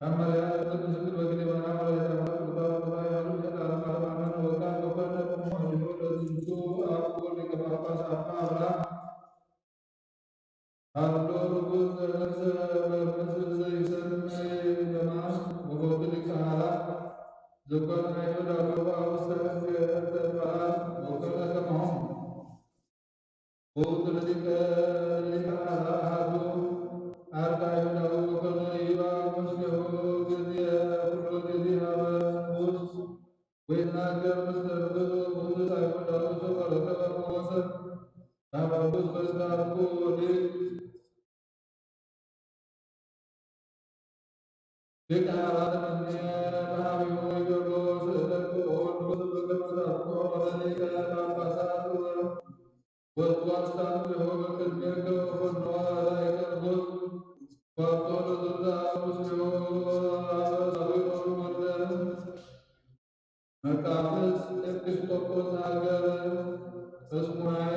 ኣማርያ ምስክር በግዴ ማርያም ወላዲተ ኣምላክ ቅዱሳን ጉባኤ ያሉ ሄዳ ለማርያም ወቃ ወኮነ ሞዲኖ ለዝንቱ አብ ሊቀ ጳጳስ አባ አብርሃም አሎ ርጉዝ ዘነፍሰ በምስል ዘይሰምይ ለማን ወቦቱ ሊቀ ኃላ ዘኮነ አይሁዳዊ አውስተ ህግ ተንበራ ወኮነ ከማሆም። ውእቱ ለሊቀ ለሊቀ ኃላ አሐዱ አርካ አይሁዳዊ ወኮነ ይባ ምስሌሁ ጊዜ ኩሎ ጊዜ ሀበ ንጉሥ ወይናገር ምስለ ንጉሥ ውእቱ አይሁዳዊ ዘወረከበ ሞገሰ ሀበ ንጉሥ በዝካርኩ ሊቅ ሊቀ ኃላን እምኔ በሀቢሁ ይደሎ ስእለቱ ንጉሥ በከመ ጻፍኮ ለሊቀ ጳጳሳት ወእቱ አስታምልሆ በቅድሜከ ወኮኖ ላይቀ ንጉሥ ወአብቶ ለዘንተ አበው ምስሌሁ አበ ሳዊሮስ ወልደ መቃፍስ ኤጲስቆጶስ ሀገረ እስሙናይ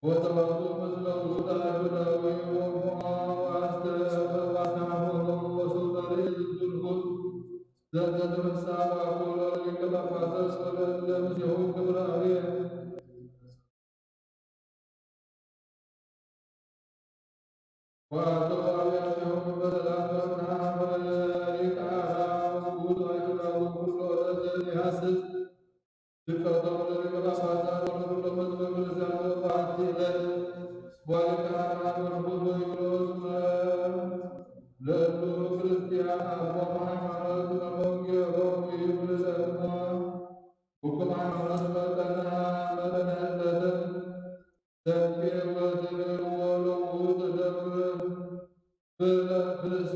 ወተዋቱ ምስለ ውእቱ አይሁዳዊ ወሞዐ ወአስተሐፈሮ ወሱጠ ለኢዝንቱ ንጉሥ ዘንተ ትምሳሕ ወአኮሎ ለሊቀ ጳጳሳት ወለእለ ምስሌሁ ክብረ አብየ። ወአተው አብያቲሆሙ በሰላም ወፍትሐ። ወለሊቀ አራ ውእቱ አይሁዳዊ ኩሎ ዕለት ይሐስስ ፍቅረቶም ለሊቀ ጳጳሳት ወለኩሎም ሕዝበ ክርስቲያን በአቲ ዕለት። ወሊቀ አራ መንኩስ ወይብሎ እስመ ለእሉ ክርስቲያን አፎሙ ሃይማኖት መሞንጌሆሙ ይብል ለእሞ ሁኩም ሃይማኖት መጠነ መጠነ ህልፈትን ተንቤ ወትቤልዎ ለውእቱ ደብር ፍለፍስ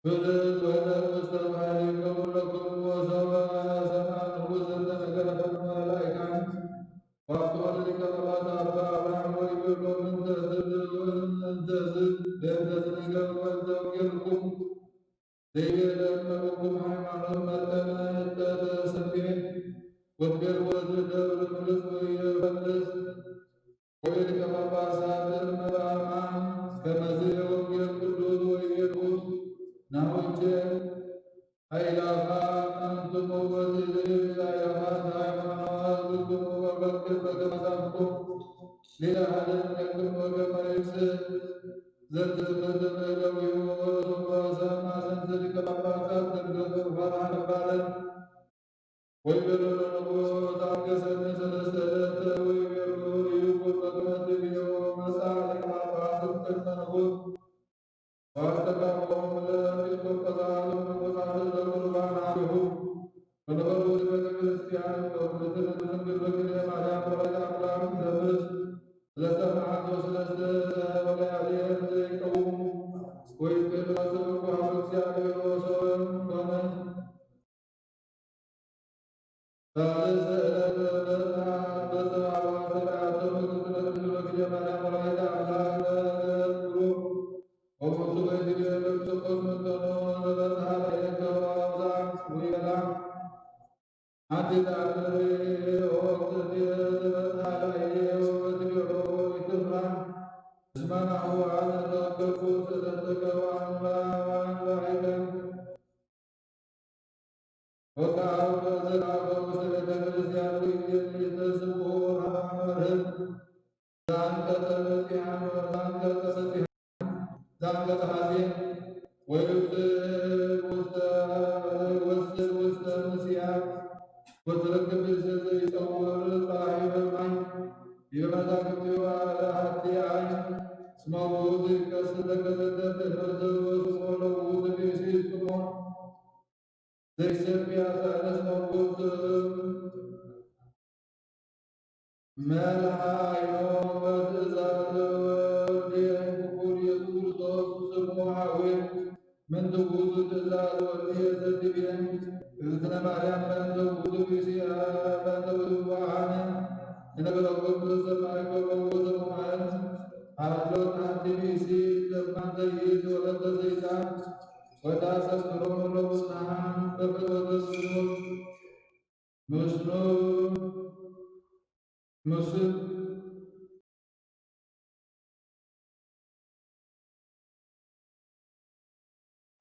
ፍልስ ወደብር ውስተ ማሕሌከሙ ለክሙ ወሰብአ ሰማዕክሙ ዘንተ ነገረ ፈኑ መላእካን ወአብጽሖ ለሊቀ ጳጳሳት አባ አብርሃም ወይቤሎ ምንተ ዝብል እንተ ዝብል በእንተ ዝነገር ወእንተ ወንጌልኩም ዘይቤለነ ውቁም ሃይማኖት መጠነ እተተሰፌ ወትቤል ወዝደብር ፍልስ ወይፈልስ ወሊቀ ጳጳሳት እመ በአማን ከመዝ ወንጌል ቅዱስ ወይቤልኩት ናውቼ አይላፋት አንትሙ ወትልል አይላፋት ሃይማኖት ዝክሙ ወበክር በገማዛምኩም ሌላ ሀደን ነግም ወገመሬክስ ዘንተ ትምህርት ለዊሁ ወሰማ ዘንተ ሊቀ ጳጳሳት ተንገቱ ፈራ ነባለን ወይቤሎ ለንጉሥ ታገሰኒ ሰለስተ ዕለት ወይቤሎ ይኩን በከመ ትቤሎ መጻ ሊቀ ጳጳስ ቅድመ ንጉሥ ወአስተጋብኦም ለኤጲስቆጶሳት ወመነኮሳት ለቁርባን አቢሁ ወነበሩ ቤተ ክርስቲያን ወኩልትን ድንግል በግዜ ማርያም ወላዲተ አምላክ ዘምስ ስለሰማዕት ወስለስተ ወለያዕሌን ዘይቀውሙ ወይቤሎ ስብኩ ሀበ እግዚአብሔር ወሰብእ ኮነ። ثالث ዕለት በጽሐ በጽባዋ ሰብአቶም ቅዱስ ለቅዱስ በግዜ ማርያም ወላዲተ አምላክ ገብሩ ወሙሱ ወይትቤ ለክርስቶስ መጠኖ ለበጽሐ ላዕሌከ ወአብዝሐ ወይበላ። አንቲ ተአምር ኦክትቴ ለበጽሐ ላዕሌ ወትቤሎ ኢትፍራ እስመ ናሁ አነ ተወከፍኩ ስእለትከ ወአንባ ወአንባይከ። ወከአው በዘላፈው ውስተ ቤተ ክርስቲያን ወይቤ ተስቦ ሀበ መምህር ዘአንቀጸ መጺሐን ወዘአንቀጸ መጺሐን ዘአንቀጸ ሐሴን ወይውስድ ውስተ ወስድ ውስተ ምስያ ወትረክብ ብእሴ ዘይጸውር ጸራሒ በማይ ይበመዛግብቲ ወአለ ሀቲ አይን እስመ ውእቱ ይከስት ለከሰተ ትምህርት ወስሞ ለውእቱ ብእሲ ስሞ ዘይሰብያ ሳይነስ መርጎት መልሃ አይኖ በትእዛዝ ወልዴ ክቡር ኢየሱስ ክርስቶስ ስሙ ሐዌ ምንትውቱ ትእዛዝ ወልዴ ዘትቤ እግዝእትነ ማርያም በእንተ ውእቱ ብእሲ በእንተ ውእቱ አነ እነግረኩም ዘሰማዕኮ በውእቱ መዋዕል ሀሎ ሓንቲ ብእሲ ለማንተይት ወለተ ሰይጣን ወታሰብሮም ለውሳን በፍትወተ ስሙር ምስሉ ምስል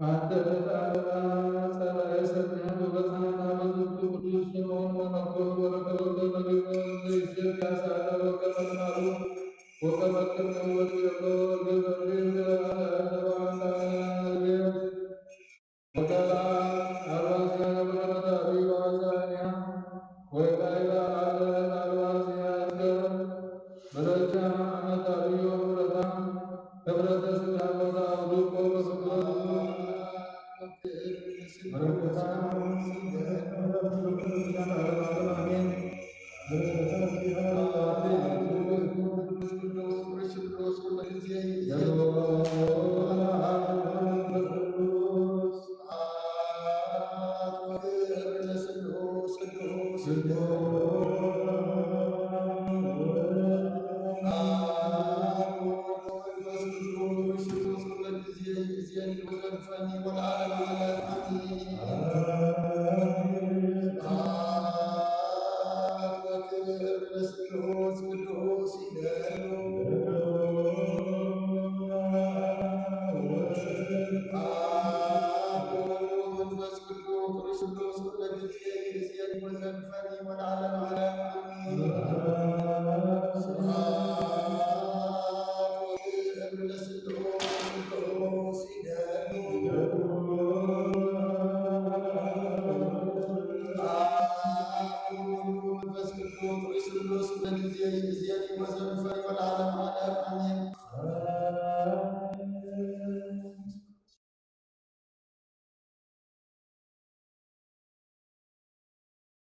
አንተ በጻድቃን ጸላኤ ሰሚዐ ወበጽሐ ሀበ ዝንቱ ቅዱስ ስምዖን ወነኮ ወረከበከ መግቦ ዘይሴፍ ያሳለ ወከመ ልማዱ ወከመ ቅድመ ወዲሎ ወገብርኤል ለባንታ ወከላ አርባዚያ ወከመ ተአቢ ወአዛኒያ ወይባይባ አለ አርባዚያ እስከ መረጃ አመት አብዮ ምረታ ህብረተሰብ ያቆታ አውዱቆ በስቆ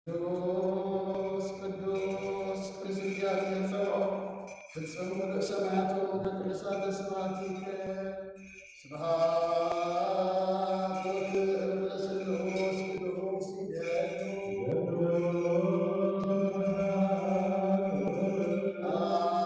ቅዱስ ቅዱስ ቅዱስ እግዚአብሔር ጸባኦት ፍጹም ምሉእ ሰማያት ወምድር ቅዱሳተ ስብሐቲከ። ስብሐት ወክብር ለስሉስ ቅዱስ ይደሉ። አብ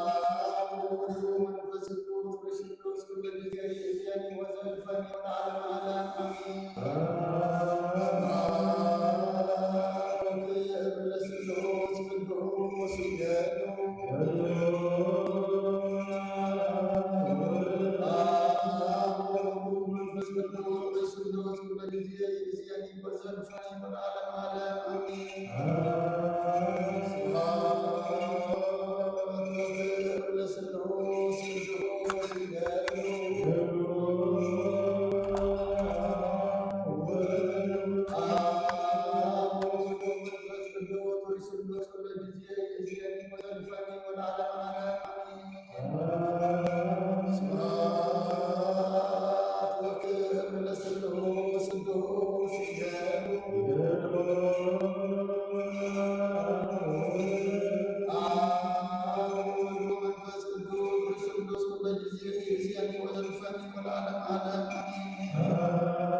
ወወልድ ወመንፈስ ቅዱስ ቅዱስ ቅዱስ ቅዱስ እግዚአብሔር ወዘልፈኒ ወለዓለመ ዓለም አሜን።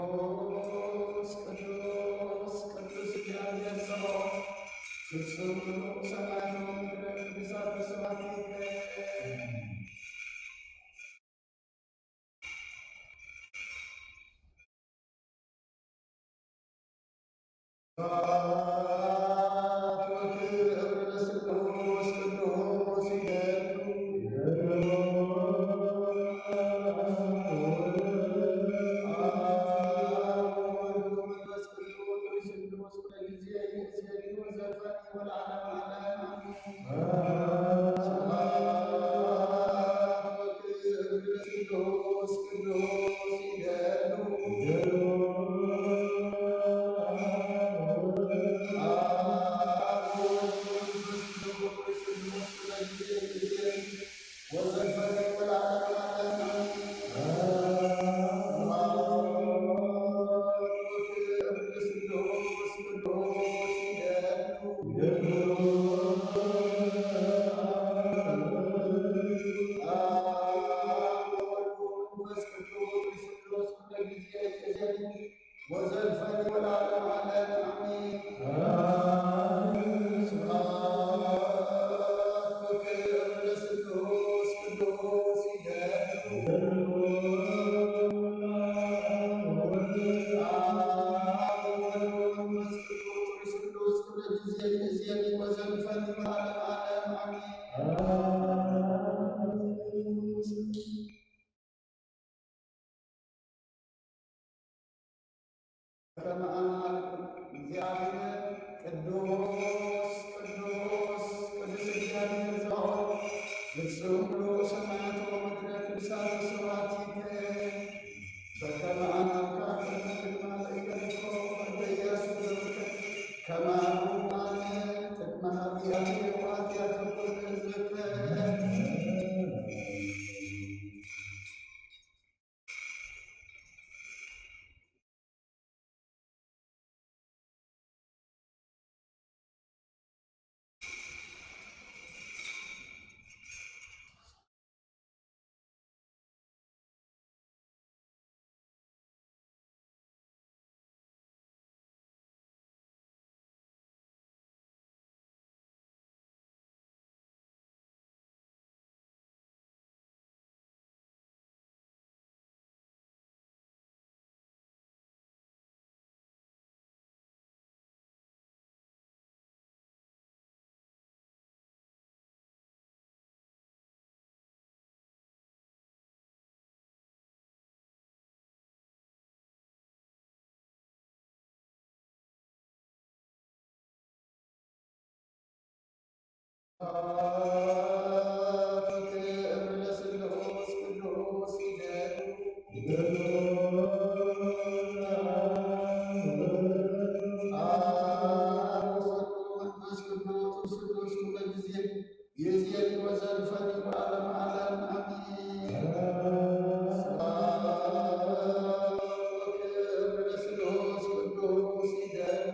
ቅዱስ ቅዱስ ቅዱስ እግዚአብሔር ጸባኦት ፍጹም ምሉእ ሰማያት ወምድር ቅዱሳት በስብሐት ይትረከብ። ለዓለም አሜን። ስብሐት ወክብር ለስሉስ ቅዱስ ይደሉ። አብ ወወልድ ወመንፈስ ቅዱስ ቅዱስ ጊዜ ጊዜ ወዘልፈኒ ለዓለም ዓለም አሜን። ከመ አብ እግዚአብሔር ቅዱስ ቅዱስ ቅዱስ እግዚአብሔር ዘበአማልክት ፍጹም ምሉእ ሰማያት ወምድረ ቅዱሳት ስብሐቲከ። በከመ አብ ከመ ኢያሪኮ በኢያሱ ዘመልከ ከማሁ አነ ቅድመ ኃጢአቴ ወኃጢአተ ኩሉ ሕዝብከ። ይእዜኒ ወዘልፈኒ ለዓለመ ዓለም አሜን። ስብሐት ወክብር ለስሉስ ቅዱስ ይደሉ።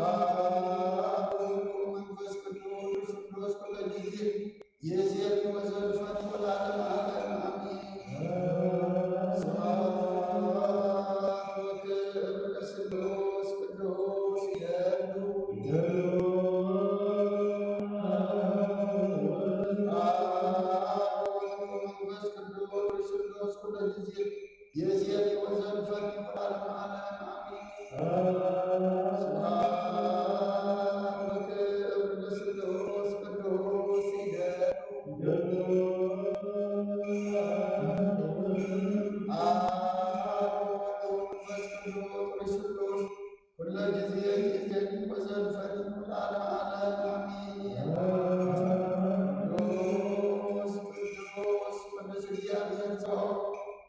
አብ ወወልድ ወመንፈስ ቅዱስ ቅዱስ ኩለ ጊዜ ይእዜኒ ወዘልፈኒ ለዓለመ ዓለም አሜን። ስብሐት ወክብር ለስሉስ ቅዱስ ይደሉ። አብ ወወልድ ወመንፈስ ቅዱስ ቅዱስ ኩለ ጊዜ ይእዜኒ ወዘልፈኒ ለዓለመ ዓለም አሜን። ስብሐት ወክብር ለስሉስ ቅዱስ ይደሉ። አብ ወወልድ ወመንፈስ ቅዱስ ቅዱስ ኩለ ጊዜ ይእዜኒ ወዘልፈኒ ለዓለመ ዓለም አሜን። ቅዱስ ቅዱስ ቅዱስ እግዚአብሔር ጸባኦት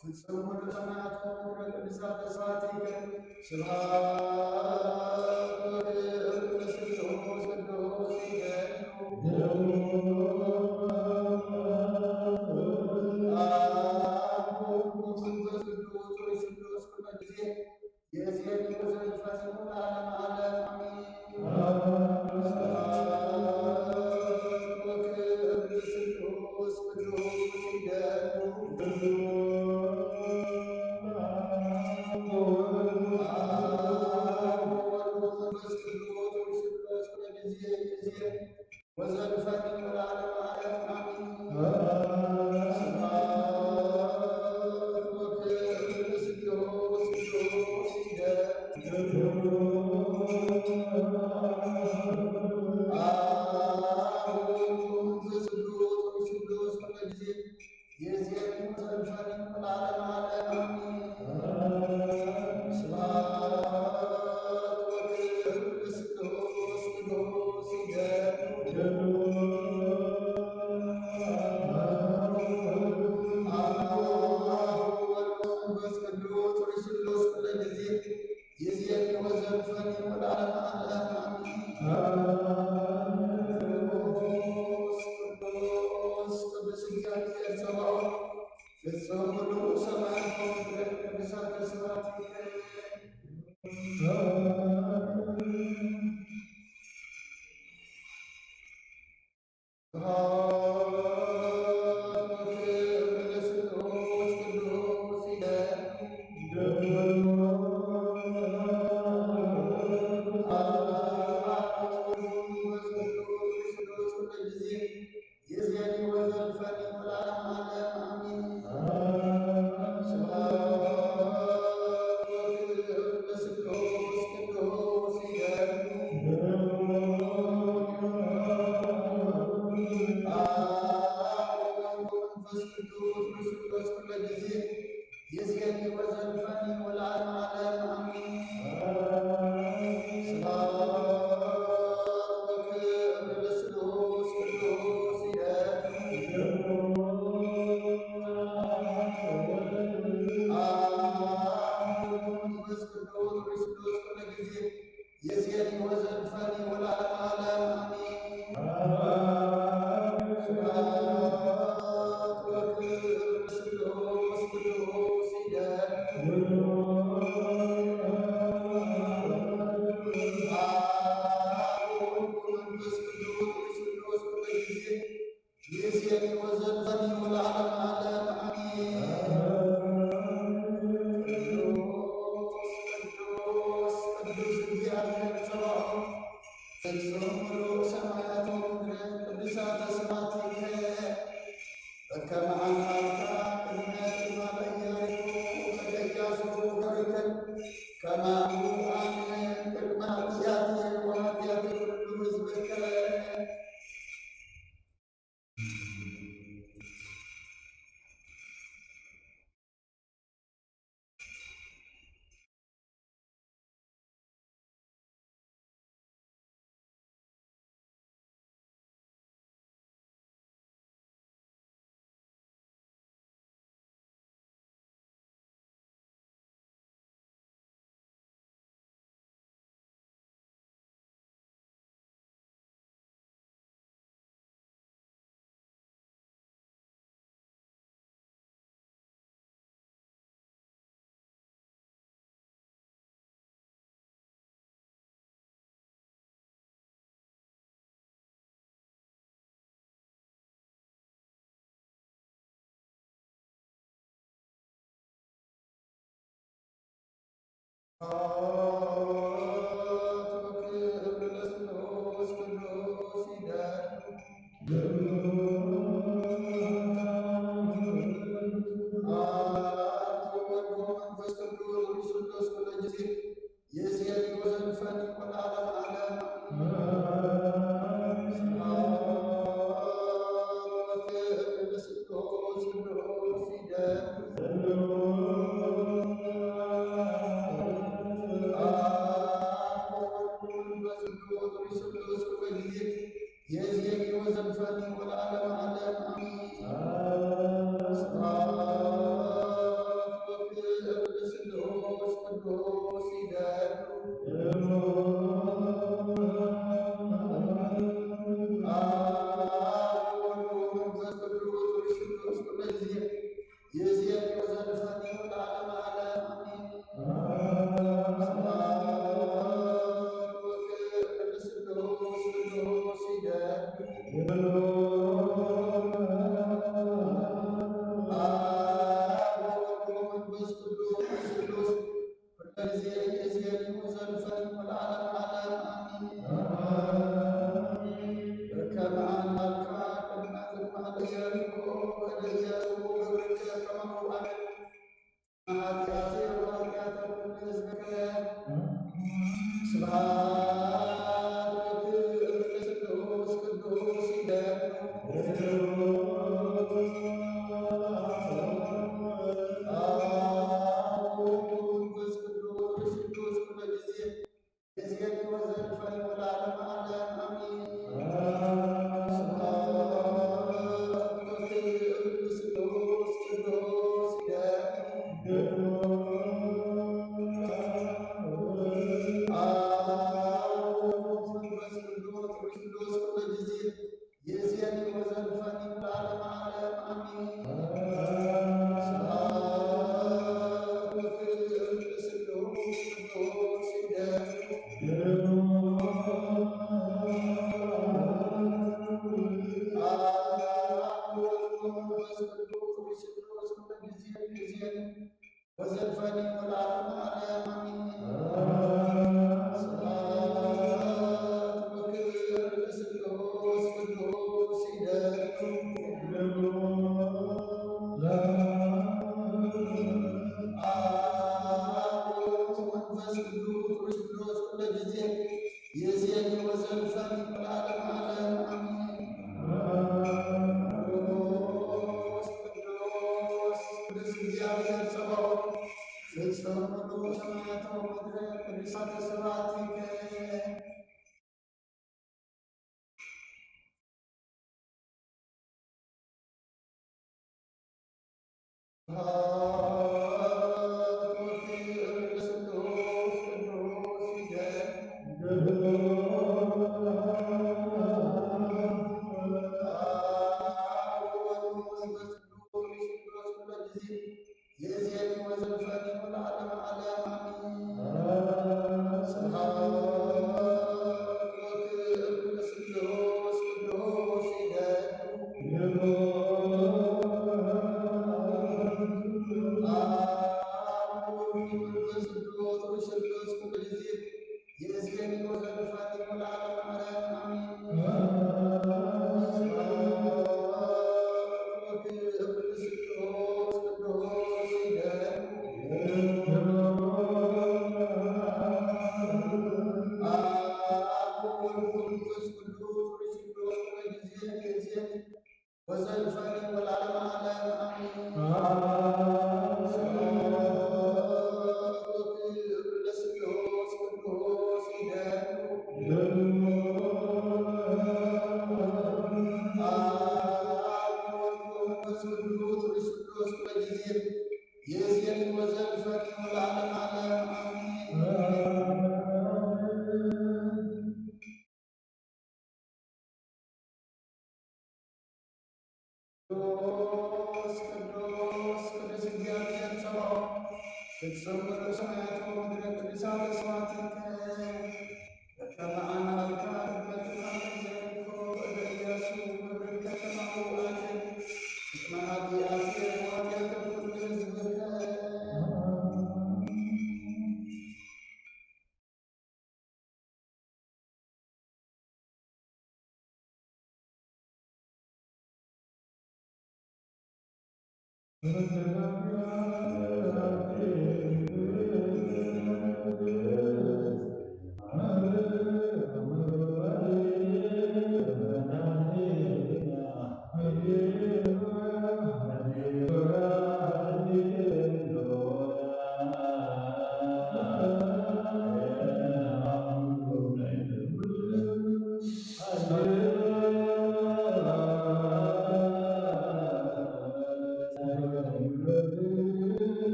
ፍጹም ኩሉ ሰማያት ወምድረ ቅዱሳት ተስፋቲከ። ስብሐት ወክብር ለስሉስ ቅዱስ ይደሉ። አብ ወወልድ ወመንፈስ ቅዱስ ቅዱስ ኩለ ጊዜ ይእዜኒ ወዘልፈኒ ለዓለመ ዓለም አሜን። ስብሐት ወክብር ለስሉስ ቅዱስ ይደሉ። አብ ወወልድ ወመንፈስ ቅዱስ ቅዱስ ኩለ ጊዜ ይእዜኒ ወዘልፈኒ ለዓለመ ዓለም አሜን። ስብሐት ወክብር ለስሉስ ቅዱስ ይደሉ። አብ ወወልድ ወመንፈስ ቅዱስ ቅዱስ ኩለ ጊዜ ይእዜኒ ወዘልፈኒ ለዓለመ ዓለም አሜን። ስብሐት ወክብር ለስሉስ ቅዱስ ይደሉ። አብ ወወልድ ወመንፈስ ቅዱስ ስሉስ ኩለ ጊዜ ይእዜኒ ወዘልፈኒ ለዓለመ ዓለም አሜን። ቅዱስ ቅዱስ ቅዱስ እግዚአብሔር ጸባኦት ፍጹም ኩሉ ሰማያት ወምድር ቅዱሳት ስብሐቲከ። ስብሐት ወክብር ለስሉስ ቅዱስ ይደሉ። ዘልፈኒ ወለዓለመ ዓለም ኣሜን። ስብሐት ወክብር ለስሉስ ቅዱስ ይደሉ። አብ ወወልድ ወመንፈስ ቅዱስ ስሉስ ቅዱስ ጊዜ ይእዜኒ ወዘልፈኒ ወለዓለመ ዓለም ኣሜን። ቅዱስ ቅዱስ ቅዱስ እግዚአብሔር ጸባኦት ፍጹም ምሉእ ሰማያት ወምድር ቅዱሳተ ስብሐቲከ በከመ አምሃልካ ቅድመ ትማል ኢያሪኮ ከመ ኢያሱ ገብርከ ከማሁ አነ ቅድመ ኃጢአትየ ወኃጢአተ ኩሉ ሕዝብከ። የእዜኒ ወዘልፈኒ ወለዓለመ ዓለም ኣሜን። ስብሐት ወክብር ለስሉስ ቅዱስ ይደሉ። አብ ወወልድ ወመንፈስ ቅዱስ ስሉስ ቅዱስ ይእዜኒ ወዘልፈኒ ወለዓለመ ዓለም አሜን። ስብሐት ወክብር ለስሉስ ቅዱስ ይደሉ። አብ ወወልድ ወመንፈስ ቅዱስ ስሉስ ጊዜ ይእዜኒ ወዘልፈኒ ወለዓለመ ዓለም አሜን። በከመ አምሃልካ ቅድመ ትማል ኢያሪኮ ከመ ኢያሱ ገብርከ ከማሁ አነ ኃጢአትየ ወኃጢአተ ኩሉ ሕዝብከ። ስብሐት ወክብር ለስሉስ ቅዱስ ይደሉ። አብ ወወልድ ወመንፈስ ቅዱስ ስሉስ ቅዱስ ጊዜ ይእዜኒ ወዘልፈኒ ወለዓለመ ዓለም አሜን። ስብሐት ወክብር ለስሉስ ቅዱስ ይደሉ። አብ ወወልድ ወመንፈስ ቅዱስ ስሉስ ቅዱስ ጊዜ ይእዜኒ ወዘልፈኒ ወለዓለመ ዓለም አሜን። ስብሐት ወክብር ለስሉስ ቅዱስ ይደሉ። አብ ወወልድ ወመንፈስ ቅዱስ ስሉስ ቅዱስ ጊዜ ይእዜኒ ወዘልፈኒ ወለዓለመ ዓለም አሜን። ስብሐት ወክብር ለስሉስ ቅዱስ ይደሉ። አብ ወወልድ ወመንፈስ ቅዱስ ስሉስ ቅዱስ ጊዜ ይእዜኒ ወዘልፈኒ ወለዓለመ ዓለም አሜን። ቅዱስ ቅዱስ ቅዱስ እግዚአብሔር ጸባኦት ፍጹም ኩሉ ሰማያት ወምድር ቅዱሳተ ስብሐቲከ። ፍጹም ምሉእ ሰማያት ወምድረ ቅዱሳት ኣስዋትከ። ከመ ኣናልካ እመትካ ዘርኮ እደ ኢያሱ ክብርን ከተማኡ ኣትን። እስመ ኃጢአትየ ወኃጢአተ ኩሉ ህዝብከ።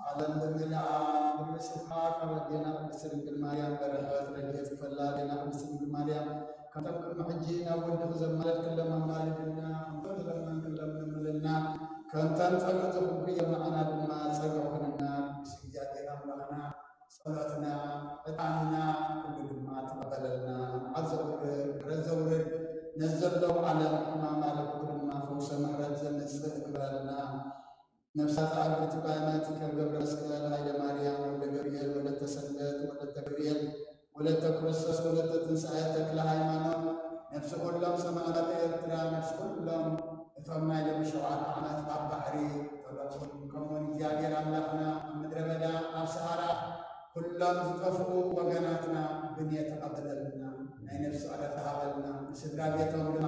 ዓለም ብምልኣ ብርእስኻ ካብ ኣዴና ቅድስት ድንግል ማርያም በረኸት ረድኤት ክፈላ። ኣዴና ቅድስት ድንግል ማርያም፣ ካብቶም ቅድሚ ሕጂ ናብ ወድኺ ዘማለድክሎም ኣማልድና፣ ከምቶም ዝለመንክሎም ለምንልና፣ ከምቶም ጸግዒ ዝኾንኩ እዮም ንዓና ድማ ጸግዒ ኩንና። ቅዱስ እግዚኣብሔር ኣምላኽና፣ ጸሎትና፣ ዕጣንና ኩሉ ድማ ተቐበለልና። መዓት ዘውርድ፣ ምሕረት ዘውርድ፣ ነዚ ዘለዉ ዓለም ሕማም ኣለኩ ድማ ፈውሰ ምሕረት ዘምጽእ ግበረልና። ነፍሳት ኣርድእቲ ባይማቲ ከገብረ መስቀል፣ ሃይለ ማርያም፣ ወልደ ገብርኤል፣ ወለተ ሰንበት፣ ወለተ ገብርኤል፣ ወለተ ክርስቶስ፣ ወለተ ትንሳኤ፣ ተክለ ሃይማኖት፣ ነፍሲ ኩሎም ሰማእታት ኤርትራ፣ ነፍሲ ኩሎም እቶም ናይ ሎሚ ሸውዓተ ዓመት ኣብ ባሕሪ ጠበቑን፣ ከምኡውን እግዚኣብሔር ኣምላኽና ኣብ ምድረ በዳ፣ ኣብ ሰሃራ፣ ኩሎም ዝጠፍኡ ወገናትና ብንየ ተቐበለልና፣ ናይ ነፍሲ ዕረፍቲ ሃበልና። ንስድራ ቤቶም ድማ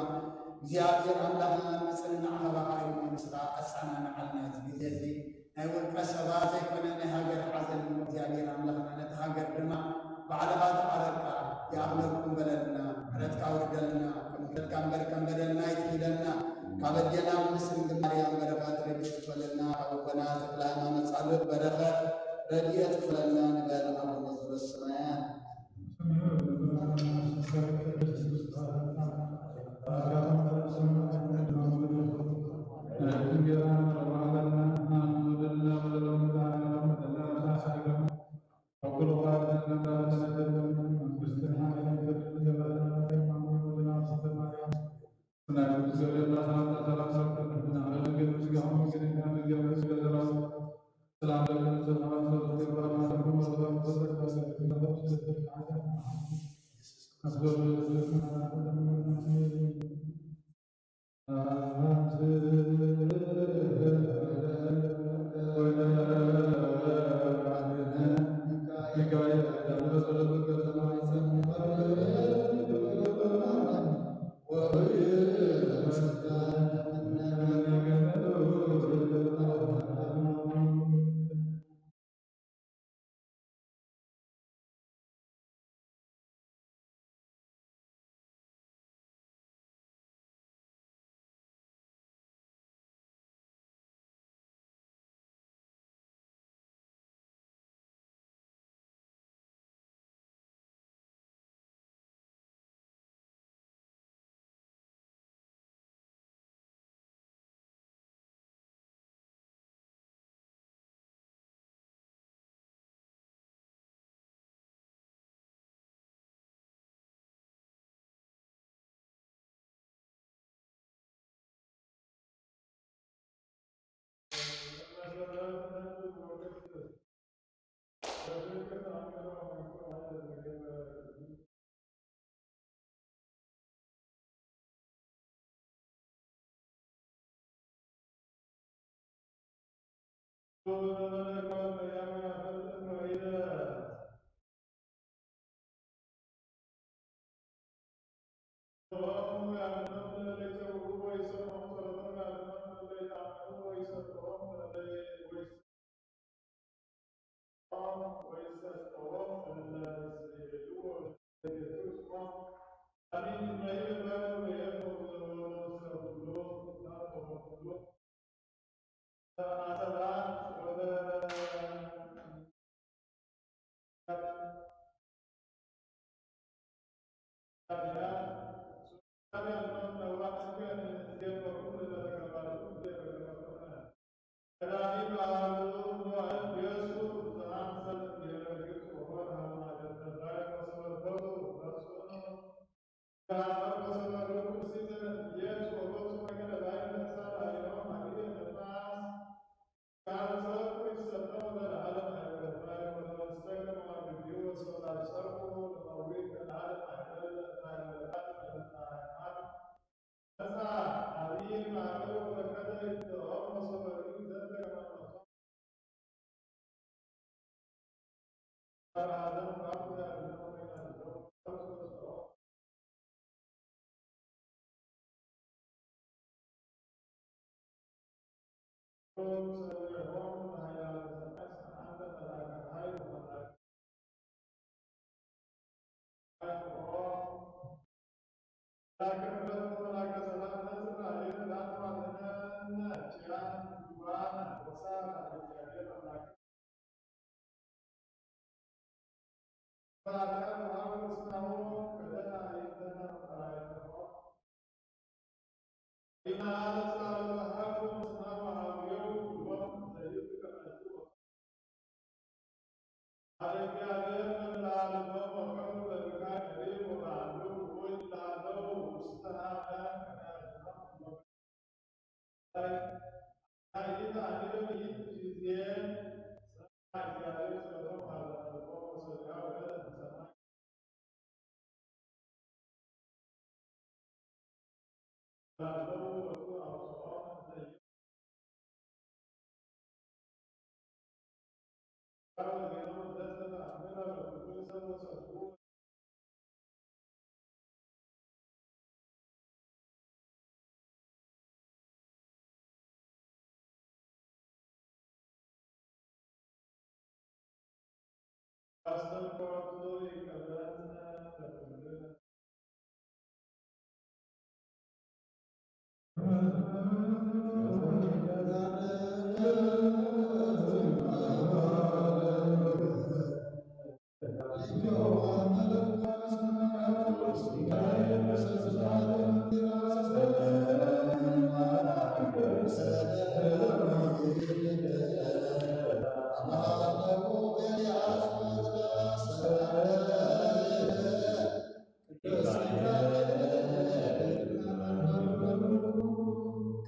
እግዚኣብሔር ኣምላኽና ንምጽንናዕ ካባኻ እዩ፣ ንስኻ ኣጸናንዓልና። እዚ ግዜ እዚ ናይ ውልቀ ሰባት ዘይኮነ ናይ ሃገር ሓዘን እዩ። እግዚኣብሔር ኣምላኽና ነቲ ሃገር ድማ ባዕልኻ ተቓረብካ ይኣኽለኩም በለልና፣ ምሕረትካ ኣውርደልና፣ ከም ምሕረትካ እምበር ከም በደልና ኣይትኺደና። ካብ ኣዴና ቅድስት ድንግል ማርያም በረኸት ረድኤት ክፈለና፣ ካብ ኣቦና ተክለ ሃይማኖት ጻድቕ በረኸት ረድኤት ክፈለና ንበል። ኣቡነ ዘበሰማያት።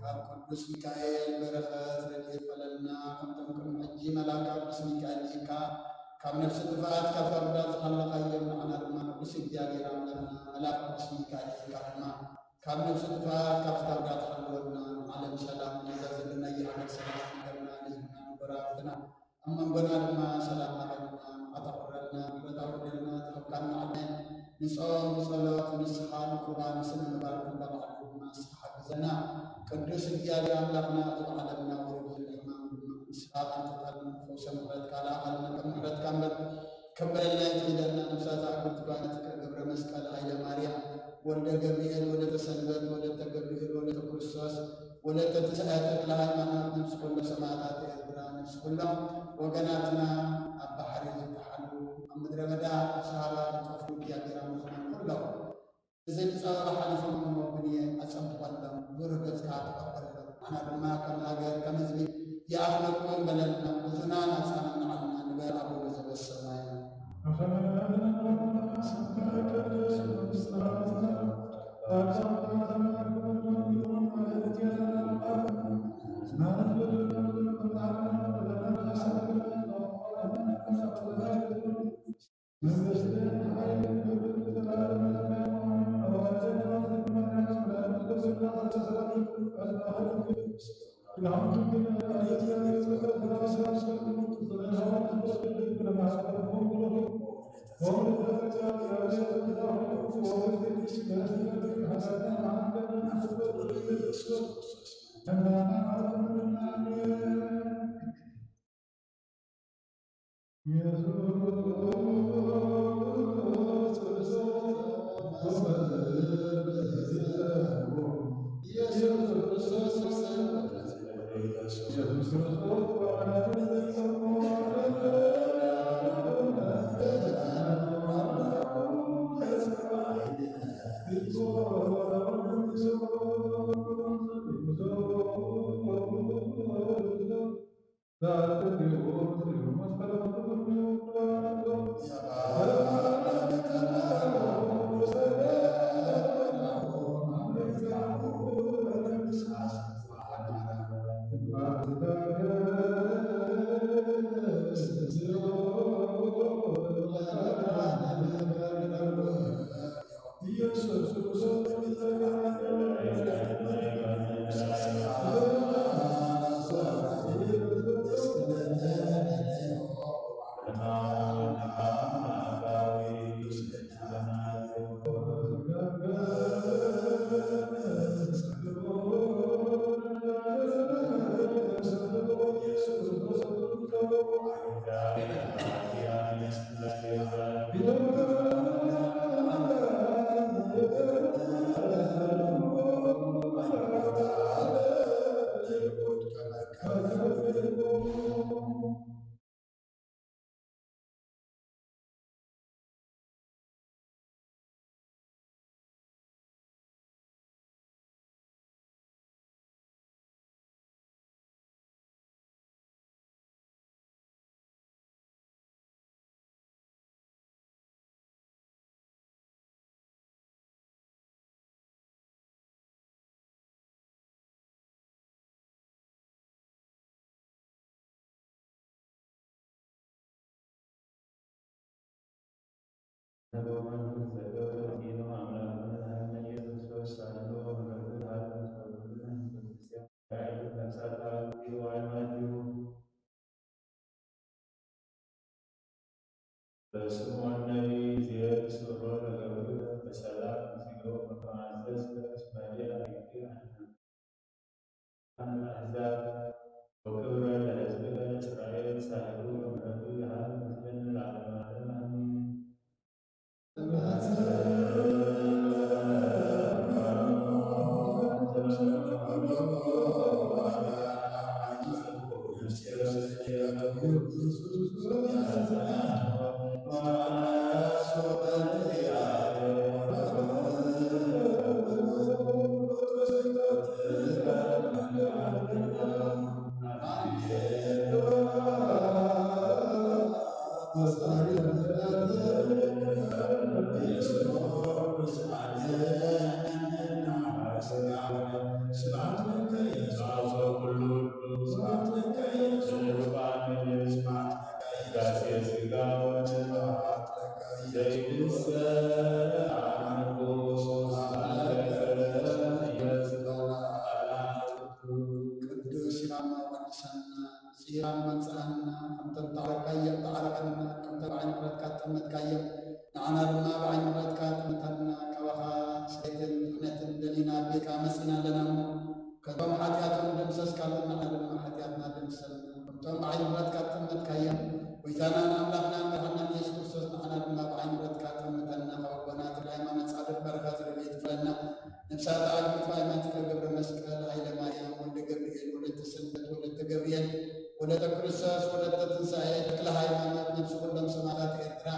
ካብ ቅዱስ ሚካኤል በረኸት ረድኤት ይኽፈለልና። ከምቶም ቅድሚ ሕጂ መልኣከ ቅዱስ ሚካኤል ኢልካ ካብ ነፍሲ ጥፍኣት ካብ ፍርዳ ዝሓለኻዮም ንዓና ድማ ቅዱስ እግዚኣብሔር ኣምላኽና መልኣከ ቅዱስ ሚካኤል ኢልካ ድማ ካብ ነፍሲ ጥፍኣት ካብ ፍርዳ ትሓልወና። ንዓለም ሰላም፣ ነዛ ዘለናያ ሃገር ሰላም፣ ሃገርና ንህዝብና ንጎረባብትና ኣብ መንጎና ድማ ሰላም ሃበና፣ መዓት ኣቑረልና፣ ምሕረት ኣውርደልና፣ ዝሃብካና ዕድመ ንጾም፣ ንጸሎት፣ ንስሓ፣ ንቁርባን፣ ንስነ ምግባር ክንበቕዓሉ ድማ ንስኻ ሓግዘና። ቅዱስ እግዚኣብሔር ኣምላኽና፣ እዚ ብዓለምና ወሪዱ ዘሎ ሕማም ድማ ንስኻ ኣንተጣልና፣ ፈውሰ ምሕረትካ ለኣኸልና፣ ከም ምሕረትካ እምበር ከም በደልና ኣይትኺደና። ነፍሳት ኣክብርቲ ባናትከ ገብረ መስቀል ሃይለ ማርያም፣ ወልደ ገብርኤል፣ ወለተ ሰንበት፣ ወለተ ገብርኤል፣ ወለተ ክርስቶስ፣ ወለተ ትስዕር ተክለ ሃይማኖት፣ ነፍሲ ኩሎም ሰማእታት ኤርትራ፣ ነፍሲ ኩሎም ወገናትና ኣብ ባሕሪ ዝጠሓሉ፣ ኣብ ምድረ በዳ፣ ኣብ ሰሃራ ዝጠፍኡ እግዚኣብሔር ኣምላኽና ኩሎም እዚ ንጸበባ ሓሊፎም እሞ ብንየ ኣጸብቐሎም፣ ብሩህ ገጽካ ተቐበሎም። ኣና ድማ ከም ሃገር፣ ከም ህዝቢ ይኣኽለኩም በለልና። ብዙና ናጻና ንዓልና ንበል ኣቡነ ዘበሰማይ። በስምዖን ነቢይ ጊዜ ስእሮ ለገብር በሰላም ምስሌሁ ከመ አዘዝከ እስመ ሊአ ይእቲ አሕዛብ ወክብረ ለሕዝብከ እስራኤል ሳህሉ ምሕረቱ ይሃብ ምስሌነ ለዓለመ ዓለም አሜን። ቅዱስ ያማ ቅዱሳና ጽያም መጽኣና፣ ከምቶም ተዓረቃዮም ተዓረቀና፣ ከምቶም ብዓይኒ ምሕረትካ ጠመትካዮም፣ ንዓና ድማ ብዓይኒ ምሕረትካ ጠምተና። ካባኻ ስሬትን ድሕነትን ደሊና ኣብ ቤትካ መጺና ኣለና እሞ፣ ከቶም ሓጢኣቶም ደምሰስካሎም፣ ንዓና ድማ ሓጢኣትና ደምሰልና። ከምቶም ብዓይኒ ምሕረትካ ጠመትካዮም፣ ጎይታናን ኣምላኽናን መድሓናን የሱስ ክርስቶስ፣ ንዓና ድማ ብዓይኒ ምሕረትካ ጠምተና። ካብ ኣቦና ተክለ ሃይማኖት ጻድቅ በረኸት ረድኤት ይፈለና። ነፍሳት ኣግቢት ባይማቲከ ገብረ መስቀል፣ ሃይለ ማርያም፣ ወልደ ገብርኤል፣ ወለተ ሰንበት፣ ወለተ ገብርኤል፣ ወለተ ክርስቶስ፣ ወለተ ትንሳኤ፣ ተክለ ሃይማኖት፣ ነፍሲ ኩሎም ሰማዕታት ኤርትራ፣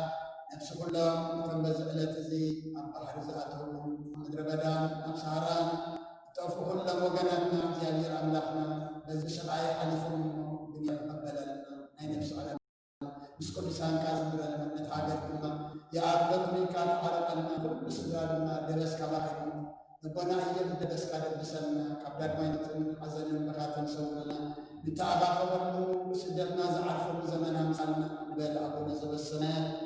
ነፍሲ ኩሎም እቶም በዚ ዕለት እዚ ኣብ ባሕሪ ዝኣተዉ፣ ኣብ ምድረ በዳን ኣብ ሰሃራን ዝጠፍኡ ኩሎም ወገናትና፣ እግዚኣብሔር ኣምላኽና በዚ ስቓይ ሓሊፎም እሞ ግን ይቐበለልና። ናይ ነፍሲ ዕለት ምስ ቅዱሳንካ ዝምረልና፣ ነታ ሃገር ድማ ይኣክለኩም ኢልካ ተዓረቀልና። ኩሉ ስድራ ድማ ደበስካ ባርኸልና። ነቦና እዮብ ደበስካ ደብሰልና። ካብ ዳግማይ ሞትን ሓዘንን ብኻትን ሰውረና። ንተኣኻኸበሉ ስደትና ዝዓርፈሉ ዘመን ኣምጻልና። በል ኣቡነ ዘበሰማያት።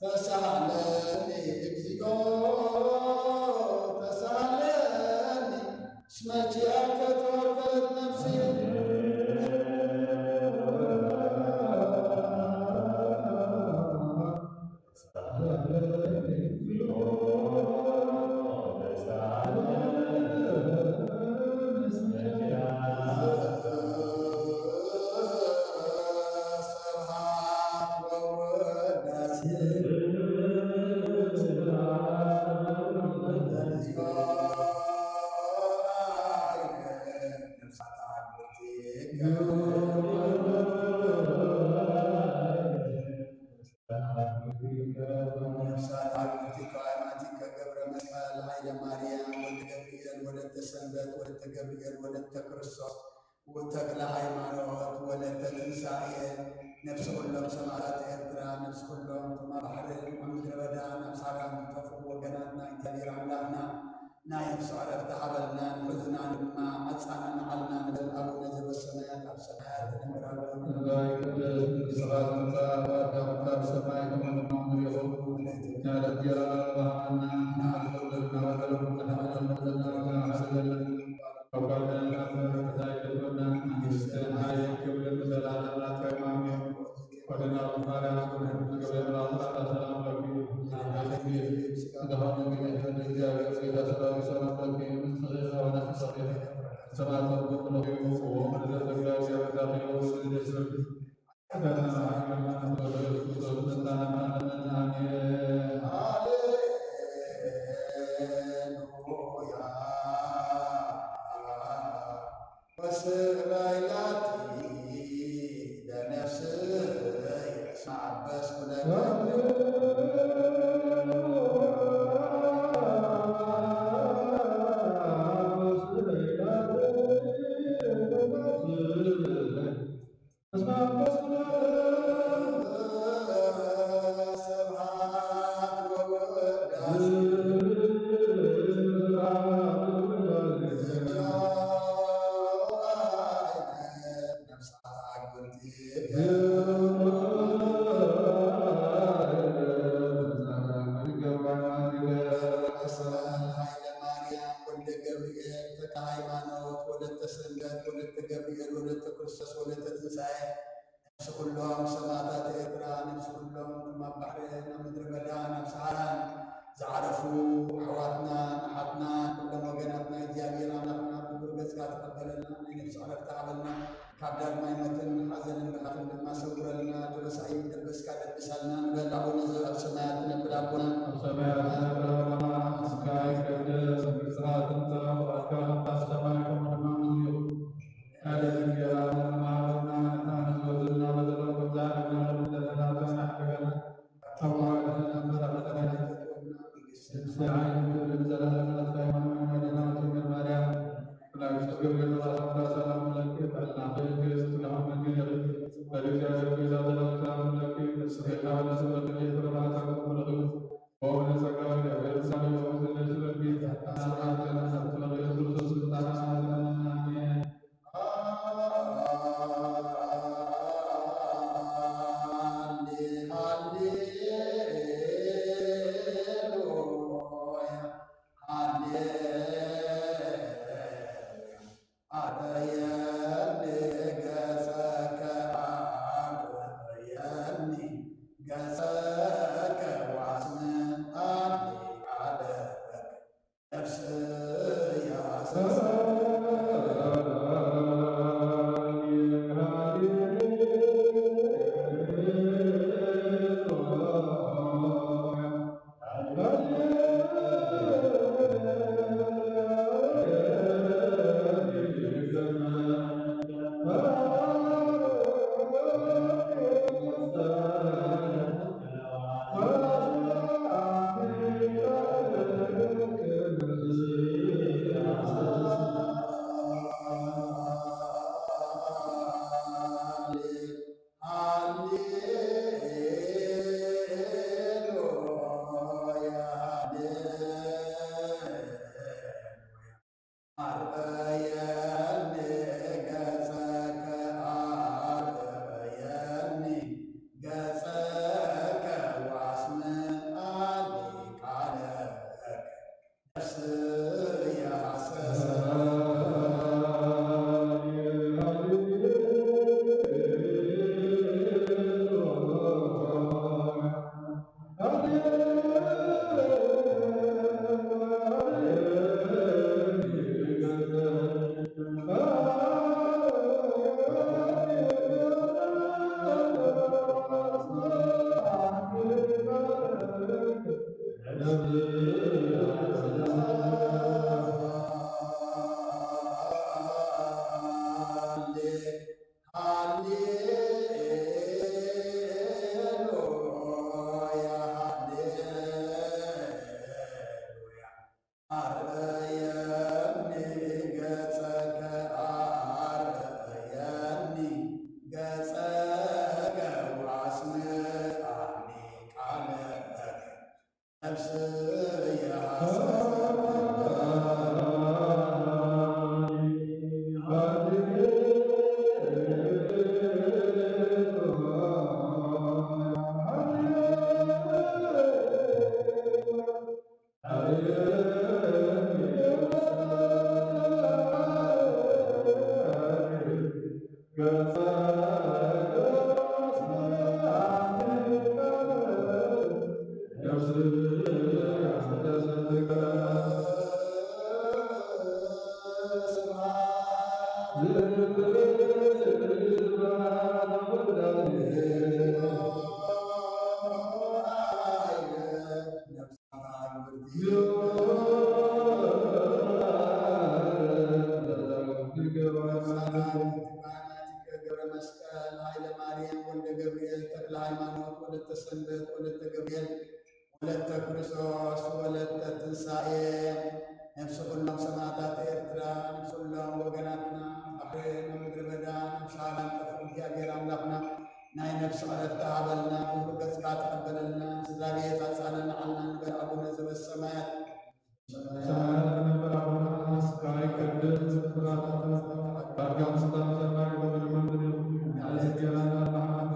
ተሳሃለኒ እግዚኦ ተሳሃለኒ እስመ ኪያከ ተወከለት ነፍሲ። ነፍሳት ኣግብርቲከ ኣእማቲከ ገብረ መስቀል ኃይለ ማርያም ወልደ ገብርኤል ወለተ ሰንበት ወለተ ገብርኤል ወለተ ክርስቶስ ወተክለ ሃይማኖት ወለተ ትንሳኤ ነፍሲ ኩሎም ሰማዕታት ኤርትራ ነፍሲ ኩሎም ጥማ ባሕርን ኣብ ምድረ በዳ ናብ ሳራን ዝጠፍኡ ወገናትና እግዚኣብሔር ኣምላኽና ናይ ነፍሲ ዕረፍቲ ሃበልና፣ ንሕዙናን ድማ ኣጻናንዓልና ንበል። ኣቡነ ዘበሰማያት ኣብ ሰማያት ትነብር ኣቦና። ወልደ ገብርኤል ተክለ ሃይማኖት ወለተ ሰንበት ወለተ ገብርኤል ወለተ ክርስቶስ ወለተ ትንሳኤ ነፍሲ ኩሎም ሰማዕታት ኤርትራ ነፍሲ ኩሎም ድማ ባሕርን ኣብ ምድረ በዳ ናብ ሰሃራን ዝዓረፉ ኣሕዋትና ኣሓትና ኩሎም ወገናትና እግዚኣብሔር ኣምላኽና ብክብሪ ገጽካ ተቐበለልና ናይ ነፍሲ ዕረፍቲ ሃበልና ካብ ዳግማይ ሞትን ሓዘንን ብኻትን ድማ ሰውረልና ደበሳዩ ደበስካ ደብሳልና ንበል ኣቡነ ዘበሰማያት ትነብር ኣቦና ኣብ ሰማያት ትነብር ኣቦና ስምካ ይቀደስ መንግስትካ ትምጻእ ፍቃድካ ከምታ ኣብ ሰማይ ከምኡ ድማ ምድሪ ይኹን ገብረ መስቀል፣ ኃይለ ማርያም፣ ወልደ ገብርኤል፣ ተክለ ሃይማኖት፣ ወለተ ሰንበት፣ ወለተ ገብርኤል፣ ወለተ ክርስቶስ፣ ወለተ ትንሳኤ፣ ነፍሲ ኩሎም ሰማዕታት ኤርትራ፣ ነፍሲ ኩሎም ወገናትና፣ ባሕርን ምድሪ በዳ፣ ነፍሲ ሃባን ጠፍኡ እግዚኣብሔር ኣምላኽና ናይ ነፍሲ ዕረፍቲ ሃበልና፣ ክብሩ ገጽካ ተቐበለልና፣ ስድራ ቤት ኣጻለና፣ ዓልና ንበል ኣቡነ ዘበሰማያት። ሰማያት ትነብር ኣቦና፣ ስምካ ይቀደስ፣ ትምጻእ መንግስትካ፣ ፍቃድካ ከም ብሰማይ ከምኡ እውን ኣብ ምድሪ ትኹን። ንዕለተ እንጀራና ሃበና፣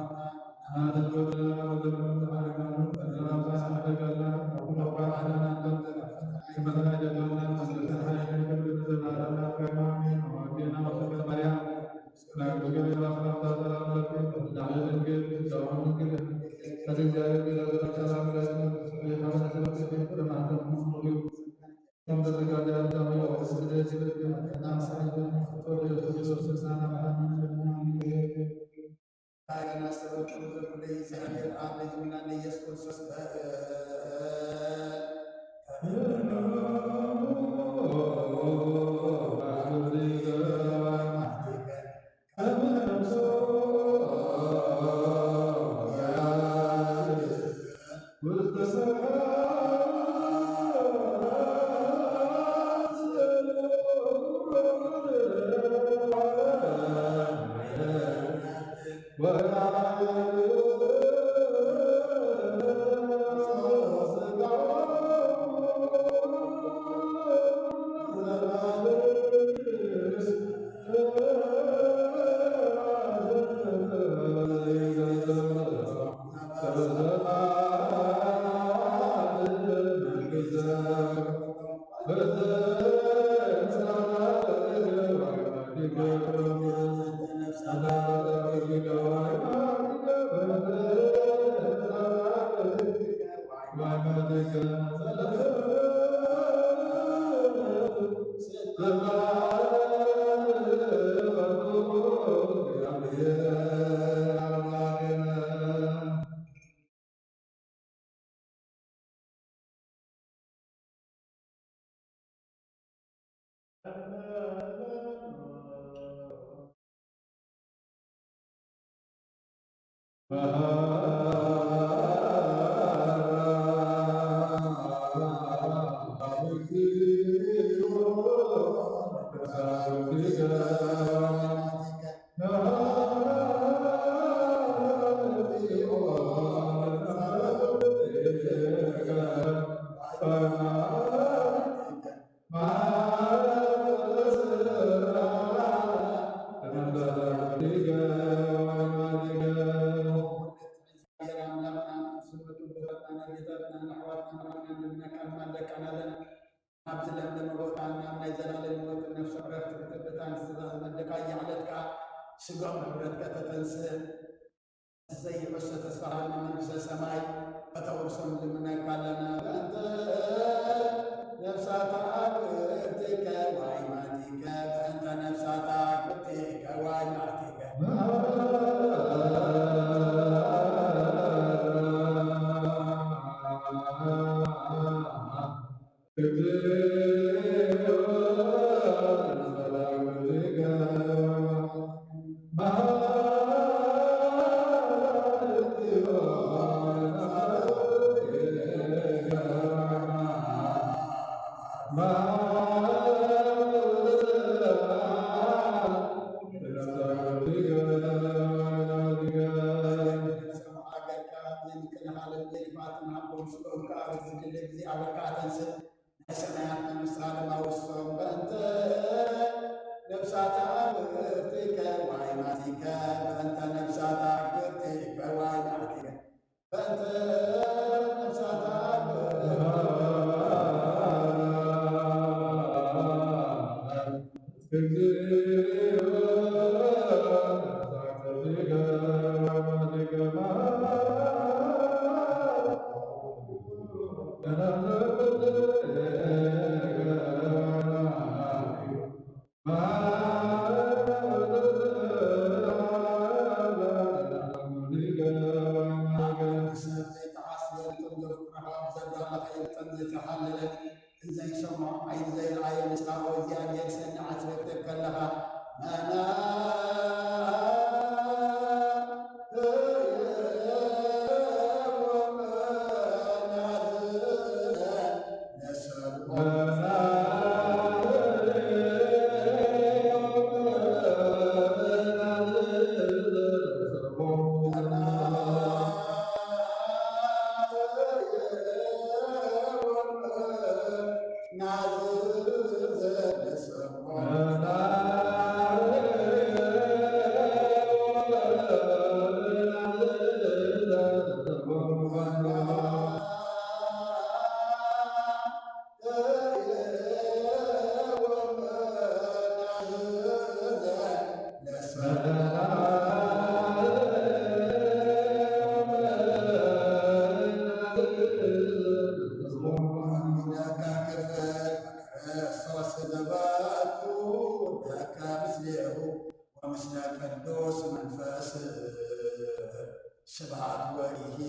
ንሕና ንበድለና ወዘተበደልና፣ በደልና ንስሐ፣ ሓደጋና ካብ ኩሉ ክፉእ ኣድሕነና፣ ከመ ንሕነኒ ንፈትወካ፣ መንግስትን ሓይልን ክብርን ንዘለኣለምን ናትካ እዩ። ኣሜን። ኣዴና ወሰንበተ ማርያም፣ ናይ ቅዱስ ገብርኤል ሰላምታ ሰላም ለኪ፣ ተፈዳለ ድንግል፣ ስጋውን ድንግል፣ ከእግዚአብሔር ቤዛ ዘላ ሰላም ለኪ፣ ተፈዳለ ሰላም ለኪ፣ ፍሬ ማህፀንኪ ብሩክ እዩ። ከም ተዘጋጀ አዳም ያው ስለ ሲልክ እና ሳይሆን ፍቅር ኢየሱስ ክርስቶስ እና ማርያም። ታዲያ ሰበብ ሁሉ ዘኩለ እግዚአብሔር አብ ልጅና ለኢየሱስ ክርስቶስ በእል ኣብዚ ለምለም ቦታ ናብ ናይ ዘላለም ህይወትን ነፍሲ ዕረፍቲ ክትብታን ዝተዛዘመ ድቃ እያዕለትካ ስጋኦም ብሕብረት ከተተንስእ ዘይሕሰ ተስፋ ሃበና መንግስተ ሰማይ ከተውርሶም ንልምነካ ኣለና። በእንተ ነፍሳታ ክብርቲከ ዋይማቲከ፣ በእንተ ነፍሳታ ክብርቲከ ዋይማቲከ። ኣንኩም ስምዑ ከኣ በቲ ዝድለ ግዜ ኣበርክዓ ተንስእ። ናይ ሰማያት መንግስቲ ድማ ውርሶም። በእንተ ነፍሳታ ብርቲከ ዋይ ማቲከ፣ በእንተ ነፍሳታ ብርቲከ ዋይ ማቲከ፣ በእንተ ነፍሳታ ብርቲከ። ዘይተሓስበ ንጥንገፍ ረሃብ ዘዳለኸ ይብጠን ዘይተሓለለ እንዘይሰምዖ ዓይኒ ዘይረኣየ ንስኻ ኦ እግዚኣብሔር ሰኒ ዓስበ ክትከለኻ መና ክርስቶስ ዘባቱ ደካ ምስሌሁ ወምስለ ቅዱስ መንፈስ ስብሐት ወይሂ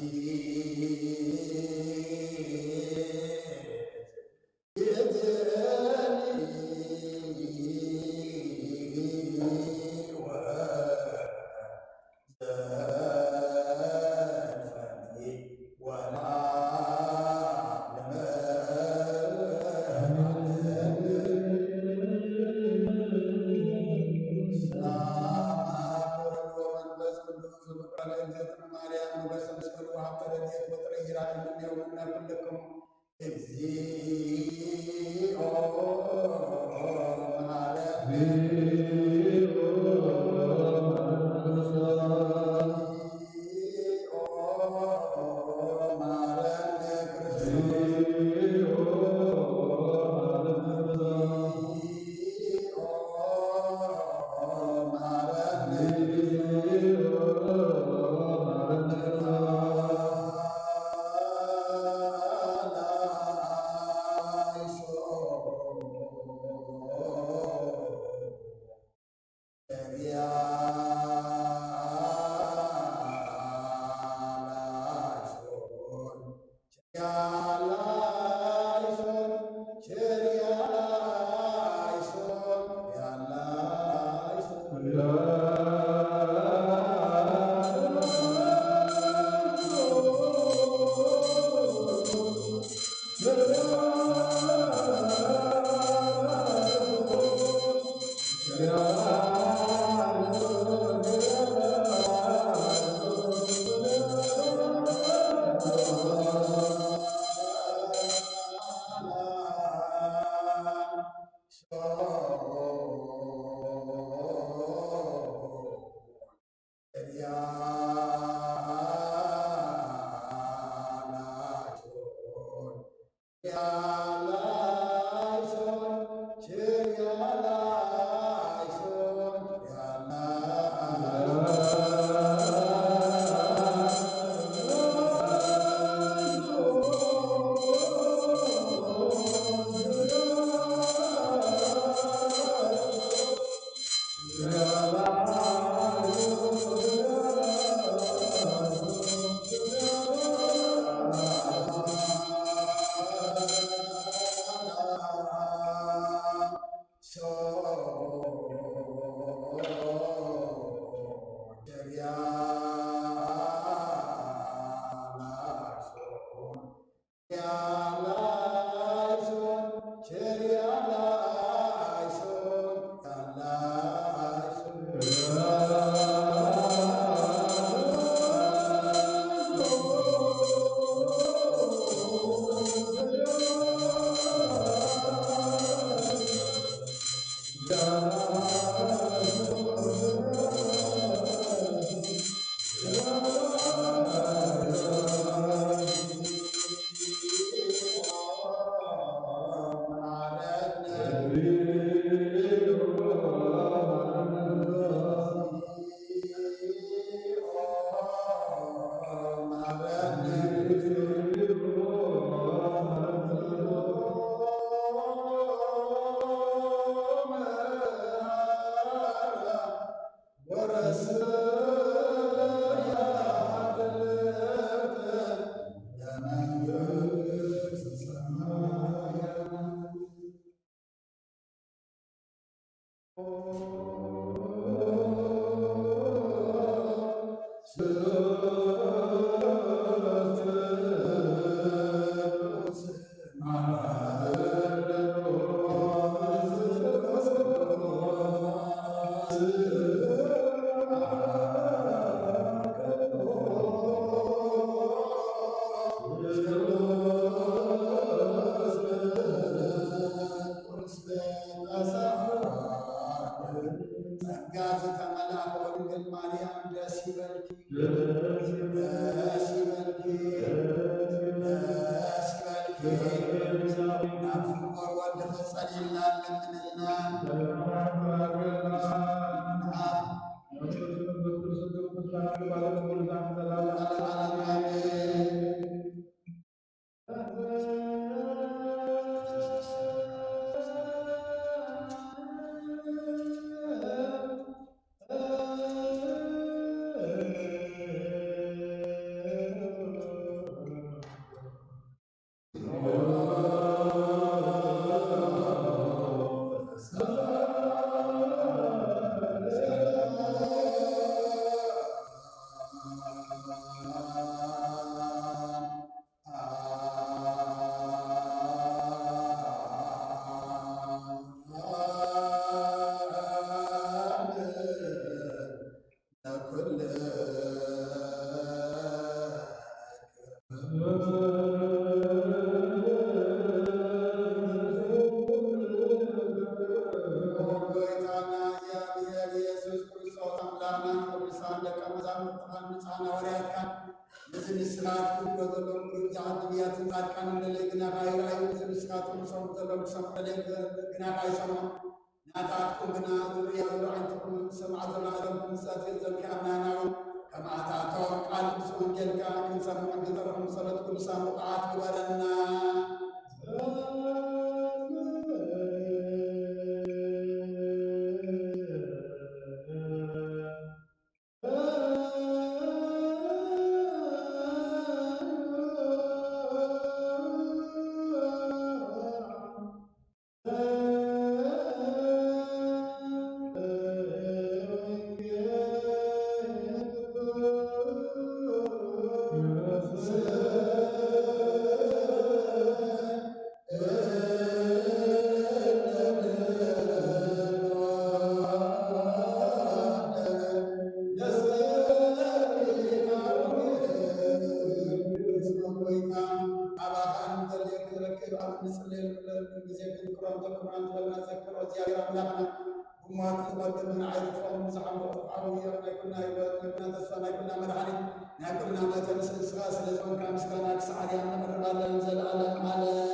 ፍቁር ወልድኺ ጸልይልና ለምንልና። ጎይታና እግዚኣብሔር ኢየሱስ ክርስቶስ ኣምላኽና፣ ቅዱሳን ደቀ መዛሙርትኻን ብፁዓን ሃዋርያትካን ነዚ ንስኻ ትብሎ ዘለኹም ብዙሓት ነቢያትን ጻድቃንን ለለይ ግናኻ ይረኣዩ፣ ነዚ ንስኻትኩም ትሰምዑ ዘለኹም ክሰምዑ ለለይ ግናኻ ይሰምዑ። ናታትኩም ግና ዝርእያ ዘሎ ኣዒንትኹምን ዝሰምዓ ዘሎ ኣእዛንኩም ምጽኣት የእዘንኪ ኣምላኽና እውን፣ ከምኣታቶም ቃል ምስ ወንጌልካ ክንሰምዕን ክንሰርሕን ብጸሎት ቅዱሳን ብቑዓት ግበረና። ኣባኻ እንተልየ ክረክብ ኣብ እንጽልየሉ ግዜ ክንክሮ እንተኩና እንተበልና ዘክሮ እግዚኣብሔር ኣምላኽና። ብሞት ዝቐድም ንዓይ ርፎም ዝሓምቑ ዓብዮ ናይ ኩልና ህይወት ናይ ኩልና ተስፋ ናይ ኩልና መድሓኒት ናይ ኩልና መተንስ ንስኻ ስለ ዝኾንካ ምስጋና ክሳዕ ኣርያም ነቕርባለን ዘለኣለም ዓለም።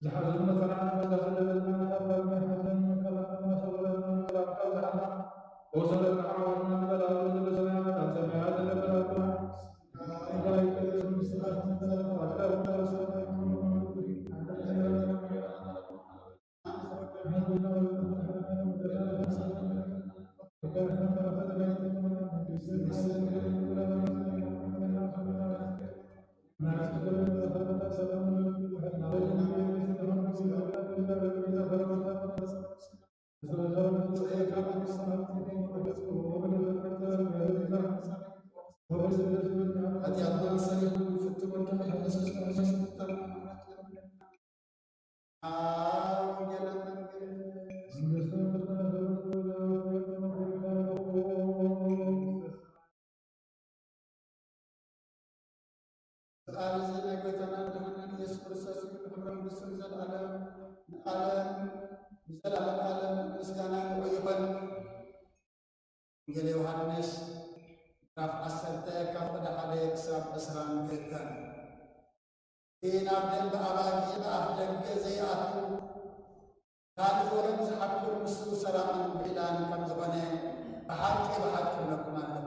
ዝሓዘን መከራን መጻ ዘለና፣ ካብ ዳግማይ ሓዘን መከራን እናሰወረና፣ ሰላምካ ኣብዝሓልና፣ ወሰለካ ዓወትና ንበል ኣብ ዘሎ ሰማያት፣ ኣብ ሰማያት ዝነብር ኣቦና፣ ስምካ ይትቀደስ፣ መንግስትካ ትምጻእ፣ ፈቃድካ ኣብ ሰማይ ከምኡ እውን ኣብ ምድሪ። ሓጢኣትና ሰሪሑ ፍትወልካ ኢየሱስ ክርስቶስ ኣብ ወንጌል መንግስት ቃል እዚ ናይ ጎይታና ድሓና ኢየሱስ ክርስቶስ እዩ። ክብሪ መንግስቱ ንዘለዓለም ንዓለም ንዘለዓለም ዓለም ምስጋና ንዑ ይኹን። ወንጌል ዮሃንስ ምዕራፍ ዓሰርተ ካብ ፍቕዲ ሓደ ክሳብ ዕስራን ክልተን። እቲ ናብ ደንበ ኣባጊዕ ብኣፍ ደገ ዘይኣቱ ካልእ ወገን ዝሓኩር ንሱ ሰራቕን ብዒላን ከም ዝኾነ ብሓቂ ብሓቂ እብለኩም ኣለኹ።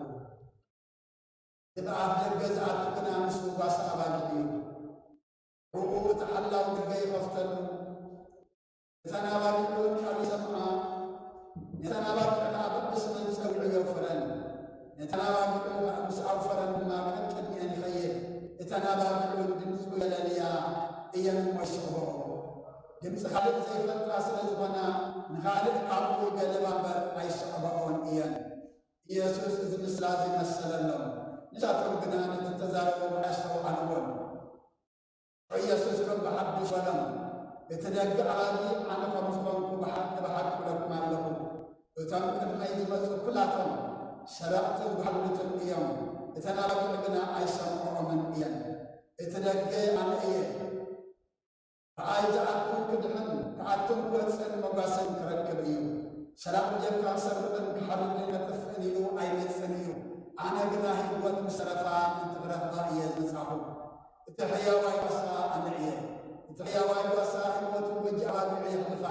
እቲ ብኣፍ ደገ ዝኣቱ ግና ንሱ ጓሳ ኣባጊዕ እዩ። ብኡ እቲ ሓላው ደገ ይኸፍተሉ። እተን ኣባጊዕ እውን ቃሉ ይሰምዓ፣ ነተን ኣባጊዕ ከዓ በብስመን ጸዊዑ የውፍረን። ነተን ኣባጊዑ ምስ ኣውፈረን ድማ ቀቅድሚአን ይኸይድ። እተን ኣባጊዕ እውን ድምፁ የለልያ እየን እሞ ይስዕብኦ። ድምፂ ካልእ ዘይፈልጣ ስለ ዝኾና ንኻልእ ካብኡ ይገለባ እምበር ኣይስዕብኦን እየን። ኢየሱስ እዚ ምስላ እዚ መሰለሎም። ንሳቶም ግና ነቲ ተዛረቦም ኣየስተውዓልዎን። ኢየሱስ ከም ብሓድሽ በሎም፣ እቲ ደገ ኣባጊዕ ኣነ ከም ዝኾንኩ ብሓቂ ብሓቂ እብለኩም ኣለኹ፣ እቶም ቅድመይ ዝመጹ ኩላቶም ሰረቕትን ጓሓጉልትን እዮም፣ እተን ኣባጊዕ ግና ኣይሰምዕኦምን እየን። እቲ ደገ ኣነ እየ። ብኣይ ዝኣቱ ክድሕን ክኣቱን ክወጽእን መጓሰን ክረክብ እዩ። ሰራቒ ጀብካ ክሰርቕን ክሓርድን ከጥፍእን ኢሉ ኣይመጽእን እዩ። ኣነ ግና ህይወት ምስ ተረፋ እንትኽረኽባ እየ ዝመጻኹ። እቲ ሕያዋይ ጓሳ ኣነ እየ። እቲ ሕያዋይ ጓሳ ህይወቱ በጃ ኣባጊዑ የሕልፋ።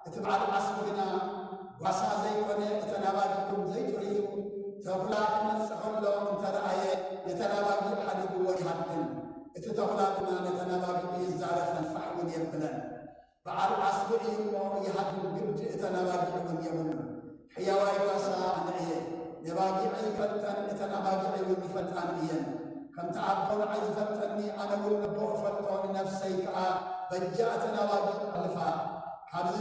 እቲ በዓል ዓስቢ ግና ጓሳ ዘይኮነ፣ እተን ኣባጊዑ ዘይጥሪዙ፣ ተኹላ ክመጽእ ከሎ እንተ ረኣየ፣ ነተን ኣባጊዕ ሓዲግወን ይሃድን። እቲ ተኹላ ድማ ነተን ኣባጊዑ ይዛረፈን ፋሕ እውን የብለን። በዓል ዓስቢ እዩ እሞ ይሃድን፣ ግዲ እተን ኣባጊዕ እውን የብሉን። ሕያዋይ ጓሳ ኣነ እየ። ነባጊዐይ ይፈልጠን፣ እተን ኣባጊዐይ እውን ይፈልጣን እየን። ከምቲ ኣቦ ንዓይ ዝፈልጠኒ፣ ኣነ እውን ነቦ እፈልጦ፣ ንነፍሰይ ከኣ በጃ እተን ኣባጊዕ እሕልፋ። ካብዚ፣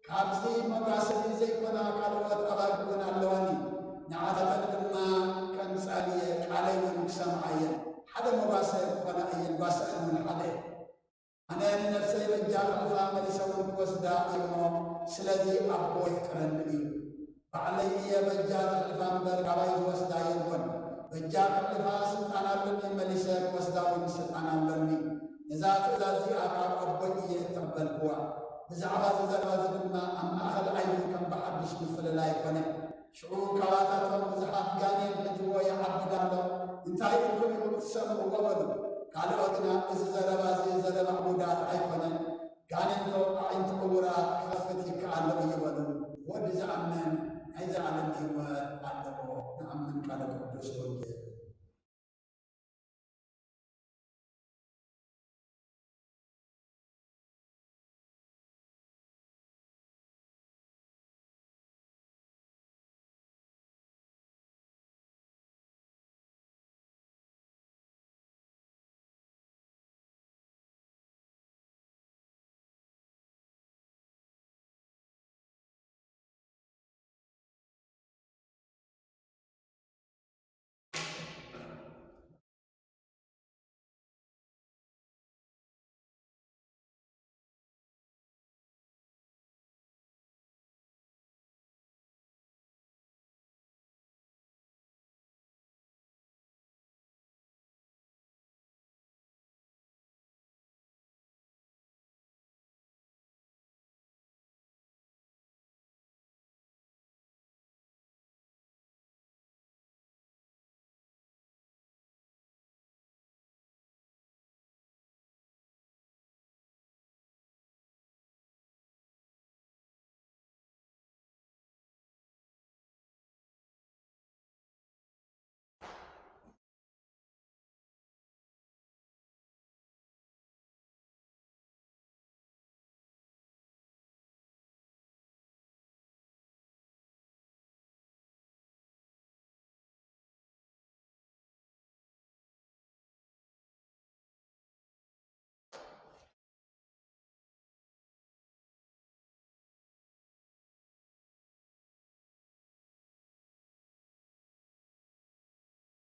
ካብዚ መጓሰ እዚ ዘይኮና ካልኦት ኣባጊዕ እውን ኣለዋኒ። ንዓተን ድማ ከምጻን እየ፣ ቃለይ እውን ክሰምዓ እየን። ሓደ መጓሰ ክኾና እየን፣ ጓሰአን እውን ሓደ። ኣነ ንነፍሰይ በጃ ከሕልፋ፣ መሊሰ እውን ክወስዳ እየ እሞ፣ ስለዚ ኣቦ የፍቅረኒ እዩ። ባዕለይ እየ በጃ ዘሕልፋ እምበር፣ ካባይ ዝወስዳ የልቦን። በጃ ከሕልፋ ስልጣን ኣለኒ፣ መሊሰ ክወስዳ እውን ስልጣን ኣለኒ። ነዛ ትእዛዝ እዚኣ ካብ ኣቦይ እየ እተቐበልክዋ። ብዛዕባ እዚ ዘረባ እዚ ድማ ኣብ ማእከል ዓይኒ ከም ብሓድሽ ምፍልላይ ኮነ። ሽዑ ካባታቶም ብዙሓት ጋኔን ሒዝዎ ይዓብድ ኣሎ፣ እንታይ ኢልኩም ኢኹም እትሰምዕዎ? በሉ። ካልኦት ግና፣ እዚ ዘረባ እዚ ዘረባ ዕቡዳት ኣይኮነን፣ ጋኔን ዶ ኣዒንቲ ዕዉራት ክኸፍት ይከኣሎ እዩ? በሉ። ወዲ ዝኣምን ናይ ዘላለም ህይወት ኣለዎ። ንኣምን ቃለ ቅዱስ ወንጌል።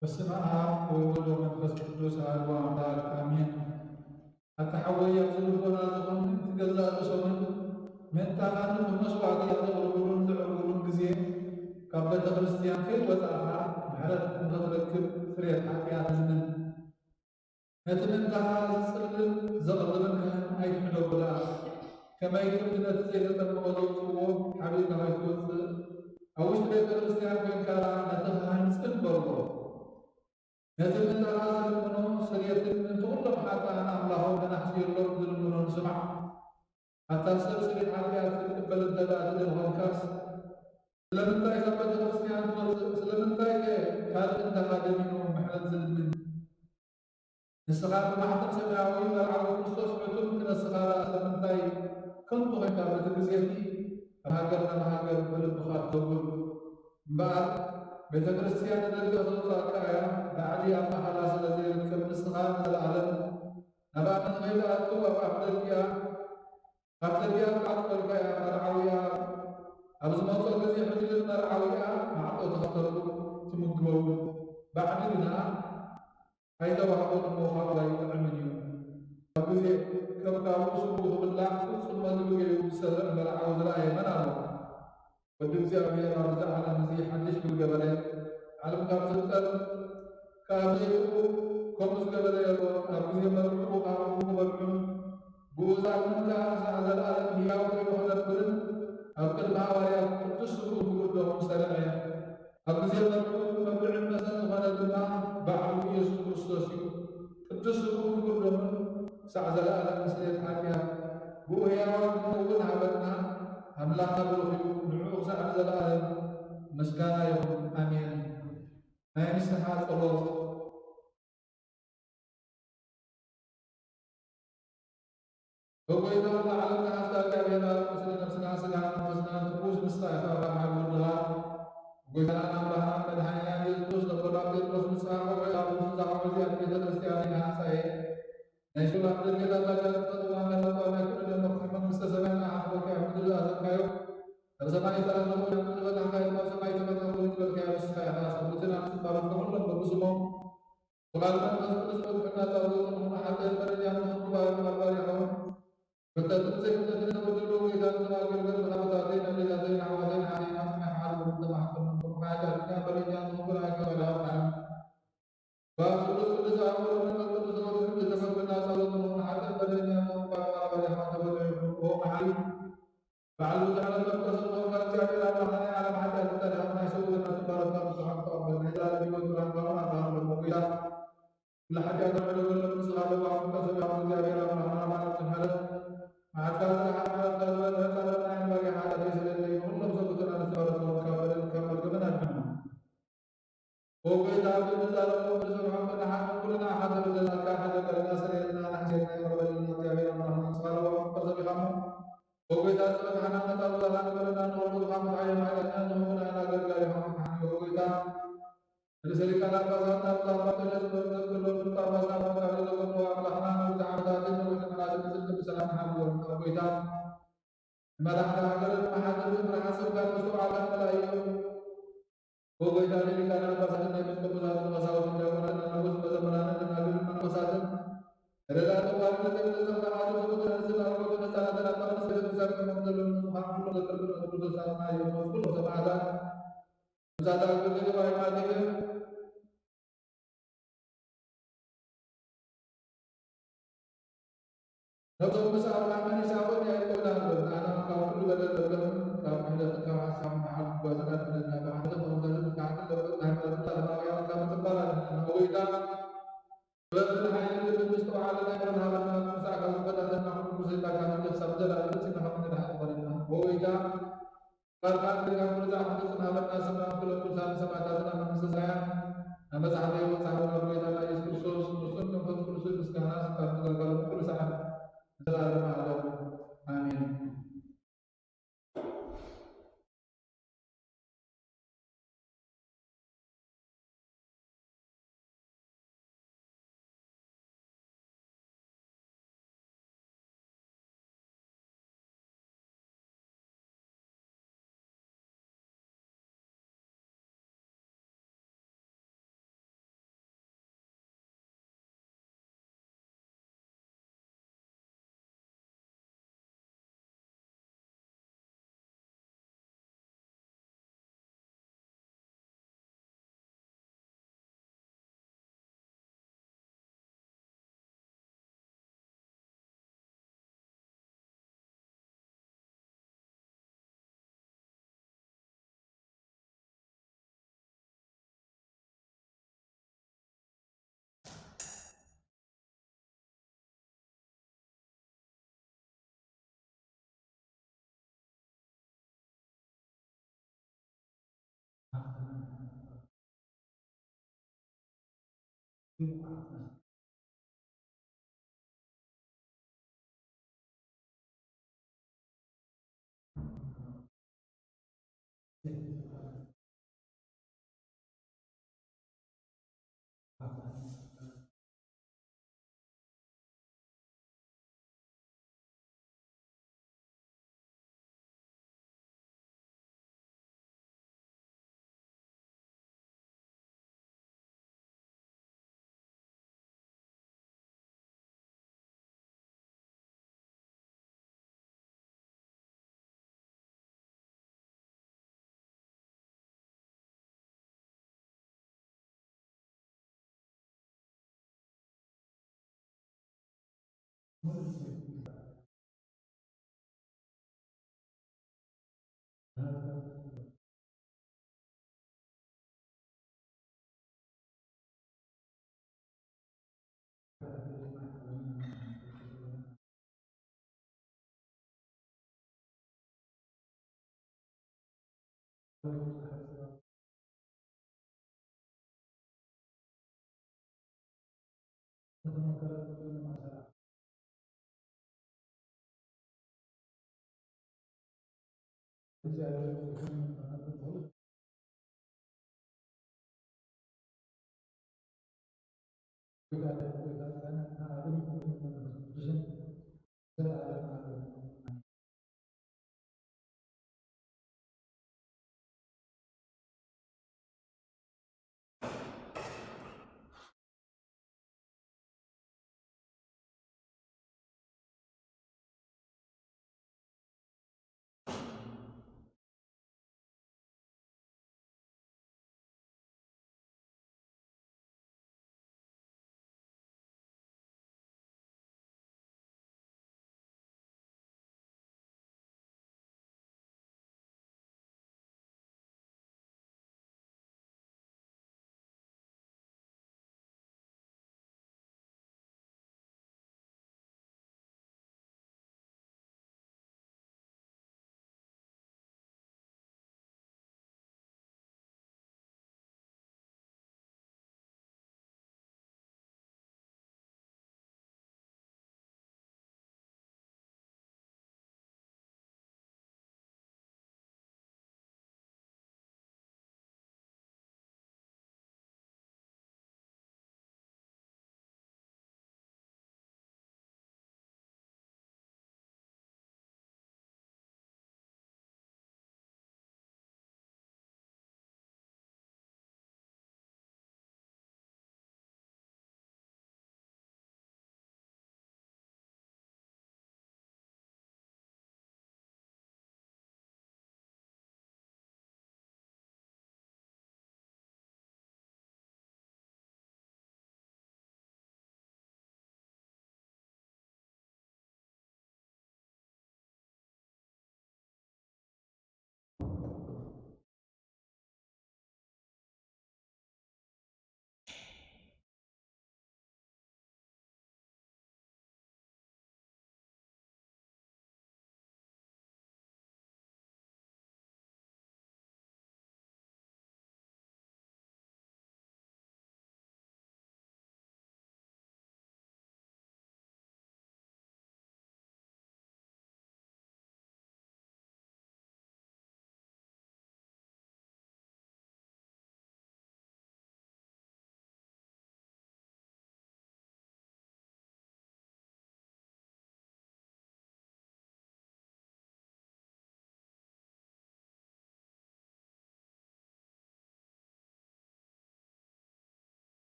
በስመ አብ ወወልድ ወመንፈስ ቅዱስ አሐዱ አምላክ አሜን። ኣታ ሓወይ፣ ኣብዚ ልቦና ዝኾኑ እቲ ገዛእ ርእሶምን ምእንታኻን ከም መስዋዕቲ ዘቕርብሉን ዘዕርጉሉን ግዜ፣ ካብ ቤተ ክርስቲያን ከይወጻእኻ ምሕረት ንኽትረክብ ስርየት ሓጢኣት እዝንን። ነቲ ምእንታኻ ዝጽልን ዘቕርብን ካህን ኣይትሕደጎ ደኣ። ከመይ ክንዲ ነቲ ዘይተጠምቐ ዘውጽእዎ ሓቢእካ ከይትወጽእ፣ ኣብ ውሽጢ ቤተ ክርስቲያን ኮይንካ ደኣ ነቲ ካህን ጽን በሎ። ነቲ ምእንታኻ ዝልምኖ ስርየትን ነቲ ኩሎም ሓጥኣን ኣምላኾም ከነሕስየሎም ዝልምኖን ስማዕ። ኣታ ሰብ ስርየት ሓጢኣት ክትቅበል እንተ ደኣ ትደሊ ኾንካስ፣ ስለምንታይ ካብ ቤተ ክርስቲያን ትወጽእ? ስለምንታይ ከ ካልእ እንተኻ ደሚኑ ምሕረት ዝልምን? ንስኻ ብማሕተም ሰማያዊ መርዓዊ ክርስቶስ ሕቱም ክነስኻ ደኣ ስለምንታይ ከንቱ ኾንካ? በቲ ግዜ እቲ ካብ ሃገር ናብ ሃገር ብልብኻ ትዘውር። እምበኣር ቤተ ክርስቲያን ንደገ ክተውጽኣካ እያ፣ ባዕዲ ኣብ ማእኸላ ስለ ዘይርከብ ንስኻ ንዘለኣለም ናብኣ ንኸይትኣቱ ኣብ ኣፍ ደጊኣ ኣብ ደጊኣ ክትዓጽወልካ እያ። መርዓዊኣ ኣብ ዝመጾ ግዜ ሕጂ ግን መርዓዊኣ ማዕጾ ትኸፍተሉ፣ ትምግበሉ። ባዕዲ ግና ኣይተዋህቦን እሞ ካብኡ ኣይጥዕምን እዩ። ኣብ ግዜ ከም ካብኡ ስግኡ ክብላዕ ፍጹም መግቢ ገይሩ ዝሰርዕ መርዓዊ ዝረኣየ መን ኣሎ? ወዲ እግዚኣብሔር ኣብዚ ዓለም እዚ ሓድሽ ብዝገበረ፣ ዓለም ካብ ዝፍጠር ካብ ዘይብሉ ከምኡ ዝገበረ የሎን። ኣብ ግዜ መርዕኡ ካብኡ ክበልዑን ብኡ ዝኣምን ከኣ ክሳዕ ዘለኣለም ህያው ኮይኑ ክነብርን ኣብ ቅድሚ ሃዋርያት ቅዱስ ስግኡ ብግርዶም ዝሰርዐ፣ ኣብ ግዜ መርዕኡ መብልዕን መስተን ዝኾነ ድማ ባዕሉ ኢየሱስ ክርስቶስ እዩ። ቅዱስ ስግኡን ክቡር ደሙን ክሳዕ ዘለኣለም ንስርየት ሓጢኣት ብኡ ህያዋን ክንከውን ሃበና። ኣምላኽና ብሩኽ እዩ፣ ንዕኡ ክሳዕ ንዘለኣለም ምስጋና ይኹን። ኣሜን። ናይ ንስሓ ጸሎት። ብጎይታ ለዓለም ተሓስዳ እግዚኣብሔር ኣብ ቁስሊ ነፍስና ስጋና መንፈስና ትኩስ ምስታ ኢኻ ካብ ሓጎድኻ ጎይታናን ኣምላኽናን መድሓኒናን የሱስ ክርስቶስ ነቦና ጴጥሮስ ንስኻ ቆልዑ ኣብ ርሱን ዛዕባ እዚ ኣብ ቤተ ክርስቲያን ይሃንጻ እየ። ናይ ሽባት ድርጌታት ኣጋንንት ተጥዋን ከለቋ ናይ ኩሉ ደሞ መንግስተ ሰማይ ንኣኻ ክበካ ኣብ ምድሪ ዝኣዘዝካዮ ኣብ ሰማይ ዝተኣዘዘ ኮይኑ ኣብ ምድሪ ዝበላዕካዮ ድማ ኣብ ሰማይ ዝተፈትሐ ኮይኑ ዝበልካዮ ንስኻ ኢኻ። ሰብኡትን ኣብ ስባሮት ኩሎም በብስሞም ብቓል መንፈስ ቅዱስ በብሕና ጻውዒት ንኹን ሓጢኣት በደለኛን ንኹን ክባሪ ባርባር ይኸውን። ፍልጠትን ዘይፍልጠትን ዝተበደሉ ጎይታ ንዘማእከል ገጽ ሓቦታተይ፣ ንኣዴታተይ፣ ንኣሕዋተይ፣ ንሓዘይና፣ ናይ ሓር ብሩክ ተማሕጸኖም። ብሩክ ሓጢኣተኛ በደለኛን ንኹን ኣይከባሪ ሃብታም። በኣብ ስሉስ ቅዱስ ኣብ ወልድ መንፈስ ቅዱስ ተወልዱ ዝተፈቅድና ጸሎት ንኹን ሓጢኣት በደለኛን ንኹን ክባሪ ባርባር ይኸውን። ተበደሉ ይኹን። ኦ መሓሪ በዓል ብዙሕ መለኮት ዝኾንካ እግዚኣብሔር ኣምላኽና ናይ ዓለም ሓጢኣት ዝጠርሐ ናይ ሰብኡት ነፍሲ ባሮትካ ንስኻ ክተቐበል ናይ ዘላለም ህይወት ብርሃን ባሮት ኣባህር ለሞ ጎይታ። ኩሉ ሓጢኣት ተምሕደገሎም ንስኻ ለዋህ ፍቃ ሰብኣዊ እግዚኣብሔር ኣምላኽና ማለት ዝምህረት መዓትካ ዝረሓ ምሕረትካ ዝበዝሐ ጻድቕ ናይ ባርያ ሓጢኣት ይስረየለይ። ንኹሎም ሰብኡትን ነፍሲ ባሮትካ ካብ በደል ካብ መርገምን ኣድሕኖም። ኦ ጎይታ፣ ክንዛረቦ ክንሰርሖ ክንሓስቦ ኩልና ሓጢኣት በደልናካ ሓዘንና ስረየልና፣ ንሓስየልና ይቕረ በለልና። እግዚኣብሔር ኣምላኽና ንስኻ ለዋህ ፍቃ ሰቢኻ እሞ ኦ ጎይታ፣ ጸሎትካና ነታ ዙዛና ንበረና፣ ንወልድኻ ምትሓዮ ማዕዳና ንኸውን ኣና ኣገልጋሊኻ ምትሓኒ። ኦ ጎይታ፣ ርእሰ ሊቃነ ጳጳሳት ናብ ዛባ ተለስ በርተት ክሎ ጳጳስ ናብ መቃብር ዘገቡ ኣምላኽና ነዊሕ ዓመታትን ነዊሕ ዘመናትን ብጽድቂ ብሰላም ሓልዎም። ኦ ጎይታ፣ ንመላእኽቲ ሃገርን መሓትርትን ብርሃን ስምካን መስተውዓልካን መላእዮም። ኦ ጎይታ፣ ንሊቃነ ጳጳሳትን ናይ ኤጲስቆጶሳትን ቀሳውስትን ዲያቆናትን ኣናብስትን መዘምራንን ደናግልን መነኮሳትን ረዳእቲ ጓልን ዘይብልን ዘኽታማትን ስሙትን ኣንስትን ኣረጋውያንን ህጻናትን ኣብ መቕደስ ቤተ ክርስቲያን ከሞም ዘለዉ ንጹሓን ኩሎም ዘክርክር ነቲ ክርስቶስ ኣጥና እዮም። ነቲ ኩሎም ሰማዕታት ምሳታ ግዜ ገባይ ማቴ ነቶም ምስ ኣምላኽ መኒሳቦን ያዕቆብን ኣንበብ። ንኣና ካብ ኩሉ በደል በብለምን ካብ ክሕደትን ካብ ሓሳብን መሓል ክጓዝና ድሕነና ብሓንቲ መምሰልን ብታሕትን ለውጥን ሃይማኖትን ዓለማውያን ካብ ምጽባል ኣድሕነና። ኦ ጎይታ፣ ጥበብን ሓይልን ልብን ምስተውዓልን ኣይኮን ሃበና። ምሳዕካ ዝፈታተና ኩሉ ርሴታካ ምንዲ ክሳብ ዘላለም ንጽንሖ ምንድሓ ይኾነና። ኦ ጎይታ፣ ቃልካ ኣክሊልካ ኩሉ ዝኣኽል ጽንሃበና ስምና ክፍለኩም ሳሚ ሰማዕታትና መንግስተ ሰማያት ኣብ መጽሓፈ ህይወት ሳሕቦና ጎይታና ኢየሱስ ክርስቶስ ንሱን መንፈስ ቅዱስን ምስጋና ስልጣን ተዘርጋሉ ኩሉ ሰዓት ንዘለዓለመ ዓለም ኣሜን።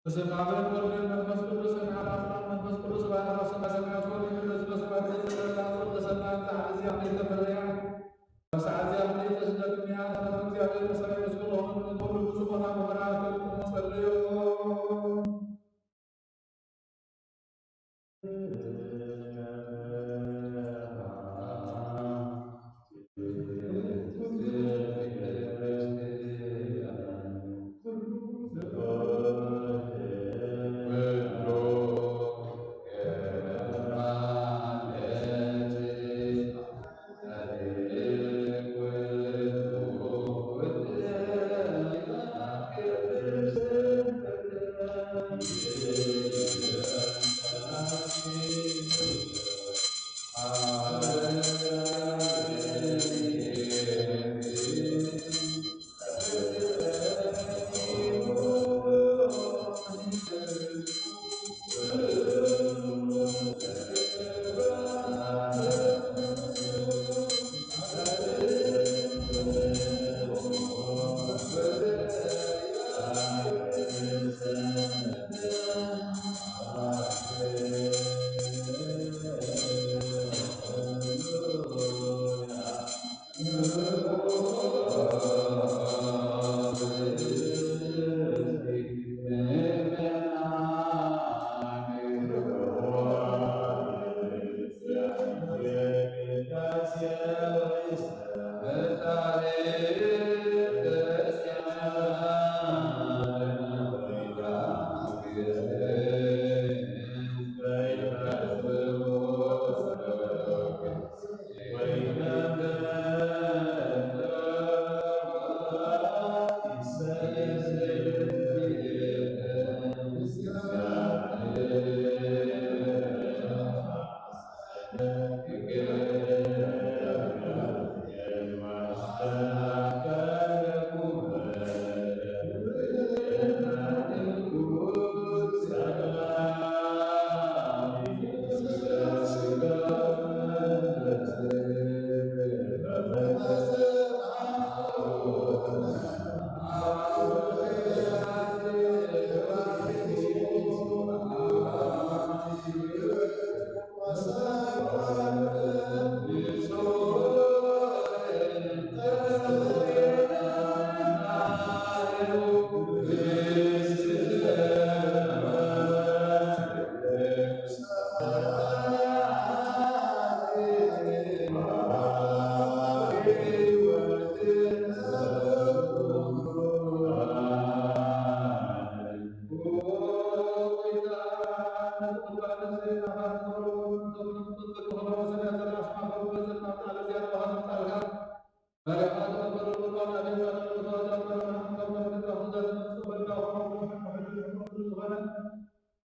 በስመ አብ ወወልድ ወመንፈስ ቅዱስ፣ አሐዱ አምላክ። መንፈስ ቅዱስ ባሕረ ሰማይ ሰማያት ወልድ ለዝበ ሰማያት ለዘበላ ጾር ተሰማያት ለአብ እዚያ እምኔት ተፈለያ። በሰዓት እዚያ እምኔት ተስለ ቅድሚያ ሰላም እግዚአብሔር በሰማይ ምስክር ሆኑ። ሁሉ ብዙ ቦታ መከራ ፈልቁ ጸልዮ።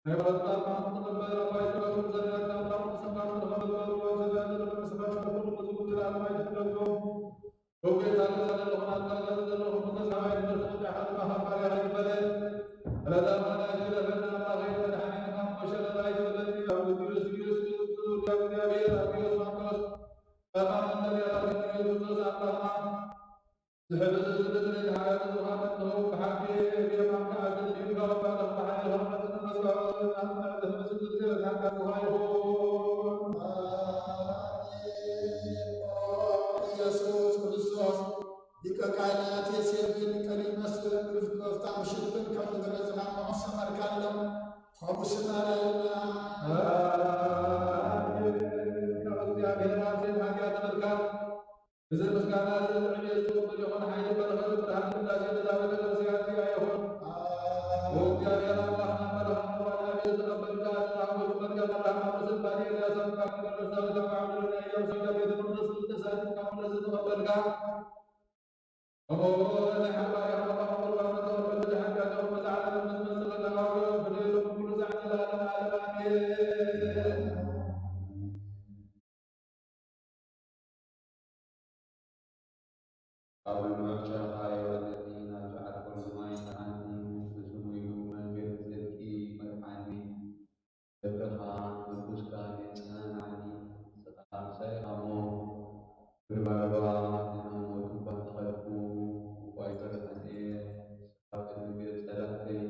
ናይ ወረዳ ኣባላት ተቐበል ኣባይቲ ወሰን ዘርያት ኣባላት ተሰማም ተቐበል ወሰን ዘርያት ተቐበል ስማት ተቐበል ወሰን ዘርያት ኣባይቲ ተቐበል ወጌታ ተሰለ ለኹና ተቐበል ዘለኹም ተሰማይ ተሰማይ ሓድማ ሓባሪ ይበለ። ረዳ ማና ይበለና ኣባይ መድኃኒና ሞሸ ረዳ ይበለኒ። ኣብ ኢየሱስ ክርስቶስ ዙሪያ እግዚአብሔር ኣብ ኢየሱስ ማርቆስ ኣባ መጠን ያላገኘ ኢየሱስ ኣባና ዝሕብስ ዝብስ ናይ ሓያል ዝኾነ እንተሆ ብሓቂ ብየማንካ ኣትንቢካ ወባዕልኻ ብሓይልኻ መጽናዕቲ መስዋዕት ኣስመዕቲ ህብስ ዝብስ ሓካ ይኹን። ኢየሱስ ክርስቶስ ሊቀ ካህናት የሴፍ ሊቀ ሊመስል ብፍትወፍታ ምሽትን ከም ዝገለጽኻ መቕሰመርካሎም ከምኡ ስመረልና። ካብ እግዚኣብሔር ኣብ ዘይማግያ ተመልካ እዚ ምስጋና እዚ ዕቤት ዝቕበል ይኹን ሓይሊ በረኸት ብርሃን ቅዳሴ ነዛ ቤተ ክርስቲያን እዚኣ ይኹን። ኦ እግዚኣብሔር ኣምላኽና በረኻ መዋዕለ ዕቤት ዝተቐበልካ፣ ንኣቦች መርገም ኣብርሃም፣ ኣቦ ስልጣን ኤልያስ፣ ኣብ ካህን ቅዱስ ዳዊት፣ ኣብ ዓብዱ ነቢይ፣ ኣብ ሰውዳ ቤተ መቅደስ ክልተ ሳድቅ ካብ መቅደስ ዝተቐበልካ፣ ከምኡ ናይ ሓባሪ ሓባሪ ቁርባን ዝተቐበልካ፣ ንሓጢኣቶም መዛዕላ ምስ መሰለ ተባብሮ፣ ፍደሎም ኩሉ ዛዕባ ለዓለም ዓለም። ኣሜን። ካብ ምርጫኻ የውረደኒ፣ ናብ ጸዓት ኩሉ ማይ ተዓኒ፣ ብስሙ እዩ መንገዲ ጽድቂ መርሓኒ። ደብርኻ ምርኩስካ የጽናንዓኒ፣ ንስኻ ምሳይ ኢኻ እሞ፣ ብባርባ ንመሞት እኳ እንተኸድኩ፣ እኳ ኣይፈርሕን እየ፣ ንስኻ ኣብ ቅድሚ ቤት ጸላእተይ፣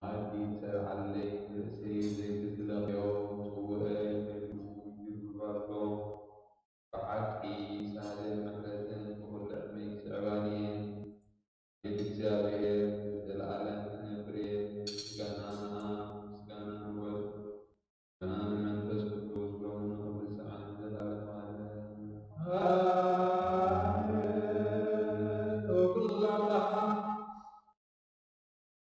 መኣዲ ትሰርዓለይ፣ ርእሰይ ዘይትትለኽዮ፣ ጽውኤ ይፈልዩ ይብሉ ኣሎ። ብሓቂ ሳህልን ምሕረትን ብኹሉ ዕድመይ ክስዕባኒ እየ። ቤት እግዚኣብሔር ንዘለኣለም ክነብር እየ። ምስጋና ንኣ፣ ምስጋና ንወልድ፣ ምስጋና ንመንፈስ ቅዱስ፣ ሎምን ንኹሉ ሰዓት ንዘለኣለም ዓለም። ኣሜን። ተወክሉ ኣምላኽና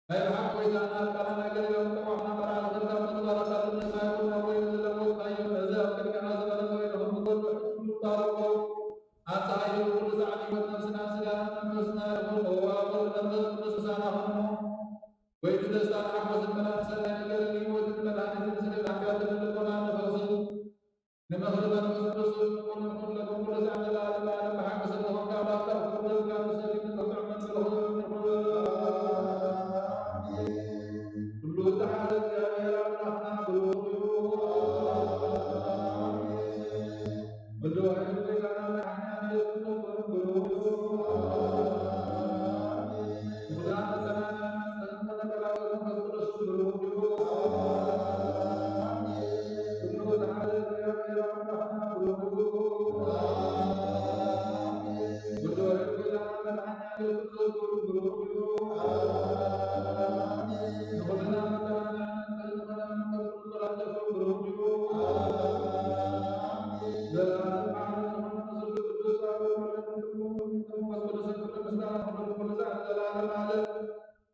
ናይ ብሓቂ ጎይታና፣ ቃና ናይ ገሊላ ጠዋሕና መርዓ ዝኽልካ ምትባረኻሉ ነፃ ይኹን። ኣብ ወይኒ ዝለወጥካዮ፣ ነዚ ኣብ ቅድሜኻ ዝቐረበ ወይንኹም ንጎድሎ ሕዝቡ ባርኮ። ኣንጻሃዮ ኩሉ ዛዕባ ህይወት ነፍስና፣ ስጋና፣ መንፈስና ይኹን። ኦ ኣቦ መንፈስ ቅዱስ ምሳና ኹን። ወይኒ ደስታን ሓጎስን መላእን ሰናይ ነገርን ህይወትን መድኃኒትን ስለ ሓጢኣትን ልቦና ንፈውስን ንምኽሪ መንፈስ ቅዱስ ንኹን ንኹን ለኩም ኩሉ ዛዕባ ለዓለም ዓለም ብሓቂ ስለ ዝኾንካ፣ ባርካ ክቡር ደምካ ንሰግድ ንኽትዑ መንጽር ኹን ንኹን። ኩሉ ዝሓዘ እግዚኣብሔር ኣምላኽና ብሩኽ እዩ። ወልድ ዋሕድ ጎይታና መድኃኒዓለም ኢየሱስ ክርስቶስ ብሩኽ እዩ።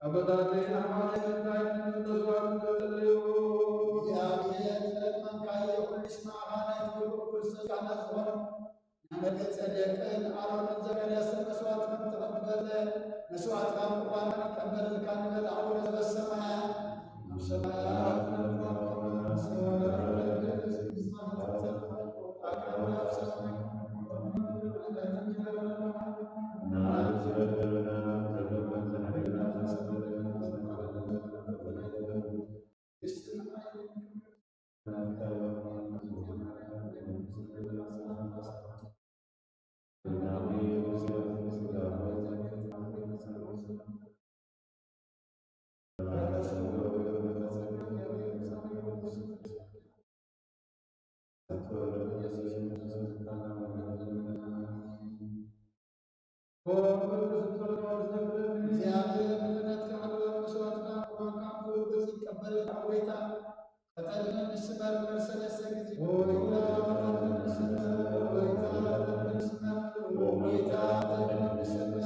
ኣቦታተይ ኣሕዋተይ እንታይ መስዋዕት ተጸለዩ። እግዚኣብሔር ምሕረት መንካዮ ኩሉ ይስማዕኻ። ናይ ትውልዱ ክርስቶስ ካህናት ዝኾኑ ናይ መልከ ጼዴቅን ኣሮንን ዘካርያስን መስዋዕት ከም ተቐበለ መስዋዕትካ ቁርባን ይቀበለልካ ንበል። ኣቡነ ዘበሰማያት ኣብ ሰማያት እግዚኣብሔር ምሕረትካ ዓብዩ መስዋዕትካ ቁርባንካ ብሩህ ገጽ ይቀበል። ኣቦይታ፣ ፈጠነ ንስበር ሰለስተ ግዜ። ጎይታ፣ ፈጠነ ንስበር፣ ጎይታ፣ ፈጠነ ንስበር፣ ጎይታ፣ ፈጠነ ንስበር።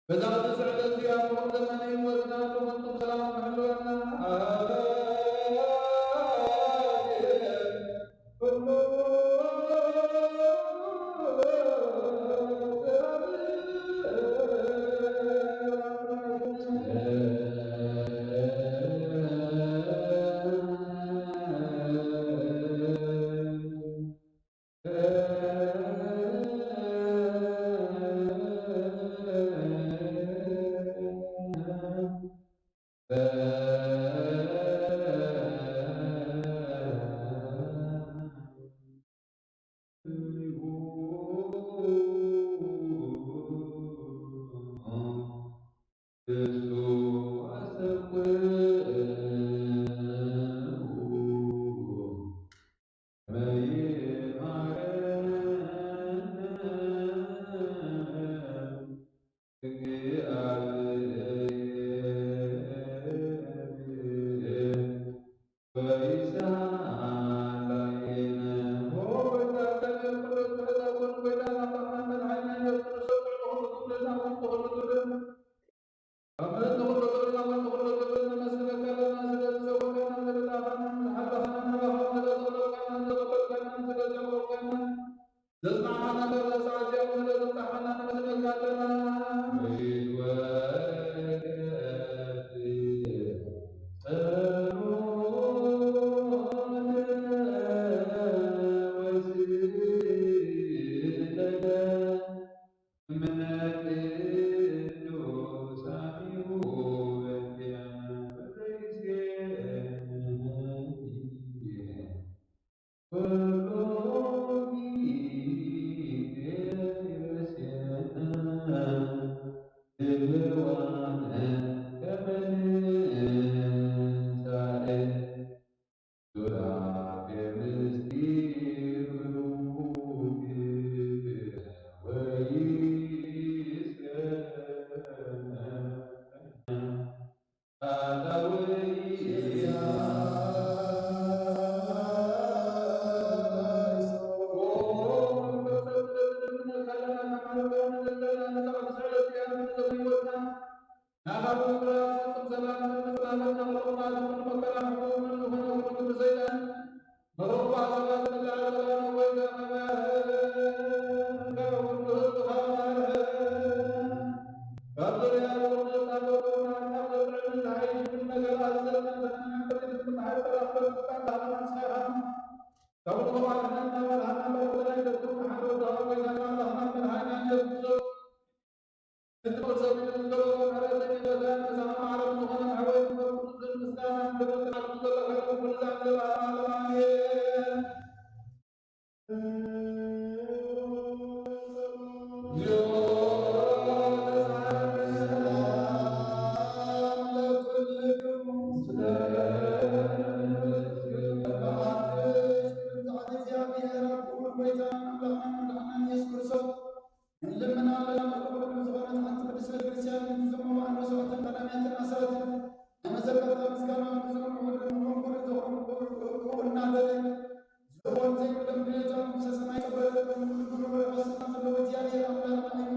በዛ ቅድስቲ ዕለት እዚኣ ብኹም ዘመን ህይወትና ብመንኩም ሰላም ክሕልወና። ንልምና ኣለና። ንኹሉ ዝኾነት ሓንቲ ቅድስት ቤተክርስትያን፣ ነቲ ዝመዋዕል መስዋዕትን ቀዳምያትን ኣስራትን ናይ መዘከርታ ምስጋና ንዝምርሑ ወድን መንበሩ ዘቕርቡ ክቡር እናበለ ዝህቦን ዘይብሎም ድሌቶም ሰሰማይ ጸበለ ንኹሉ ክብሪ በረኸት ስልጣን ዘለዎ እግዚኣብሔር ኣምላኽ እዩ።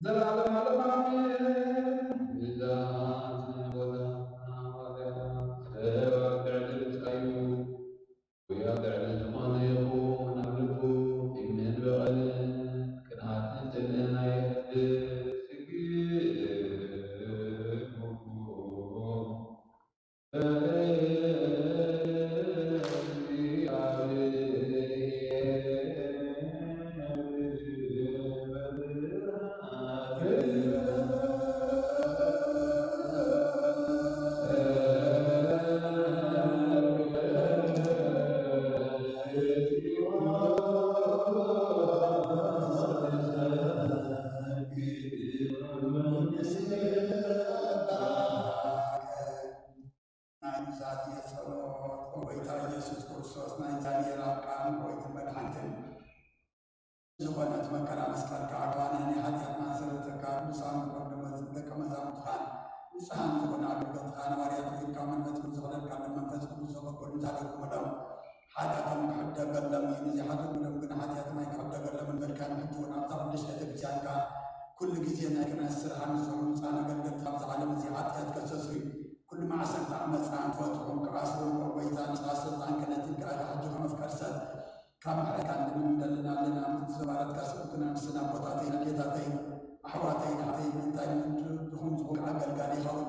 ዘላለም ዓለም ኣሜን። ናይ ኑዛዜ ጸሎት። ኦ ጎይታ ኢየሱስ ክርስቶስ፣ ናይ እግዚኣብሔር ኣብ ቃል ሞይትን መድሓንትን ዝኾነት መከራ መስቀልካ፣ ኣሕዋትና ናይ ሓጢኣትና ሰረተካ፣ ቅዱሳን ዝኾኑ ደመ-፣ ደቀ መዛሙርትኻን ንጹሓን ዝኾኑ ኣገልገልትኻ ሃዋርያት፣ ጌርካ መንፈስ ቅዱስ ዝኾነልካ መንፈስ ቅዱስ ዘበገሉ ዛደግሞሎም ሓጢኣቶም ክሕደገሎም እዩ። ንዝሓደጉሎም ግን ሓጢኣቶም ኣይክሕደገሎምን በልካ፣ ንሕጂ እውን ኣብዛ ቅድስት ቤተክርስትያንካ ኩሉ ግዜ ናይ ክህነት ስርሓ ንዝሰርሑ ብፁዓን ኣገልገልትኻ ኣብዚ ዓለም እዚ ሓጢኣት ከስተስርዩ ኩሉ ማዕሰርቲ ዓመፃ ክፈትሑን ክኣስሩን፣ ኦ ጎይታ፣ ንስኻ ስልጣን ክህነት ይብቃዕካ። ሕጂ ከመፍቀር ሰብ ካብ ምሕረትካ ንልምን እንደልን ኣለና። ምእንቲ ዘባረትካ ስእልኩና ንስና ኣቦታተይን ኣዴታተይን ኣሕዋተይን ሓተይን ምእንታይ ምእንቲ ድኹም ዝኾንካ ኣገልጋሊ ይኸውን።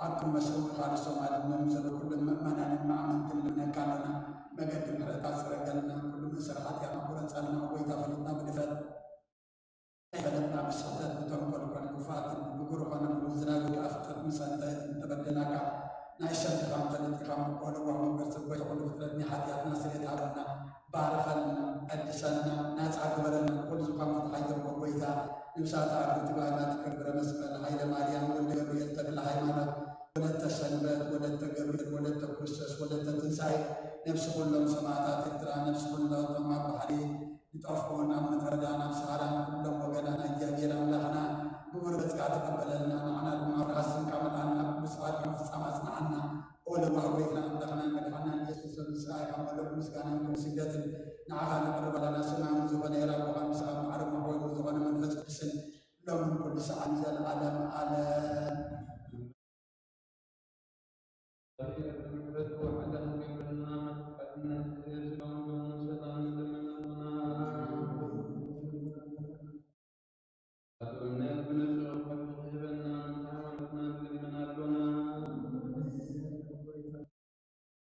ኣብ ቅድመ ስውእኻ ንሶም ኣድህኖም ንዘለዉ ኩሎም ምእመናንን መኣመንትን ንልምነካ ኣለና። መገዲ ምሕረትካ ጽረገልና። ኩሉ ምእሰር ሓጢኣትና ቁረጸልና። ኦ ጎይታ፣ ፈሊጥና ብድፍረት፣ ኣይፈለጥና ብስሕተት ብተንኮል ኮነ ብክፍኣት ብግብሪ ኮነ ብምዝናብ ወይ ከኣ ፍጥረት ምስ እንተ-፣ እንተበደልናካ ናይ ሰብ ድኻም ፈሊጥካ እሞ ለዋህ መምህር ሰብ ጎይታ ኩሉ ፍጥረት ናይ ሓጢኣትና ስርየት ሃበና። ባርኸልና። ንብሳት ኣርድእቲ ባይና ትክብረ መስቀል ሃይለ ማርያም ወልደ ገብርኤል ተክለ ሃይማኖት ወለተ ሰንበት ወለተ ገብርኤል ወለተ ክርስቶስ ወለተ ትንሳኤ ነብሲ ኩሎም ሰማዕታት ኤርትራ ነብሲ ኩሎም ኣብ ባሕሪ ዝጠፍኡ ናብ ምድረ በዳ ናብ ሰሃራ ንኩሎም ወገናና እግዚኣብሔር ኣምላኽና ብብሩህ ገጽካ ተቐበለልና። ንዓና ድማ ፍርሃት ስምካ መልኣና። ቅዱስ ጻድቃን ፍጻመ ኣጽንዓና። ኦ ለዋህ ጎይትና ኣምላኽናን መድሓናን ኢየሱስ ሰብ ንስኻ ኢኻ መለኹ ምስጋናን ክብሪ ስግደትን ንዓኻ ነቕርብ ኣለና። ሰማያዊ ዝኾነ ሄር ኣቦኻ ምሳኻ ማዕረ ማሕበሩ ዝኾነ መንፈስ ቅዱስን ሎምን ኩሉ ሰዓት ንዘለዓለም ዓለም። ኣቶ እምነት ብንጹር ሓቂ ክህበና ንሓዋርያትና ንልምን ኣሎና።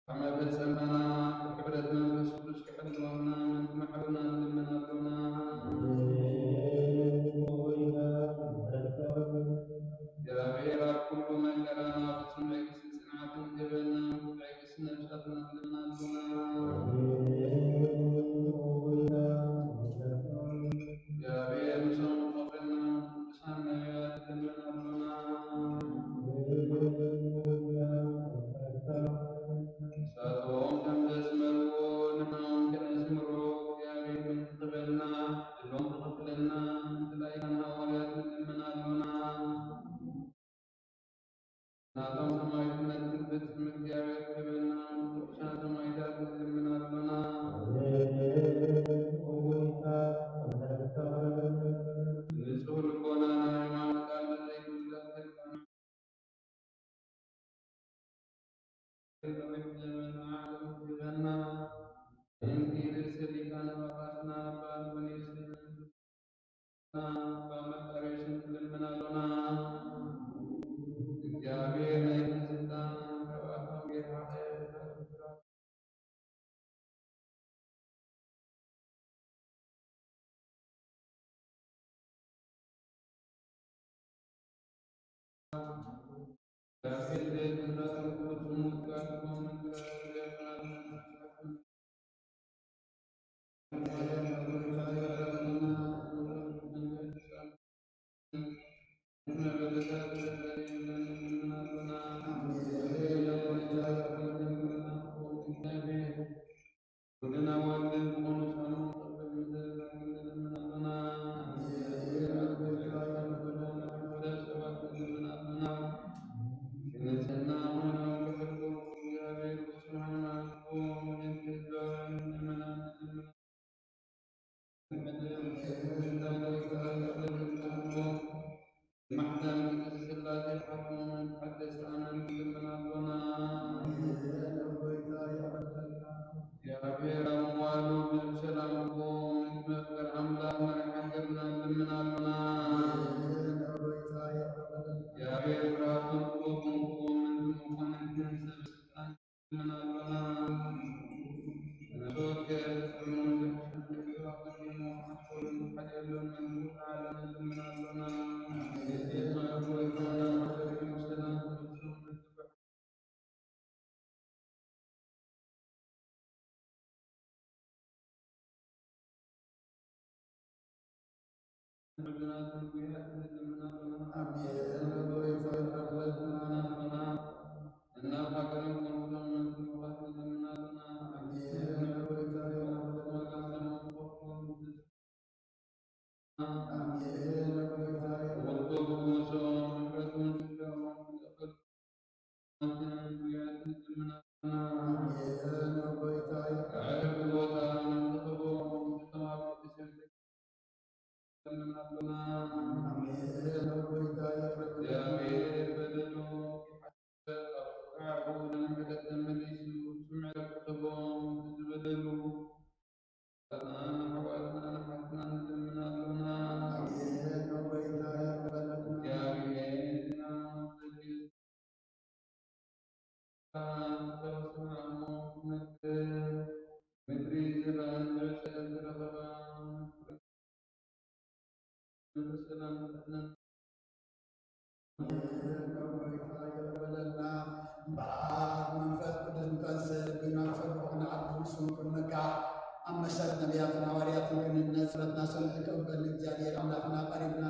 ካብ መፈጸምታና ክብረት መንፈስ ቅዱስ ክሕልወና ምእንቲ መሓብና ንልምን ኣሎና። እግዚኣብሔር ኣብ ኩሉ መከራና ፍጹም ትዕግስትን ጽንዓትን ክህበና ምእንቲ ትዕግስቲ ነፍሳትና ንልምን ኣሎና። እግዚኣብሔር ምሳና ክኾነና ቅዱሳን ነቢያት ንልምን ኣሎና። ንሳቶም ከም ዘስመርዎ ንሕና እውን ከነስምሮ እግዚኣብሔር ምእንቲ ክህበና ዕድሎም ክኸፍለና ምእንቲ ላይካን ሃዋርያት ንልምን ኣሎና። ናቶም ሰማዕትነት ክንፍጽም እግዚኣብሔር ክህበና ምእንቲ ቅዱሳን ሰማዕታት ንልምን ኣሎና። ንጹህ ልቦና ናይ ሃይማኖት ቃል ዘይጉድል ሎሚት ዘመን ዓለም ክህበና። ምእንቲ ርእሰ ሊቃነ ጳጳስና ኣባ ኣንጦንዮስን ኣባ መቃርዮስን ንልምን ኣሎና። እግዚኣብሔር ናይቶም ስልጣን ካብኣቶም ይርሓቕ። ኩልና ወልድ ዝኾኑ ሳኑ ቅርብ ምድር ንልምን ኣሎና። ንሕና ሰባት ንልምን ኣሎና። ንጽህና ኮይኖም ክሕልዉ እግዚኣብሔር ብስም ሃይማኖትኩም ምእንቲ ህዝባውያን ምእመናን ንልምን። ማሕተም ቅድስት ሥላሴ ሓትሞምን ተሐደስ ኣመን ንልምን ኣሎና። እግዚኣብሔር ኣብ መዋሉ ብሰላም ንግቦ ምእንቲ መፍቀር ኣምላኽ መራሕ ሃገርና ንልምን ኣሎና። እግዚኣብሔር ብርሃን ጥበቡን ክቡን ምእንቲ ምኾነ ሰብ ስልጣን ኣሕዋትና ኣሓትና ንልምን ኣሎና። ምድሪ ዝረኣን ዝረኸባ እምበኣር መንፈስ ቅዱስ ንተንስእ ልብና ጽቡቕ ንዓቢ ምስም ቅድመካ ኣብ መሰረት ነቢያትን ሃዋርያትን ክንነጽረትና ሰንዕ ክቕበል ንእግዚኣብሔር ኣምላኽና ቀሪብና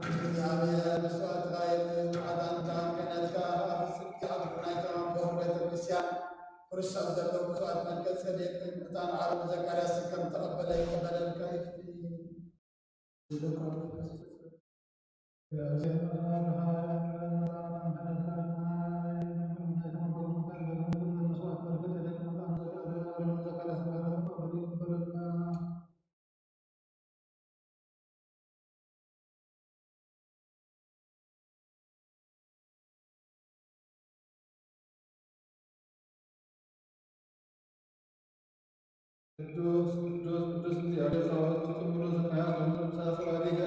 እግዚኣብሔር መስዋዕትኻ የብዕል፣ መዓት ኣንታን ክህነትካ ኣብ ጽድቂ ኣብ ናይቶም ኣቦ ቤተ ክርስቲያን ክርስቶስ ዘሎ መስዋዕት መልከ ጸዴቅን ዕጣን ኣሮን ዘካርያስን ከም ተቐበለ ይቀበለልካ ይፍትኒ። ቅዱስ ቅዱስ ቅዱስ እግዚኣብሔር ጸባኦት፣ ትኩሉ ሰማያት ወምድር ምሳሰባቲከ።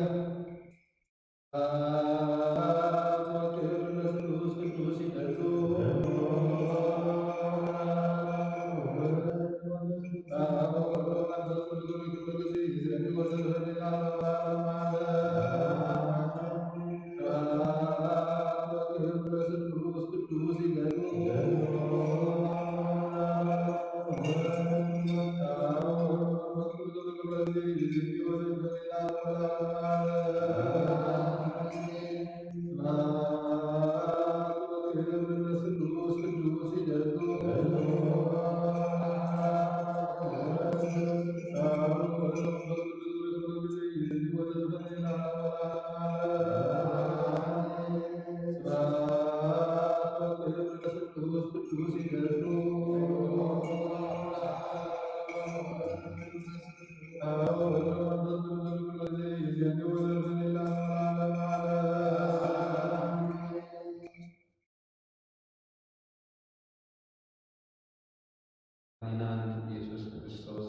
ናይናን ኢየሱስ ክርስቶስ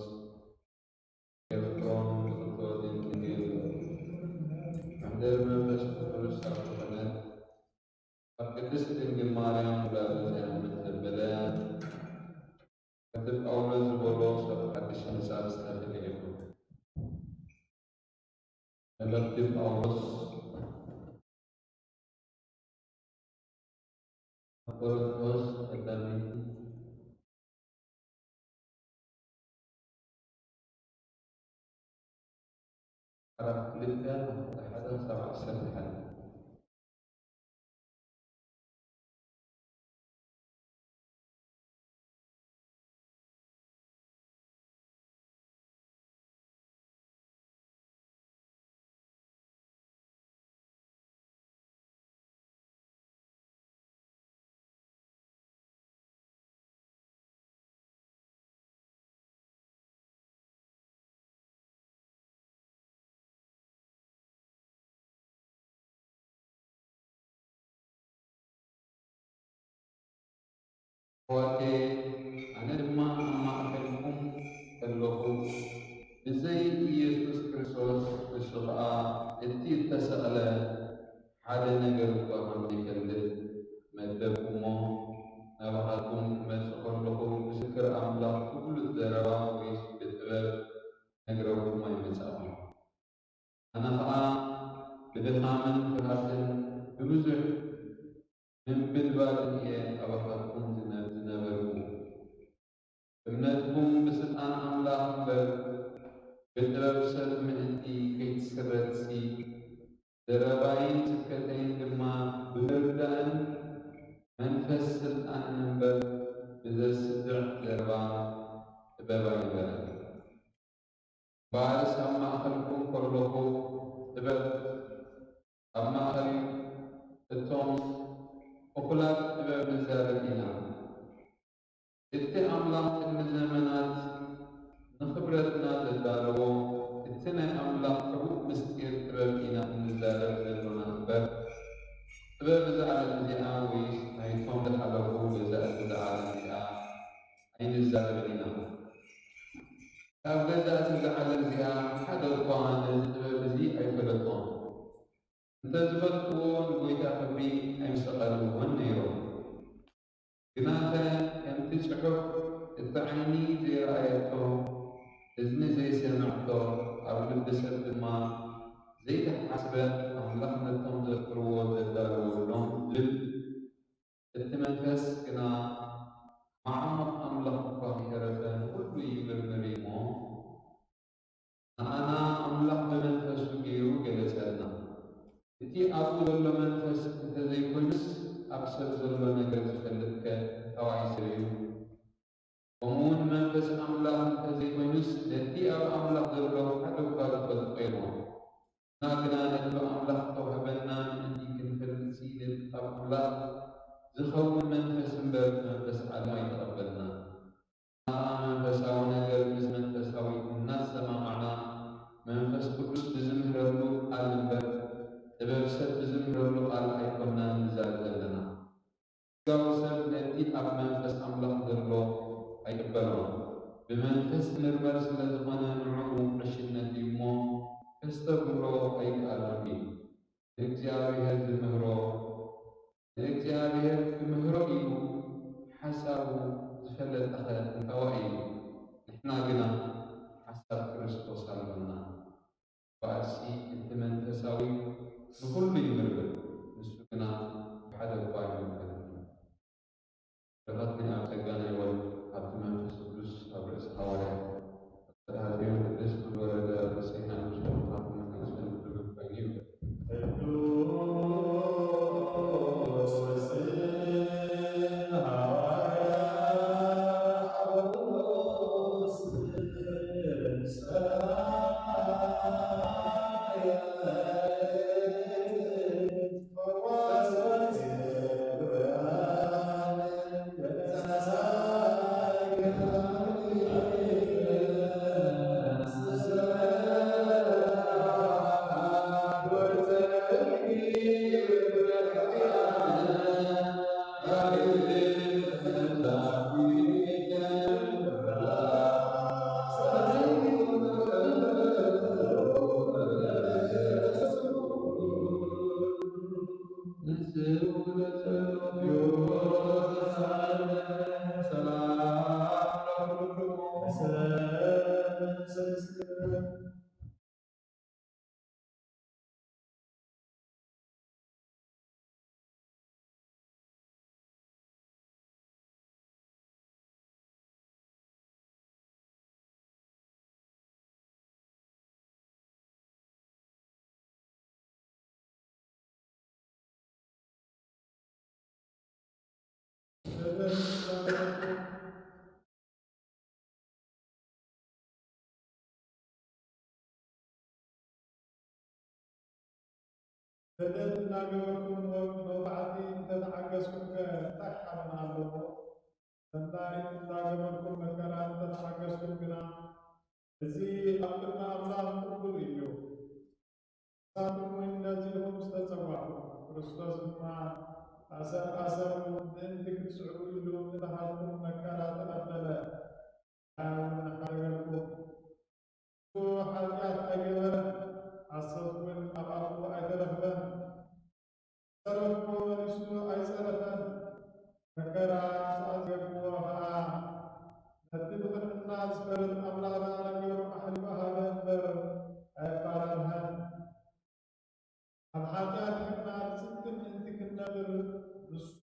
ኤፍሮም ዝኽበርን ድንግል መሕደር መንፈስ ቅዱስ ኣብ ዝኾነት ኣብ ቅድስት ድንግል ማርያም ውላዱ ዘያምን ዘበለ፣ ከምቲ ጳውሎስ ዝበሎ፣ ሰብ ሓድሽ ህንጻ ዝተኽለ ይኹን። መልእኽቲ ጳውሎስ ኣብ ቆሮንቶስ ቀዳመይቲ ምዕራፍ ክልተ፣ ካብ ቁጽሪ ሓደ ክሳብ ዓሰርተ ሓደ። ኣሕዋተይ፣ ኣነ ድማ ኣብ ማእከልኩም ከለኹ፣ ብዘይ ኢየሱስ ክርስቶስ፣ እሱ ኸኣ እቲ እተሰቕለ፣ ሓደ ነገር እኳ ከም ዘይፈልጥ መደብኩ እሞ፣ ናባኻትኩም ክመጽእ ምንብልባልን እየ ኣባኻትኩም ዝነ-፣ ዝነበርኩ። እምነትኩም ብስልጣን ኣምላኽ እምበር ብጥበብ ሰብ ምእንቲ ከይትስረጽሲ፣ ዘረባይን ስብከተይን ድማ ብምርዳእን መንፈስ ስልጣንን እምበር ብዘስድዕ ዘረባ ጥበብ ኣይነበረን። እምበኣርስ ኣብ ማእከልኩም ከለኹ ጥበብ ኣብ ማእከል እቶም እኹላት ጥበብ ንዛረብ ኢና። እቲ ኣምላኽ ቅድሚ ዘመናት ንኽብረትና ዘዳለዎ፣ እቲ ናይ ኣምላኽ ሕቡእ ምስጢር ጥበብ ኢና እንዛረብ ዘሎና እምበር፣ ጥበብ እዛ ዓለም እዚኣ ወይ ናይቶም ዝሓለፉ ገዛእቲ እዛ ዓለም እዚኣ ኣይንዛረብን ኢና። ካብ ገዛእቲ እዛ ዓለም እዚኣ ሓደ እኳ ነዚ ጥበብ እዚ ኣይፈለጦን። እንተ ዝፈልጥዎ ንጎይታ ክብሪ ኣይምሰቐልዎን ነይሮም። ግናኸ ከምቲ ጽሑፍ፣ እቲ ዓይኒ ዘይረኣየቶ፣ እዝኒ ዘይሰምዐቶ፣ ኣብ ልቢ ሰብ ድማ ዘይተሓስበ፣ ኣምላኽ ነቶም ዘፍቅርዎ ዘዳለወሎም ዝብል፣ እቲ መንፈስ ግና መዓሙቕ ኣምላኽ እኳ ከይተረፈ ንኹሉ ይምርምር እዩ እሞ፣ ንዓና ኣምላኽ ብመንፈሱ ገይሩ ገለጸልና። እቲ ኣብኡ ዘሎ መንፈስ እንተ ዘይኮይኑስ፣ ኣብ ሰብ ዘሎ ነገር ዝፈልጥከ ካባይ ሰብ እዩ? ከምኡውን መንፈስ ኣምላኽ እንተ ዘይኮይኑስ፣ ነቲ ኣብ ኣምላኽ ዘሎ ሓደ እኳ ዝፈልጦ የልቦን። ንሕና ግና ነቲ ብኣምላኽ እተዋህበና ምእንቲ ክንፈልጥሲ፣ ነቲ ካብ ኣምላኽ ዝኸውን መንፈስ እምበር፣ መንፈስ ዓለም ኣይተቐበልናን። ንሕና መንፈሳዊ ነገር ምስ መንፈሳዊ እናሰማማዕና፣ መንፈስ ቅዱስ ብዝምህረሉ ቃል እምበር፣ ጥበብ ሰብ ብዝምህረሉ ቃል ኣይኮንናን ንዛረብ ዘለና። ስጋዊ ሰብ ነቲ ኣብ መንፈስ ኣምላኽ ዘሎ ኣይቅበሎን። ብመንፈስ ዝምርመር ስለ ዝኾነ፣ ንዕኡ ዕሽነት እዩ እሞ፣ ከስተብህሎ ኣይከኣሎን እዩ። ንእግዚኣብሔር ዝምህሮ፣ ንእግዚኣብሔር ክምህሮ ኢሉ ሓሳቡ ዝፈለጠኸ እንታዋይ እዩ? ንሕና ግና ሓሳብ ክርስቶስ ኣሎና። እምበኣርሲ እቲ መንፈሳዊ ንኹሉ ይምርምር፣ ንሱ ግና ብሓደ እኳ ኣይምርመርን እዩ። በረኸት ናይ ኣብ ጸጋ ናይ ወልድ፣ ኣብቲ መንፈስ ቅዱስ፣ ኣብ ርእሲ ሃዋርያት፣ ኣብ ተራህሪዮ ቅድስት ወረደ፣ ኣብ ርእሰይና ምስ ወርቃትን መንግስትን ክብር ኮይኑ ይበል። በደል እናገበርኩም መው-፣ መውቃዕቲ እንተተዓገስኩምከ እንታይ ሓበን ኣለዎ? ሰናይ እናገበርኩም መከራ እንተተዓገስኩም ግና፣ እዚ ኣብ ቅድሚ ኣምላኽ ቅቡል እዩ። ንሳቶም እውን ነዚ ኢኹም ዝተጸዋዕኩም። ክርስቶስ ድማ፣ "ኣሰር ኣሰሩ፣ ምእንቲ ክትስዕቡ ኢሉ ንድኻትኩም መከራ ተቐበለ፣ ንዓይ እውን ሓደገልኩም። ንሱ ሓጢኣት ኣይገበረን፣ ሓሶት እውን ኣብ ኣፉ ኣይተረኽበን። ዝጸረፍዎ መሊሱ ኣይጸረፈን፣ መከራ ምስ ኣጽገብዎ ኸኣ፣ ነቲ ብቕንዕና ዝፈርድ ኣምላኽና ነገሩ ኣሕሊፉ ሃበ እምበር፣ ኣየፈራርሀን። ኣብ ሓጢኣት ሒዝና ብጽድቂ ምእንቲ ክንነብር፣ ንሱ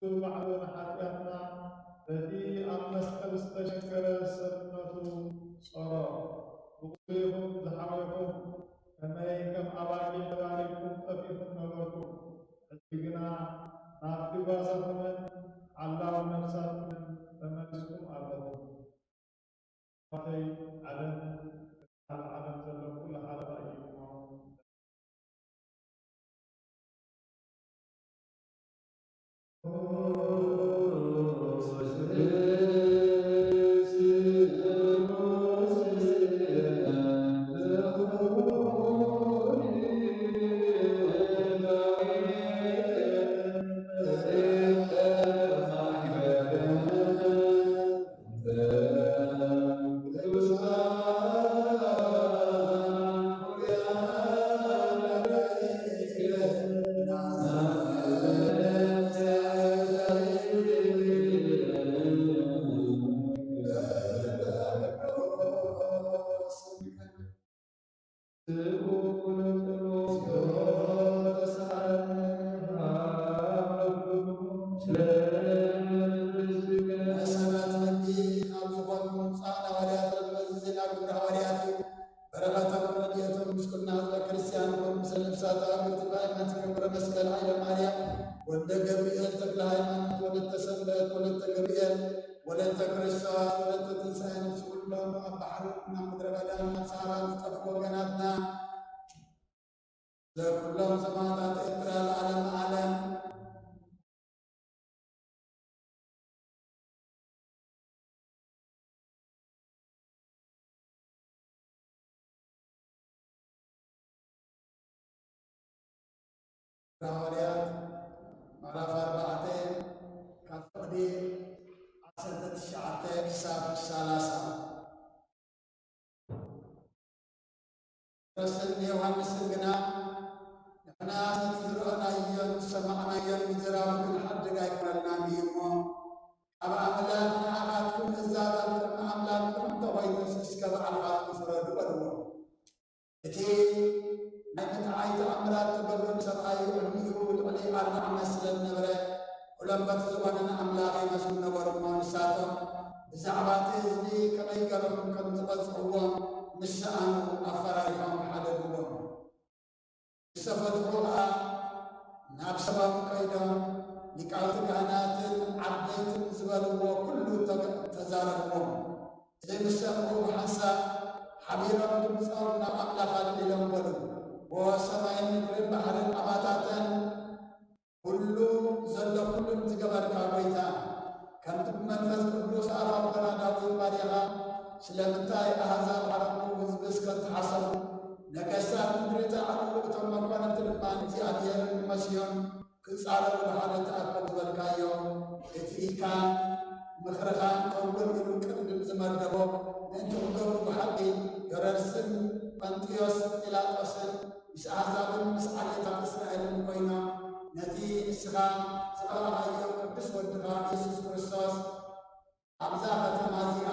መሰረት ሕጊ ካብ ዝኾኑ ብፁዓን ሃዋርያት፣ በዚ ዜና ግብረ ሃዋርያት እዩ። በረኸቶም ረድኤቶም ምስ ኩልና ህዝበ ክርስቲያን ይኹን። ምስለ ነፍሳት ኣበው ትግራይ ናቲ ገብረ መስቀል ኃይለ ማርያም፣ ወልደ ገብርኤል፣ ተክለ ሃይማኖት፣ ወለተ ሰንበት፣ ወለተ ገብርኤል፣ ወለተ ክርስቶስ፣ ወለተ ትንሣኤ፣ ነፍሲ ኩሎም ኣብ ባሕርን ኣብ ምድረ በዳን ኣብ ሰሃራን ዝጠፍኡ ወገናትና፣ ዘኩሎም ሰማዕታት ኤርትራ ለዓለመ ዓለም። ሃዋርያት ምዕራፍ ኣርባዕተ ካብ ፍቕዲ ዓሰርተ ትሽዓተ ክሳብ ሰላሳ። ጴጥሮስን ዮሃንስን ግና፣ ንሕና ነቲ ዝረኣናዮን ዝሰማዕናዮን ምዝራብ ክንሓድግ ኣይኮነልናን እዩ እሞ፣ ካብ ኣምላኽ ንዓኻትኩም እዛረብ፣ ቅድሚ ኣምላኽ ቅኑዕ እንተኾይኑስ እስከ ባዕልኻትኩም ፍረዱ በልዎ። እቲ ናይ ምጥዓይ ተኣምራት ትገብረሉ ሰብኣይ ዕድሚኡ ልዕሊ ኣርብዓ ዓመት ስለ ዝነበረ፣ ኩሎም በቲ ዝኾነ ንኣምላኽ የመስግኑ ነበሩ እሞ፣ ንሳቶም ብዛዕባ እቲ ህዝቢ ከመይ ገሮም ከም ዝቐጽዕዎም ምስ ሰኣኑ ኣፈራሪሖም ሓደግዎም። ምስ ተፈትሑ ኸኣ ናብ ሰቦም ከይዶም፣ ሊቃውንቲ ካህናትን ዓበይትን ዝበልዎ ኩሉ ተገ-፣ ተዛረብዎም። እዚ ምስ ሰምዑ ብሓንሳእ ሓቢሮም ድምጾም ናብ ኣምላኽ ኣልዒሎም በሉ፣ "ዎ ሰማይን ምድርን ባሕርን ኣባታተን፣ ኩሉ ዘሎ ኩሉን ዝገበርካ ጐይታ፣ ከምቲ ብመንፈስ ቅዱስ ኣፍ ኣቦና ዳዊት ባርያኻ፣ ስለምንታይ ኣህዛብ ሓረቑ፣ ህዝብስ ከም ተሓሰቡ፣ ነገስታት ምድሪ ተዓብኡ፣ እቶም መኳንንቲ ድማ ንእግዚኣብሔር ንመስዮን ክጻረሩ ብሓደ ተኣከቡ ዝበልካዮ፣ እቲ ኢድካን ምኽርኻን ከውን ኢሉ ቅድም ዝመደቦ ምእንቲ ክገብሩ ብሓቂ ሄሮድስን ጳንጥዮስ ጲላጦስን ምስ ኣህዛብን ምስ ዓሌታት እስራኤልን ኮይኖም ነቲ ንስኻ ዝቐባእካዮ ቅዱስ ወድኻ ኢየሱስ ክርስቶስ ኣብዛ ከተማ እዚኣ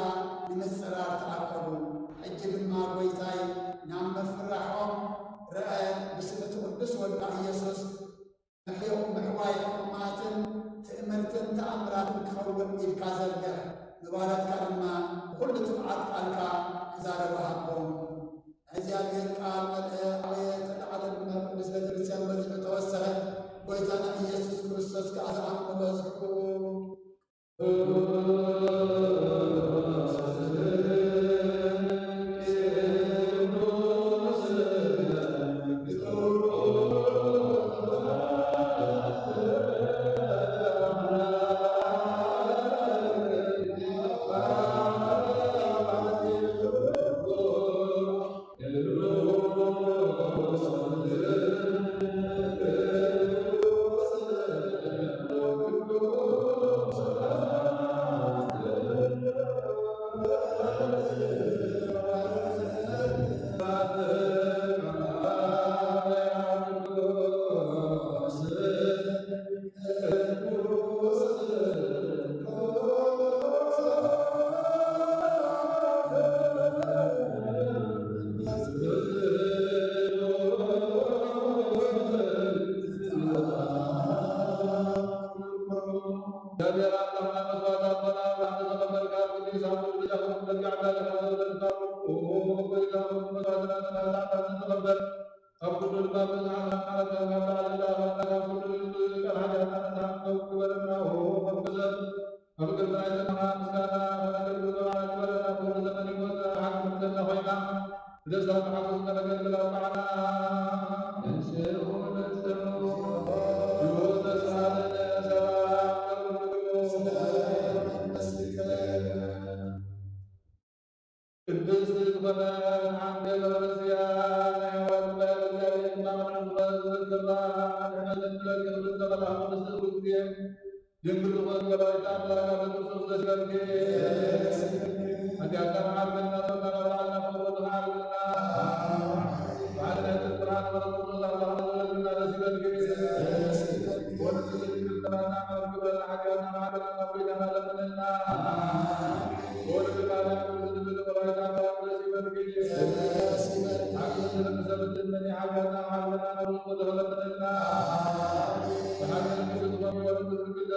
ንምጽራር ተኣከቡ። ሕጂ ድማ ጐይታይ ናብ ምፍርራሖም ረአ፣ ብስም እቲ ቅዱስ ወድኻ ኢየሱስ ምሕዮ-፣ ምሕዋይ ሕሙማትን ትእምርትን ተኣምራትን ክኸውን ኢድካ ዘርግሕ፣ ንባረትካ ድማ ብኹሉ ትብዓት ቃልካ ክዛረቡ ሃቦም። ናይ እግዚኣብሔር ቃል መልአ፣ ዓበየ፣ ተለዓለ ድማ ቅድስት ቤተ ክርስቲያን በዚሑ ተወሰኸ። ጐይታና ኢየሱስ ክርስቶስ ከኣ ዝኣምኑ በዝሑ። ካብ ኩሉ ልባም ብዝሓ ማለት ካብ ላዕሊ ላዕሊ ካብ ኩሉ ቃል ሓጢኣትና ንስሓ ክበለና ወመንፈሰ ኣብ ቅድሚ ናይ ዘመና ምስጋና ኣገልግሎ ኣክበረና ኩሉ ዘመን ይወፅእ ሓቂ ምክተና ኮይና ብደስታ ብሓጎስ ነገልግል ኣውቃዕና። ንስኡ ንስኡ ይሁን ተስፋ ሰላም ተብሉ ቅድስቲ ዝኾነ ሓንቲ ቤተክርስትያን ናይ ሕይወት መግለጺ ማቕረብ ዝኽርና ንሕመትን ብለኪ ክብሪ ዝተመልኣ ቅድስቲ ግዜ ድንግል ዝኾን ወላዲተ ኣምላክ ኣደ ክርስቶስ ደስ ይበልኪ። ሓጢኣትና መሓርና፣ ጸሎትና ባዕልና ፍቕሩ ተሓርና። ብሓይሊ ናይ ጽድቂ ብርሃን መንፈስ ቅዱስ ኣምላኽና ዝወለድና ደስ ይበልኪ። ወልድ ድንግል ተባና መርክበና ሓጢኣትና መሓርና፣ ጎይታና ለምንና። ወልድ ባርያ ቅዱስ ድንግል ወላዲተ ኣምላክ ደስ ይበልኪ። ሓቂ ዝልምሰ ብትመኒ ሓጢኣትና መሓርና፣ መንፈስ ቅዱስ ለምንና። ብሓቂ ቅዱስ ዝኾን ወልድ ድንግል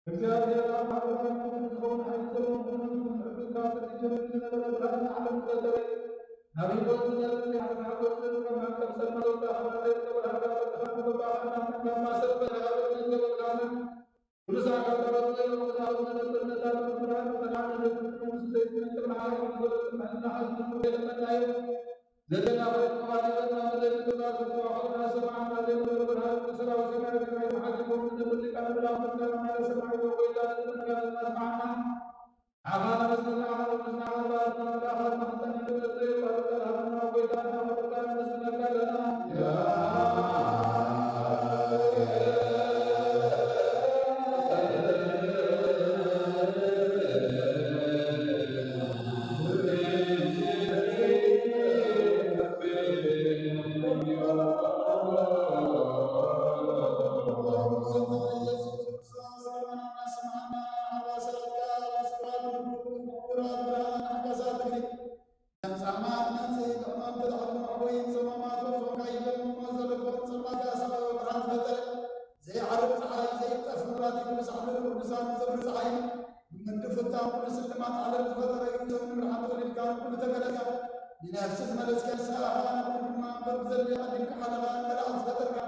እግዚኣብሔር ኣብ ማሕበራዊ ክፍሊ ዝኸውን ሓይሊ ዘለዎ ምኽንያቱ ክትሕብር ካብ ጥንቲ ጀሚሩ ዝነበረ ብርሃን ንዓለም ክፈጠረ። ናብ ህይወት ዝመልእ ሓጎስ ዝርከብ መርከብ ሰልማ ዘውጣ ካብ ዘይርከበ ሃገር ሰልካ ምገባኻ እናመንካ ማሰብ በረሃ ዝገበርካንን ቅዱስ ኣካል ተረድኦ ኢሎም ዝሃቡ ዝነብር ነታ ብርሃን ብርሃን ንዘይትነቅል መሓሪ ዝገበርክን ምሕልና ሓዝኑ ከይለመናዮ ዘለና ኮይኑ፣ ተዋሂበና ብዘይ ምቅባል ዝተዋህበና ሰማዕና ዘይነበረ ብርሃን ብሰራዊት ሰማያዊ ግብሪ መሓዚ ኮይኑ ዝነብር ሊቃነ መላእክት ምስጋና ማዕረ ሰማይ ወጎይታ ንዝመልካ ዘስማዕና። ኣኻ ነመስግን፣ ኣኻ ነመስግን፣ ኣኻ ነመስግን፣ ኣኻ ነመስግን፣ ኣኻ ነመስግን፣ ኣኻ ነመስግን፣ ለምጻማት መንጽሂ ብሕማም ተታሒዞም ኣቦይን ጸማማት ወጾም ካይበል እሞ ዘለፎም ጸማት ኣሳባዊ ብርሃን ዝፈጠረ፣ ዘይዓርብ ጸሓይ፣ ዘይጠፍ መብራህቲ፣ ቅዱስ ዓምደ ቅዱሳን ዘብሪ ጸሓይ፣ ብመንዲ ፍታው ኩሉ ስልማት ዓለም ዝፈጠረ እዩ። ሰብ ንምርሓት ተወሊድካ፣ ንኩሉ ተገለጽካ፣ ንነፍሲ ዝመለስካ ንስኻ ኢኻ፣ ንኩሉ ድማ እምበር ብዘድልዮ ቀዲምካ ሓለኻ፣ መላእኽቲ ዝፈጠርካ፣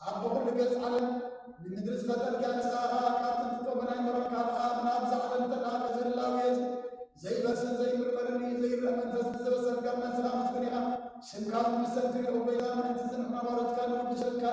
ኣቦ ኩሉ ገጽ ዓለም ንምድሪ ዝፈጠርካ ንስኻ ኢኻ። ካብ ጥንቲ ጦብን ኣይመሮን ካብ ኣብ ናብዛ ዓለም ተላሃቀ ዝህላው እዩ። ዘይበስን ዘይምርመርን እዩ፣ ዘይረአ መንፈስ ንዘበሰልካ መን ስኻ ምስጉን ኢኻ። ስምካ ንመሰል ክሪኦ ጎይታ፣ ምእንቲ ዝንሕና ባሮትካ ንውድሰልካ።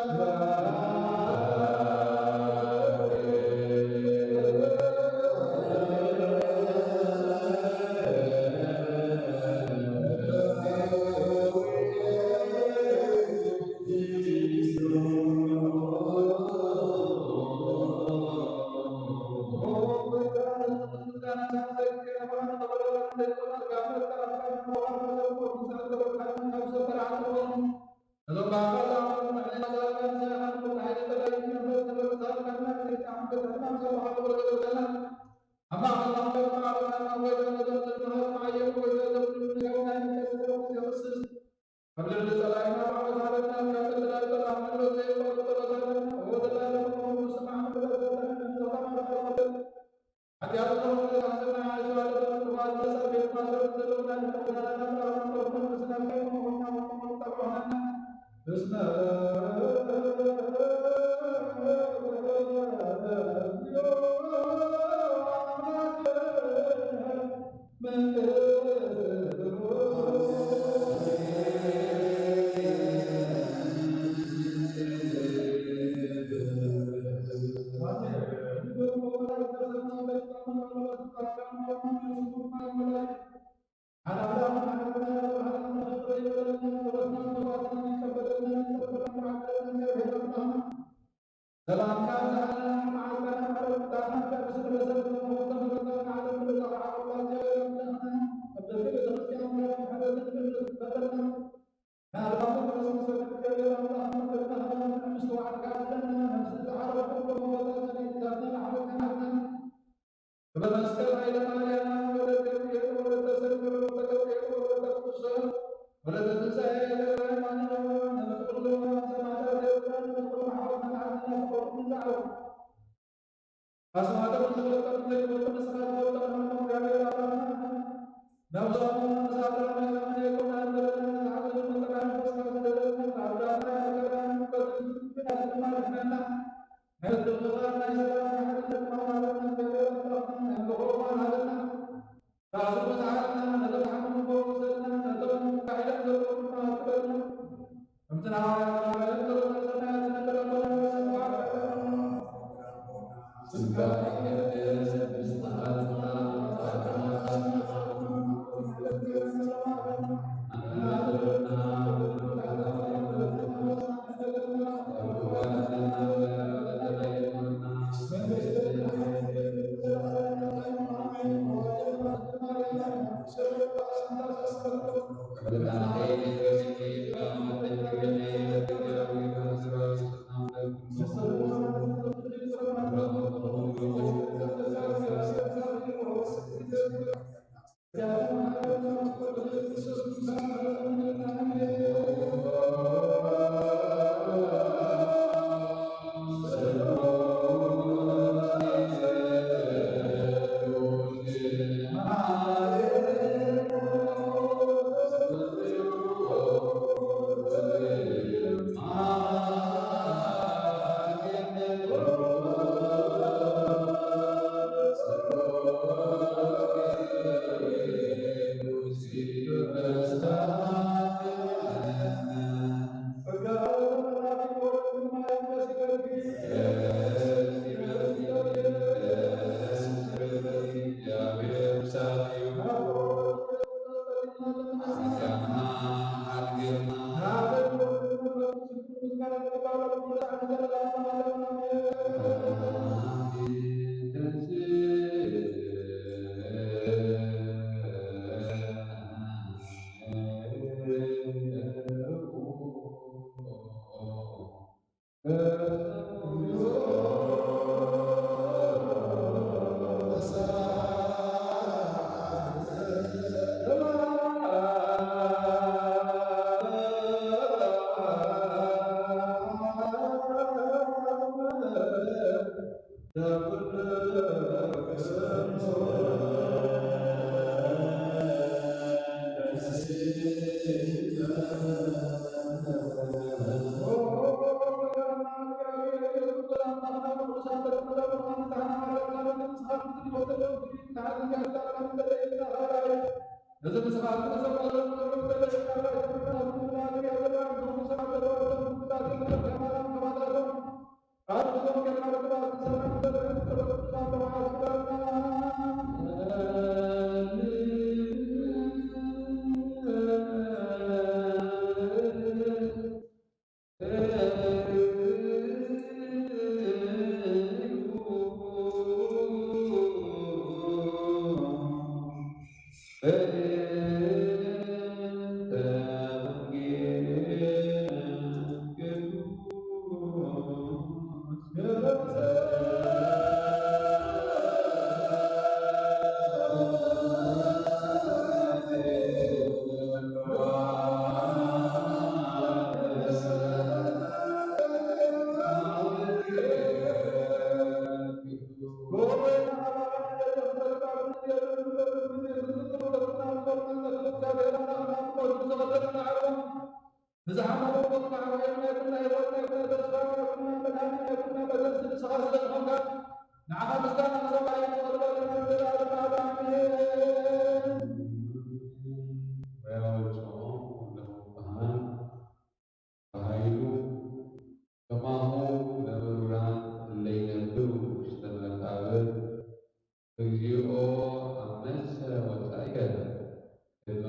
ኣብ ልዕሊ ጸላኢና ባዕሎ ታለና ካብ እትላእጠና ሓሎ ዘይቋርጥ ጸሎት ኣለና። ወዘላለም ንስማዕ ንብረት ዘለና ንተማመን ሓጢኣትና ወዘላለም ሓዘና ሓይሶ ኣለና። ንዋት መሳብ ቤት ማሰብ ዘለውና ንሕዳና ናብራ መንጠርኩን ምስናካይ መሆና ወመሆን ጠብዖና። እስመ ሓደ ኣምላኽ ንዓለምና ብርሃን ንኽብር ይበለና፣ ጸሎትና መስዋዕትና ይቀበለልና፣ ይጸበለና፣ ይዓድለና፣ እግዚኣብሔር ኣምላኽና። ሰላምካ ብዝኣለና መዓልትና ማዕረ ቁጣና ብስለ መሰረት መፈጸም መረዳን ዓለም ንብጻ ዓቕላ እግዚኣብሔር ኣምላኽና ኣብ ደገ ቤተ ክርስቲያን ምሕረትን ምሕረትን ፈጠርና። ንኣልባብን ክርስቶስ እግዚኣብሔር ኣምላኽና ፈጠርና ምስ ተዋሕድካ ኣለና። ነፍሲ ዝዓረፉ ኩሎም ኣቦታትና ኣዴታትና ኣሕዋትና ክብረ መስቀል ኃይለ ማርያም ወለተ ገብርኤል ወለተ ሰንበት ወለተ ገብርኤል ወለተ ቅዱሳን ወለተ ትንሣኤ ገብረ ሃይማኖት ነፍሲ ኩሎም ሰማዕታት ኤርትራ ነፍሲ ኩሎም ኣሕዋትና ኣሓትና ፍቕሮም ንዛዕቡ ኣስማቶም ንዝፈልጦም ዘይፈልጡ ንስኻ ዝፈልጦም ሃሎም እግዚኣብሔር ኣምላኽና ነብሶም ንሳቶም ናይ ኣምነ ይኩን ኣንበለና ዝሓዘሉ መጠና መንፈስካ ዝደለልና ኣብ ዳትና መከራን ሙቀትን ግን ኣስማ ድሕነና ናይ ምትእኽኻብ ናይ ሰላም ናይ ሓድነት ማሕበርና እግዚኣብሔር ኣምላኽና ናይ ኣምልኾ እዋን ሃበና። ራሱ መጽሓፍና ነቶም ሓሙን ፈውሰልና፣ ነቶም ባዕሎም ዘለዉ ድማ ኣክበልና። ከምቲ ንሃዋርያት ዝነበረ ጸሎተ ሰማያት ዝነበረ ኮነ። ንዝሓመመ ሞት ማዕበል ናይ ኩልና ህይወት ናይ ኩልና ተስፋ ናይ ኩልና መድሃኒ ናይ ኩልና መገስ ንስኻ ስለ ዝኾንካ ንዓኻ ምስጋና ክሰማይ ይቕርበልና ንዘለኣለም ኣሜን። ወያወፅኦም ለምብርሃን በኃይሉ ከማሁ ለምሩራን እለ ይነብሩ ውስተ መቃብር እግዚኦ አመሰ ወጻእከ እብ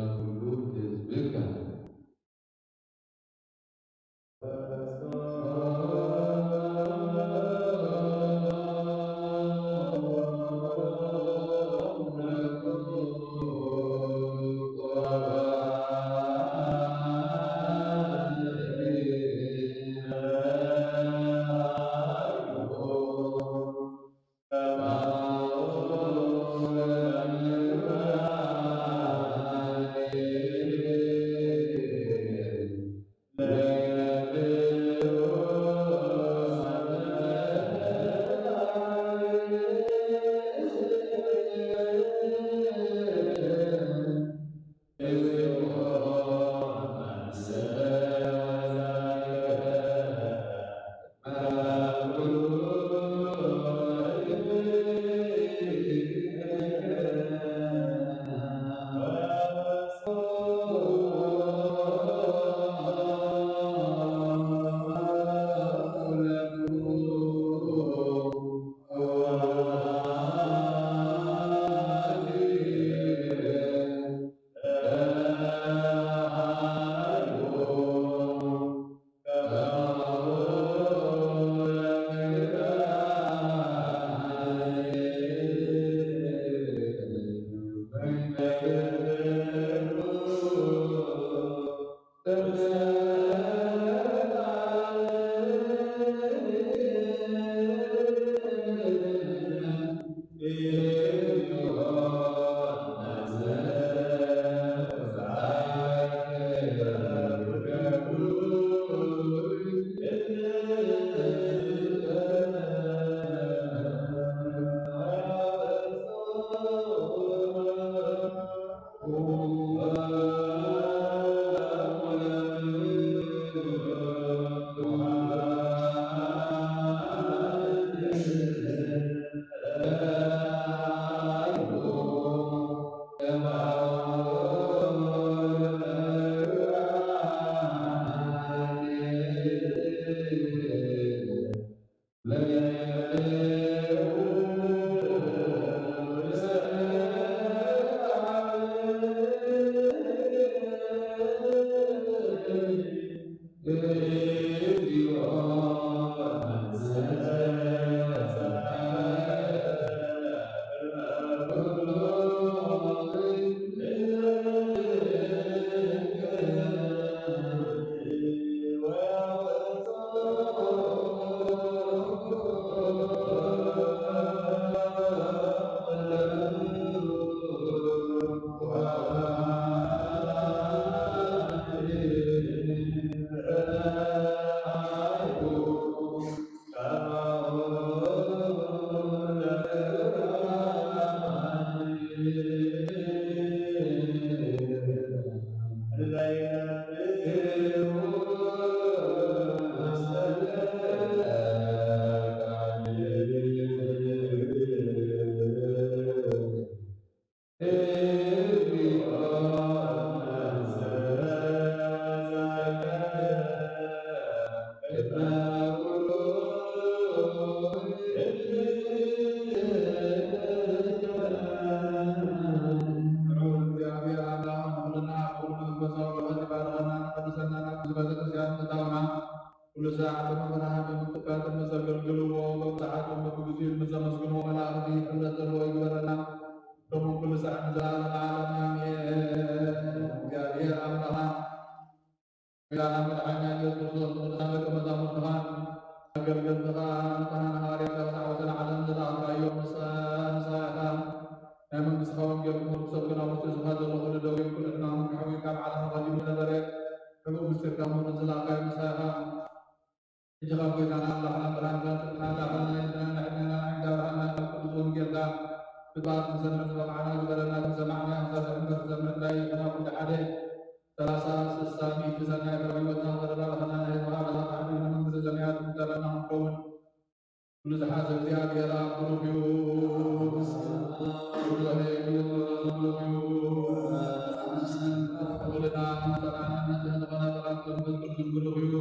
እግዚኣብሔር ኣምላኽ ንኹልና ብኹሉ መንፈሳዊ በረኸት ይባርኸና፣ ንቐድሰና፣ ናብ ቤተ ክርስቲያን ምእታውና፣ ኩሉ ሰዓት ብመንፈሳዊ ብምትካትን ምስ ዘገልግልዎ፣ በብሰዓቱን በብግዚኡን ምስ ዘመስግንዎ መላእኽቲ ሕብረት ዘለዎ ይግበረና። ከምኡ ኩሉ ሰዓት ንዘለዓለመ ዓለም ኣሜን። እግዚኣብሔር ኣምላኽና፣ ጌታና መድሓኒና ኢየሱስ ክርስቶስ፣ ንቅዱሳን ደቀ መዛሙርትኻን ኣገልገልትኻ፣ ንካህናት ሃዋርያት፣ ካብ ሳዕቤን ዓለም ዝለኣኽካዮም፣ ንስኻ ኢኻ። ናይ መንግስትኻ ወንጌል ክቡር ክሰብክ ናብ ውሽጢ ህዝብኻ ዘሎ ኩሉ ደዌን ኩሉ ሕማምን ከሕውዩ፣ ካብ ዓለም ኣቐዲሙ ዝነበረ ሕቡእ ምስጢርካ ምሁርን ዝለኣኽካዮ ንስኻ ኢኻ። ሕጂ ካብ ጎይታና ኣምላኽና ብርሃንካ ንጽድቅና እንዳኸለና፣ ልብና እንዳዕድናና፣ ንዓይንካ ኣብርሃልና፣ ካብ ቅዱስ ወንጌልካ ብጥበባት ክንሰምዕ ዝበቕዓና ግበረና። ከም ሰማዕናዮ ክንሰርሕ እምበር፣ ክሰምዕ እንታይ ይኹና ኩሉ ሓደ፣ ሰላሳ፣ ስሳ፣ ሚእቲ፣ ሰናይ ፍረ ህይወትና ክተረዳድኣና፣ ናይ ህዝብኻ በረኸት ሓቢርና መንግስተ ሰማያት ክምተረና ክንከውን። ኩሉ ዝሓዘ እግዚኣብሔር ኣብ ብሩኽ እዩ። ኩሉ ኃይሉ ብሩኽ እዩ። ወልድና ጸናና ንጽህን ዝኾነ ጸላም መንፈስ ቅዱስ ብሩኽ እዩ።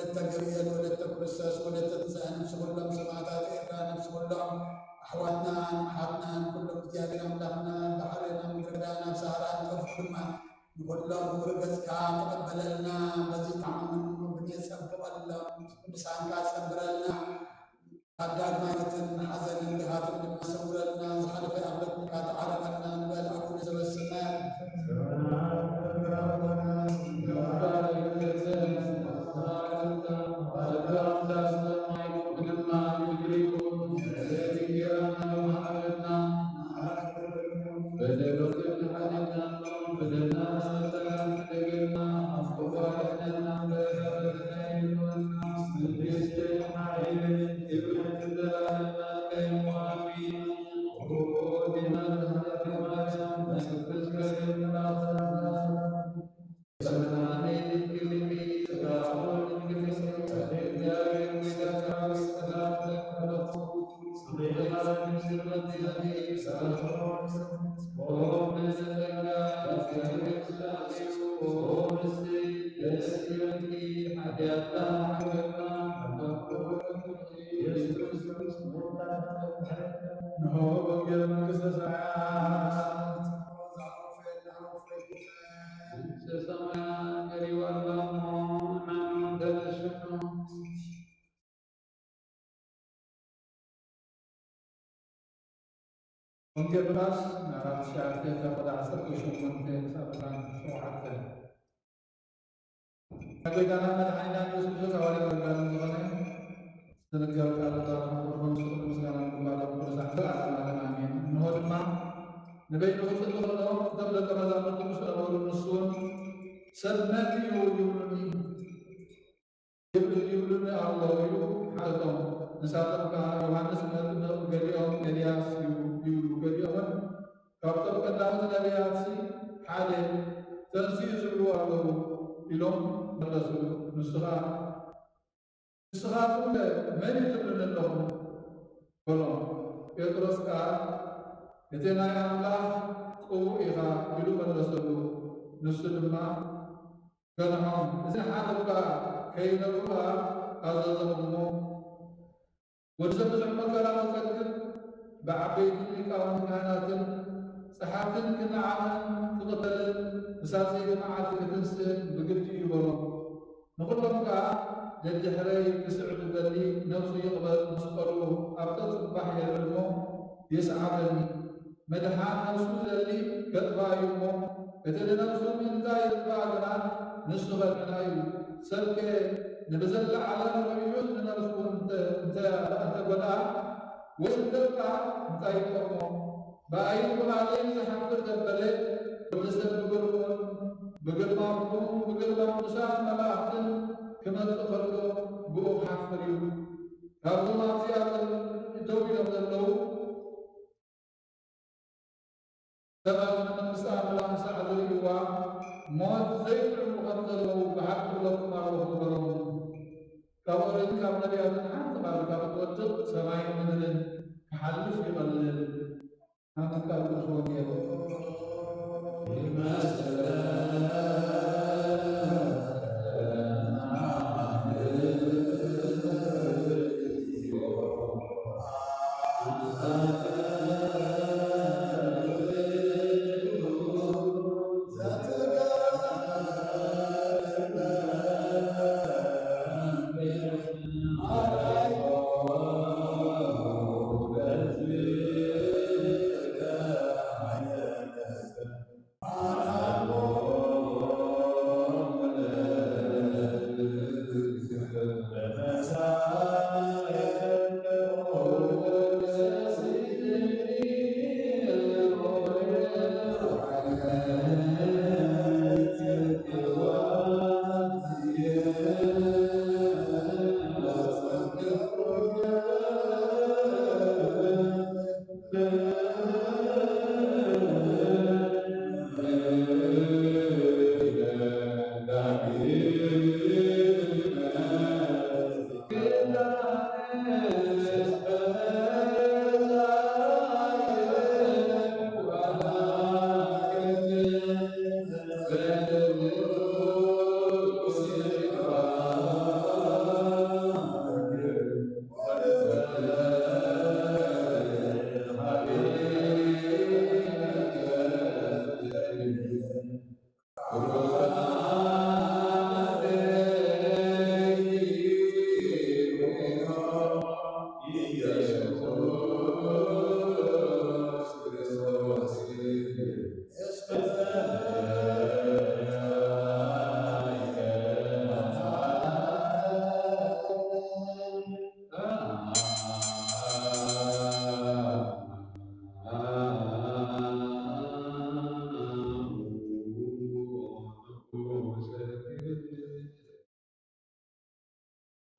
ወለተ ገብርኤል፣ ወለተ ክርስቶስ፣ ወለተ ትንሳኤ፣ ነፍሲ ኩሎም ሰማዕታት ኤርትራ፣ ነፍሲ ኩሎም ኣሕዋትናን ኣሓትናን ኩሎም እግዚኣብሔር ኣምላኽና ባሕርና ምድርና ናብ ሰሃራን ጠፍኡ ድማ ንኹሎም ብርገጽካ ተቐበለልና። በዚ ተዓመኑ ብኔ ጸብቐሎም፣ ብሳንካ ጸብረልና። ካብ ዳግማይ ሞትን ሓዘንን ግሃትን ድማ ሰውረልና። ዝሓለፈ ኣብ በትንካ ተዓረቐልና ንበል። ኣቡነ ዘበሰማያት ንሆ ወንጌል መንግስተ ሰማያት። መንግስተ ሰማያት ቀሪባ ኣላ እሞ እመኑ ተነስሑ። ወንጌል ሉቃስ ምዕራፍ ትሽዓተ ካብ ቁጥሪ ዓሰርተ ሸሞንተ ክሳብ ዕስራን ሸውዓተን። ናይ ጎይታና መድሓኒና ኢየሱስ ክርስቶስ ሃዋርያዊ ኣጋንንት ዝኾነ ዝተነገረ ቃል ኣምላኽ ንኽብርን ንስኹም ምስጋና ንግባሮ ቅዱሳን ዘለዓለም ኣሜን። እንሆ ድማ ንበይኑ ክጽሊ ከሎ እቶም ደቀ መዛሙርቱ ምስ ነበሩ ንሱ እውን ሰብ መን እዩ ይብሉኒ ይብል ይብሉኒ ኣለዉ ኢሉ ሓተቶም። ንሳቶም ከኣ ዮሃንስ መጥምቕ፣ ገሊኦም ኤልያስ እዩ ይብሉ፣ ገሊኦም እውን ካብቶም ቀዳሞት ነቢያትሲ ሓደ ተንሲኡ ዝብሉ ኣለዉ ኢሎም መለሱሉ። ንሱ ኸኣ ንስኻትኩም መን እዩ ትብሉኒ ኣለኹም? በሎም። ጴጥሮስ ከኣ እቲ ናይ ኣምላኽ ቅቡእ ኢኻ ኢሉ መለሰሉ። ንሱ ድማ ገንሖም፣ እዚ ሓደ እኳ ከይነግሩኻ ኣዘዞም እሞ፣ ወዲ ሰብ ብዙሕ መከራ ክጸግብ፣ ብዓበይትን ሊቃውንት ካህናትን ጸሓፍትን ክነዓቕን ክቕተልን ብሳልሰይቲ መዓልቲ ክትንስእን ብግዲ እዩ በሎም። ንኹሎም ከኣ ደድሕረይ ክስዕቡ እደሊ፣ ነብሱ ይቕበል፣ መስቀሉ ኣብ ተጽባሕ የልዕል እሞ ይስዓበኒ። መድሓን ነብሱ ዝደሊ ከጥፍኣ እዩ እሞ፣ እቲ ንነብሱ ምእንታ የጥፍኣ ግና ንሱ ከድሕና እዩ። ሰብከ ንብዘላ ዓለም ርእዩስ ንነብሱ እንተ-፣ እንተ-፣ እንተጎድኣ፣ ወይስ እንተጥፍኣ እንታይ ይጠቕሞ? ብኣይን ብቓለይን ዝሓፍር ዘበለ፣ ወዲ ሰብ ብግርሙን ብግርማ ብሩን ብግርማ ቅዱሳን መላእኽትን ክመጽእ ከሎ ብኡ ክሓፍር እዩ። ካብዞም ኣብዚ ኣብ ደው ኢሎም ዘለዉ ሰባት ንመንግስቲ ኣምላኽ ክሳዕ ዝርእይዋ ሞት ዘይጥዕሙ ከም ዘለዉ ብሓቂ እብለኩም ኣለኹ በሎም። ካብ ኦሪትን ካብ ነቢያትን ሓንቲ ቃል ካብ እትወድቕ ሰማይን ምድርን ክሓልፍ ይቐልል። ኣንተ ቃል ቅዱስ ወንጌል።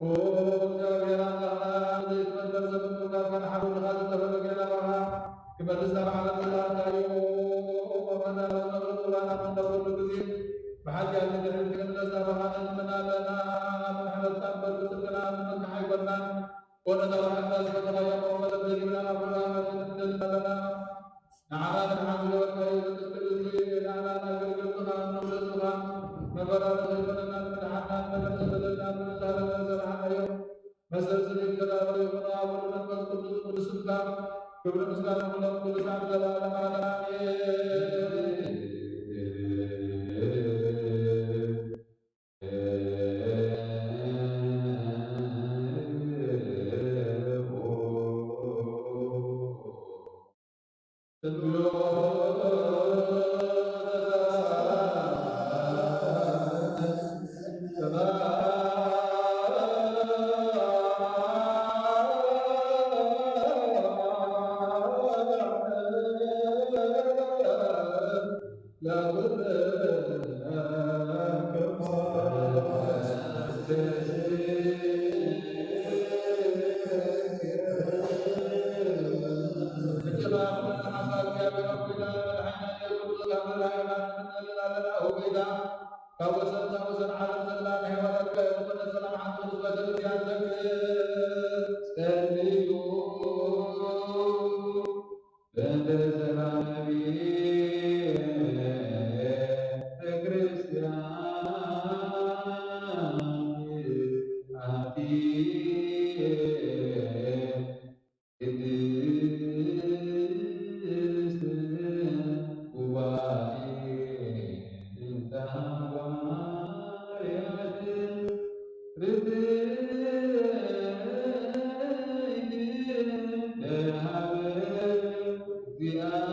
ኦ እግዚኣብሔር ኣምላኽና፣ ዘይትመርመር ዘመን ምርካብካ ንሓውልኻ ዝተፈለገ ናባኻ ክመልስ ናብ ዓለም ዝለኣኽካዮ መምህርና ዝነግሮ ቁርባን ኣብ እንነብረሉ ግዜ ብሓጢኣት ድሕሪት ክንምለስ ናባኻ ንልምን ኣለና። ብምሕረትካ እምበር ብጽድቅና እንመክሕ ኣይኮንናን። ኦ ነታ ብሓጢኣት ዝፈተኻዮ መወፈለት ዘይብላ ናብ ኩሉ ኣማልድ ንደሊ ኣለና። ንዓና ንድሓን ዝገበርካዮ ዘመስክር ህዝቢ፣ ንዓና ንኣገልገልትኻ ንኹሉ ህዝብኻ መበራሪ ዘይኮነና ንምድሓንና ንመለስ በደልና ብምዝሃርና ዝሰራሕናዮ መሰል ስርየት ተዳሎ ይኹን ኣብ ወልድ መንፈስ ቅዱስ ቅዱስ ስምካ ክብሪ ምስጋና ኩሎም ኩሉ ሰዓት ዘላለም ዓለም ኣሜን። ካብ ወሰን ናብ ወሰን ዓለም ዘላ ናይ ሕዋላት ዝኾነ ሰላም ሓንቲ ምስ በተክርስቲያን ዘክር ጸልዩ። በእንተ ሰላም ቤተ ክርስቲያን አቲ ቅድስት ጉባኤ እንተ ሐዋርያት ርትዕት ለሃበ እግዚአብሔር።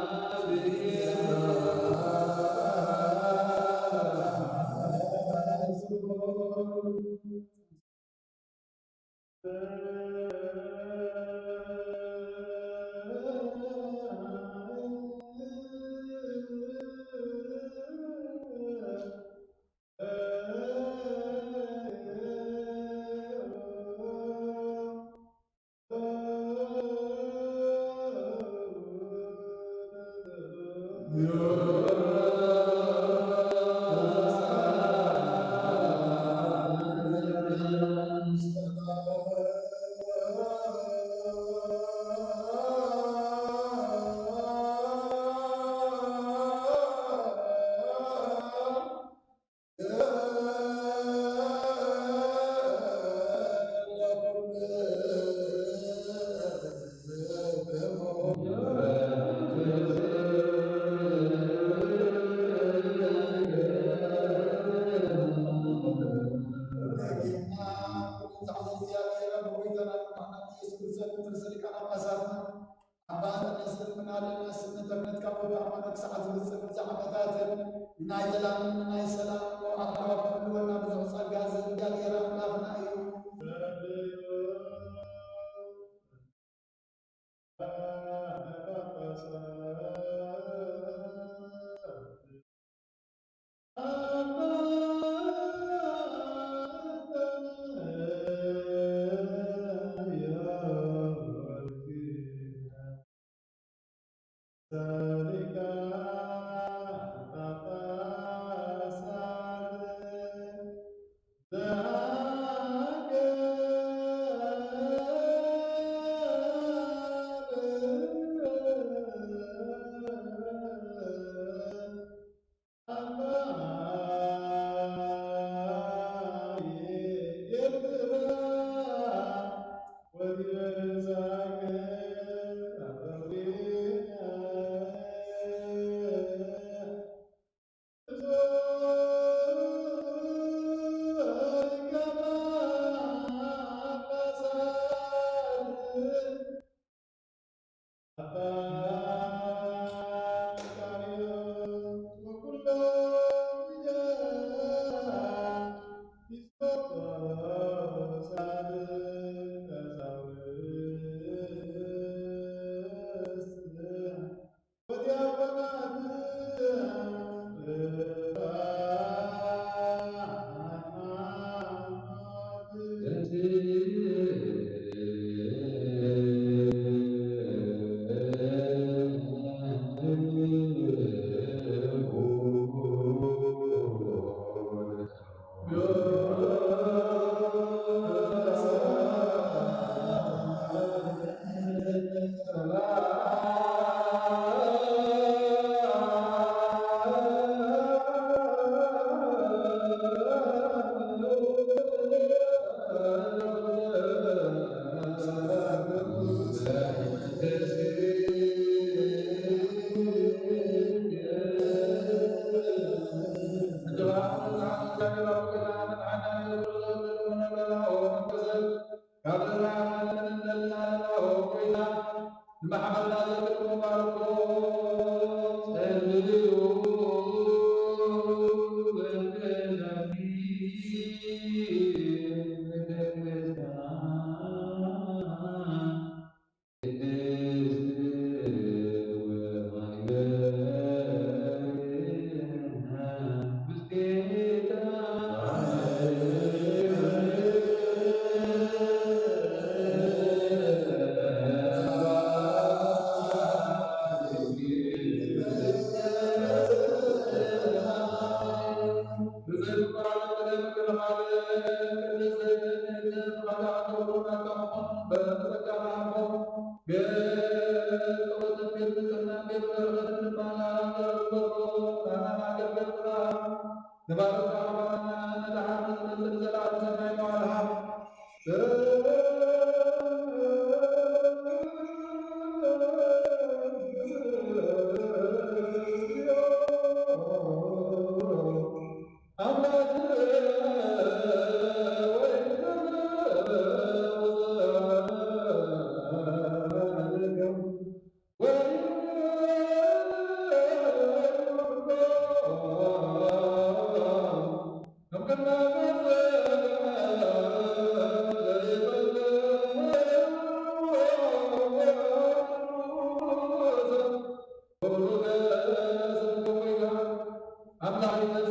ኣባና ዘስልምና ኣለና ስምነት ካብ ወዲ ኣባና ክሳዕ ዝብጽሕ ብዛ ዓመታትን ናይ ሰላም ናይ ሰላም ወኣኽላ ክህልወና ብዙሕ ጸጋ ዝህብ እግዚኣብሔር ኣምላኽና እዩ። ካብ ዘራእና ንመንደልና ንባርኮ፣ ንማሕበርና ዘክርዎ ባርኮ፣ ጸልዩ። ንባርካ ኣባና ንደሓር ንዝመጽእ ንዘለኣለም ሰናይ መዋልኻ። ኣምላኽ ወይ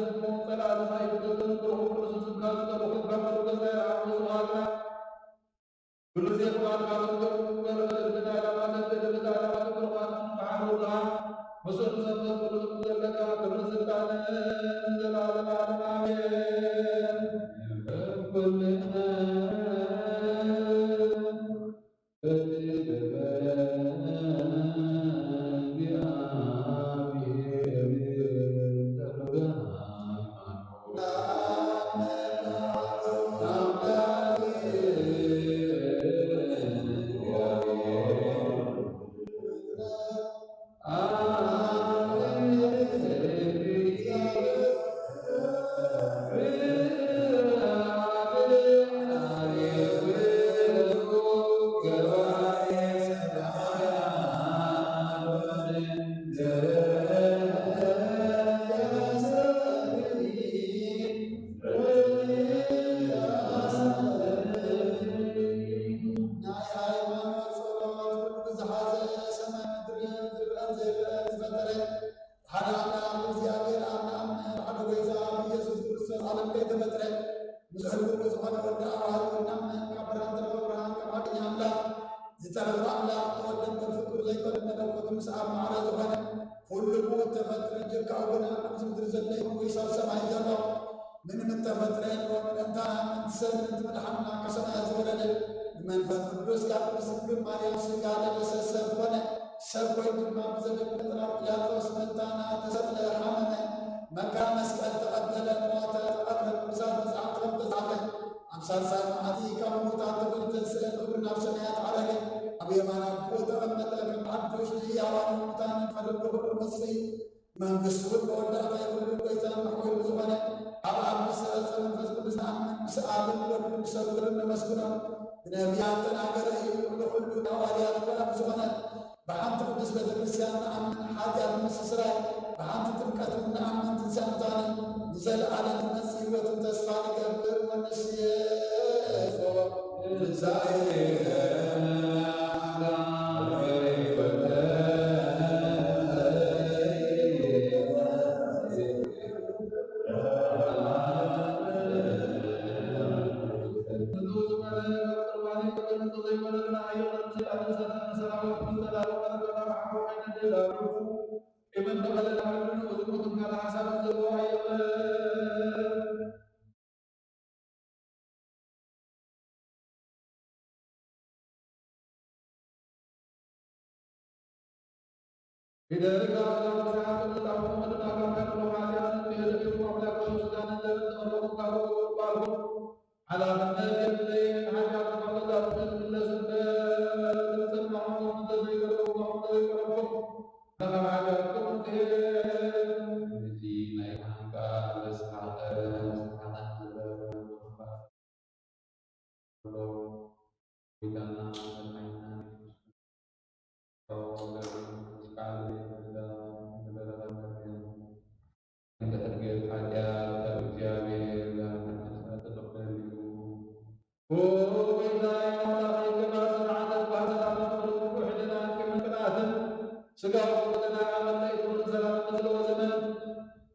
ናይ ሃይማኖት ጸሎት ኩሉ ዝሓዘ፣ ሰማይ ምድርን ዝርአን ዘይርአን ዝፈጠረ ሓደ ኣምላኽ እግዚኣብሔር ኣብ ንኣምን ሓደ ጐይታ ብኢየሱስ ክርስቶስ ዓለም ከይተፈጥረ ምስ ህልው ዝኾነ ወዲ ኣዋህድ እናምን ካብ ብርሃን ተረፈ ብርሃን ካብ ሓቀኛ ኣምላኽ ዝተረፈ ኣምላኽ ተወልደ እምበር ፍጡር ዘይኮነ መለኮት ምስ ኣብ ማዕረ ዝኾነ ኩሉ ብኡ እተፈጥረ እንጂ ካብ ጎና ኣብዚ ምድሪ ዘሎ ይኹን ወይስ ኣብ ሰማይ ዘሎ ምንም እተፈጥረ የልቦን። ምእንታና ምእንቲ ሰብ ምእንቲ ምድሓንና ካብ ሰማያት ዝወረደ ብመንፈስ ቅዱስ ካብ ቅድስት ድንግል ማርያም ሥጋ ለበሰ ሰብ ኮነ። ሰብ ኮይኑ ድማ ብዘደንግል ጥራር ጲላጦስ መታና ተሰቕለ፣ ሓመመ፣ መከራ መስቀል ተቐበለ፣ ሞተ፣ ተቐብረ። ቅዱሳት መጻሕፍቲ ከም ዝተጻሕፈ ኣብ ሳልሳይ መዓልቲ ካብ ምዉታት ተፈልዩ ተንሥአ፣ ክብሩ ናብ ሰማያት ዓረገ፣ ኣብ የማን ኣቦኡ ተቐመጠ፣ ከም ሓድሽ ንሕያዋንን ሙታንን ፈረዲ፣ ኩሉ መሲሉ። መንግስቱ እውን መወዳእታ የብሉን። ጐይታን መሓውርን ዝኾነ ኣብ ኣብ ምስ ሰርጸ መንፈስ ቅዱስ ንኣምን፣ ምስ ኣብን ወድን ሰውርን ነመስግኖ። ብነቢያት ተናገረ እዩ፣ ልዕሊ ኩሉ ንሃዋርያት ወሃቢ ዝኾነ። ብሓንቲ ቅድስት ቤተ ክርስቲያን ንኣምን፣ ሓጢኣት ንምስትስራይ፣ ብሓንቲ ጥምቀት እውን ንኣምን፣ ትንሳኤ ሙታንን ንዘለዓለም ዝመጽእ ህይወትን ተስፋ ንገብር ወንስየፎ። ፊደል ካብ ስጋ ብስራት ተመጻእኩም፣ ወድማ ካብ ናይ ኩሎም ሓጢኣት ንድሕር ኢልኩም ኣምላክ ስጋን ደምን ተቐበልኩም፣ ካብ ኩሉ ባርኩም። ሓላፍነት የብለይን፣ ሓጢኣት ካብ ገዛእኩም ዝምለስ እምበር፣ ዝጸናሕኩም እንተዘይገረብኩም፣ እንተዘይቀረብኩም፣ ካብ ሓጢኣትኩም እንድሕር። እቲ ናይ ካህን ቃል ብስሓቐ፣ ብስሓቐ ንበል። ጎይታና መድሓኒና ኢየሱስ ክርስቶስ፣ ቃል ንበረኸት እንተ ሕድገት ሓጢኣት ካብ እግዚኣብሔር ጋር ተጠቕለል እዩ። ኦ ጎይታዬ ኣምላኸይ፣ ከማን ስርዓተ ባህር ሰላም ንኽብርን ክፉእ ሕልናን ቅድሚ ቅንኣትን ስጋዊ ክብርትና መለይ ክብርን ሰላምን ዘለዎ ዘመን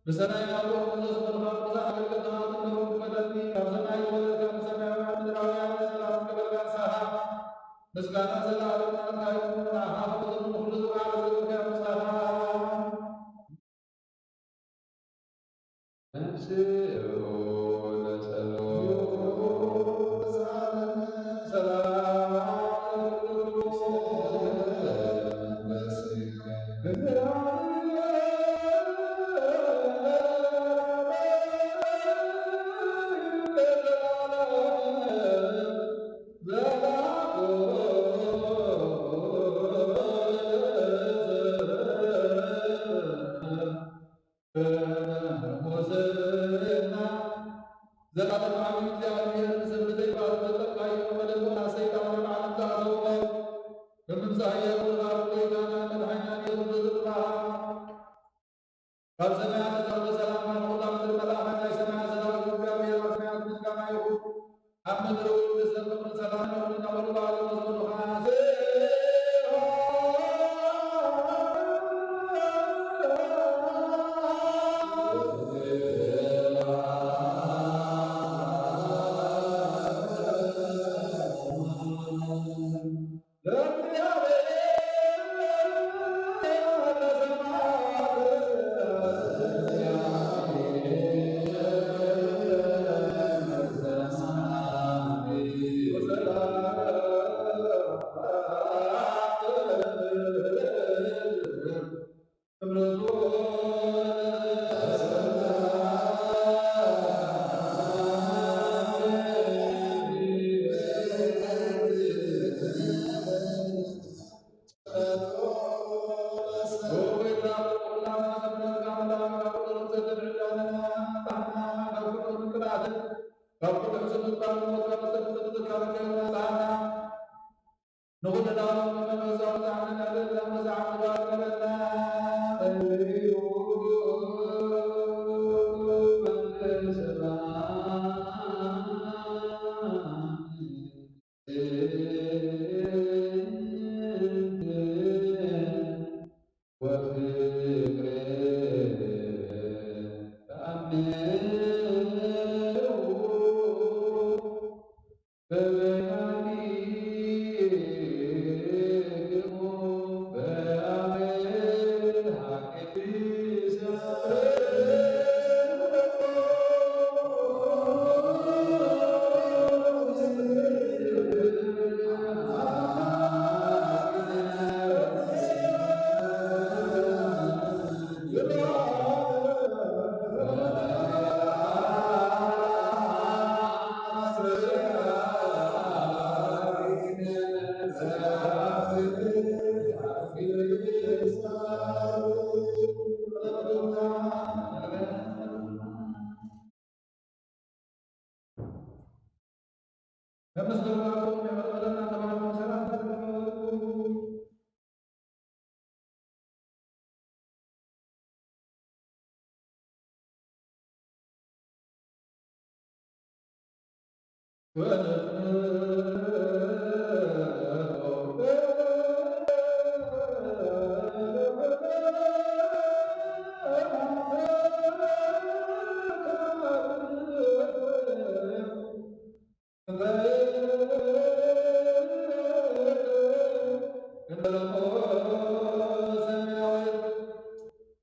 ብሰናይ ናብርኡ ንዘስመልኻ ቅዱሳን ኣገልገልትኻ ዘለዉ ክፈለኒ። ካብ ሰማይ ዝወረድካ፣ ንሰማያውያን ምድራውያን ሰላም ዝገበርካ ንስኻ፣ ምስጋና ዘለኣለም ናትካ ይኹን። ንዓኻ ክብርን ንኹሉ ዝወሃብ ዝገበርካ ምስጋና። ተንሥኡ ለጸሎት። ሰላም ዘላለማዊ እግዚኣብሔር ንሰብ ብዘይባል ዝፈጠርካዮ መደብ ሰይጣን ናብ ዓለም ዝኣተወ ብምምጻእ ህያው ዝሃብ ጎይታና መድሓኒና ኢየሱስ ዘጥፋኣ ካብ ሰማያት ተዘርበ ሰላም ናብ ኩላ ምድሪ መልኣኻ ናይ ሰማያት ሰራዊት እግዚኣብሔር ኣብ ሰማያት ምስጋና ይኹን። ኣብ ምድሪ እውን ንሰብ ፍቕርን ሰላምን ይኹን እናበሉ ባዕሎም ዝመልኹ ንኹልና ንመንፈሳዊ ጻዕሪ ነብለና መዛዕሚ ባርክ በለና።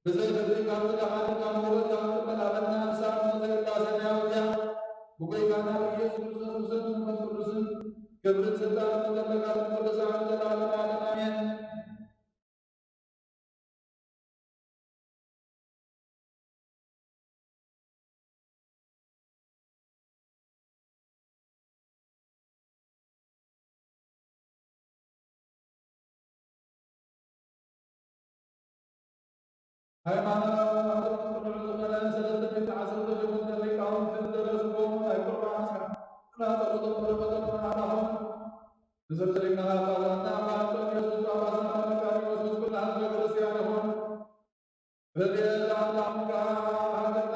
ብዘይ ፍርዲ ካብ ዝደሓን ካብ ምውረድ ካብ ትበል ኣበና ንሳ እሞ ዘይብላ ሰማያዊት እያ። ብጎይታና ብኢየሱስ ክርስቶስ ብሰብ መንፈስ ቅዱስን ክብርን ስልጣንን ዘለካ ንኩሉ ሰዓት ንዘለዓለመ ዓለም ኣሜን። ሃይማኖት ቅኑዕ ዝኾነ ሰለስተ ሚእቲ ዓሰርተ ሸሞንተ ሊቃውንቲ ዝደረስዎ ናይ ቁርባን ስርዓት እናጸለቶም በረኸቶም ኣባኹም ንዘብጽሕ ሊቃነ ጳጳሳትና ኣባ እንጦንዮስ ጳጳስና መቃርዮስ ምስ ኩላ ህዝበ ክርስቲያን ይኹን። ረድኤት ኣምላኽካ ኣብ ሃገርና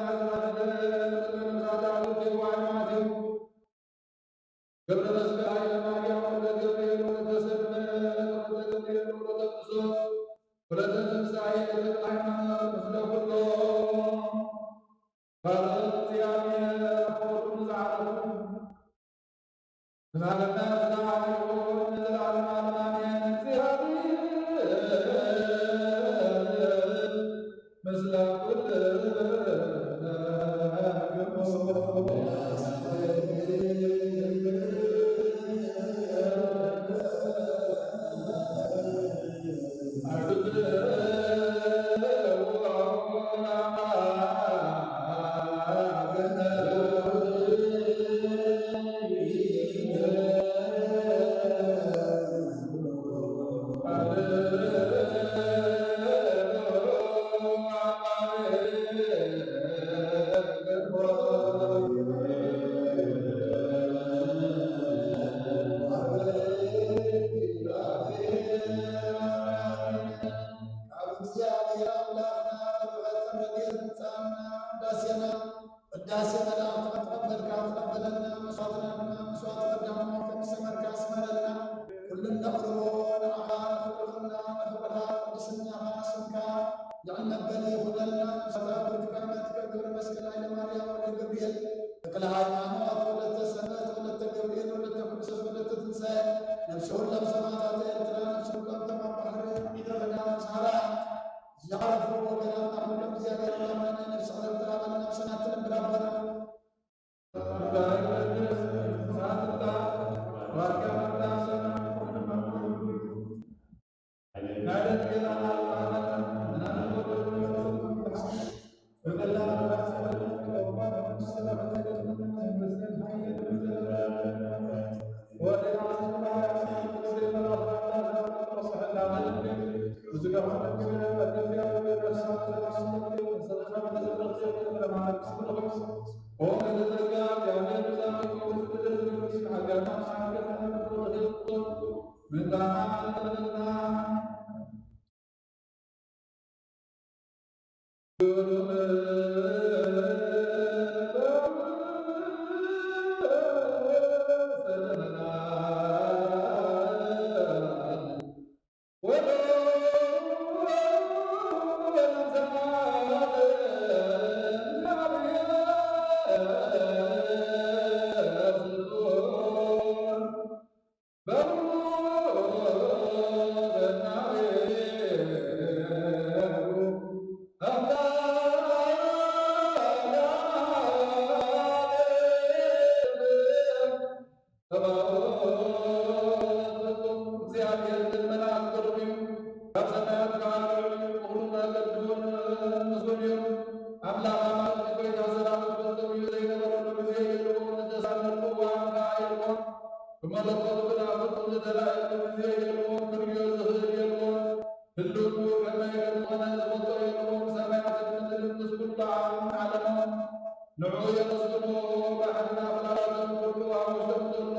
ዝተረፈ ምሳሌ ኣገልግል ዋዕማት እዩ። ገብረ መስቀል ኃይለ ማርያም ወልደ ገብርኤል ወልደ ሰብለ ወልደ ገብርኤል ወልደ ተንሥኦ ወልደ ትንሣኤ ተክለ ሃይማኖት ምስለ ኩሎም ባርክ እግዚአብሔር ወኩሉ ዝዓረፉ ንዛሃለና ዝለዓለ ይኹን ንዘለዓለም ዓለም ኣሜን። እግዚኣብሔር ምስለ ኩልክሙ። ካብ እግዚኣብሔር ኣምላኽና በረኸትን ረድኤትን ምጻእና ቅዳሴና፣ ቅዳሴ መላእክት ተቐበልካ ተቐበለና፣ መስዋዕትና ድማ መስዋዕት ቀዳሞ ከም ዝሰመርካ ስመረልና። ኩሉ ነቕርቦ ንዓኻ ነኽብረልና፣ ነኽብረኻ ቅድስናኻ ስምካ ልዕል መበሊ ይኹነልና። ንስኻ ብርቱዕ ዓመት ከ ገብረ መስቀል ኃይለ ማርያም ወልደ ገብርኤል ተክለ ሃይማኖት ወለተ ሰንበት ወለተ ገብርኤል ወለተ ኩልሰስ ወለተ ትንሳኤ ነፍሲ ኩሎም ሰማዕታት ኤርትራ ነፍሲ ኩሎም ተማም ባሕሪ ኢደረዳ ነፍስሃራ ዝዓረፉ ወገናትና ኩሎም እግዚኣብሔር ኣምላኽና ናይ ነፍሲ ዕረፍቲ ሃበና፣ ነፍስና ትነብር ኣቦና። እግዚኣብሔር ግን መልኣክ ቅሩብ እዩ። ካብ ሰማያት ከኣ ልዑል እዩ፣ ብኹሉ ነገር ድሁን ምስጉን እዩ። ኣምላኽ ኣማልክቲ ጐይታ ሰራዊት ፍጹም እዩ፣ ዘይነበረሉ ግዜ የልቦን፣ ዝተሳነሉ እዋን ከኣ የልቦን። ብመለኮቱ ግና ፍጹም ዝተራእየሉ ግዜ የልቦን፣ ክርእዮ ዝኽእል የልቦን። ህልው ከመይ ከም ዝኾነ ዝፈልጦ የልቦን። ሰማያትን ምድርን ምስ ኩሉ ዓለሞም ንዕኡ የመስግኑ። ባሕርን ኣፍላጋቱን ኩሉ ኣብ ውሽጦም ዘሎ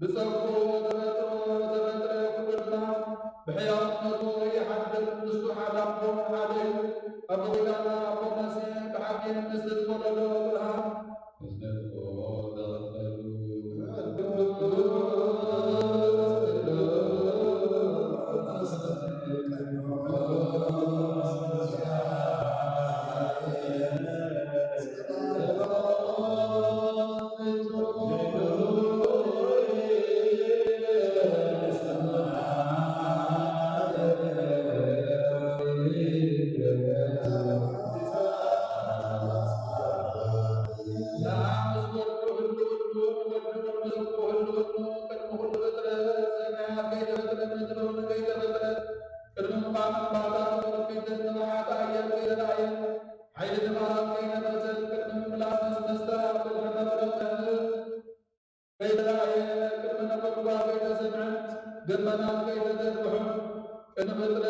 ብጸግኡ ተፈጥሮ ተፈጥረ፣ ኩሉ ድማ ብሕያውነቱ ይሓድር። ንሱ ሓደ ኣቦ ሓደ እዩ። ኣቦ ኪዳን ኣቦ መሲሕ ብሓቂ ምስቲ ዝወለዶ ብርሃን ሓይሊ ንፋሳት ከይነፈሰት ቅድሚ ምላስ መስተ ብድሕሪ መብረቕ ከይተራእየ ቅድሚ ነጎድጓድ ከይተሰምዐ ደመናት ከይተዘርግሑ ቅድሚ ፍጥረት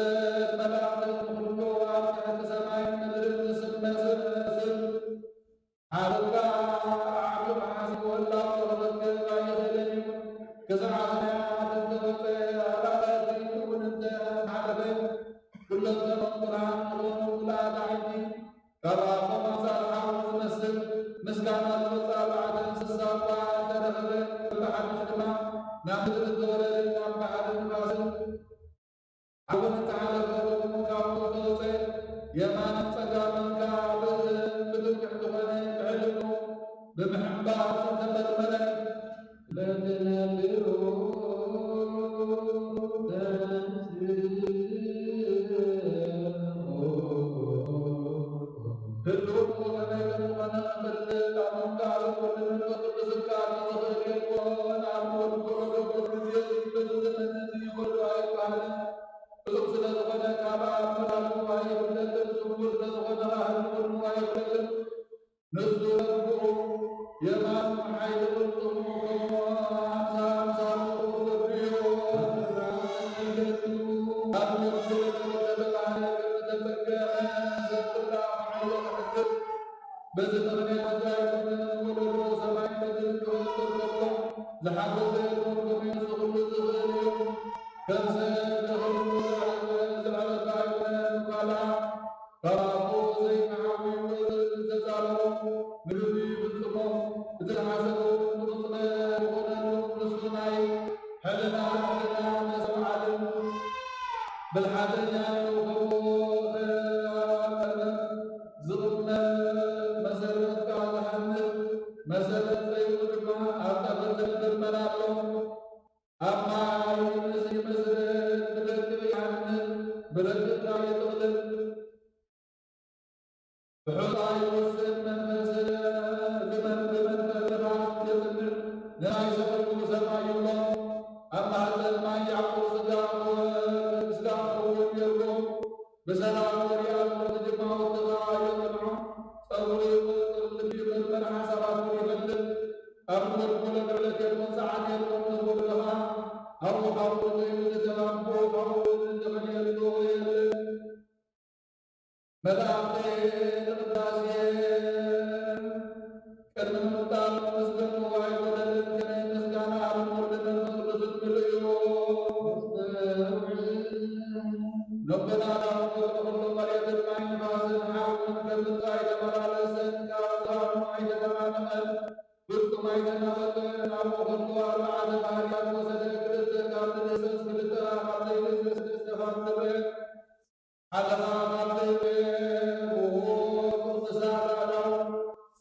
መላእኽትን ንኹሉ ኣብ ትሕቲ ሰማይን ምድርን ዝስመ ስም ሓረካ ኣዕሩኽ ሓሲቡ ህላው ክረክብ ኣይኽእልን እዩ። ክሳዕ ሰማያት እንተወጸ፣ ኣራእቲ እውን እንተ ሓለፈ፣ ኩሎም ዘመን ብርሃን ዝኾኑ ምሉኣት ኣዒንቲ ካብ ኣፎም ኣምሳል ሓዊ ዝመስል ምስጋና ዝወጽእ ኣርባዕተ እንስሳ እኳ እንተረኸበ፣ ብሓድሽ ድማ ናብ ምድሪ እንተወረደ፣ ናብ ባሕርን ንፋስን ሓውን እንተሓለፈ፣ ካብኡ ዝተወጸ የማንን ጸጋምን ከኣ ብትምክሕቲ ኮነ፣ ክሕልኑ ብምሕንባስ እንተመርመረ፣ ለትነብሩ ተንስኡ ህልው ከመይ ከም ዝኾነ ክፈልጥ፣ ኣብ መንጎ ኣብ ወልድ መንፈስ ቅዱስ ክኣቱ ዝኽእል የልቦን። ኣብ ወልድ ወለዶ ግዜ በዚ ዘመን እዚ ወልዶ ኣይበሃልን። ፍጹም ስለ ዝኾነ ካብ ኣብ ምራሉ ኣይፍለጥን። ስውር ስለ ዝኾነ ከኣ ህልው ኣይፍለጥን። ንሱ ረብኡ የማኑ ሓይሊ ቅልጽሙ ከምኡ ኣምሳ-፣ ኣምሳሉ ወድዮ። ኣብ ነፍሲ ለተባህለ ከም ዝተጸገመ ዘጥላ ምዕሎ ክሕግዝ። በዚ ምኽንያት እዚ ኣይኮነን ወለዶ ሰማይ ምድርን ክፈጥር ከሎ ዝሓገዘ የልቦን፣ ከመይ ንሱ ኩሉ ዝኽእል እዩ። ከም ሰብ ተኽእሎ ዘዕለፈ ኣይኮነን እኳ ደኣ፣ ካብ ኣቦ ዘይመሓውዩ ዝተጻረሮ ምግቢ ይፍጽሞ። እቲ ዝሓሰቦ እውን ብቕጽበት ይኾነሉ። ንሱ ናይ ሕልና፣ ሕልና መስተውዓልን ብልሓተኛን እዩ። ከምኡ ኸ ኣብ ቀርበብ ዝቕመጥ መሰረት ከኣ ዝሃንጽ፣ መሰረት ዘይብሉ ድማ ኣብ ጠፈር ዝነብር መን ኣሎ? ኣብ ማይ ምስ ይመስል፣ ብደቂ ይሃንጽ፣ ብደቂ ከኣ ይጥቕልል። ብሑጻ ይወስን መንፈስ፣ ብመን-፣ ብመንፈስ ንፋስ የጽንዕ፣ ንማይ ሰቒሉ ሰማይ ይብሎ። ኣብ ማህጸን ማይ ያዕቆብ ስጋ፣ ስጋ ክኸውን የብሎ። ብሰላም ወዲኣ ዝሞት ጅማውቲ ከኣ የጽንዖ። ጸጉሩ ይቆጽር፣ ልቢ ይምርመር፣ ሓሳባት እውን ይፈልጥ። ኣብ ንወድቆ ዕለት የልቦን፣ ሰዓት የልቦን ምስ ወደቐ ከኣ ኣብኡ ካብኡ ኮይኑ ዝተባብዑ ካብኡ እውን ዝኸልየሉ የለን። መላእኽቲ ንቅዳሴ ቅድሚ ምምጣሩ ምስገኑ ኣይጎደልን። ከመይ ምስጋና ኣብን ወልድን መንፈስ ቅዱስን ምሉእ እዩ። ነቦና ዳዊት ወትሩ ኩሉ መሬትን ማይ ንፋስን ሓውን ከም ምጽኣይ ተመላለሰን ካብ ዝባኑ ኣይተተናነቐን፣ ፍጹም ኣይተናወጸን። ኣብኡ ከሎ ኣርባዕተ ባህርያት ወሰደ፣ ክልተ ካብ ዘይህሰስ፣ ክልተ ካብ ዘይልሰስ፣ ክልተ ካብ ዝረአ፣ ሓደ ከኣ ካብ ዘይረአ። ብእኡ ቅዱሳት ኣእዳው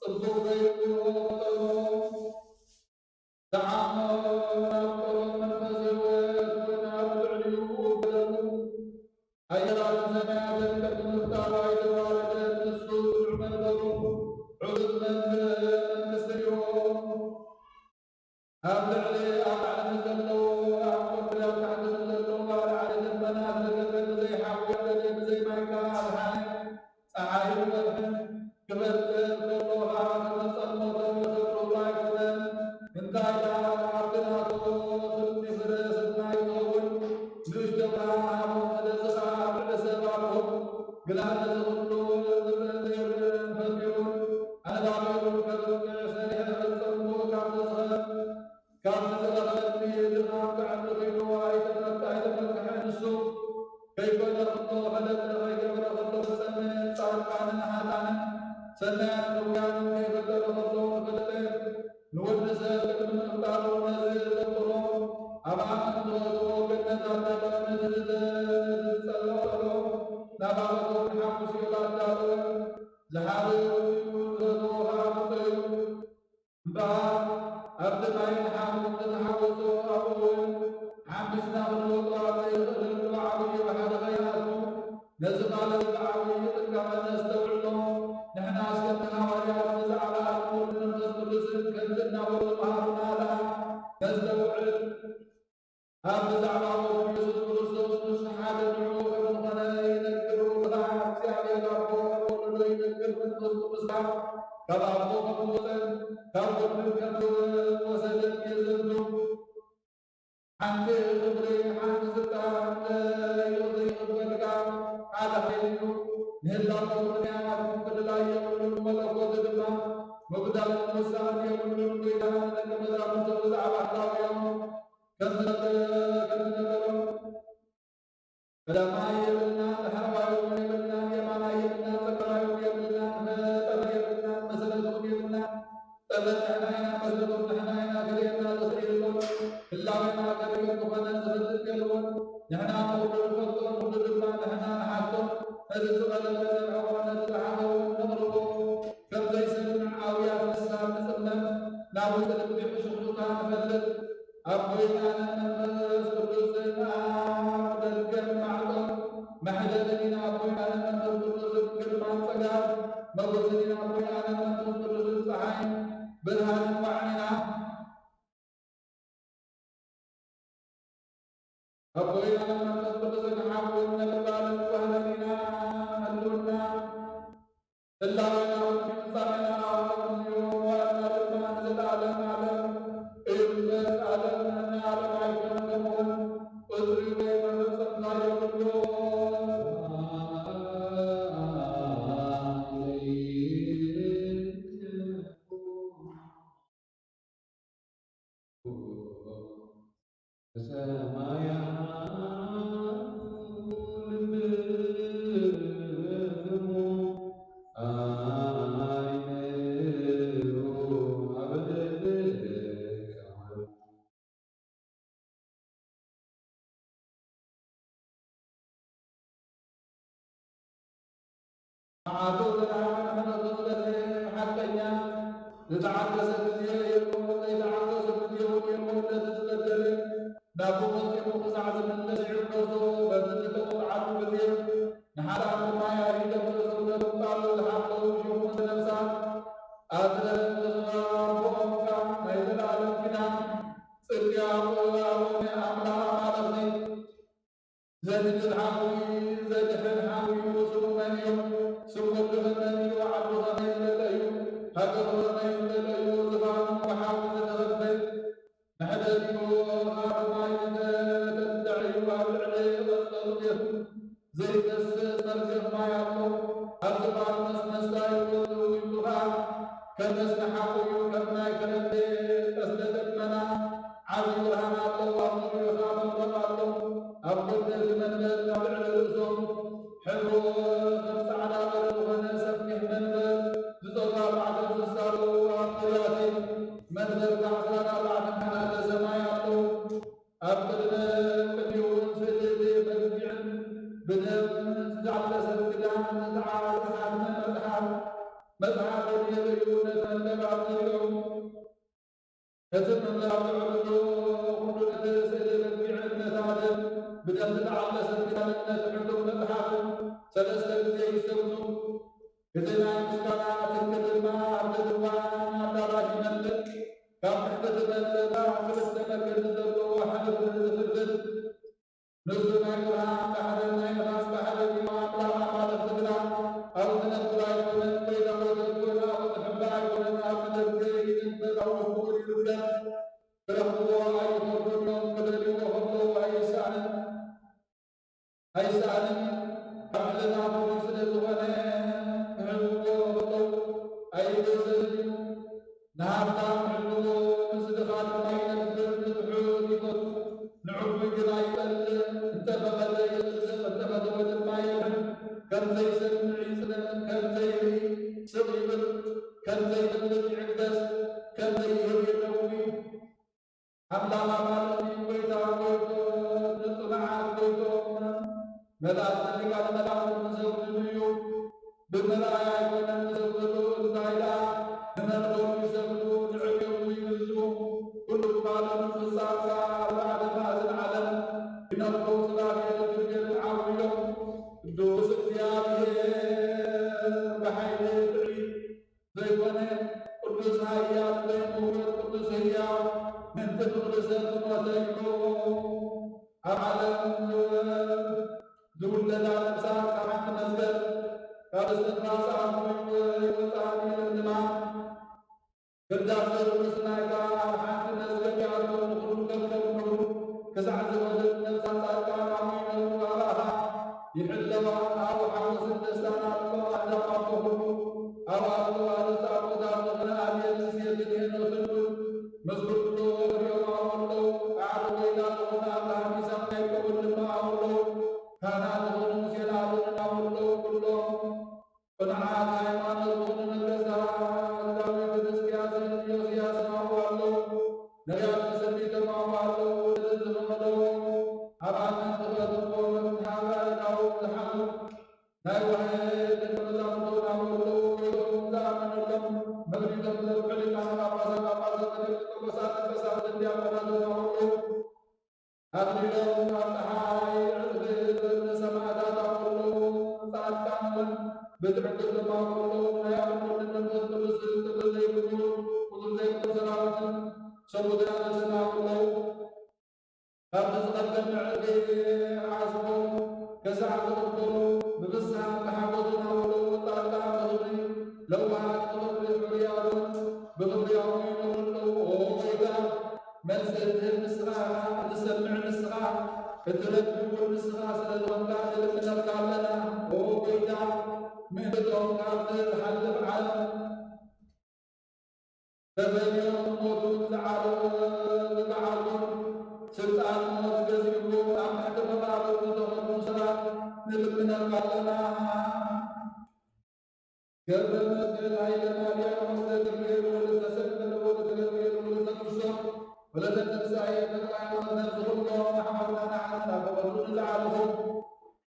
ጽቡቕ ዘይብሉ ፈጠሮ። ዝዓሞ ናብ ቆሎ መንፈስ ህይወት እውን ኣብ ልዕሊኡ ገለቡ። ኣየራትን ሰማያትን ቅድሚ ምፍጣሩ ኣይተዋረደን፣ ንሱ ጽኑዕ መንበሩ፣ ዕዙዝ መንግ-፣ መንግስቲ እዩ። ኣብ ልዕሊ፣ ኣብ ላዕሊ ንዘለዉ፣ ኣብ ቁርዲ ኣብ ታሕቲ ንዘለዉ፣ ኣብ ላዕሊ ደመና ዝረገጸ፣ ብዘይ ሓዊ ኣደደ፣ ብዘይ ማይ ከኣ ኣድሓነ። ጸሓይን ወርሕን ክፈጥር ከሎ ኸኣ ከም ጸልመቶም ይኸብሩሉ ኣይኮነን። እንታይ ደኣ ኣብቲ ናቱ ፍርዲ ፍረ ስርናይ ይኸውን፣ ንእሽቶ ብርሃን ሃቦም። ስለዚ ኸኣ ኣብ ልዕሊ ሰብ ኣድሆ፣ ግና ነዚ ኹሉ ዝርእን ዘይርእን ፈጢሩን ኣነባቢሩን ከብቅዕ ሰሪሐ ክጸልሞ ካብ ዝኽእል ካብቲ ዝረኸበኒ ድኻም ክዕሊ ኺኢሉ ኣይተመክ-፣ ኣይተመክሐን። ንሱ ከይኮነ ኸሎ ፈለጠ፣ ኸይገበረ ኸሎ ፈጸመ። ጻድቃንን ኃጥኣንን ሰናያትን እኩያንን ከይፈጠረ ኸሎ ፈለጠ። ንወዲ ሰብ ቅድሚ ምፍጣሩ ነዚ ዘፍጠሮ ኣብ ኣመንቲ ኸእትዎ ገነት ኣዳለወ። ነቲ ዝጸለኦ ናብ ኣበትኡ ሓሙስ ኢሉ ኣዳለወ። ዝሓበ ወዲኡ ዝፈትዎ ኸዓ ኣምጸዮ። እምበኣር ኣብቲ ማይን ሓውን ዝተሓወሶ ኣብኡ እውን ሓምቢስና ክንወጾ ኣብ ዘይንኽእለሉ ዓብዪ ባሕሪ ኸይኣቱ፣ ነዚ ቃል እዚ ብዓብዪ ጥንቃቐ ነስተውዕሎ። ንሕናስ ከምቲ ሃዋርያት ብዛዕባ ኣብን ወልድን መንፈስ ቅዱስን ከምዚ እናበሉ መሃሩና ደኣ ነስተውዕል። ኣብ ብዛዕባ ወዱ የሱስ ክርስቶስ ንሱ ሓደ ንዕኡ ከም ዝኾነ ይነግር፣ ወልድ ኸዓ እግዚኣብሔር ኣቦ ወለዶ ይነግር፣ መንፈስ ቅዱስ ኸዓ ካብ ኣቦ ከም ዝወጸን ካብ ወልድን ከም ዝተወሰደን የዘንቱ። ሓንቲ ክብሪ፣ ሓንቲ ስልጣን፣ ሓንቲ ይቕርታ፣ ከም ዝነበረ ከም ዝነበሮ ቀዳማይ የብልናን፣ ዳሕረዋይ እውን የብልናን፣ የማናይ የብልናን፣ ጸጋማይ እውን የብልናን፣ መጠን የብልናን፣ መሰረት እውን የብልናን። ጠበል ንሕና ኢና፣ መስገዶም ንሕና ኢና፣ ክርእየና ዝኽእል የሎን፣ ህላዌና ከርእዮ ዝኾነ ዝኽእል የልቦን። ንሕና ንኹሉ ንፈልጦ፣ ንኹሉ ድማ ንሕና ንሓቶ። ነቲ ዝቐለለ ነብዕቖ፣ ነቲ ዝዓበወ እውን ነቕርቦ። ከም ዘይሰምዕ ኣውያት ልሳን ንጽመም፣ ናብ ውሽጢ ልቢ ሕሹኽሹኽታ ንፈልጥ። ኣቦይ ኣነ መንፈስ ቅዱስን ኣብ ደገን ማዕጾን መሕደርን ኢና። ኣቦይ ኣነ መንፈስ ቅዱስን ግርማን ጸጋን ሞገስን ኢና። ኣቦይ ኣነ መንፈስ ቅዱስን ጸሓይን ብርሃንን ዋዕን ኢና። ኣቦይ ኣነ መንፈስ ቅዱስን ሓውን ነበልባልን ዋህንን ኢና። ህልውና ህላዌና እውን ፍጻሜና እውን እዩ። ዋዕና ድማ ንዘለዓለም ዓለም እዩ። እምበር ዓለም ንዓለም ኣይኮነን፣ ከምኡውን ቁጽሪ ወይ መፈጸምታ የብሉን። ሰማያ ልብሙ ኣይንኡ ኣብ ልብከ። መዓቱ ዘድሓነ ምሕረቱ ዝበዝሐ ሓቀኛ፣ ዝተዓገሰ ግዜ የልቦን፣ ዘይተዓገሶ ግዜ እውን የልቦን። ነቲ ዝበደለ ናብኡ መጺኡ ክሳዕ ዝምለስ ይዕገሶ። በቲ ዝተቖጥዓሉ ግዜ ንሓጥኣን ድማ የርሂዶም ርእሶም ነቶም ቃሉ ዝሓለዉ ሸሞንተ ነፍሳት ኣትረፈ። ተስፋ ኣቦኦም ከዓ ናይ ዘለኣለም ኪዳን ጽድቂ ኣቦ ኣቦነ ኣምላኽ ኣማልኽቲ ዘድሕን ሓዊ፣ ዘድሕን ሓዊ እዩ። ስሙ መን እዩ? ስም ወዲ ከመይ እዩ? ዓዱ ከመይ ዝበለ እዩ? ሃገሩ ከመይ ዝበለ እዩ? ዝፋኑ ብሓዊ ዝተኸበ መሕደሪኡ ካብ ማይ ዝተተልዐ እዩ። ኣብ ልዕሊ ቐጸሉ ዘይፈስስ መርገፍ ማይ ኣሎ። ኣብ ዝፋኑ መስመስታ እዩ። ዝውንጩ ኸኣ ከም መስተ ሓዊ እዩ። ከም ናይ ከረምቤ ቀስተ ደመና ዓቢ ብርሃን ኣለዎ። ኣብ ዙርያኡ ኸኣ መብረቕ ኣሎ። ኣብ ጎድኒ እቲ መንበር ኣብ ልዕሊ ርእሶም ሕብሩ ከም ጻዕዳ በረድ ዝኾነ ሰፊሕ መንበር፣ ዝጸጉ ኣርባዕተ እንስሳ ኣለዉ። ኣብ ዙርያ እቲ መንበር ከኣ ዕስራን ኣርባዕተን ካህናተ ሰማይ ኣለዉ። ኣብ ቅድመ ቅድሚኡ እውን ስእሊ በጊዕን ብደም ዝተዓለሰት ክዳን ዝተሓትመ መጽሓፍ፣ መጽሓፍ የርእዩ። ነቲ መንበር ኣብ ዙርያኡ እቲ መምህር ኣብ ልዕሊኡ ኩሉ ነቲ ስእሊ በጊዕን ነታ ደም ብደም ዝተዓለሰት ኪዳንን ነቲ ሕቱም መጽሓፍን ሰለስተ ግዜ ይሰግዱ። እቲ ናይ ምስጋና ትኪ ድማ ኣብቲ ድንኳን ኣዳራሽ ይመልእ። ካብ ትሕቲ እቲ መንበር ክልተ መገዲ ዘለዎ ሕድሪ ዝፍልፍል ንሱ ናይ ብርሃን ባሕርን ናይ ነፋስ ባሕርን እዩ። ኣምላኽ ኣማልኽቲ ግና ኣብኡ ዝነብር ኣይኮነን፣ ወይ ዳዊት ኣይኮነ፣ ኣብኡ ዝሕባእ ኣይኮነን፣ ኣብ ደገ ይነብር፣ ኣብ ውሽጡ እውን ይርከብ። ክረኽብዎ ኣይኸድሉን እዮም፣ ክደልይዎ ከለዉ ኣይሰኣንን፣ ኣይሰኣንን። ኣብ ዕለታቱ ስለ ዝኾነ ክሕዝዎ ከለዉ ኣይገሰልን እዩ። ንሃብታም ክሕዝዎ፣ ምስ ድኻ ድማ ይነብር፣ ንትሑት ይፈቱ፣ ንዕቡይ ግና ይጠልእ። እንተፈቐደ ይርዝቕ፣ እንተፈተወ ድማ የብዕል። ከም ዘይሰምዕ ይጽለል፣ ከም ዘይርኢ ስቕ ይብል፣ ከም ዘይፈልጥ ይዕገስ፣ ከም ዘይህብ የደዊ። ኣምላኽ ኣማልኽቲ ጎይታ ጎይቶ፣ ንጽኑዓት ጎይቶም፣ መላእኽቲ ሊቃነ መላእኽቲ ዝሰግድሉ እዩ። ብምርኣይ ኣይኮነን ዝሰግድሉ፣ እንታይ ደኣ ንመንበሩ ይሰግዱ፣ ንዕብዮቱ ይግዝኡ። ኩሉ ባዕሎም ፍጻም ከኣ ኣርባዕተ ማእዝን ዓለም ይነፍሑ፣ ሱራፌልን ኪሩቤልን ዓው ኢሎም፣ ቅዱስ እግዚኣብሔር ብሓይሊ ብዕሊ ዘይኮነ፣ ቅዱስ ኃያል ዘይምውት፣ ቅዱስ ሕያው፣ ምእንቲ ፍቕሪ ሰብ ዝሞተ እዩ። ኣብ ዓለም ዝውለዳ ነፍሳት ካብ ሓንቲ መዝገብ፣ ካብ እስትንፋስ ኣፉ ይወፃ ይለምልማ። ፍርዳት ዘብሉ ስናይ ከዓ ኣብ ሓንቲ መዝገብ ይኣትዎ፣ ንኹሉ ከከም ግብሩ ክሳዕ ዝወደድ ነፍሳት ጻድቃን ኣብኡ ይነብሩ፣ ኣባኻ ይሕለዋ፣ ኣብኡ ሓጎስን ደስታን ኣሎ። ኣዳም ኣቦ ኩሉ ኣብኡ ኣሎ፣ ኣርእስቲ ኣቦታት ዝኾነ ኣቤልን ሴትን ሄኖስን እውን ምስ ኩሉ ወሪኦም ኣብኡ ኣለዉ። ጻዕሪ ኮይና ካህናት ዝኾኑ ሙሴን ኣሮንን ኣብኡ ኣለዉ። ኩሎም ቅኑዓት ሃይማኖት ዝኾኑ ነገስታት ዳዊትን ሕዝቅያስን ኢዮስያስን ኣብኡ ኣለዉ። ነቢያትን ሰንቢቶም ኣብኡ ኣለዉ። ወደዚ ዝመደቦ ኣብ ኣመንቲ ክእትዎ መብት ሃበ። ዳዊት ዝሓሉ ናይ ዋህየ ደቀ መዛሙርቱ ናብኡ ኣለዉ። ከይዶም ዝኣመነሎም መክሊቶም ዘብሑ ሊቃነ ጳጳሳት፣ ጳጳሳት፣ ኤጲስቆጶሳት፣ ቀሳውስትን ዲያቆናትን ናብኡ ኣለዉ። ኣኽሊሎም ኣብ ጸሓይ ዕጽፊ ዝበለ ሰማዕታት ኣብኡ ኣለዉ። ጻድቃን እውን ብትዕግስቶም ኣብኡ ኣለዉ። ናይ ኣብ ወልድን መንፈስ ቅዱስ ክፍል ዘይብሉ ፍጹም ዘይብሉ ሰራዊትን ሰቡትን ኣንስትን ኣብኡ ኣለዉ። ካብቲ ዝቐድም ዕርፊ ዓስቦም ገዛዕ ዝቕበሉ ብፍስሓን ብሓጎስን ኣብኡ ኣለዉ። ጻድቃን ብኽብሪ ለዋሃት ብኽብሪ ሕሩያት እውን ብኽብሪ ኣብኡ ይነብሩ ኣለዉ። ኦ ጎይታ፣ መልሲ እትህብ ንስኻ ኢኻ፣ እትሰምዕ ንስኻ፣ እትረክብ እውን ንስኻ ስለ ዝኾንካ ንልምነካ ኣለና። ኦ ጎይታ፣ ምእንቶም ካብዚ ዝሓልፍ ዓለም ተፈልዮም ክሞቱ ዝዓለሙ ዝገዓዙን ስልጣን ሞት ገዚእዎም ኣብ ትሕቲ መቓብር ዝተኸድኑ ሰባት ንልምነካ ኣለና። ገብረ መስቀል ሃይለ፣ ዲያቆን ዘገብርኤል ወልደ ሰንበለ ወልደ ገብርኤል ወልደ ክርስቶስ ወልደ ትንሳኤ ተክለ ሃይማኖት፣ ነዚ ኩሎም ኣሕዋትና ንዓና ተቐብሉ ንዝዓለኹም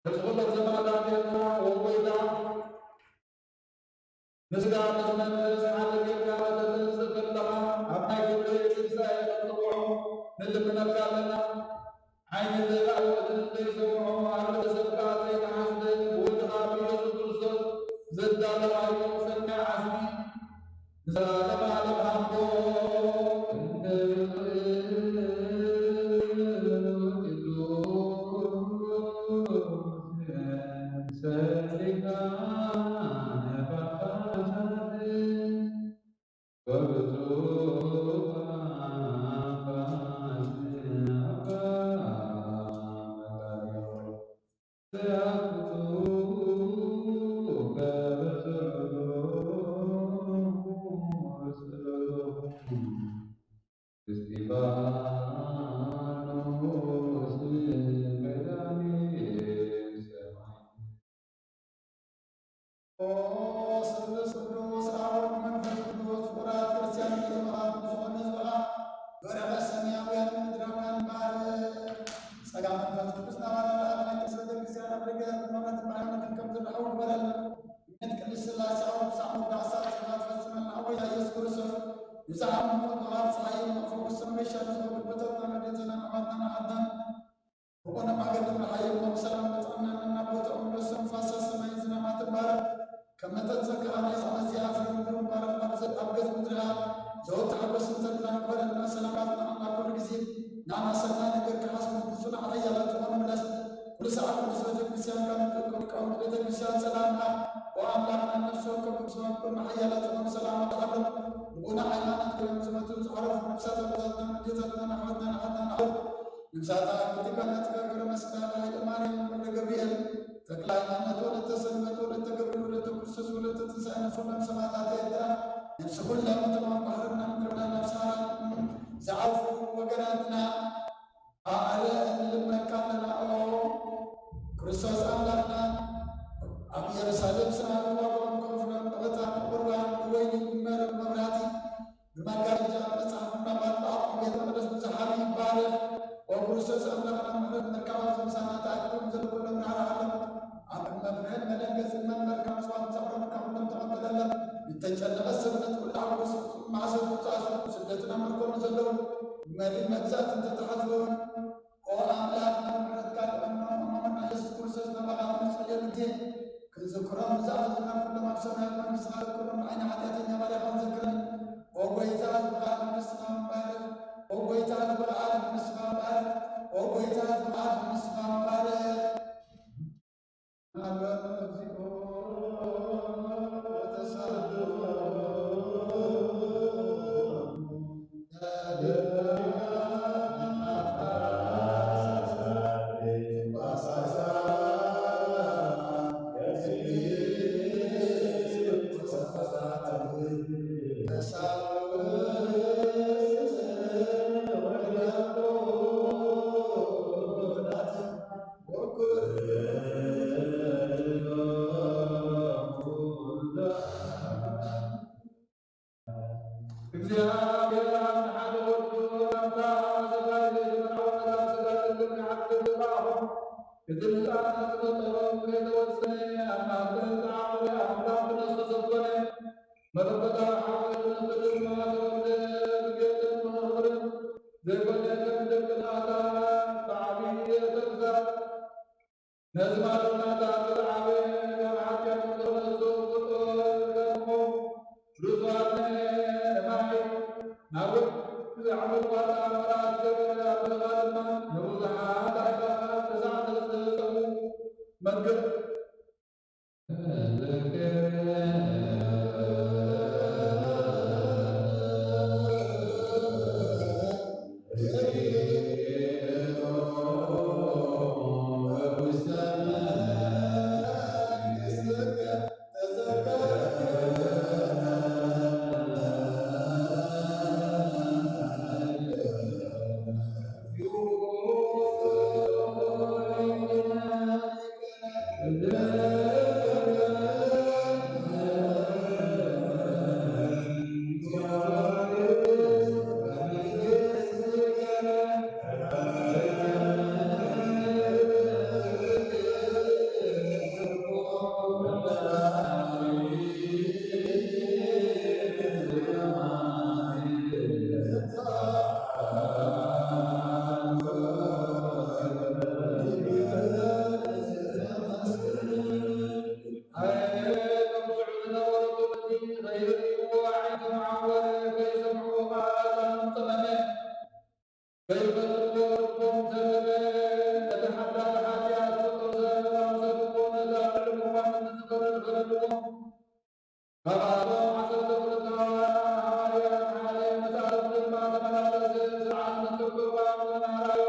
ነዚ ኩሎም ሰማዕታት ኤርትራ ወጎይታ ንስጋ ምስ መንፈስ ሓደ ጌርካ ከተተንስእ ከለኻ ኣብ ናይ ክብሪ ትንሳኤ ክትጽውዖ ንልምነካ ኣለና። ዓይኒ ዘይረኣዮ እዝኒ ዘይሰምዖ ኣብ ርእሰካ ዘይተሓዝለ ብወድኻ ብኢየሱስ ክርስቶስ ዘዳለኻዮ ሰናይ ዓስቢ ንዘለዓለም ዓለም ሃቦ። እስጢፋኖስ ቀዳሜ ሰማዕት። ኦ ስሉስ ቅዱስ ኣብ ወልድ መንፈስ ቅዱስ ፍቁራት ክርስቲያን ምእመናን ብዝኾነ ህዝብኻ በረኸት ሰማያውያን ምድራውያን ባርኽ። ጸጋ መንፈስ ቅዱስ ናባና ለኣብ ናይ ቅድስት ቤተ ክርስቲያን ኣብ ደገ መቐት ብርሃን ክንከም ዝረኸቡ ግበረልና። እምነት ቅድስት ሥላሴ ኣብ ርሳዕ መወዳእታ ሰዓት ትፈጽመልና። ኣቦና ኢየሱስ ክርስቶስ ብዛዕባ ምሞት መቓብር ፀሓይ መቕፈ ውስን መሻ ንዝኸዱ ቦታትና መደተና መዓትና መዓትና ብቆነ ማገድ ምርሓይ ብሰላም በጻና ናብ ቦታኦም ንሶም ፋሳ ሰማይ ዝናማት ባረኽ። ከም መጠን ጸጋኻ ናይ ዛመዚ ኣፍሪ ምድሩ ባረኽ። ኣብ ዘ-፣ ኣብ ገጽ ምድርኻ ዘወት ሓጎስን ተድላን ግበረልና። ሰላማትና ኣብ ኩሉ ግዜ ንዓና ሰናይ ነገር ክሓስቡ ብፁዕ ሓያላት ዝኾኑ ምለስ። ኩሉ ሰዓት ቅዱስ ቤተ ክርስቲያን ካብ ንዝእከቡ ሊቃውንቲ ቤተ ክርስቲያን ሰላምካ፣ ኦ ኣምላኽና፣ ነፍሲ ወከፍ ብስመ ወወልድ ሓያላት ዝኾኑ ሰላም ኣውጽኣሎም። ብጉና ሃይማኖት ኮይኖም ዝሞቱ ዝዓረፉ ነፍሳት ኣቦታትና፣ ኣዴታትና፣ ኣሕዋትና፣ ኣሓትና፣ ኣሕዋት ነፍሳት ኣብ ክልቲኡ ገነት ገግረ መስቀል ሃይለ ማርያም ወልደ ገብርኤል ተክለ ሃይማኖት ወለተ ሰንበት ወለተ ገብርኤል ወለተ ክርስቶስ ወለተ ትንሳኤ ነፍሲ ኩሎም ሰማዕታት ኤርትራ ነፍሲ ኩሎም እቶም ኣብ ባሕርና ምድርና ናብ ሰሃራ ዝዓርፉ ወገናትና ኣረ እንልመካ ኣለና። ኦ ክርስቶስ ኣምላኽና፣ ኣብ ኢየሩሳሌም ስና ዋጋኦም ከፍሎም ብዕጣን፣ ብቁርባን፣ ብወይኒ፣ ብመረብ መብራህቲ፣ ብመጋረጃ፣ መጽሓፍ ምንባባት፣ ብኣቑሑ ቤተ መቕደስ ብዙሓት ይባረኽ። ኦ ክርስቶስ ኣምላኽና፣ ምሕረት ምርካብ ኣብ ዘምሳና ተኣኪቦም ዘለዉ ኩሎም ራሕራሓሎም። ኣብ ቅድመ ፍርህን መደንገጽን መንበርካ ምጽዋት ዘቕረቡልካ ኩሎም ተቐበለሎም። ንተጨነቐት ሰብነት ኩሉ ሓጎስ ማእሰር ትእዛዝ ስደትና ምርኮ ንዘለዉ መሪ መግዛእቲ እንተተሓዝቦን ኦ ኣምላኽ፣ ንምሕረትካ ልዕልና እማመና የሱስ ክርስቶስ ናባኻ ንጽልየሉ ግዜ ክንዝክሮም ንዝኣዘዝና ኩሎም ኣብ ሰማያት መንግስትኻ ዘክሮም ንዓይኒ ሓጢኣተኛ ባርያኻ ዘክረኒ። ኦ ጐይታ፣ ዝበዓል መንግስትኻ ምባረክ። ኦ ጐይታ፣ ዝበዓል መንግስትኻ ምባረክ። ኦ ጐይታ፣ ዝበዓል መንግስትኻ ምባረክ። እቲ ንህፃናት ዝፈጠሮም ከይተወሰነ ኣብ ማህፀን ዝዓቖረ ኣምላኽ ክነሱ ዘኮነ መለኮታዊ ሓወይ ክነሱ ድማ ተወልደ። ብጌጥን ብኽብርን ዘይኮነ ከም ደቂ ናታ ብዓብዪ ተግሳጽ ነዚ ማለትና ዛቲ ዝዓበየ ካብ ሓጢኣት ንኽነሱ ፍጡር ከድኹም ርሱዋት ንማይ ናብ ወዲ ዓመት ዋጣ መራት ገበረ ኣበኻ ድማ ንብዙሓት ኣሕዋት ተሳዕተ ዝተሰዉ መግብ ከይፈልጥዎ ልቦም ሰበበ። ነቲ ሓዳር ሓጢኣት ፍጡር ሰብ ኣምሰልዎ፣ ነዛ ልዕሊ ምዃን ንዝፈርድ ፈረድዎ። ካብኣቶም ዓሰርተ ክልተ ሃዋርያት ሓደ መጻሕፍቲ ድማ ተመላለሰ፣ ስርዓት ንጽብርባም ንመሃራዮ።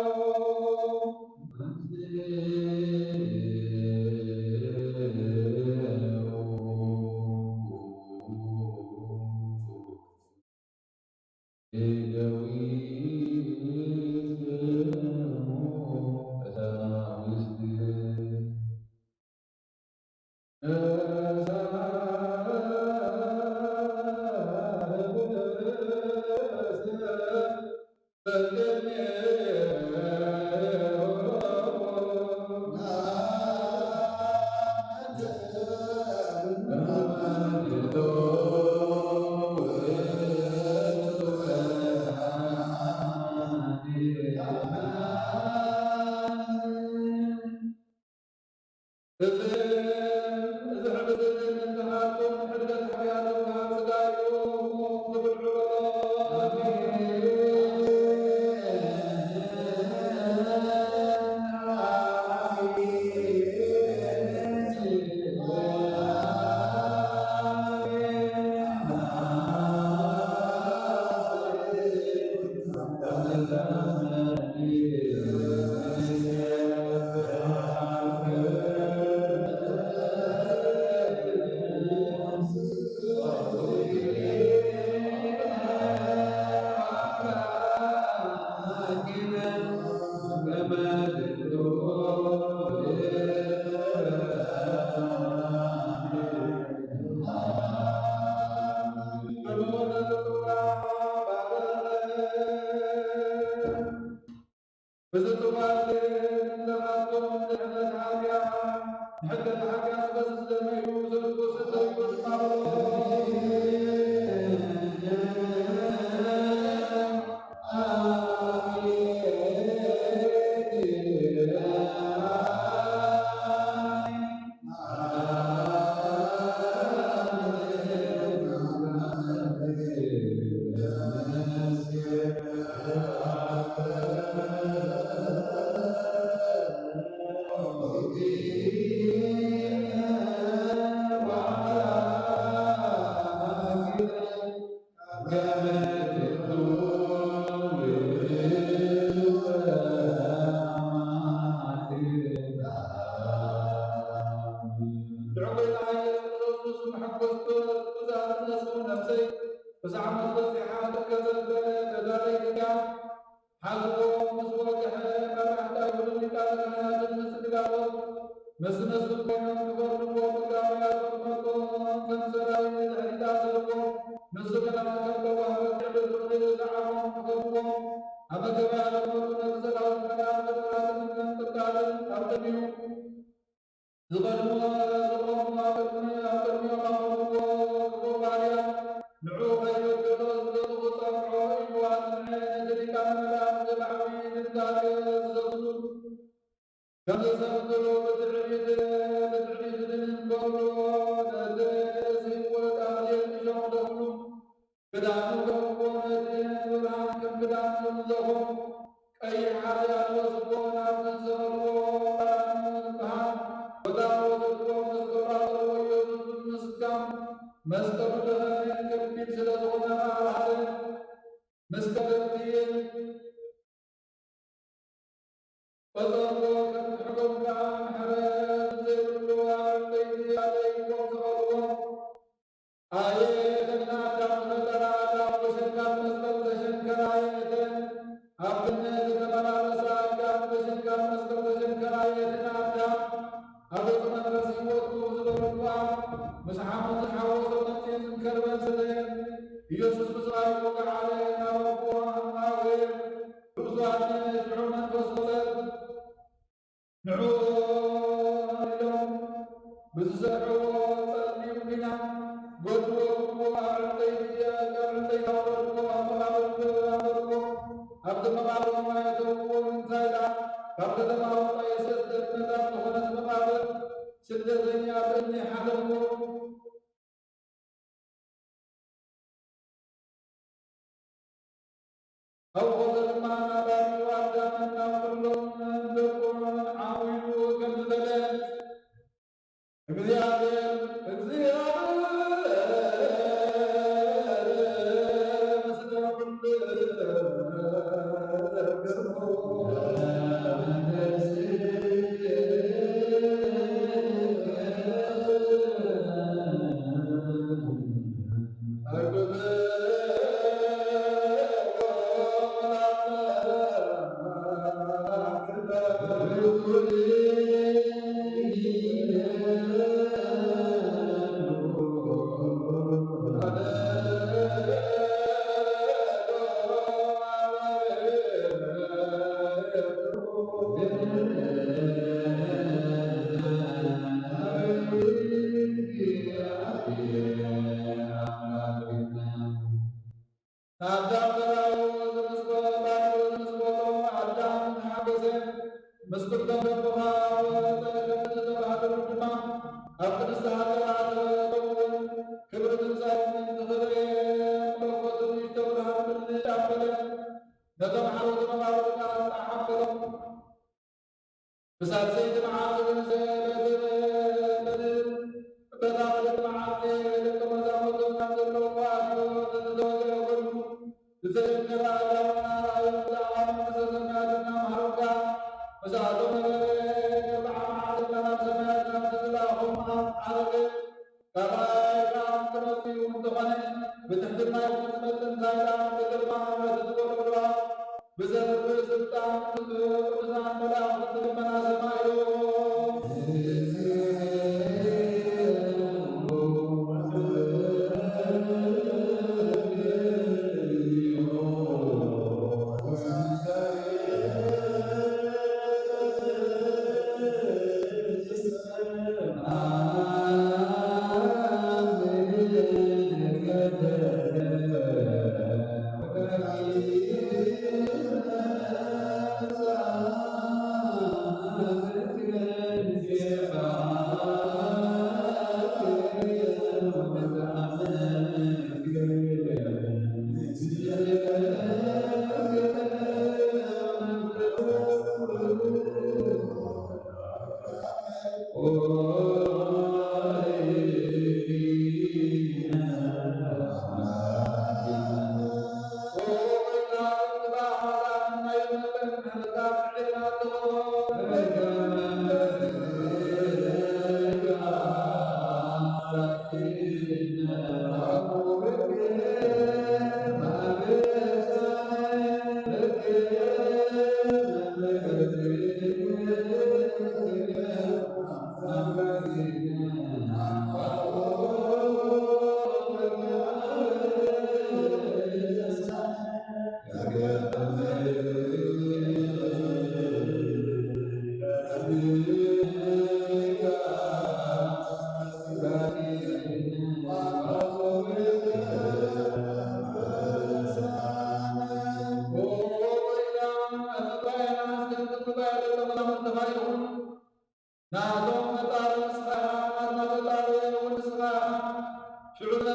እዚ፣ እዚ ሕብሪ እዚ ንዝሓቶም ንሕድገት ሓጢኣቶም ካብ ስጋ እዩ ክብልዑ በሎ። እዚ ጽዋዕ እዚ ንዘኻትኩም ንድሕነት ሓጢኣት፣ ንሕድገት ሓጢኣት ክፈስስ ደመ እዩ፣ ዘልኩ ሰተይኩ ድማ በሎ። ንዕወት ኣየር ንሱ መሐጎስቶ ብዛት ነሱ ነፍሰይ ብዛዕባ በዚሓ ትከዘበለ ተዛረይ ግዳ ሓዝቦ ምስ ወግሐ መራሕታ ይኹን ሊቃነ ካህናትን ምስ ሊቃኖስ ምስ ነሱ ኮይኖም ክፈርድዎ ምድራውያን መጥመቆም ከም ሰራዊት ንድሕሪት ኣሰርዎም። ንሱ ግና ከም ለዋህ በጊዕ ብፍቕሪ ዝዓሞም ክኸብዎም ኣብ ገበያ ለመቱ ነቲ ሰራዊት መዳን ፍጡራትን ምንቅልቃልን ኣብ እዩ። ዝቐድሞ ዝቖሙ ኣብ ቅድሚ ኣብ ቅድሚኦም ኣቕርብዎ፣ ክቡር ባርያ፣ ንዑ ከይበደሎ ዝገዝኡ ጸንዖ እዩ። ኣጽንዐ ነቲ ሊቃነ መላእክት ብዓብዪ ድንጋጸ ዝሰግዱ ከም ዘሰግዱ ብትዕቢት ብትዕቢት ድንን ከሎ ነቲ ርእሲ ወድ ኣኽሊል እሾኽ ደፍኑ። ክዳኑ ገምዎ ነቲ ብርሃን ከም ክዳን ዘምዘኾ ቀይሕ ሓርያ ዝወስድዎ ናብቲ ዝሰቐልዎ ቀራንዮ ዝበሃል ቦታ ወሰድዎ። መስቀሉ ኣቕርቦ። ኢየሱስ ብምስካም መስቀሉ ደኸመ። ከቢድ ስለ ዝኾነ ከኣ ረሃጸ። ምስ ከበድቲ ቆጸርዎ። ከም ትሕቶም ከኣ ምሕረት ዘይብሉ ኣብ ዕንጸይቲ ኣለይዎም ሰቐልዎ። ኣየ እተን ንኣዳም ዝፈጠራ ኣዳም ብሸንካል መስቀል ተሸንከራ። ኣየ እተን ኣብ ገነት ዝተመላለሳ ኣዳም ብሸንካል መስቀል ተሸንከራ። ኣየ እተን ኣዳም ኣብ ቤተ መቅደስ ህይወቱ ዝበረኳ ምስ ሓሞት ዝሓወሶ መጽየትን ከርበን ሰተየ። ኢየሱስ ብዝራይ ወገዓለ ናብ ኣቦ ኣማወየ። ርእሱ ኣድነነ ሽዑ መንፈስ ወጸት። ንዑ ኢሎም ብዝሰርሕዎ ጸሊም ኲናት ጎድዎ። ኣብ ዕንጸይቲ ኣብ ዕንጸይቲ ኣውረድዎ። ኣብ መቓብር ኣንበርዎ። ኣብቲ መቓብር ኣእተውዎ። እንታይ ኢላ ካብ ከተማ ወጻኢ ሰለስተ እምነታት ዝኾነት መቓብር ስደተኛ ብእምኒ ሓተምዎ። ኣብኡ ድማ ናብ ኣዲኡ ኣዳምን ናብ ኩሎም ደቁን ዓው ኢሉ ከምዚ በለ፣ እግዚኣብሔር፣ እግዚኣብሔር ምስለ ኩሉ ንኣዳም ተራእዩ፣ ዝመስሎ ባዕሉ ዝመስሎ ኣዳም ተሓጎሰ። ምስ ኩሎም ደቁኻ ወጸ ከም ዝተባህለሉ ድማ ኣብ ቅድስቲ ሃገር ኣተወ። ከምኡውን ክብሪ ትንሳኤ ምእንቲ ክርኢ መለኮት ንእሽቶ ብርሃን ብልጭ ኣበለ። ነቶም ሓለውቲ መቓብር ከኣ ጸሓፈሎም። ብሳልሰይቲ መዓልቲ ግን በቲ በቲ በታ ክልተ መዓልቲ ደቀ መዛሙርቱ ናብ ዘለውዎ ኣትዩ። እቲ ዝተወግአ ጎድኑ ዝተሸንከረ ኣእዳውን ኣርኣዮም። ብዛዕባ መንግስተ ሰማያት እናመሃሮም ከኣ ምስኣቶም ነበረ። ኣርብዓ መዓልቲ ከኣ ናብ ሰማያት ናብቲ ዝለኣኾም ኣብ ዓረገ። ካልኣይ ከኣ ክመጽእ እዩ። እንተኾነ ብትሕትና ይኹን ዝመጽእ እንታይ ደኣ ብግርማ ንብረት ዝበሎ ብልባት ብዘንብዕ ስልጣን ቅዱሳን መላእኽቲ ልመና ሰማዮ።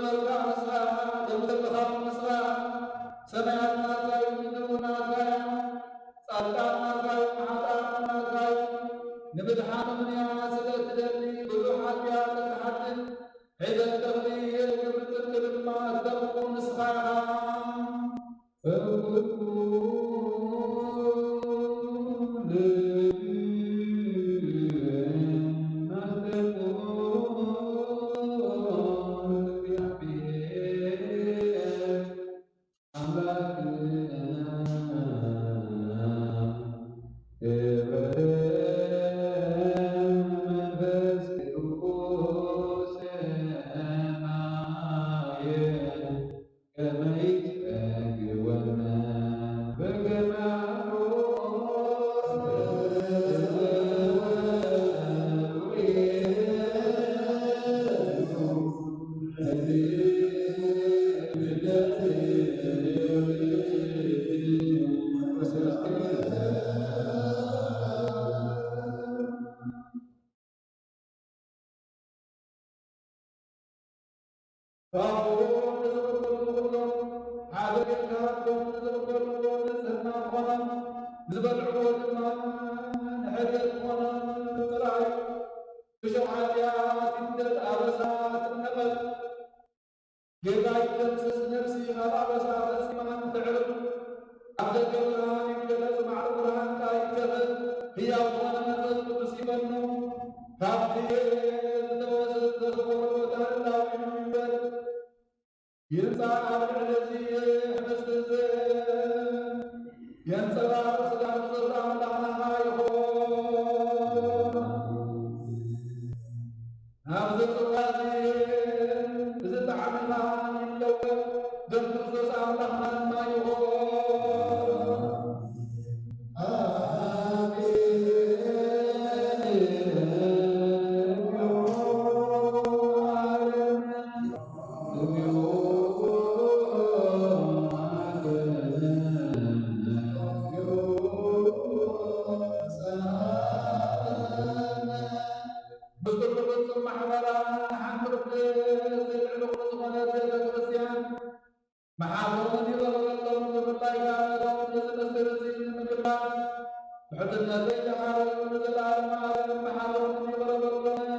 ዘለኻ ንስኻ፣ ከም ዘለኻ ንስኻ፣ ሰማያት ናትካ እዩ፣ ምድሪ እውን ናትካ እያ። ጻድቃን ናትካ እዮም፣ ሓጥኣን እውን ናትካ እዮም። ንምድሓኖም እያ ስለ እትደሊ፣ ብዙሕ ሓጢኣት እትሓትት፣ ሒደት ተኽሊ፣ ግብሪ ጽድቂ ድማ እተቕርብ ንስኻ ኢኻ። ካብኡ ንዝቕበሉ ኩሎም ሓደ ጌርካ፣ እቶም ንዝቕበልዎ ንጽህና ክኾኖም፣ ንዝበልዕዎ ድማ ንሕድገት ክኾኖም ጥራይ እዩ። ብሸውዓትያ ትንደድ ኣበሳ ትነቐል። ጌጋ ይደምሰስ፣ ነፍሲ ካብ ኣበሳ ፈጺማ ትዕርፍ። ኣብ ደገ ብርሃን ይገለጽ፣ ማዕረ ብርሃን ከኣ ይከፈት፣ ህያው ዝኾነ መንፈስ ቅዱስ ይፈኑ። ካብቲ ዝተወሰደ ቦታ ህላው ይንበር። ይምጻእ ኣብ ልዕሊ እዚ ህብስቲ እዚ የንጸባርቕ ስጋ ብጾት ኣምላኽና ይኹን። ኣብዚ ጽዋ እዚ እዚ ጣዕሚ ኸኣ ይለወጥ፣ ደም ክርስቶስ ኣምላኽና ድማ ይኹን። ምስጢር ፍጹም ማሕበራ ሓንቲ ቅድስት ልዕሊ ኩሉ ዝኾነት ቤተ ክርስቲያን መሓቶምን ይቕረበሎም። ንምንታይ ከኣ ነቶም ነዚ ምስጢር እዚ ንምግባር ብሕትነት ዘይተሓረዩ ንዘለኣለም ዓለም መሓቶምን ይቕረበሎምን።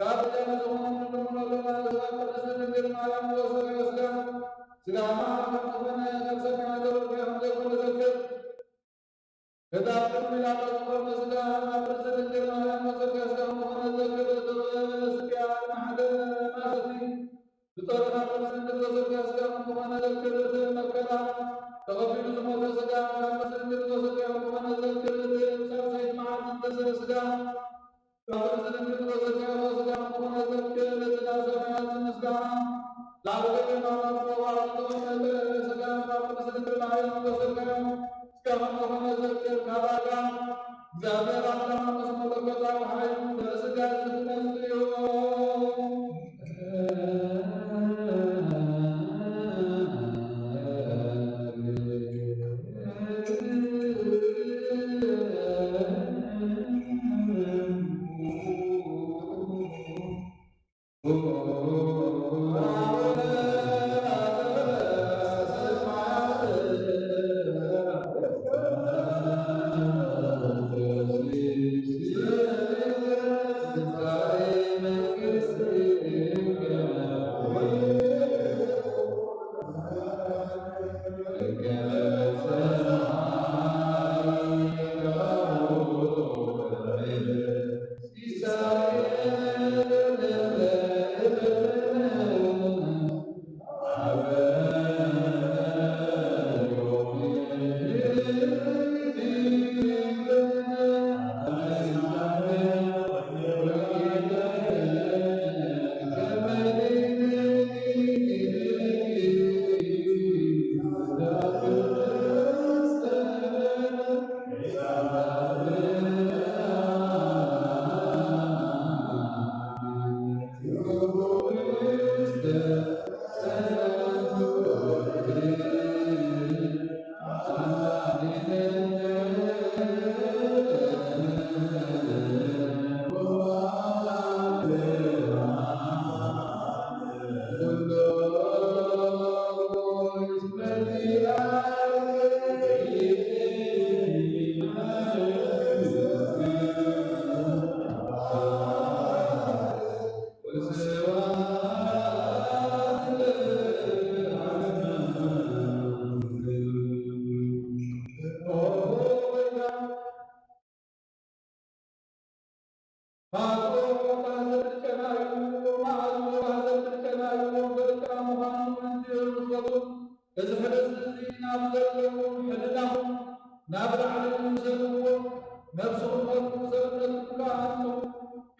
ካብ ብጃሚ ዝኾነ ንልምኖ ኣለና። ስጋ ቅድስት ድንግል ማርያም ዝወሰደ ስጋ፣ ስጋ ማርያም ከም ዝኾነ ካብ ሰማያት ተወርደ ከም ዘይኮነ ዘክር። ከዛ ቅድሚ ላዕሊ ዝኾነ ስጋ ኣብ ቅድስት ድንግል ማርያም ዝወሰደ ስጋ ከም ዝኾነ ዘክር። ጥበብ ስጋ ማሕደር ማሰቲ ብጸሎት ኣብ ቅድስት ድንግል ዝወሰደ ስጋ ከም ዝኾነ ዘክር። መከራ ተቐቢሉ ዝሞተ ስጋ ኣብ ቅድስት ድንግል ዝወሰደ ከም ዝኾነ ዘክር። ሳልሳይት መዓልቲ ዝተሰረ ስጋ እዚ ሕደስ እዚ ናብ ዘለዉ ሕድናኹም ናብ ላዕሊ ንሰድዎ፣ ነብስኹም መርምሩ፣ ሰብነትኩም ከኣ ኣንጽሁ።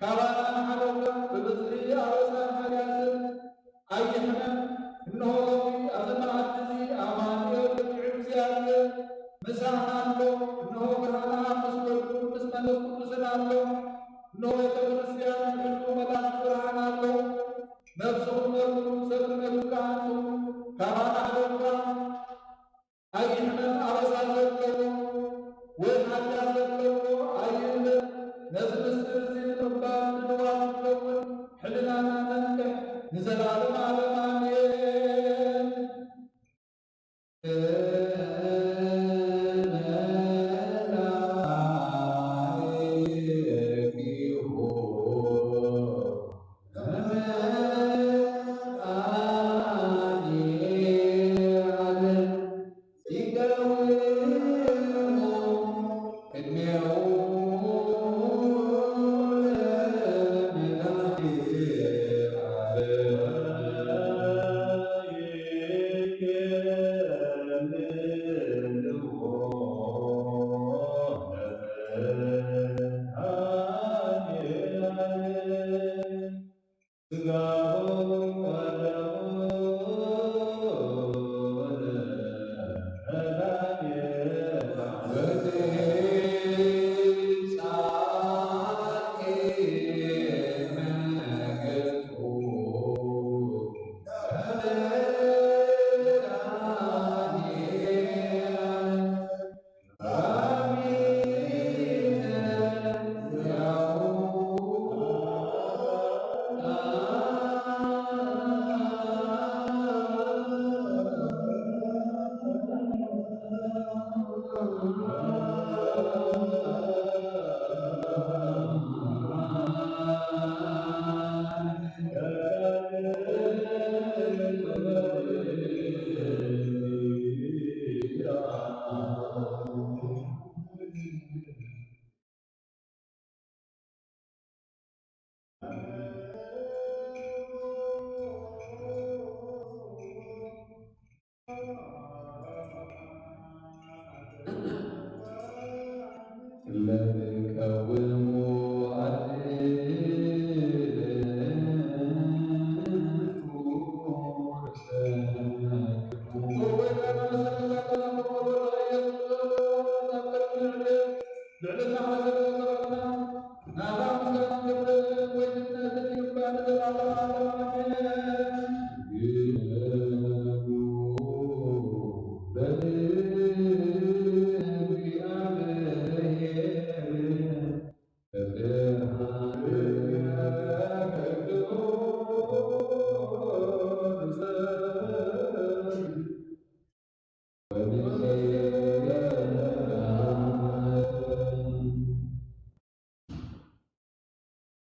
ካባና ንሓደጋ ብብዝሒ ኣበሳን ሓጢኣትን ኣይሕመም። እንሆ ሎሚ ኣብዚ መኣዲ እዚ ኣማኑኤል በጊዕ እግዚኣብሔር ምሳና ኣሎ። እንሆ ብርሃና ምስ ወልዱ ምስ መንፈስ ቅዱስን ኣሎ። እንሆ ቤተ ክርስቲያን ብሕልው መልኣኽ ብርሃን ኣሎ። ነብስኹም መርምሩ፣ ሰብነትኩም ከኣ ኣንጽሁ። ካባና ሓደጋ ኣይሕመም። ኣበሳ ዘለዎ ወይ ሓጢኣት ዘለዎ ኣይእመን። ነዚ ምስጢር እዚ ንምቕባል ድልዋት ንኸውን፣ ሕልናና ነንቅሕ። ንዘለዓለም ዓለም ኣሜን።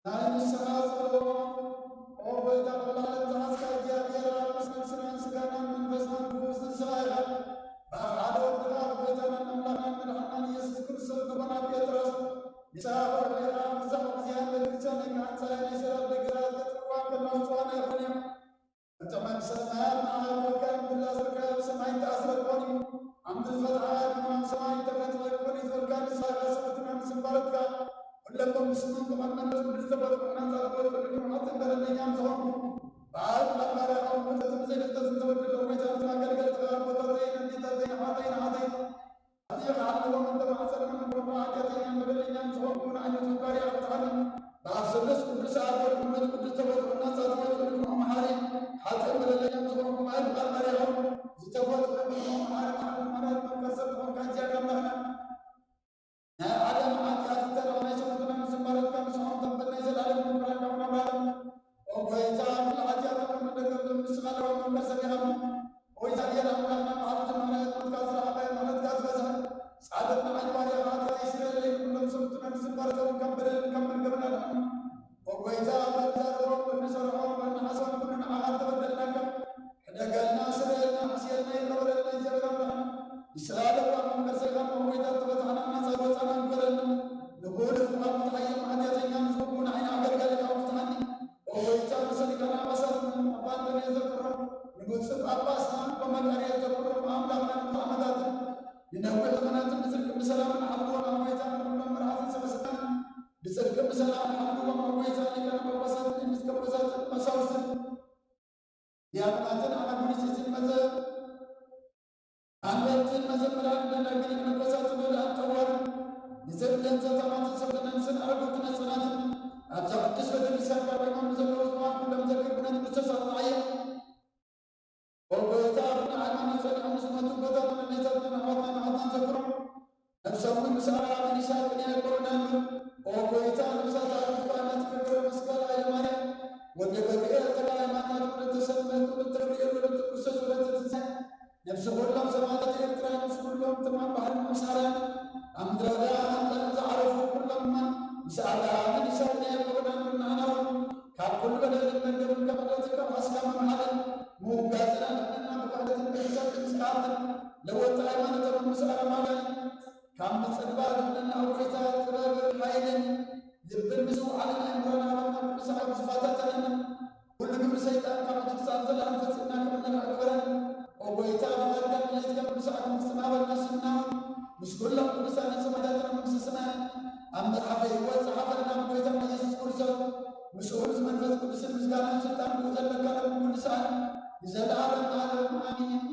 ናይ ንስኻ ጸሎት። ኦ ጐይታ፣ ኵሉ ዓለም ዝሓዝካ እግዚኣብሔር ኣብ፣ ምስ ነፍስናን ስጋናን መንፈስናን ፍዉስ ንስኻ ኢኻ። ብኣፍ ሓደ ወድኻ፣ ብጐይታናን ኣምላኽናን መድሓናን ኢየሱስ ክርስቶስ፣ ንኾና ጴጥሮስ፣ ንስኻ ቁርብ ኢኻ፣ ብዛዕባ እግዚኣብሔር ብቻ ናይ ካህን ጻየ ናይ ሰላም ደገ ዝገጥምዋ ከናውጽዋ ኣይኾን እዮም። እቶም ኣብ ሰማያት ንዓኻ ክወከል ብላ ዝርከብ ሰማይ ተኣስረ ክኾን እዩ። ኣምዱ ዝፈትሓ ድማ ኣብ ሰማይ ተፈትሐ ክኾን እዩ ዝበልካ ንስኻ ኢኻ። ሰበትና ምስ ባረትካ፣ ኩሎም ብስምን ብቐንዱ መንፈስ ቅዱስ ዝተፈጥሩ ናጻ ዝወጹ ንግርማትን በደለኛን ዝኾንኩ፣ ብኣብ ቃል ባርያኻ እውን ፍልጠትን ዘይፍልጠትን ዝተበደለ ጐይታ፣ ንኣገልገልትኻ ኣቦታተይን ኣዴታተይን ኣሕዋተይን ኣሓተይን፣ ኣጥቢቐ ሓልዎም፣ እንተማሕጸኖም እንድሕር ሓጢኣተኛን በደለኛን ዝኾንኩ ንዓይ ነቲ ባርያ ኣብጽሓኒ። ብኣብ ስሉስ ቅዱስ ኣብ ወልድ መንፈስ ቅዱስ ተፈጥሮ ናጻ ዝወጹ ንግርማዊ መሓሪ፣ ሓጥእን በደለኛን ዝኾንኩ ብኣብ ቃል ባርያኻ እውን ዝተፈጥሩ ንግርማዊ መሓሪ ማለት ማለት መንፈስ ሰብ ዝኾንካ እግዚኣብሔር ኣምላኽና፣ ናይ ዓለም ሓጢኣት ዝተረፈ ናይ ሰሙንና ምስ ባረትካ ንስኹም ተንበል ናይ ዘላለም መምህራን ካብ ናብራን። ኦ ጐይታ፣ ኩሉ ሓጢኣቶም ንደገሎም ንስኻ ለባም መመሰል ኢኻ። ኦ እግዚኣብሔር ኣምላኽና፣ ብሓልቲ ምሕረት ሞትካ ዝረኸበ ምሕረትካ ዝበዝሐ ጻድቕ ንዓይ ባርያኻ ሓጢኣተይ ስረየለይ፣ ንኹሎም ሰሙንና ምስ ባረትካ ካብ በደልን ካብ መርገምን ኣድሕን። ኦ ጐይታ፣ በብዛረቦም በብሰርሖም በብሓሳቦም ኩሉ ንዓኻ እንተበደልናካ፣ ሕደገልና፣ ስረየልና፣ ሕስየልና፣ ይቕረ በለልና፣ እግዚኣብሔር ኣምላኽና። ንስኻ ለባም መመሰል ኢኻ። ኦ ጐይታ፣ ተፈታሕና ናጻ ወጻና ግበረልና። ንኹሉ ሕማም ፍትሓዮም፣ ሓጢኣተኛ ንዝኸውን ዓይኒ ኣገልጋሊኻ ፍትሓኒ። ኦ ጐይታ፣ ብሰሊካና ኣባሳትና ኣባ እንጠንዮስ ዘክሮም፣ ንብፁዕ ጳጳስና ኣባ መቃርዮስ ዘክሮም፣ ኣምላኽና ንብዙሕ ዓመታትን ንነዊሕ ዘመናትን ብጽድቂ ብሰላምን ኣሕልዎ። ኦ ጐይታ፣ ንኹሎም መራሕትን ሰበ ስልጣንን ብጽድቂ ብሰላምን ኣሕልዎም። ኦ ጐይታ፣ ሊቃነ ጳጳሳትን ኤጲስቆጶሳትን ቀሳውስትን ዲያቆናትን ኣናጉንስቲስን መዘ-፣ ኣንበብትን መዘምራንን ደናግልን መነኮሳትን ረድኣትን ጠዋርን ንዘድለን ዘታማትን ሰብተነንስን ኣረጉትን ህጻናትን ኣብዛ ቅድስት ቤተክርስትያን ካብ ቀደሞም ንዘለዉ ሕሙማን ኩሎም ዘክር ኩነት ክርስቶስ ኣጥንዓዮም። ኦ ጐይታ፣ ኣብና ሃይማኖት ጸኒዖም ዝሞቱ ኣቦታትን ኣዴታትን ኣሕዋትናን ኣሓትናን ዘክሮም። ነብሶም እውን ምስ ኣርያም ይስሐቅ ቅንያት ኮሮና ይንበር። ኦ ጐይታ፣ ነብሳት ኣረጋውያን ክብረ መስቀል ኃይለ ማርያም ወልደ ገብርኤል ተጋዳላይ ማርያም ወለተ ሰንበት ወለተ ገብርኤል ወለተ ክርስቶስ ወለተ ትንሳኤ፣ ነብሲ ኩሎም ሰማዕታት ኤርትራ ምስ ኩሎም ትማም ባሕርን ምስ ኣርያም ኣብ ምድረ በዳ ዝዓረፉ ኩሎም ድማ ምስ ኣርያምን ይስሐቅ ቅንያት ኮሮና ይንበር። ንዓና እውን ካብ ኩሉ በደልን መርገምን ካብ ዕለትን ካብ ሓስካ ምምሓልን ምውጋዝና ንሕንና ብክሕደትን ብሕሰትን ምስ ከኣትን ለወጢ ሃይማኖታዊ ምስ ኣረማውያን ካብ ምጽልባል ንሕንና ኣብ ጐይታ ጥበብን ሓይልን ልብን ምስ ውዓልን ኣእምሮና ሃበና። ቅዱስ ኣብ ዝፋታተነና ኩሉ ግብሪ ሰይጣን ካብ ምድርሳን ዘላለም ፈጺምና ከም እንርሕቅ ግበረና። ኦ ጐይታ፣ ፍቓድካን ድሌትካን ብሰዓት ንፍጽም ሃበና። ስምና እውን ምስ ኩሎም ቅዱሳንን ሰማዕታትን ኣብ መንግስተ ሰማያት ኣብ መጽሓፈ ህይወት ጸሓፈልና ብጐይታና ኢየሱስ ክርስቶስ። ምስኡ ምስ መንፈስ ቅዱስን ምስጋናን ስልጣን ብኡ ዘለካ ለብኡ ኩሉ ሰዓት ንዘለዓለም ዓለም ኣሜን።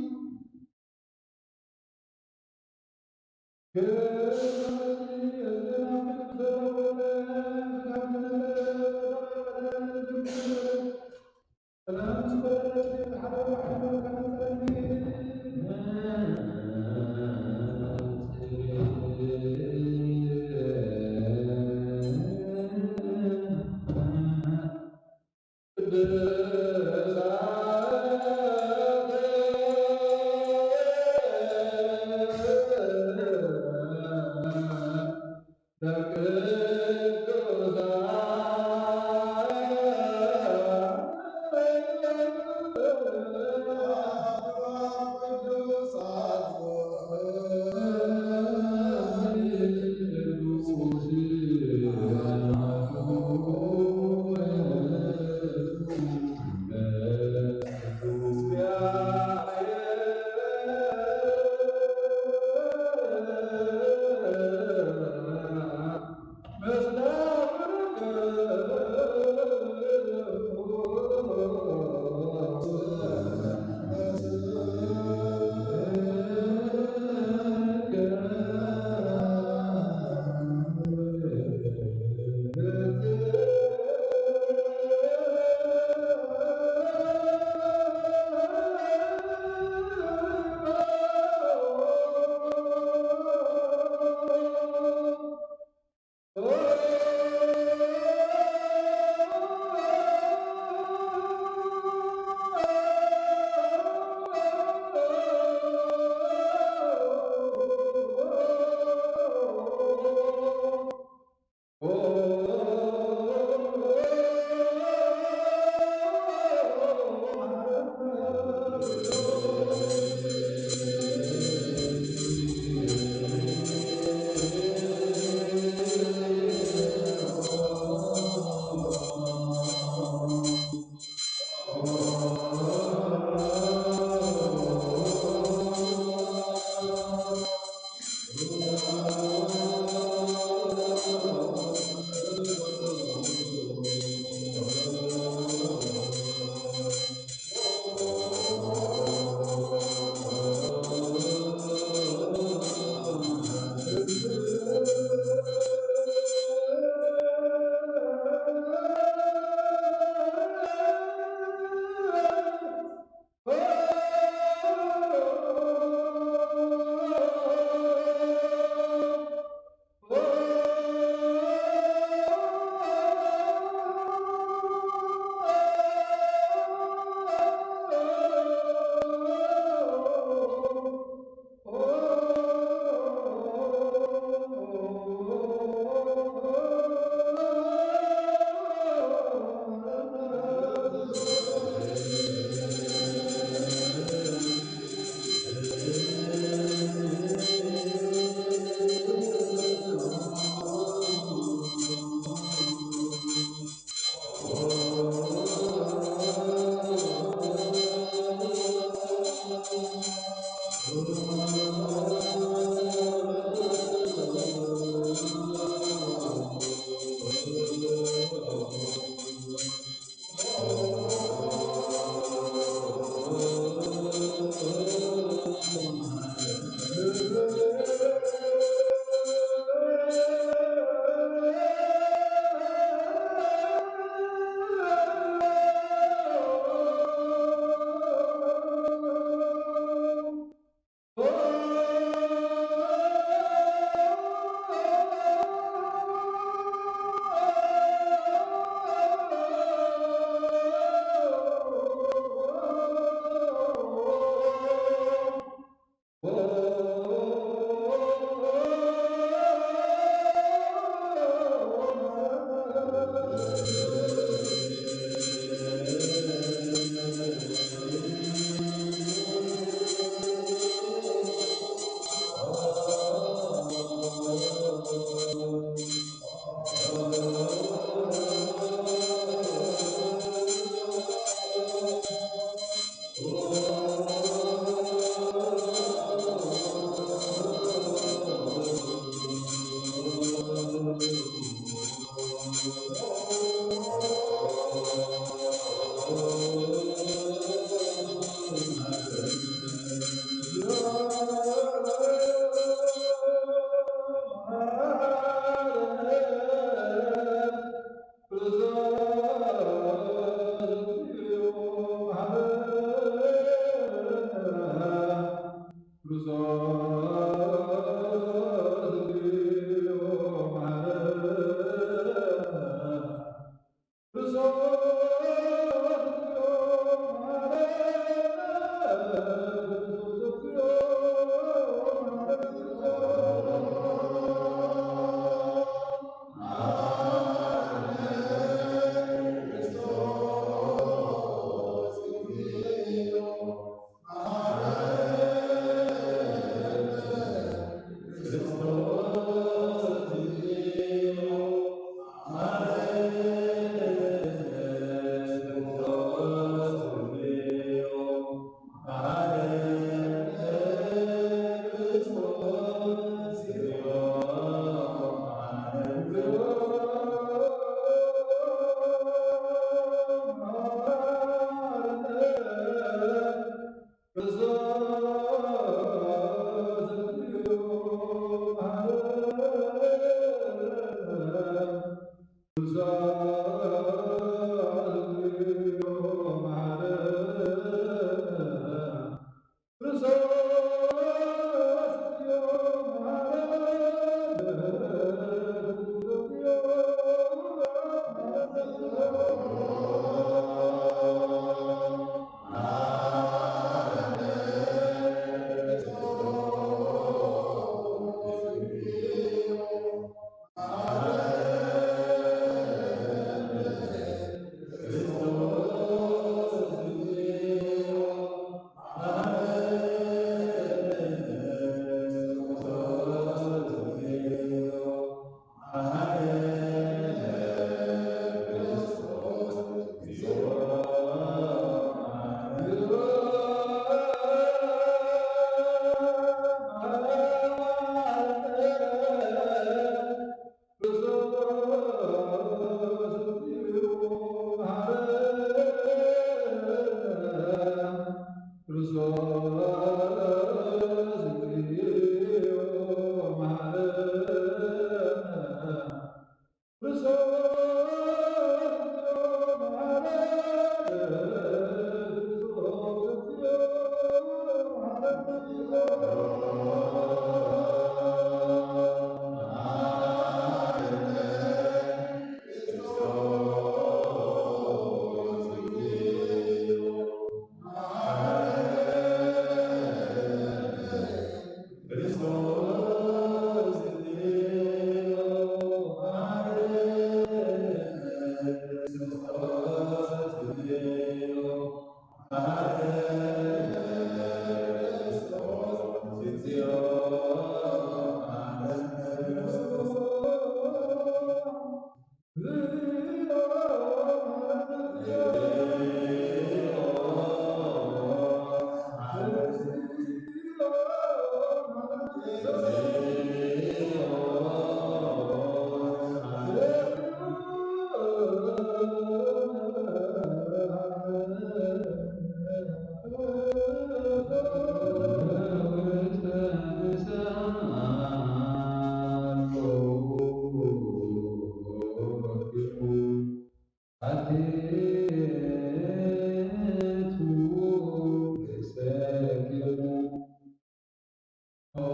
ኦ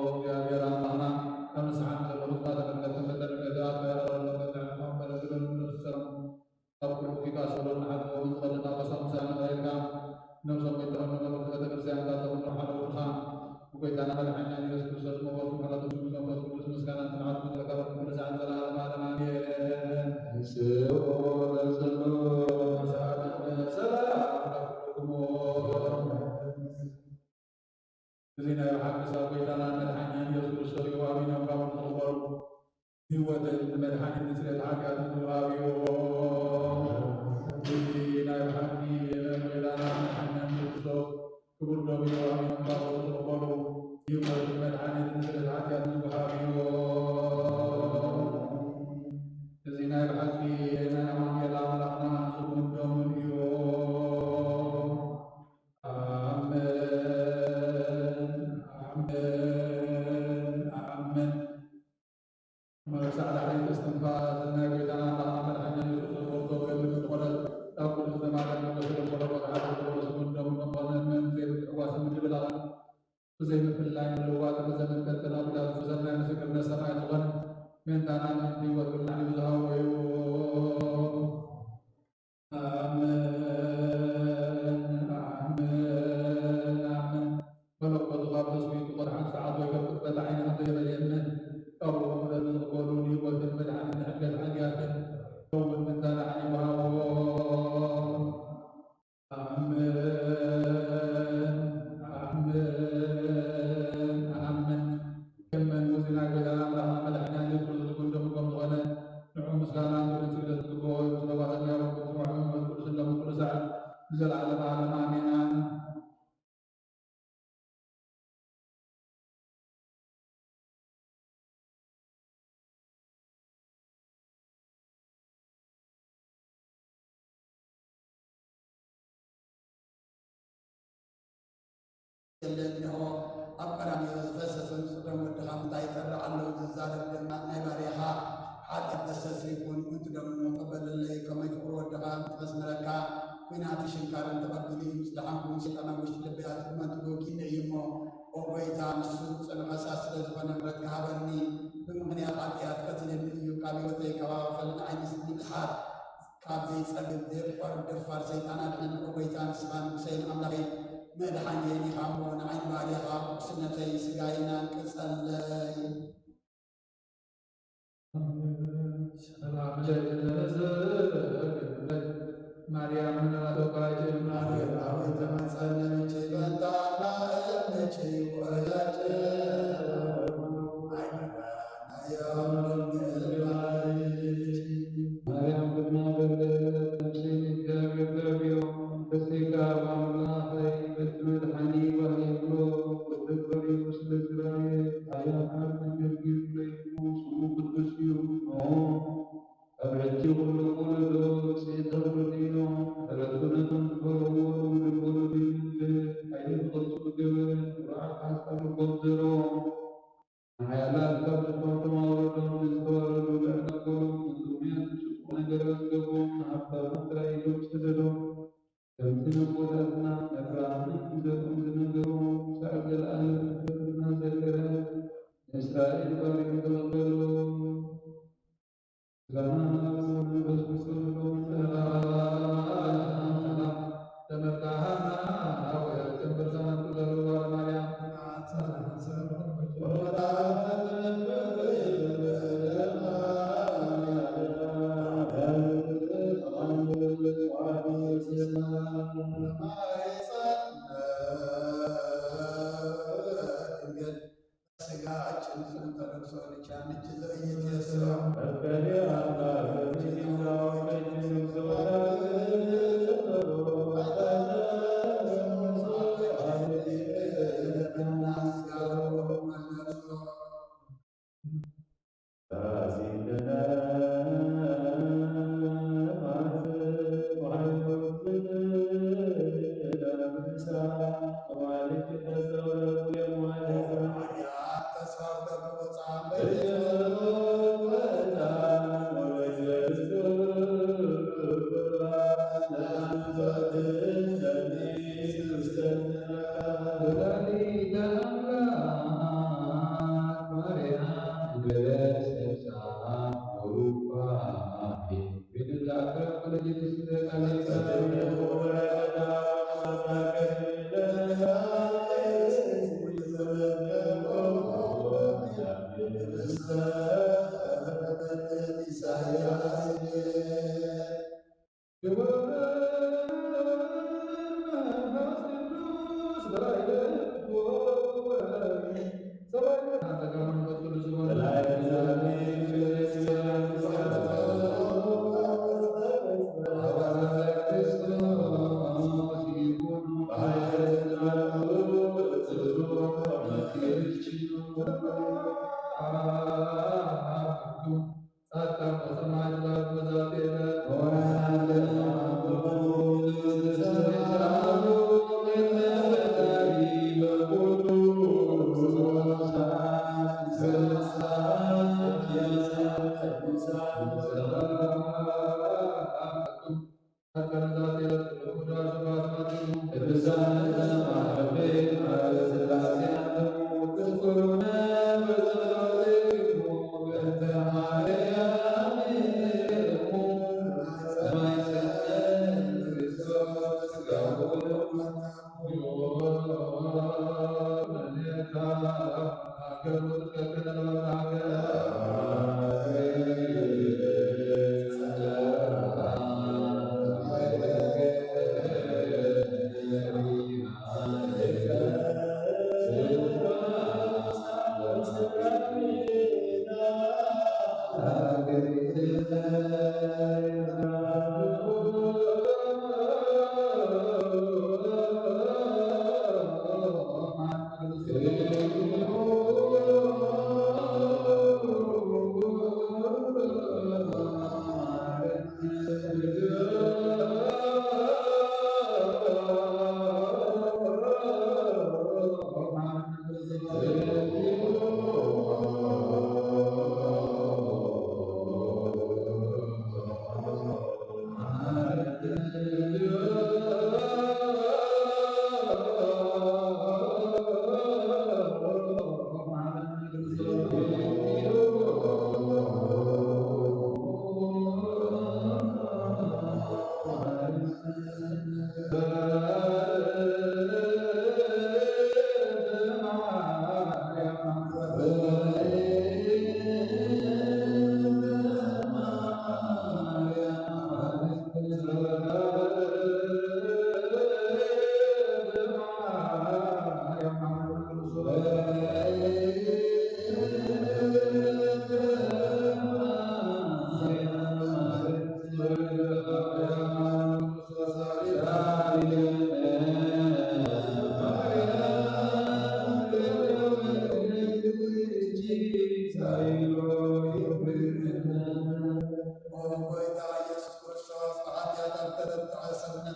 እግዚኣብሔር ኣምላኽና፣ ካብ ንስሓና ዘሎ ቁጥባ ተመልከት፣ ተመልከት፣ ተመልከት፣ ኣቶ ያረረሎ በዛ ዕድማ በለ ዝበሉ ነፍሱ ሰላም ካብ ኩሉ ፊት ኣስበሎ ንሓድጎ ዝቐደታ በሳም ሳሚ ቐሬካ ነፍሶም ይጥረም ነበሩ። ቤተ ክርስቲያን ካብ ዘምሮ ሓደ ወድኻ ብጎይታና መድሓኒና ኢየሱስ ክርስቶስ ሞገስ ምሕረቱ ምስ መንፈስ ቅዱስ ምስጋና ጽንዓት ዝረከበ ቅዱሳን ዘለዓለመ ዓለም ኣሜን። ንስኡ ለዘሎ ሰላም ለኩልክሙ። እዚ ናይ ብሓቂ ሰብ ጎይታና መድሓኒና ኢየሱስ ክርስቶስ እዩ። ኣሚኖም ካብ ዝቕበሉ ህይወትን መድሓኒት ንስርየት ሓጢኣትን ዝወሃብ እዩ። እዚ ናይ ብሓቂ ጎይታና መድሓኒና ኢየሱስ ክርስቶስ ክቡር ደሙ እዩ። ኣሚኖም ካብ ዝቕበሉ ህይወትን መድሓኒት ንስርየት ሓጢኣትን ዝወሃብ እዩ። እዚ ናይ ብሓቂ ናይ ኣማኑኤል ኣምላኽና ስሙን ደሙን እዩ። ንዘለዓለመ ዓለም ኣሜን። የለ እነሆ ኣብ ቀራንዮ ዝፈሰሰ ንጹህ ደም ወድኻ ምእንታይ ይጠርዕ ኣሎ ዝዛረብ ድማ ናይ ባርያኻ ሓጢኣት ደሰስሪፉ ምእንቲ ደሙ ቀበለለይ ከመይ ፍቕሪ ወድኻ ምእንቲ ከስምረካ ኲናት ሽንካርን ተቐቢሉ እዩ ምስ ደሓንኩ ሰይጣን ኣብ ውሽጢ ልበይ ኣትዩ ምእንቲ ወጊእኒ እዩ እሞ ኦ ጐይታ ንሱ ጽኑዕ ፈሳሲ ስለ ዝኾነ ምሕረትካ ሃበኒ ብምኽንያት ሓጢኣት ቀቲልኒ እዩ ካብ ህይወተይ ካብ ኣዋፈል ንዓይ ምስ ምድሓር ካብ ዘይጸግብ ዘየቋርጽ ደፋር ሰይጣን ኣድሕነኒ ኦ ጐይታ ንስኻ ንጉሰይን ኣምላኸይ መድሓኒየይን ኢኻ እሞ ንዓይ ንባርያኻ ርኩስነተይ ስጋይን ኣንቅጸለይ። ሰላም ለኪ ተነስእ ማርያም ምናተባጅ ማርያም ተመጸነች በንታና እምነች ወያጭ ማርያም ግና በለት ነፍሰይ ንእግዚኣብሔር ተርእዮ፣ መንፈሰይ ከኣ ኣብ ኣምላኸይ በቲ መድሓኒ ባህሊ ይብሎ፣ ቅዱስ ወልዩ ስለ ዝረኣየ፣ ኣያ ካብ መገርጊር ለይሞ ስሙ ቅዱስ እዩ። እሞ ካብ ሕጂ ኩሎም ወለዶ ብፅሒት ዘብሉ እዮም፣ ምሕረቱ ነቶም ዝፈርህዎ ልዑል ወለዶ ይምግብ፣ ሓይሊ ብቕርጹ ዝገበረ፣ ብርሃን ሓሳብ ልቦም ዘርኦም። ንሓያላት ካብ ዝኾኑ ኣውረዶም፣ ንዝተዋረዱ ልዕል ኣቦሎም፣ ንጥሙያት ጽቡቕ ነገር ኣጽገቦም፣ ንሃብታማት ጥራይ ኢዶም ሰደዶም። ከምቲ ነቦታትና ንኣብርሃምን ንዘርኡን ዝነገርዎ፣ ክሳዕ ዘለኣለም ክብርና ዘከረ፣ ንእስራኤል ባሪኹ ተቐበሎ። ስጋ ጭንሱን ተለብሶ ልቻን እጅ ዘእይት የስዖ።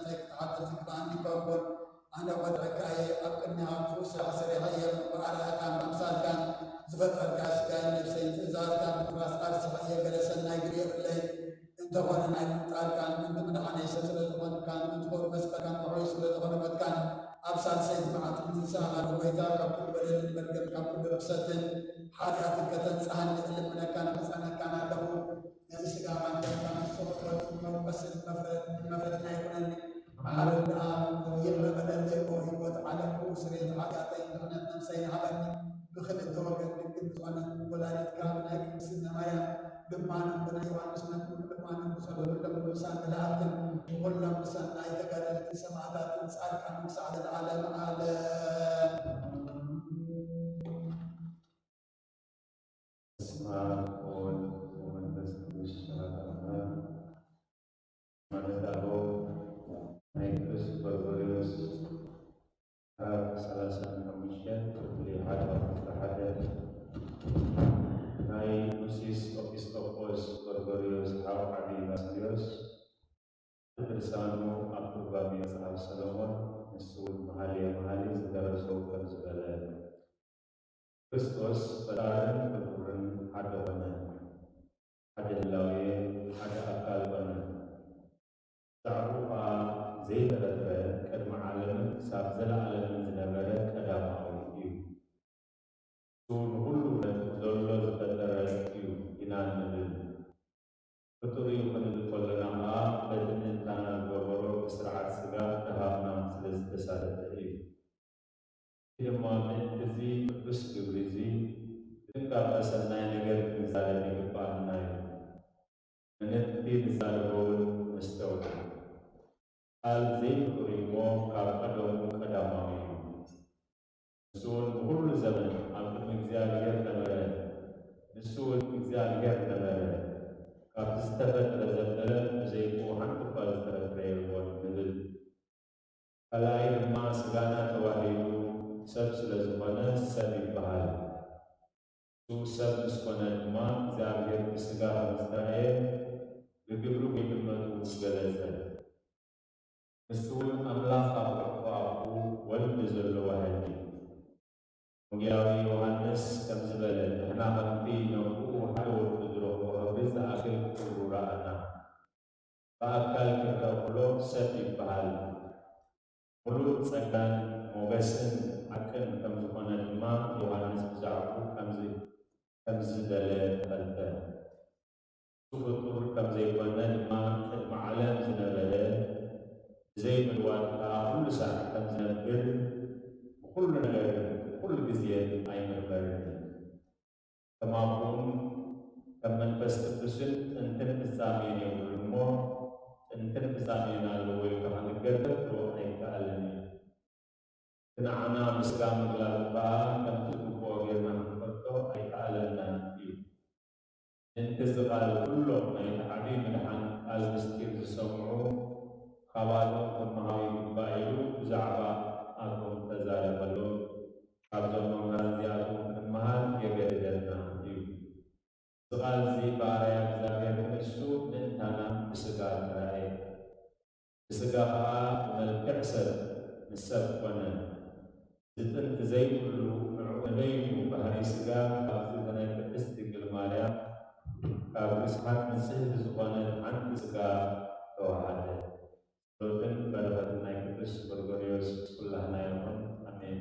ክትሓትት ዝግባኣኒ እኳ እኮን፣ ኣነ ቆልዕካ እየ፣ ኣብ ቅድሚኻ ክፉእ ስራሕ ሰሪሐ እየ፣ ብኣርኣያኻን ኣምሳልካን ዝፈጠርካ ስጋይን ነፍሰይን ትእዛዝካ ምፍራስ ኣርሲሐ እየ፣ ገለ ሰናይ ግን የብለይን። እንተኾነ ናይ ምፍጣርካን ምእንቲ ምድሓነይ ሰብ ስለ ዝኾንካን ምእንቲ ክቡር መስቀልካን ውዑይ ስለ ዝኾነ ሞትካን ኣብ ሳልሰይቲ መዓልቲ ምትንሳእካን፣ ጎይታ፣ ካብ ኩሉ በደልን መርገም ካብ ኩሉ ርኽሰትን ሓጢኣትን ከተንጽሃኒ እልምነካን እማጸነካን ኣለኹ። ነዚ ስጋኻን ደምካን ንሱ ፍጥረቱ መውቀስን መፍረ-፣ መፍረድን ኣይኩነኒ። መሓረኒ ደኣ ይቕረ በለለይ፣ ኦ ህይወት ዓለም፣ ኦ ስርየት ሓጢኣተይን ድሕነት ነፍሰይን ሃበኒ። ብኽልተ ወገን ድንግል ዝኾነት ወላዲትካ ብናይ ቅድስነ ማርያም ልማኖም፣ ብናይ ዮሃንስ መጥምቅ ልማኖም፣ ብጸሎት ኩሎም ቅዱሳን መላእክትን ብኹሎም ብሰናይ ተጋደልቲ ሰማዕታትን ጻድቃንን ክሳዕ ዘለዓለም ዓለም። በስመ አብ ወወልድ ወመንፈስ ቅዱስ አሐዱ አምላክ። ማለት አበው ናይ ቅዱስ ጎርጎርዮስ ካብ ሰላሳን ሓሙሽተን ክፍሊ ሓደ ክፍሊ ሓደ ናይ ኑሲስ ኤጲስቆጶስ ጎርጎርዮስ ሓው ዓቢ ባስልዮስ ድርሳኑ ኣብ ትርጓሜ መጽሓፍ ሰሎሞን፣ ንሱ እውን መኃልየ መኃልይ ዝደረሶ ከም ዝበለ፣ ክርስቶስ ፈጣርን ፍጡርን ሓደ ኾነ፣ ሓደ ህላዌ፣ ሓደ ኣካል ኾነ። ዛዕባኡ ኸዓ ዘይተፈጥረ፣ ቅድሚ ዓለምን ክሳብ ዘለዓለምን ዝነበረ ቀዳማዊ እዩ። ንሱ ንኹሉ ነቲ ዘሎ ዝፈጠረ እዩ ኢና እንብል። ፍጡር እዩ ክንብል ከሎና ኸዓ በቲ ምእንታና ዝገበሮ ብስርዓት ስጋ ደሃብና ስለ ዝተሳለጠ እዩ። እዚ ድማ ምእንቲ እዚ ቅዱስ ግብሪ እዚ ብጥንቃቐ ሰናይ ነገር ክንዛረብ ይግብኣና እዩ። ምእንቲ ንዛረቦ እውን ነስተውዕል። ቃል ዘይፍጡር እዩ እሞ ካብ ቀደሙ ቀዳማዊ እዩ። ንሱ እውን ብኹሉ ዘመን ኣብ ቅድሚ እግዚኣብሔር ነበረ። ንሱ እውን እግዚኣብሔር ነበረ። ካብቲ ዝተፈጥረ ዘበለ ብዘይብኡ ሓንቲ እኳ ዝተፈጥረ የልቦን ንብል። ካልኣይ ድማ ስጋና ተዋሂዱ ሰብ ስለ ዝኾነ ሰብ ይበሃል። ንሱ ሰብ ምስ ኮነ ድማ እግዚኣብሔር ብስጋ ከም ዝተራእየ ብግብሪ ጌትነቱ ገለጸ። ንሱ እውን ኣምላኽ ኣብ ሕቑፎ ኣቦኡ ወልድ ዘለዎ ሕጂ። ወንጌላዊ ዮሃንስ ከምዚ በለ፣ ንሕና ከምቲ ነቦኡ ሓደ ወዱ ዝረኽቦ ክብሪ ዝኣክል ክብሩ ረኣና። ብኣካል ክረአ ከሎ ሰብ ይበሃል። ምሉእ ጸጋን ሞገስን ሓቅን ከም ዝኾነ ድማ ዮሃንስ ብዛዕባኡ ከምዚ፣ ከምዚ በለ ፈልጠ። ንሱ ፍጡር ከም ዘይኮነ ድማ ቅድሚ ዓለም ዝነበረ፣ ብዘይ ምልዋጥ ከኣ ኩሉ ሳዕ ከም ዝነብር፣ ብኹሉ ነገር ኩሉ ግዜን ኣይምርመርን እዩ። ከም ኣቦኡን ከም መንፈስ ቅዱስን ጥንትን ፍጻሜን የብሉን እሞ፣ ጥንትን ፍጻሜን ኣለዎ ኢልካ ክንገር ከቶ ኣይከኣልን እዩ። እቲ ንዓና ብስጋ ምግላጹ ከኣ ከምቲ ዝግብኦ ጌርና ክንፈልጦ ኣይከኣለናን እዩ። ምእንቲ እዚ ቃል ኩሎም ናይቲ ዓብዪ ምድሓን ቃል ምስጢር ዝሰምዑ ካባቶም ክመሃሩ ይግባእ ኢሉ ብዛዕባ ኣቶም ተዛረበሎም። ካብዞም መምህራን እዚኣቶም ክንመሃር የገድደና እዩ። እዚ ቃል እዚ ብኣርኣያ እግዚኣብሔር ንሱ ምእንታና ብስጋ ተራእየ። ብስጋ ኸዓ ብመልክዕ ሰብ ምስ ሰብ ኮነ። እዚ ጥንቲ ዘይብሉ ንዕኡ ንበይኑ ባህሪ ስጋ ካብዚ ናይ ቅድስት ድንግል ማርያም ካብ ርስሓት ንጽህቲ ዝኾነት ሓንቲ ስጋ ተዋሃደ። ጸሎትን በረኸትን ናይ ቅዱስ ጎርጎርዮስ ኩላህና ይኹን። ኣሜን።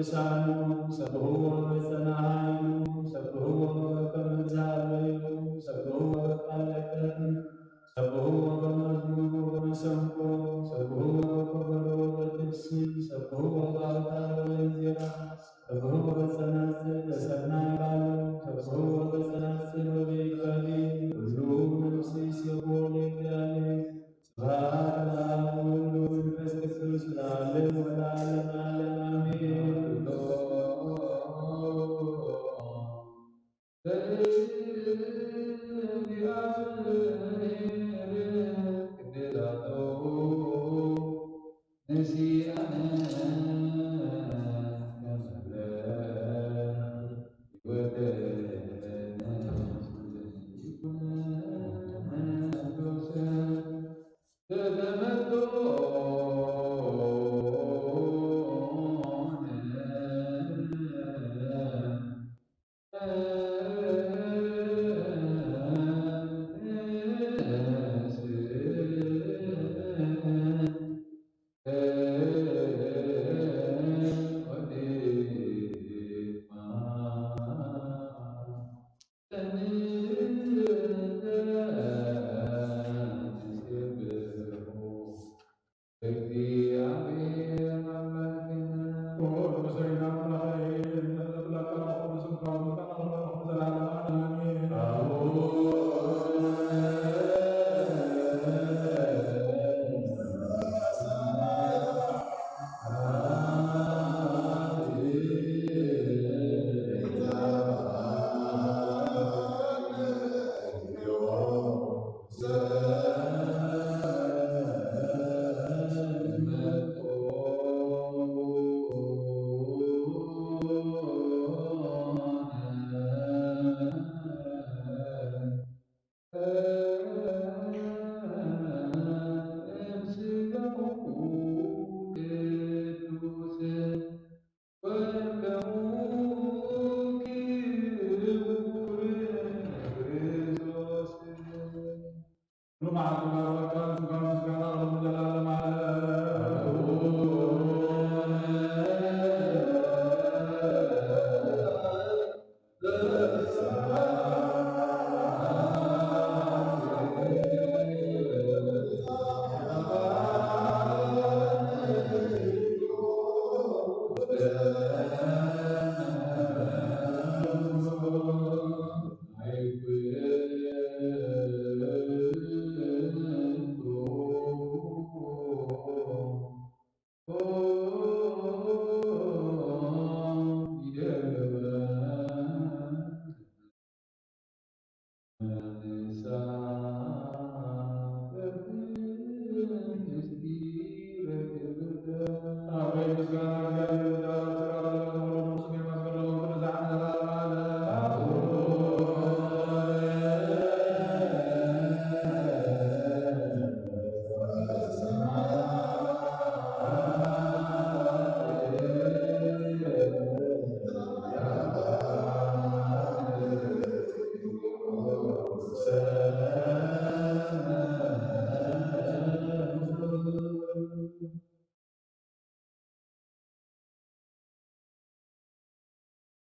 ልሳኑ፣ ሰብህዎ በጸናሃዩ፣ ሰብህዎ በከመ ዛበዩ፣ ሰብህዎ በቃለ ቀን፣ ሰብህዎ በመዝሙር ወበመሰንቆ፣ ሰብህዎ በከበሮ ወበትብስም፣ ሰብህዎ በአውታር ወበእንዚራ፣ ሰብህዎ በጸናጽል በሰናይ ቃሉ፣ ሰብህዎ በጸናጽል ወበይጋዲ፣ ኩሉ ነፍሲ ይሴብሖ ለእግዚአብሔር። ስብሐት ለአብ ወወልድ ወመንፈስ ቅዱስ ለዓለም ወለዓለመ ዓለም አሜን።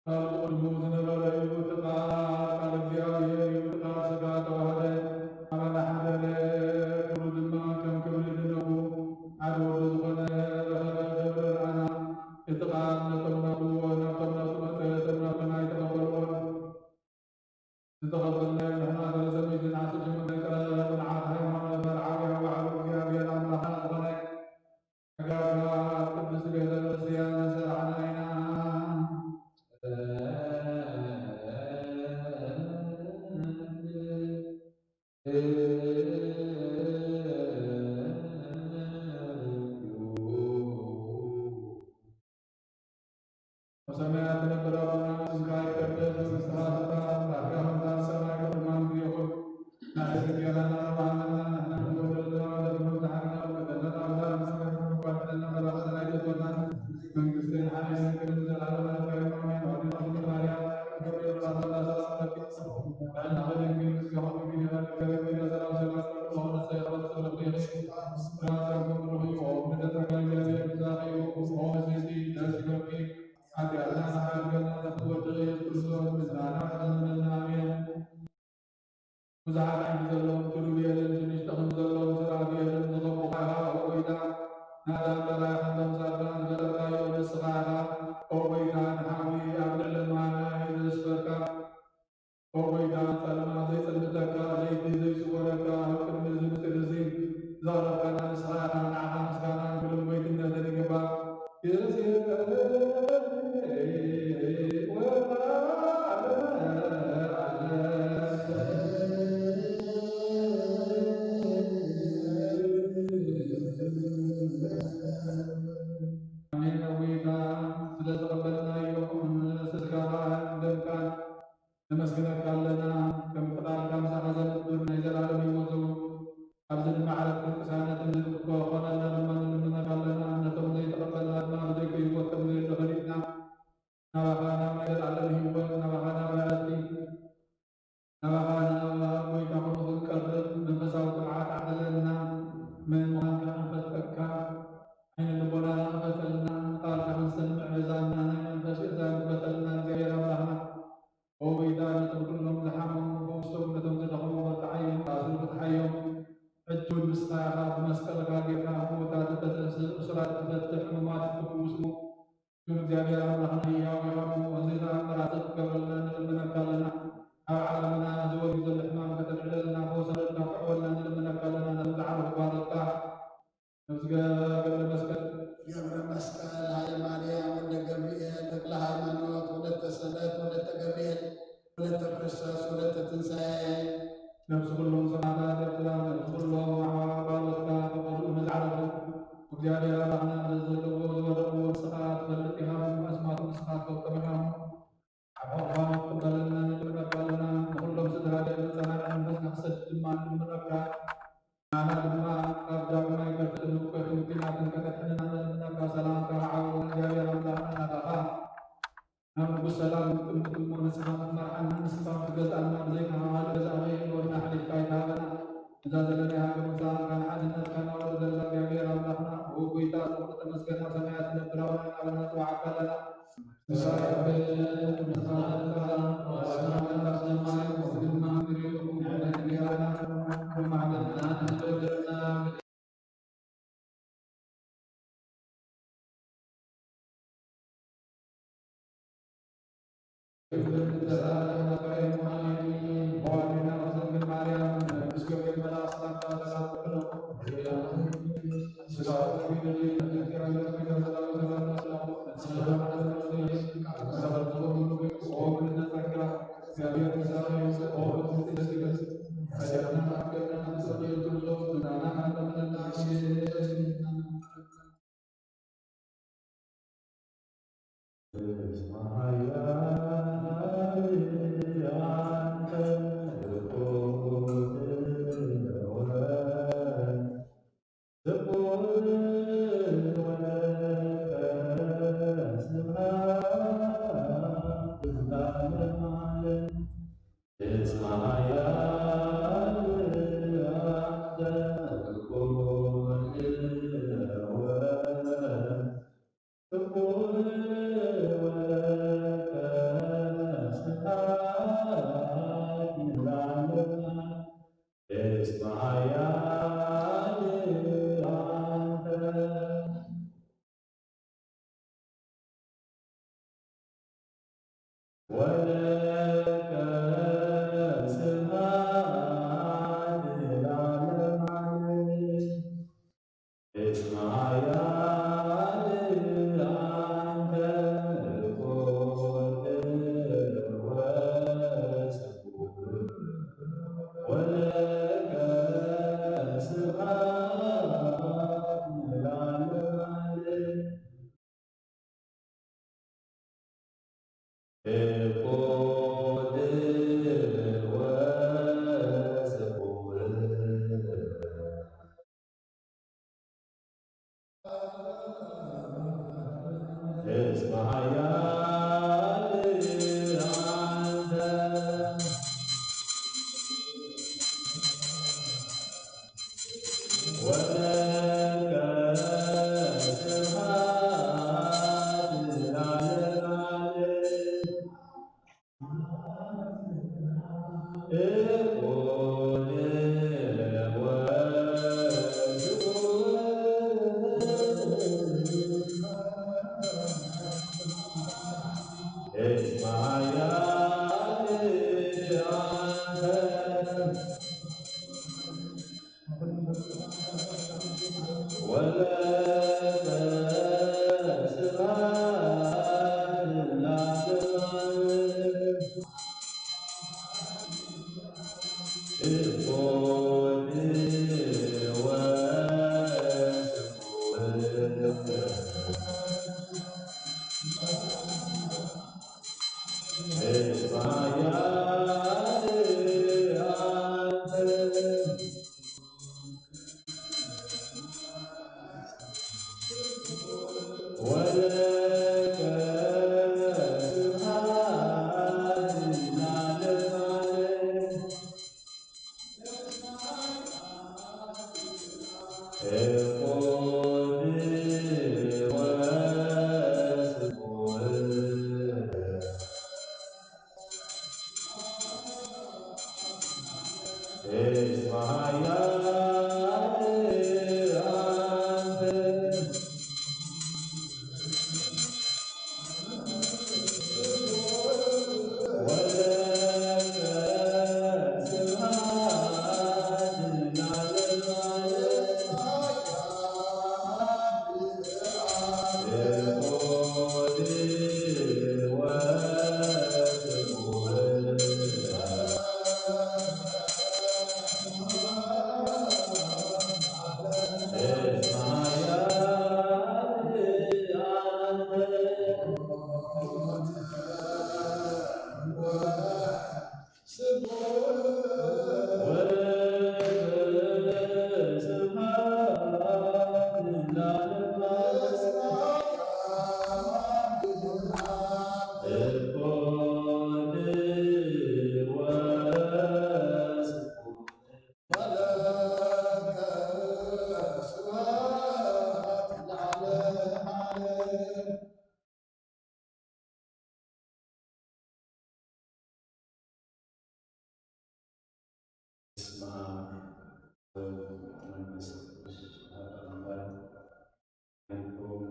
ኣብ ቅድሙ ዝነበረ እዩ። እቲ ቃል፣ ቃል እግዚኣብሔር እዩ። እቲ ቃል ሥጋ ተዋህደ፣ ኣባና ሓደረ፣ ክብሩ ድማ ከም ክብሪ ልደቱ ሓደ ወዱ ዝኾነ ረኸበ። ክብሪ ርኣና። እቲ ቃል ነቶም ናቱ፣ ናብቶም ናቱ መጸ፣ እቶም ናቱ ግና ኣይተቐበልዎን። ዝተቐበልናዮ ንሕና ሰለስተ ሚእትን ዓሰርተ ሸሞንተ ጸረ ቁንዓት ሃይማኖት መርዓዊ ኣዋዕሉ እግዚኣብሔር ኣምላኽና ዝኾነ ኣጋታ ቅድስት ቤተ ክርስቲያን ዝሰራሕና ኢና። ሰማያት ትነብር ኣቦና፣ ስምካ ይትቀደስ፣ መንግስትኻ ትምጻእ፣ ፍቃድካ ከምቲ ኣብ ሰማይ ከምኡ ድማ ምድሪ ይኹን። ናይዚ እንጀራና ሃበና ንሕና ንሕና ንሕና ንሕና ንሕና መንግስትን ሓይልን ክብርን ዘለዓለም ለዓለም። ኣሜን። ወዲ ማርያም፣ ብዙሓት ዓይኒ ዘለዎም ኪሩቤልን ሽዱሽተ ክንዲ ዘለዎም ሰራፊልን ዝኸቡኻ ኢኻ። ኦ ጐይታ፣ ንኣዳም በራኺ ከምቲ ኣምሳልካ ዝፈጠርካዮ ንስኻ ኢኻ። ኦ ጐይታ፣ ንሓዊ ኣብ ልዕሊ ማይ ዘስፈርካ፣ ኦ ጐይታ፣ ጸልማት ዘይጽልምተካ፣ ለይቲ ዘይስወረካ፣ ኣብ ቅድሚ እዚ ምስጢር እዚ ዘቕረብካና ንስኻ ኢኻ። ንዓኻ ምስጋናን ክብርን ጐይትነትን ይግባእ። ኣሜን። ጌታ ስለ ተቐበልናዮ ስጋኻን ደምካን ነመስግነካ ኣለና። ከምቲ ቃልካ ምሳኻ ዘንብር ናይ ዘላለም ህይወቱ ኣብዚ ድማ ዕረፍትን ቅሳነትን ክኾነና ድማ ንልምነካ ኣለና። ነቶም ዘይተቐበልና ድማ ብዘይኮ ህይወት ከም ዘየሎ ፈሊጥና ናባኻ ናብ ናይ ዘላለም ህይወት፣ ናባኻ ናብ ዕረፍቲ፣ ናባኻ ናብ ጎይታ ክንቀርብ መንፈሳዊ ትብዓት ዓደለልና። መን ምዃንካ ክንፈልጠካ ዓይነ ልቦናና ክፈተልና፣ ቃልካ ክንሰምዕ ኣእዛንና ናይ መንፈስ ኣእዛን ክፈተልና እግዚኣብሔር ኣምላኽና። ኦ ጐይታ፣ ነቶም ኩሎም ዝሓመሙ ፈውሶም፣ ነቶም ዝደኸሙ በርትዓዮም፣ ኣእስሩ ፍትሓዮም። ሕጂ እውን ንስኻ ኢኻ ብመስቀልካ ጌርካ ህሞታት እተትእስር፣ እሱራት ትፈትሕ፣ ሕሙማት ትፍውስ እሞ፣ ግን እግዚኣብሔር ኣምላኽና ህያው ኢኻ እሞ፣ እዚ ተኣምራት ክትገብረልና ንልምነካ ኣለና። ኣብ ዓለምና እዚ ወሪዱ ዘሎ ሕማም ከተልዕለልና፣ ፈውሰለልና፣ ክዕወልና ንልምነካ ኣለና። ነቶም ዝዓረፉ ባሮትካ ነብዚ ገብረ መስቀል፣ ገብረ መስቀል፣ ሃይለ ማርያም፣ ወልደ ገብርኤል፣ ተክለ ሃይማኖት፣ ወለተ ሰንበት፣ ወለተ ገብርኤል፣ ወለተ ክርስቶስ፣ ወለተ ትንሳኤ። ነብሲ ኩሎም ሰማዕታት ኤርትራ፣ ነብሲ ኩሎም ኣሕዋት ባሮትካ፣ ተቐብኡ ንዝዓረፉ፣ እግዚኣብሔር ኣምላኽና በዚ ዘለውዎ ዝወደቕዎ ንስኻ ትፈልጥ ኢኻ፣ ኣስማቶም ንስኻ ትፈልጦም ኢኻ። ኣብ ሕቑፋ ክትቀበለና ንልምነካ ኣለና። ንኹሎም ስድራ ቤት መጸናንዒ መንፈስካ ክሰድድ ድማ ንልምነካ። ንዓና ድማ ካብ ዳግማይ ከርትልን እኩያትን ኲናትን ከተድሕነና ንልምነካ። ሰላምካ ዓወት እግዚኣብሔር ኣምላኽና ናታኻ። ናብ ንጉስ ሰላም ንጥምት እሞ ንስኻ ክትመርሓና ንስኻ ክትገዝኣና ብዘይካ ካልእ ገዛኢ ከይህልወና ኣሕሊፍካ ኣይትሃበና። እዛ ዘለናያ ሃገር ምሳኻ ንሓድነትካ ናወደደላ እግዚኣብሔር ኣምላኽና። ኦ ጐይታ፣ ጽቡቕ ተመስገን፣ ኣብ ሰማያት ትነብር ኣቦና፣ ናባና ንጽውዓካ ኣለና። በስመ አብ ወወልድ ወመንፈስ ቅዱስ አሐዱ አምላክ። ኣንኩም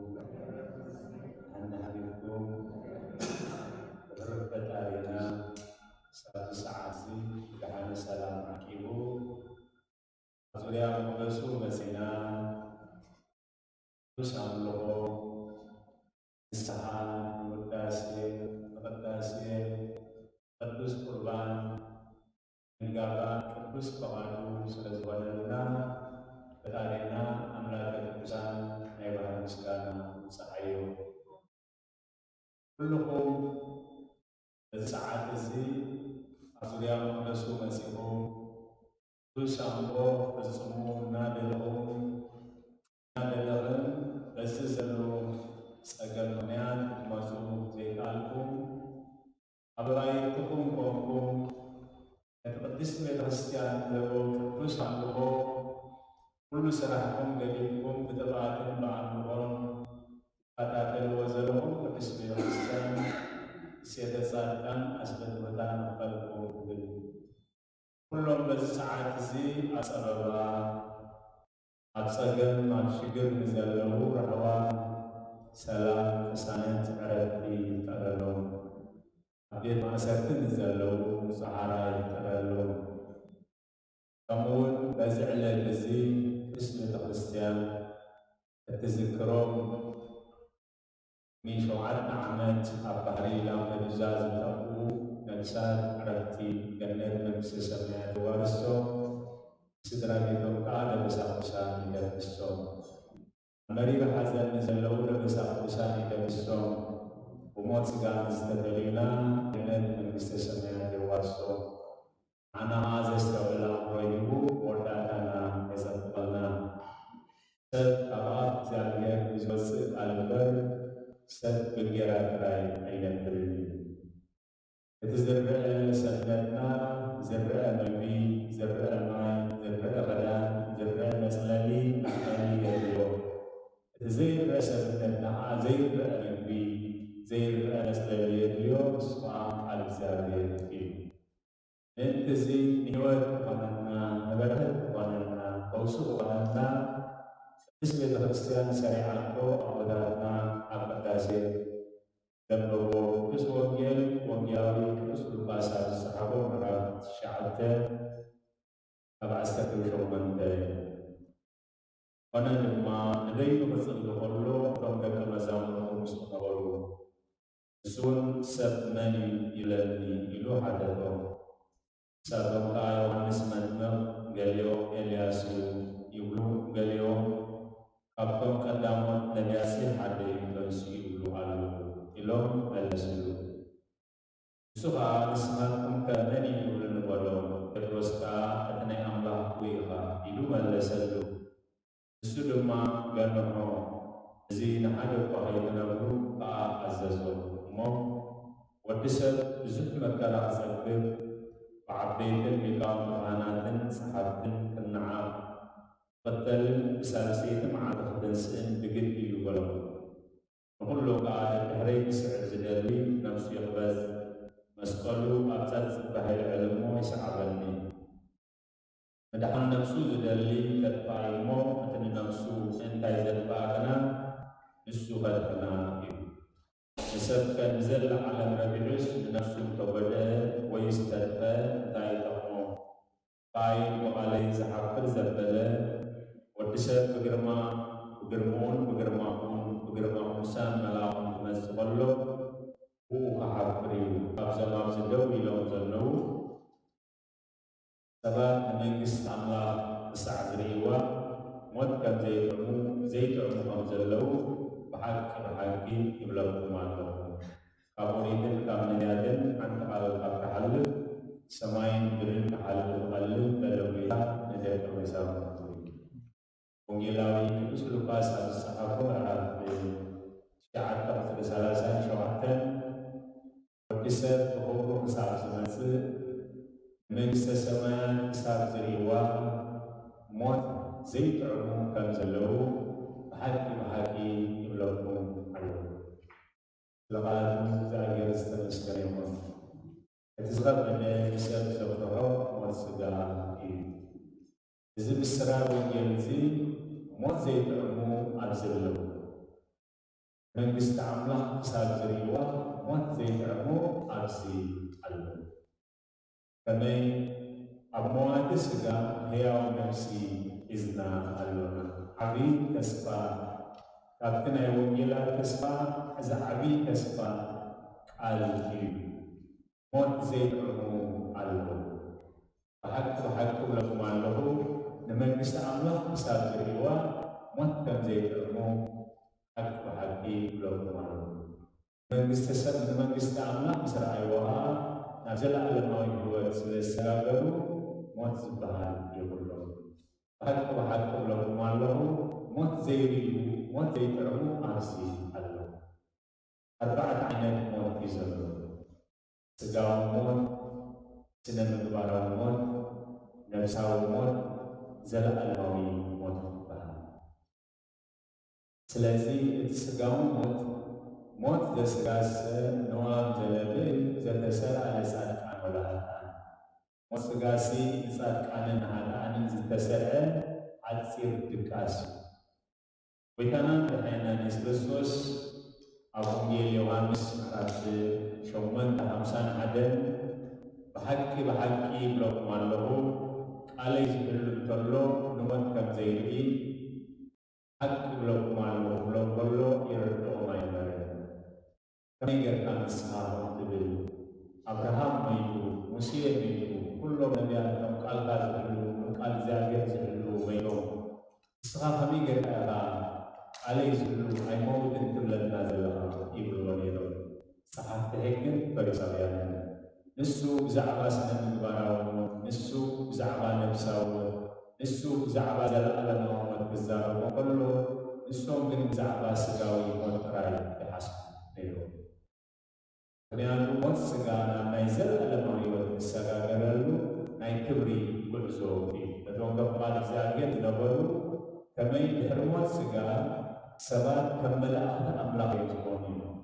ኣናህቢኩም ብሕሩፍ ፈጣሪና ሳቱ ሰዓት እዚ ብድሓነ ሰላም ዓቂቡ ኣብ ዙርያ መቕደሱ መጺና ቅዱስ ኣምልኾ፣ ንስሓ፣ ንውዳሴ፣ ንቕዳሴ፣ ቅዱስ ቁርባን ንጋባእ ቅዱስ ፈቓዱ ስለ ዝኾነልና ፈጣሪና ኣምላከ ቅዱሳን ናይ ባህሪ ምስጋና ንብጽሓዮ። ኩልኹም በዚ ሰዓት እዚ ኣብ ዙርያ መቕደሱ መጺኹም ቅዱስ ኣምልኾ ክትፍጽሙ እናደለኹም እናደለኽን በዚ ዘሎ ጸገም ምኽንያት ክትመጹ ዘይከኣልኩም ኣብ ኣባይትኹም ኮንኩም ነቲ ቅድስቲ ቤተ ክርስቲያን ትህቦ ቅዱስ ኣምልኾ ኩሉ ስራሕኩም ገዲፍኩም ብትብዓትን ብኣምልኾን ትከታተልዎ ዘለኹም ቅድስቲ ቤተ ክርስቲያን እሴተ ጻድቃን ኣስበድወታ ንኽፈልኩም ትብል። ኩሎም በዚ ሰዓት እዚ ኣብ ጸበባ፣ ኣብ ጸገም፣ ኣብ ሽግር ንዘለዉ ራህዋ፣ ሰላም፣ ቅሳነት፣ ዕረፍቲ ይፍጠረሎም። ኣብ ቤት ማእሰርቲ ንዘለዉ ጻዕራ ይፍጠረሎም። ከምኡ እውን በዚ ዕለት እዚ ቅድስት ቤተ ክርስቲያን እትዝክሮም ንሸውዓተ ዓመት ኣብ ባሕሪ ላምፐዱዛ ዝጠፍኡ ነፍሳት ዕረፍቲ ገነት መንግስተ ሰማያት የዋርሶም፣ ስድራ ቤቶም ከዓ ደበሳ ቅዱሳን ይደብሶም። ኣብ መሪር ሓዘን ንዘለዉ ደበሳ ቅዱሳን ይደብሶም፣ ብሞት ስጋ ንዝተፈለዩና ገነት መንግስተ ሰማያት የዋርሶም። ንዓና ኸዓ ዘስተውዕል ኣእምሮ ሂቡ መወዳእታና የጸብቐልና። ሰብ ካብ ኣፍ እግዚኣብሔር ብዝወጽእ ቃል እምበር ሰብ ብጌራ ጥራይ ኣይነብርን እዩ። እቲ ዝረአ ሰብነትና፣ ዝረአ መግቢ፣ ዝረአ ማይ፣ ዝረአ ኽዳን፣ ዝረአ መጽለሊ መዕለሊ የድልዮ። እቲ ዘይረአ ሰብነትና ኸዓ ዘይረአ መግቢ፣ ዘይረአ መጽለሊ የድልዮ፣ ንሱ ኸዓ ቃል እግዚኣብሔር እዩ። ምእንቲ እዚ ንህይወት ክኾነና፣ ንበረኸት ክኾነና፣ ፈውሲ ክኾነና፣ ቅድስት ቤተ ክርስቲያን ሰሪዓቶ ኣቦታትና ኣብ ቅዳሴ ዘንበብዎ ቅዱስ ወንጌል ወንጌላዊ ቅዱስ ሉቃስ ኣብ ዝጸሓፎ ምዕራፍ ትሽዓተ ካብ ዓሰርተ ሸሞንተ። ኮነ ድማ ንበይኑ ክጽሊ ከሎ እቶም ደቀ መዛሙርቱ ምስኡ ነበሩ። ንሱ እውን ሰብ መን እዩ ይብለኒ ኢሉ ሓተቶም። ንሳቶም ከኣ ዮሃንስ መጥምቕ፣ ገሊኦም ኤልያስ እዩ ይብሉ፣ ገሊኦም ካብቶም ቀዳሞት ነቢያትሲ ሓደ እዩ ተንሲኡ ይብሉ ኣለዉ ኢሎም መለስሉ። ንሱ ኸኣ ንስኻትኩምከ መን እዩ ትብሉኒ በሎም። ጴጥሮስ ከኣ እቲ ናይ ኣምላኽ ሕውዩ ኢኻ ኢሉ መለሰሉ። ንሱ ድማ ገንሖ፣ እዚ ንሓደ እኳ ኸይትነግሩ ከኣ ኣዘዞ። እሞ ወዲ ሰብ ብዙሕ መከራ ክጸግብ፣ ብዓበይትን ሊቃውንቲ ካህናትን ጸሓፍትን ክነዓቕ፣ ክትቅተልን ብሳልሰይቲ መዓልቲ ክትንስእን ብግዲ እዩ በሎም። ንኹሉ ከኣ ደድሕረይ ክስዕብ ዝደሊ ነፍሱ ይቕበጽ፣ መስቀሉ ኣብ ጸጽባሕ ይልዕል እሞ ይስዓበኒ። ምድሓን ነፍሱ ዝደሊ ከጥፍኣ እዩ እሞ፣ እቲ ንነፍሱ ምእንታይ ዘጥፍኣ ግና ንሱ ከድሕና እዩ። ንሰብከ ንዘላ ዓለም ረቢሑስ ንነፍሱ እንተጎድአ ወይስ ተጥፈ እንታይ ይጠቕሞ? ብኣይን ብቓለይን ዝሓፍር ዘበለ፣ ወዲ ሰብ ብግርማ ብግርምኡን ብግርማኹን ብግርማ ቅዱሳን መላእኹን ክመጽእ ከሎ ብኡ ክሓፍር እዩ። ካብዞም ኣብዚ ደው ኢሎም ዘለዉ ሰባት ንመንግስቲ ኣምላኽ ክሳዕ ዝርእይዋ ሞት ከም ዘይጥዕሙ ዘይጥዕሙ ከም ዘለዉ ብሓቂ ብሓቂ ይብለኩም ኣለኹ። ካብ ኦሪትን ካብ ነቢያትን ሓንቲ ቃል ካብ ትሓልፍ ሰማይን ምድርን ክሓልፍ እቐልል በለ ጐይታ ንደቀ መዛሙርቱ። ወንጌላዊ ቅዱስ ሉቃስ ኣብ ዝጸሓፎ ምዕራፍ ትሽዓተ ቁጽሪ ሰላሳን ሸውዓተን ወዲ ሰብ ብኽብሩ ክሳብ ዝመጽእ ንመንግስተ ሰማያት ክሳብ ዝርእይዋ ሞት ዘይጥዕሙ ከም ዘለዉ ብሓቂ ብሓቂ ይብለኩም ኣለኹ። ለቓላት እግዚኣብሔር ዝተመስገነ ይኹን። እቲ ዝኸበደ ንሰብ ዘፍርሖ ሞት ስጋ እዩ። እዚ ምስራር ወንጌል እዚ ሞት ዘይጥዕሙ ኣብዚ ኣለዉ። መንግስቲ ኣምላኽ ክሳብ ዝርእይዋ ሞት ዘይጥዕሙ ኣብዚ ኣለዉ። ከመይ ኣብ መዋቲ ስጋ ህያው ነፍሲ ሒዝና ኣሎና። ዓብዪ ተስፋ ካብቲ ናይ ወንጌላት ተስፋ እዚ ዓብዪ ተስፋ ቃል እዩ። ሞት ዘይጥዕሙ ኣለዉ። ብሓቂ ብሓቂ እብለኩም ኣለኹ ንመንግስቲ ኣምላኽ ክሳብ ዝርእይዋ ሞት ከም ዘይጥዕሙ ሓቂ ብሓቂ እብለኩም ኣለኹ። መንግስቲ ሰብ ንመንግስቲ ኣምላኽ ምስ ረኣይዎ ኸዓ ናብ ዘለኣለማዊ ህይወት ስለ ዝሰጋገሩ ሞት ዝበሃል የብሎም። ብሓቂ ብሓቂ እብለኩም ኣለኹ ሞት ዘይርእዩ ሞት ዘይጥዕሙ ኣብዚ ኣለዉ። ኣርባዕተ ዓይነት ሞት እዩ ዘሎ። ስጋዊ ሞት፣ ስነ ምግባራዊ ሞት፣ ነብሳዊ ሞት፣ ዘለኣለማዊ ሞት ይበሃል። ስለዚ እቲ ስጋዊ ሞት ሞት ዘስጋሰ ንዋም ዘለብል ዘተሰርዐ ንጻድቃን ወላ ኃጥኣን። ሞት ስጋሲ ንጻድቃንን ንኃጥኣንን ዝተሰርዐ ሓጺር ድቃስ እዩ። ጎይታናን መድሓኒናን የሱስ ክርስቶስ ኣብ ወንጌል ዮሃንስ ምዕራፍ ሸሞንተ ሓምሳን ሓደን ብሓቂ ብሓቂ ይብለኩም ኣለኹ ቃለይ ዝሕሉ እንተሎ ንሞት ከም ዘይርኢ ሓቂ እብለኩም ኣለኹ ክብሎም ከሎ ይርድኦም ኣይነበረን። ከመይ ጌርካ ንስኻ ከምኡ ትብል? ኣብርሃም ሞይቱ፣ ሙሴ ሞይቱ፣ ኩሎም ነቢያት እቶም ቃልካ ዝሕልዉ፣ ቃል እግዚኣብሔር ዝሕልዉ ሞይቶም። ንስኻ ከመይ ጌርካ ኢኻ ቃለይ ዝሕሉ ኣይመውትን ትብለና ዘለኻ? ይብልዎ ነይሮም ጸሓፍቲ ሕግን ፈሪሳውያንን። ንሱ ብዛዕባ ስነ ምግባራዊ ሞት፣ ንሱ ብዛዕባ ነብሳዊ ሞት፣ ንሱ ብዛዕባ ዘለኣለማዊ ሞት ክዛረቦ ከሎ፣ ንሶም ግን ብዛዕባ ስጋዊ ሞት ጥራይ ይሓስቡ ነይሮም። ምኽንያቱ ሞት ስጋ ናብ ናይ ዘለኣለማዊ ህይወት ዝሰጋገረሉ ናይ ክብሪ ጉዕዞ እዩ። ነቶም ከም ቃል እግዚኣብሔር ዝነበሩ ከመይ ድሕሪ ሞት ስጋ ሰባት ከም መላእኽቲ ኣምላኽ እዮም ዝኾኑ እዮም።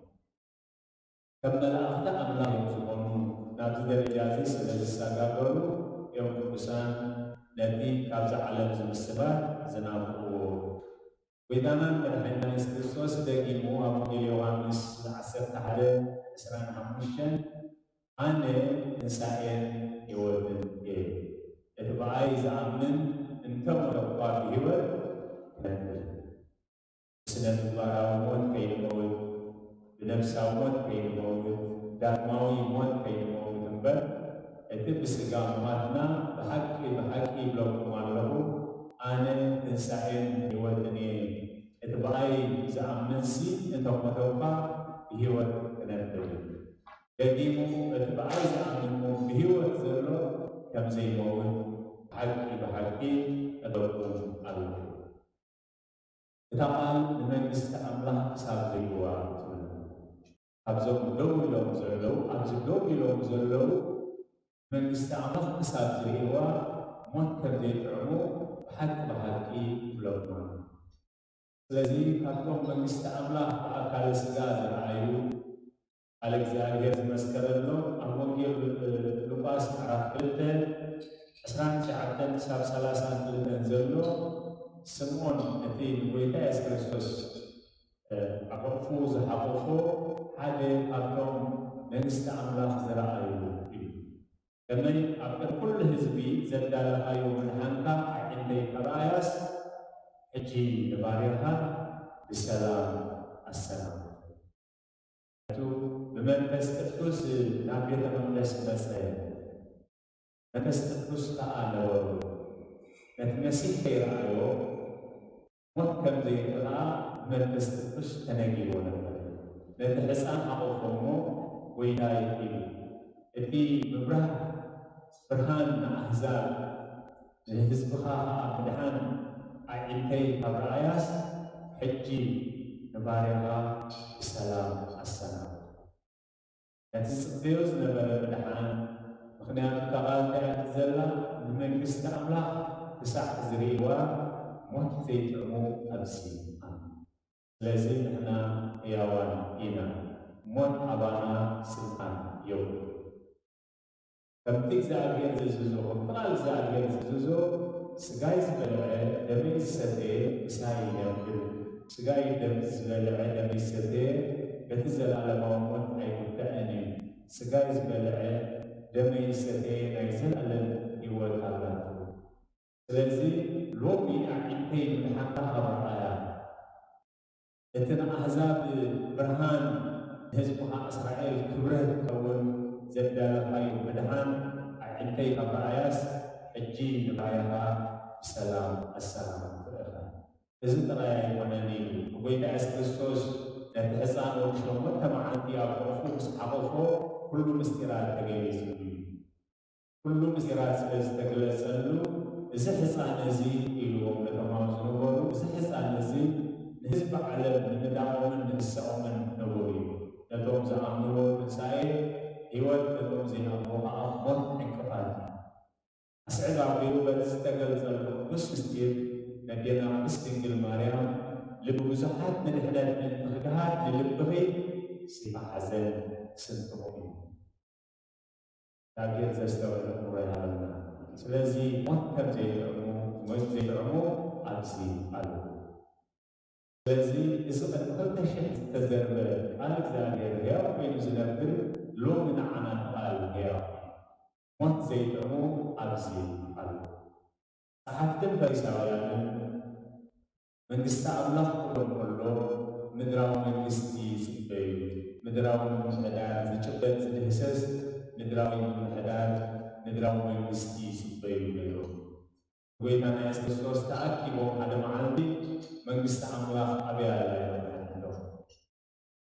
ከም መላእኽቲ ኣምላኽ እዮም ዝኾኑ። ናብዚ ደረጃ እዚ ስለ ዝሰጋገሩ እዮም ቅዱሳን ነቲ ካብዚ ዓለም ዝምስባት ዝናፍቕዎ። ጎይታናን መድሓኒናን የሱስ ክርስቶስ ደጊሙ ኣብ ወንጌል ዮሃንስ ዓሰርተ ሓደ ዕስራን ሓሙሽተን ኣነ ትንሳኤን ህይወትን እየ፣ እቲ ብኣይ ዝኣምን እንተ ሞተ እኳ ብህይወት ክነብር። ብስነ ምግባራዊ ሞት ከይንመውት፣ ብነብሳዊ ሞት ከይንመውት፣ ዳግማዊ ሞት ከይንመውት እምበር፣ እቲ ብስጋ ምማትና ብሓቂ ብሓቂ ይብለኩም ኣለኹ፣ ኣነ ትንሳኤን ህይወትን እየ። እቲ ብኣይ ዝኣምንሲ እንተ ሞተ እኳ ብህይወት ክነብር እዩ። ደጊሙ እቲ ብኣይ ዝኣምን እሞ ብህይወት ዘሎ ከም ዘይመውት ብሓቂ ብሓቂ እብለኩም ኣለኹ። እታ ቃል ንመንግስቲ ኣምላኽ ክሳብ ዘይዋ ትብል። ካብዞም ደው ኢሎም ዘለዉ፣ ኣብዚ ደው ኢሎም ዘለዉ መንግስቲ ኣምላኽ ክሳብ ዝርእይዋ ሞት ከም ዘይጥዕሙ ብሓቂ ብሓቂ ይብለኩም ኣሎ። ስለዚ ካብቶም መንግስቲ ኣምላኽ ብኣካለ ስጋ ዝረኣዩ፣ ቃል እግዚኣብሔር ዝመስከረሎም፣ ኣብ ወንጌል ሉቃስ ምዕራፍ ክልተ ዕስራን ትሽዓተን ክሳብ ሰላሳን ክልተን ዘሎ፣ ስምዖን እቲ ንጎይታ የሱስ ክርስቶስ ኣቕርፉ ዝሓቖፎ ሓደ ካብቶም መንግስቲ ኣምላኽ ዝረኣዩ እዩ። ከመይ ኣብ ቅድሚ ኩሉ ህዝቢ ዘዳለኻዮ ምድሓንካ ኣዒንተይ ከረኣያስ፣ ሕጂ ንባርያኻ ብሰላም ኣሰናብቶ። እቱ ብመንፈስ ቅዱስ ናብ ቤተ መቕደስ መጸ። መንፈስ ቅዱስ ከኣ ነበሩ። ነቲ መሲሕ ከይረኣዮ ሞት ከም ዘይርኢ ከኣ ብመንፈስ ቅዱስ ተነጊርዎ ነበረ። ነቲ ሕፃን ሓቖፎ እሞ፣ "ጐይታይ" ኢሉ። እቲ ምብራህ ብርሃን ንኣህዛብ፣ ንህዝብኻ ኸኣ ምድሓን ኣዒንተይ ካብ ረኣያስ፣ ሕጂ ንባርያኻ ብሰላም ኣሰናብቶ። ነቲ ዝጽበዮ ዝነበረ ምድሓን፣ ምኽንያቱ እታ ቃል እንታይ እያ ትብል ዘላ? ንመንግስቲ ኣምላኽ ክሳዕ ዝርእይዋ ሞት ዘይጥዕሙ ኣብዚ ኣሎ። ስለዚ ንሕና ህያዋን ኢና፣ ሞት ኣባና ስልጣን የብሉን። ከምቲ እግዚኣብሔር ዝእዝዞ፣ ከምቲ ቃል እግዚኣብሔር ዝእዝዞ፣ ስጋይ ዝበልዐ ደመይ ዝሰተየ ምሳይ ይነብር። ስጋይ ደም ዝበልዐ ደመይ ዝሰተየ በቲ ዘለኣለማዊ ሞት ኣይጉዳእን እዩ። ስጋይ ዝበልዐ ደመይ ዝሰተየ ናይ ዘለኣለም ህይወት ኣላቶ። ስለዚ ሎሚ ኣዒንተይ ምድሓንካ ካብ ረኣያ፣ እቲ ንኣህዛብ ብርሃን፣ ንህዝብኻ እስራኤል ክብረት ክኸውን ዘዳለኻዮ ምድሓን ኣዒንተይ ካብ ረኣያስ፣ ሕጂ ንባርያኻ ብሰላም ኣሰናብቶ ኢኻ። እዚ ጥራይ ኣይኮነን ኢሉ። ንጎይታ የሱስ ክርስቶስ ነቲ ሕፃን ወዲ ሸሞንተ መዓልቲ ኣብ ሕቑፉ ምስ ሓቖፎ፣ ኩሉ ምስጢራት ተገሊጹሉ እዩ። ኩሉ ምስጢራት ስለ ዝተገለጸሉ፣ "እዚ ሕፃን እዚ" ኢልዎም ነቶም ኣብኡ ዝነበሩ፣ "እዚ ሕፃን እዚ ንህዝቢ ዓለም ንምዳቖምን ንምስዖምን ንቡር እዩ። ነቶም ዝኣምንዎ ትንሳኤ፣ ህይወት፣ ነቶም ዘይኣምንዎ ከኣ ሞት ዕንቅፋት እዩ።" ኣስዕብ ኣቢሉ በቲ ዝተገልጸሉ ቅዱስ ምስጢር፣ ነዴና ቅድስት ድንግል ማርያም፣ ልቢ ብዙሓት ንድሕነት ምእንቲ ክግሃድ ንልብኺ ሰይፈ ሓዘን ስንጥቑ እዩ። እግዚኣብሔር ዘስተውዕል ኣእምሮ ይሃበና። ስለዚ ሞት ከም ዘይጥዕሙ፣ ሞት ዘይጥዕሙ ኣብዚ ኣሎ። ስለዚ እዚ ቅድሚ ክልተ ሽሕ ዝተዘርበ ቃል እግዚኣብሔር ሕያው ኮይኑ ዝነብር፣ ሎሚ ንዓና ቃል ሕያው እዩ። ሞት ዘይጥዕሙ ኣብዚ ኣሎ። ጸሓፍትን ፈሪሳውያንን መንግስቲ ኣምላኽ ክብሎም ከሎ፣ ምድራዊ መንግስቲ ይጽበዩ። ምድራዊ ምምሕዳር ዝጭበጥ ዝድህሰስ ምድራዊ ምምሕዳር፣ ምድራዊ መንግስቲ ይጽበዩ ነይሮም። ጎይታና የሱስ ክርስቶስ ተኣኪቦም ሓደ መዓልቲ፣ "መንግስቲ ኣምላኽ ኣበይ ኣላ?" ኢሎም ሓቲቶም።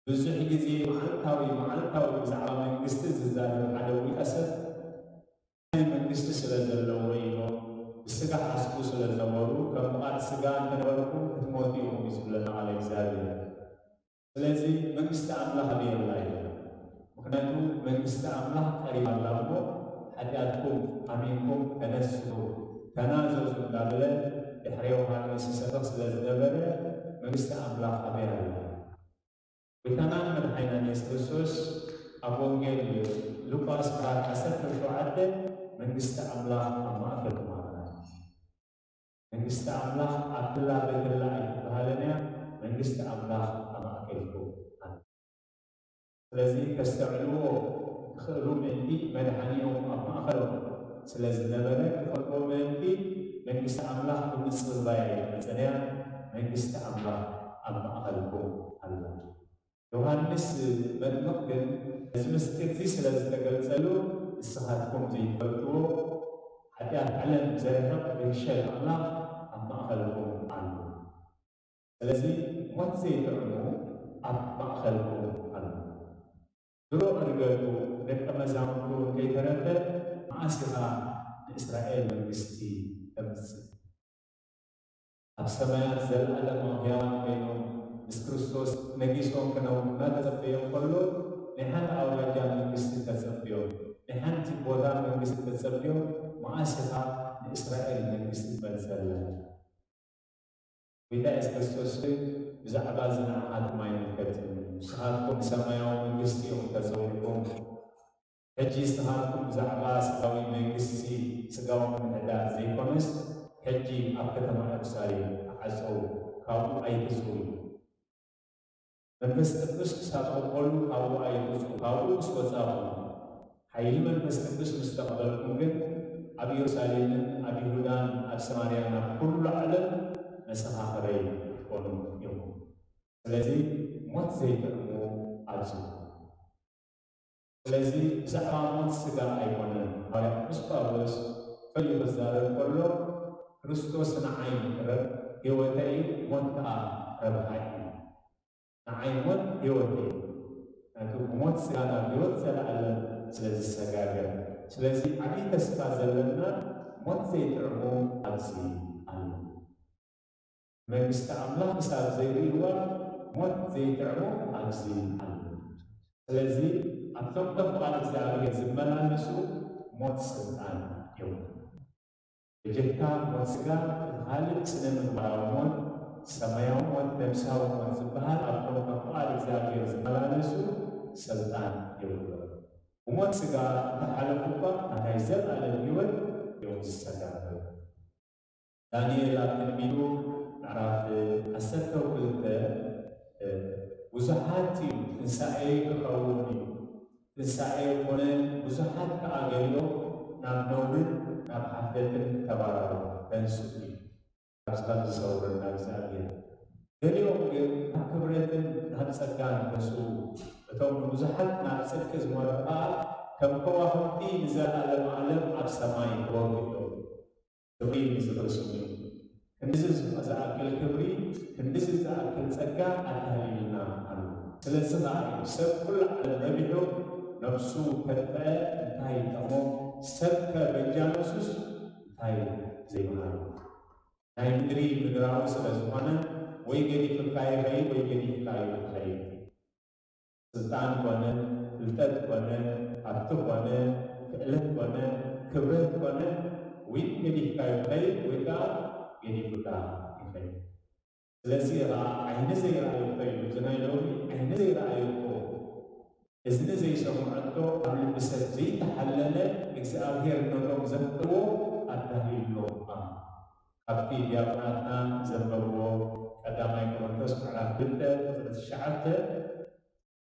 ብዙሕ ግዜ መዓልታዊ፣ መዓልታዊ ብዛዕባ መንግስቲ ዝዛረብ ሓደ ውልቀ ሰብ፣ ናይ መንግስቲ ስለ ዘለዎ ኢሎም ብስጋ ሓስቡ ስለ ዝነበሩ፣ ከም ብቕዓት ስጋ እንተነበርኩም ክትሞቱ ኢኹም እዩ ዝብለና ቃለ እግዚኣብሔር። ስለዚ መንግስቲ ኣምላኽ ኣበይ ኣላ ኢሎም። ምኽንያቱ መንግስቲ ኣምላኽ ቀሪባ ኣላ እሞ፣ ሓጢኣትኩም ኣሚንኩም ተነስሑ፣ ተናዘዙ እንዳበለ ድሕሪ ዮሃንስ ይሰብኽ ስለ ዝነበረ፣ መንግስቲ ኣምላኽ ኣበይ ኣላ? ጎይታናን መድሓኒናን የሱስ ክርስቶስ ኣብ ወንጌል ሉቃስ ምዕራፍ ዓሰርተ ሸውዓተ፣ "መንግስቲ ኣምላኽ ኣብ ማእከልኩም ኣላ። መንግስቲ ኣምላኽ ኣብ ክላ ቤትላ ኣይትበሃልን እያ፣ መንግስቲ ኣምላኽ ኣብ ማእከልኩም ኣላ።" ስለዚ ከስተዕልዎ ክኽእሉ ምእንቲ፣ መድሓኒኦም ኣብ ማእከሎም ስለ ዝነበረ ክፈልጥዎ ምእንቲ፣ መንግስቲ ኣምላኽ ብምጽብባይ ኣይመጸን እያ፣ መንግስቲ ኣምላኽ ኣብ ማእከልኩም ኣላ። ዮሃንስ መጥምቕ ግን ነዚ ምስጢር እዚ ስለ ዝተገልጸሉ፣ ንስኻትኩም ዘይትፈልጥዎ፣ ሓጢኣት ዓለም ዘርሕቕ ብርሸል ኣምላኽ ኣብ ማእከልኩም ኣሎ። ስለዚ ሞት ዘይጥዕሙ ኣብ ማእከልኩም ኣሎ። ድሮ እርገጡ፣ ደቀ መዛሙርቱ እውን ከይተረፈ፣ መዓስ ኢኻ ንእስራኤል መንግስቲ ተምጽእ? ኣብ ሰማያት ዘለኣለማዊ ሕያዋን ኮይኖም ምስ ክርስቶስ ነጊሶም ክነብሩ እናተጸበዮም ከሎ፣ ናይ ሓንቲ ኣውራጃ መንግስቲ ተጸብዮም፣ ናይ ሓንቲ ቦታ መንግስቲ ተጸብዮም፣ መዓስ ኢኻ ንእስራኤል መንግስቲ ትመልሰላ? ጎይታ የሱስ ክርስቶስ ግን ብዛዕባ እዚ ንዓኻትኩም ኣይምልከትን እዩ። ንስኻትኩም ንሰማያዊ መንግስቲ ኢኹም ተጸዊዕኩም። ሕጂ ንስኻትኩም ብዛዕባ ስጋዊ መንግስቲ፣ ስጋዊ ምምሕዳር ዘይኮነስ፣ ሕጂ ኣብ ከተማ ኢየሩሳሌም ተዓጸዉ፣ ካብኡ ኣይትጽኡ። መንፈስ ቅዱስ ክሳብ ትቕበሉ ካብኡ ኣይትውፅኡ፣ ካብኡ ምስ ወፃኹም፣ ሓይሊ መንፈስ ቅዱስ ምስ ተቐበልኩም ግን፣ ኣብ ኢየሩሳሌምን ኣብ ይሁዳን ኣብ ሰማርያን ኣብ ኩሉ ዓለም መሰኻኽረይ ክትኮኑ ኢኹም። ስለዚ ሞት ዘይጥዕሙ ኣብዚ። ስለዚ ብዛዕባ ሞት ስጋ ኣይኮነን። ሃዋርያ ቅዱስ ጳውሎስ ፈሊዩ ክዛረብ ከሎ፣ ክርስቶስ ንዓይ ረብ-፣ ህይወተይ እዩ፣ ሞት ከኣ ረብሓይ እዩ። ንዓይ ሞት ህይወት እዩ። ምክንያቱ ብሞት ስጋ ናብ ህይወት ዘለኣለም ስለ ዝሰጋገር። ስለዚ ዓብዪ ተስፋ ዘለና ሞት ዘይጥዕሙ ኣብዚ ኣሎ። መንግስቲ ኣምላኽ ክሳብ ዘይርእይዋ ሞት ዘይጥዕሙ ኣብዚ ኣሎ። ስለዚ ኣብቶም ከም ቃል እግዚኣብሔር ዝመላለሱ ሞት ስልጣን የብሉን። ብጀካ ሞት ስጋ፣ እቲ ካልእ ስነ ምግባራዊ ሞት፣ ሰማያዊ ሞት፣ ነፍሳዊ ሞት ዝበሃል ኣብቶም ከም ቃል እግዚኣብሔር ዝመላለሱ ስልጣን የብሉን። ብሞት ስጋ እንተሓለፉ እኳ፣ ናታይ ዘለኣለም ህይወት እዮም ዝሰጋገሩ። ዳንኤል ኣብ ትንቢቱ ምዕራፍ ዓሰርተ ክልተ፣ እ፣ ብዙሓት እዩ ትንሳኤ ክኸውን እዩ። ትንሳኤ ኮነ፣ ብዙሓት ከኣ ገሊኦም ናብ ነውርን ናብ ሓፍረትን ተባረሩ፣ ተንስኡ እዩ። ካብዚ ካብ ዝሰውረና እግዚኣብሔር። ገሊኦም ግን ናብ ክብረትን ናብ ጸጋን ተንስኡ። እቶም ንብዙሓት ናብ ጽድቂ ዝመርሑ ከኣ ከም ከዋኽብቲ ንዘለኣለመ ዓለም ኣብ ሰማይ ተወጊዶም። ክብሪ ንዝኽሪ ስሙ እዩ። ክንድዚ ዝኣክል ክብሪ፣ ክንድዚ ዝኣክል ጸጋ ኣዳልዩልና ኣሎ። ስለዚ ኸኣ እዩ ሰብ ኩሉ ዓለም ረቢሑ ነፍሱ ከጥፍአ እንታይ ይጠቕሞ? ሰብ ከ በጃ ነፍሱስ እንታይ ዘይምሃሮ? ናይ ምድሪ ምድራዊ ስለ ዝኾነ ወይ ገዲፍካ ይኸይድ ወይ ገዲፍካ እዩ ትኸይድ። ስልጣን ኮነ፣ ፍልጠት ኮነ፣ ሃብቲ ኮነ፣ ክእለት ኮነ፣ ክብረት ኮነ፣ ወይ ገዲፍካ ይኸይድ ወይ ከዓ ገዲፉካ ይኸይድ። ስለዚ ከዓ ዓይኒ ዘይረኣየቶ እዩ፣ እዚ ናይ ሎሚ ዓይኒ ዘይረኣየቶ፣ እዝኒ ዘይሰምዐቶ፣ ኣብ ልቢ ሰብ ዘይተሓለለ እግዚኣብሔር ነቶም ዘፍቅርዎ ኣዳልዩሎም ኣሎ። ካብቲ ዲያቆናትና ዘንበብዎ ቀዳማይ ቆሮንቶስ ምዕራፍ ክልተ ቁጽሪ ትሽዓተ፣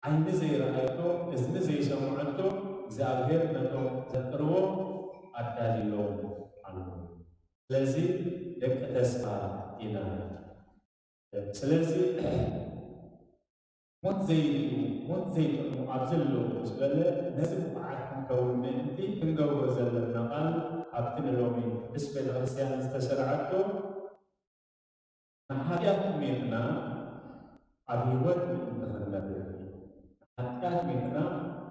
ዓይኒ ዘይረኣየቶ፣ እዝኒ ዘይሰምዐቶ እግዚኣብሔር ነቶም ዘፍቅርዎ ኣዳልዩሎም ኣሎ። ስለዚ ደቂ ተስፋ ኢና። ስለዚ ሞት ዘይርእዩ፣ ሞት ዘይጥዕሙ ኣብ ዘለዉ ምስ በለ፣ ነዚ ብቑዓት ክንከውን ምእንቲ ክንገብሮ ዘለና ቃል፣ ኣብቲ ንሎሚ ቅድስት ቤተ ክርስቲያን ዝተሰርዐቶ፣ ንሓጢኣት ሜትና ኣብ ህይወት ምእንቲ ክንነብር፣ ንሓጢኣት ሜትና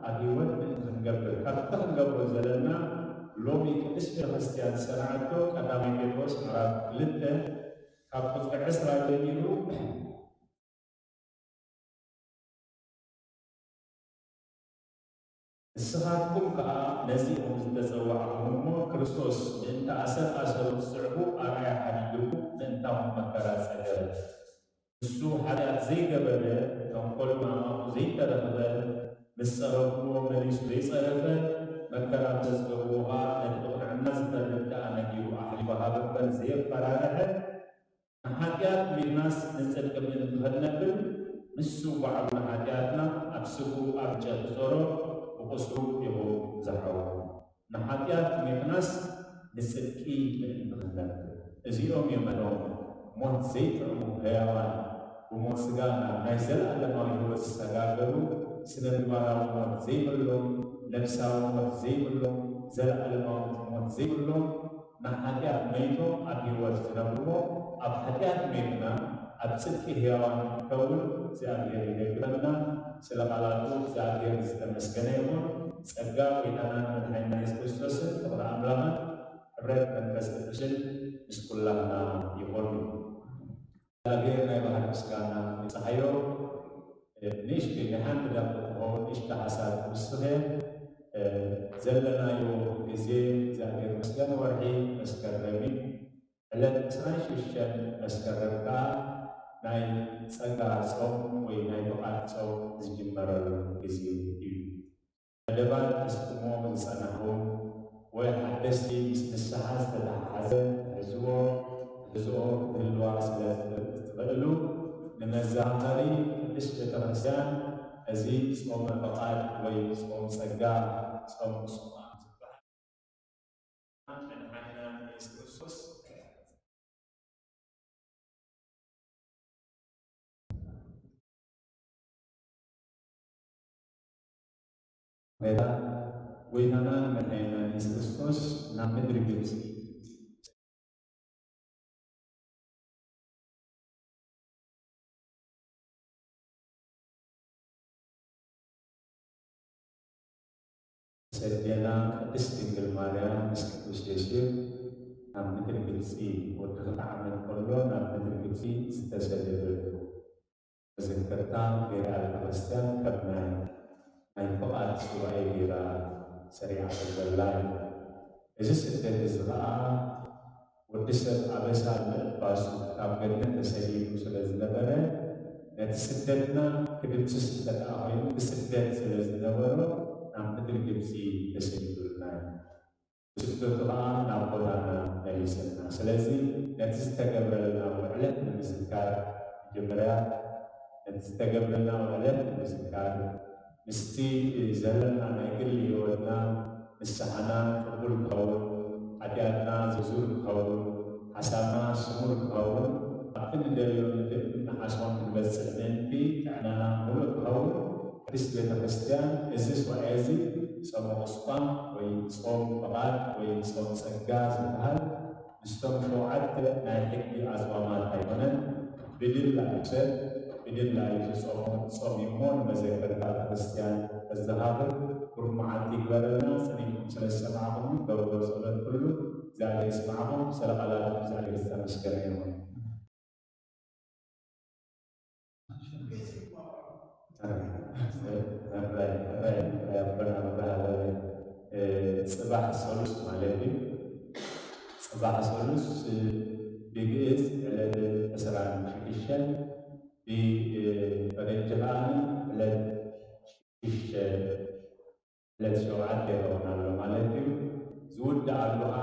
ኣብ ህይወት ምእንቲ ክንገብር፣ ካብቲ ክንገብሮ ዘለና፣ ሎሚ ቅድስት ቤተ ክርስቲያን ዝሰራዐቶ ቀዳማይ ጴጥሮስ ምዕራፍ ክልተ ካብ ቁጽሪ ዕስራ ጀሚሩ፣ ንስኻትኩም ከኣ ነዚ ኢኹም ዝተጸዋዕኩም እሞ፣ ክርስቶስ ምእንቲ ኣሰር ኣሰሩ ትስዕቡ ኣርኣያ ሓዲግኩም ምእንታኹም መከራ ጸገበ። ንሱ ሓጢኣት ዘይገበረ፣ ተንኮል ማማኡ ዘይተረኽበ፣ ምስ ጸረፍዎ መሊሱ ዘይጸረፈ፣ መከራ ምስ ኣጽገብዎ ኸኣ ነቲ ብቕንዕና ዝፈርድ ደኣ ነጊሩ ኣሕሊፉ ሃበ እምበር ዘየፈራርሐ፣ ንሓጢኣት ሜትናስ ንጽድቂ ምእንቲ ኽንነብል፣ ንሱ ባዕሉ ንሓጢኣትና ኣብ ስግኡ ኣብ እንጨቲ ጾሮ ብቁስሉ ኢኹም ዝሓወ። ንሓጢኣት ሜትናስ ንጽድቂ ምእንቲ ኽንነብል። እዚኦም እዮም እቶም ሞት ዘይጥዕሙ ህያዋን፣ ብሞት ስጋ ናብ ናይ ዘለኣለማዊ ህይወት ዝሰጋገሩ፣ ስነ ምግባራዊ ሞት ዘይብሎም፣ ነፍሳዊ ሞት ዘይብሎም፣ ዘለኣለማዊ ሞት ዘይብሎም፣ ንሓጢኣት መይቶም ኣብ ህይወት ዝነብርዎ፣ ኣብ ሓጢኣት ሜትና ኣብ ጽድቂ ህያዋን ክንከውን እግዚኣብሔር ይደግፈና። ስለ ቃላቱ እግዚኣብሔር ዝተመስገነ ይኹን። ጸጋ ጎይታናን መድሓኒና የሱስ ክርስቶስን ፍቕሪ ኣምላኽን ሕብረት መንፈስ ቅዱስን ምስ ኩላትና ይኹን። እግዚኣብሔር ናይ ባህር ምስጋና ይብጽሓዮ። ንእሽተይ ናይ ሓንቲ ደቂቕ ትኸውን ንእሽተ ሓሳብ ክውስኽ እየ። ዘለናዮ ግዜ እግዚኣብሔር ይመስገን ወርሒ መስከረም እዩ። ዕለት ዕስራን ሽዱሽተን መስከረም ከኣ ናይ ጸጋ ጾም ወይ ናይ ፍቓድ ጾም ዝጅመረሉ ግዜ እዩ። መደባት ተስጥምዎ ዝጸናሕኩም ወይ ሓደስቲ ምስ ንስሓ ዝተተሓሓዘ ትሕዝዎ ትሕዝኦ ክትህልዋ ስለ ትኽእሉ፣ ንመዘኻኸሪ ቅድስት ቤተ ክርስቲያን እዚ ጾመ ፍቓድ ወይ ጾም ጸጋ፣ ጾም ቁስቋም ዝበሃል መድሓኒና ኢየሱስ ክርስቶስ ሜዳ ጎይታናን መድሓኒናን ኢየሱስ ክርስቶስ ናብ ምድሪ ግብጺ ሰደና ቅድስት ድንግል ማርያም ምስ ቅዱስ ዮሴፍ ናብ ምድሪ ግብጺ ወዲ ክልተ ዓመት ከሎ ናብ ምድሪ ግብጺ ዝተሰደደሉ መዘከርታ ገይራ ቤተ ክርስቲያን ከም ናይ ናይ ፍቓድ ሱባኤ ገይራ ሰሪዓቶ ዘላ እዩ። እዚ ስደት እዚ ኸኣ ወዲ ሰብ ኣበሳ ምዕባሱ ካብ ገነት ተሰዲዱ ስለ ዝነበረ፣ ነቲ ስደትና ክድምስስ እንተ ደኣ ኮይኑ፣ ብስደት ስለ ዝነበሮ ናብ ምድሪ ግብጺ ተሰዲዱልና እዩ። ብስደቱ ኸኣ ናብ ቦታና መሊስና። ስለዚ ነቲ ዝተገብረልና ውዕለት ንምዝካር፣ መጀመርያ ነቲ ዝተገብረልና ውዕለት ንምዝካር፣ ምስቲ ዘለና ናይ ግሊ ህይወትና ንስሓና ቅቡል ክኸውን፣ ሓጢኣትና ዝርዙር ክኸውን፣ ሓሳብና ስሙር ክኸውን፣ ኣብቲ ንደልዮ ንድን ንሓስቦን ክንበጽሕ ምእንቲ ጥዕናና ምሉእ ክኸውን፣ ቅድስት ቤተ ክርስቲያን እዚ ሱባኤ እዚ ጾመ ቁስቋም ወይ ጾም ፍቓድ ወይ ጾም ጸጋ ዝበሃል ምስቶም ሸውዓተ ናይ ሕጊ ኣጽዋማት ኣይኮነን። ብድላዩ ሰብ ብድላዩ ዝጾሞ ጾም እዩ እሞ ንመዘከርታ ቤተ ክርስቲያን ከዘኻኽር ብሩኽ መዓልቲ ይግበረልና። ጸኒሕኩም ስለ ዝሰማዕኹም ገበሮ ጸሎት ኩሉ እግዚኣብሔር ይስማዕኹም። ስለ ቃላትኩም እግዚኣብሔር ዝተመስገነ ይኹን። ሕራይ፣ ሕራይ፣ ሕራይ ኣቦና መብርሃ፣ እ፣ ጽባሕ ሰሉስ ማለት እዩ። ጽባሕ ሰሉስ፣ እ፣ ብግእዝ ዕለት ዕስራን ሽዱሽተን፣ ብ-፣ እ፣ ፈረንጂ ከኣ ዕለት ሽዱሽተ ዕለት ሸውዓተ ይኸውን ኣሎ ማለት እዩ። ዝውድኣሉ ከኣ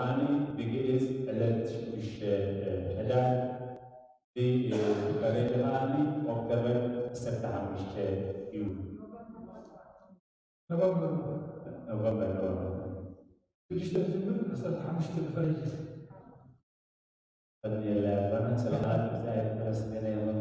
ብግእዝ ዕለት ሽዱሽተ ሕዳር፣ ብፈረንጂ ከኣ ኦክቶበር ዓሰርተ ሓሙሽተ እዩ። ኖቨምበር። ኖቨምበር፣ ኖቨምበር። ሽዱሽተ ዝጅምር ዓሰርተ ሓሙሽተ ብፈረንጂ። የቐንየለይ ኣቦና፣ ስለ ቃል እግዚኣብሔር የተመስገነ ይኹን።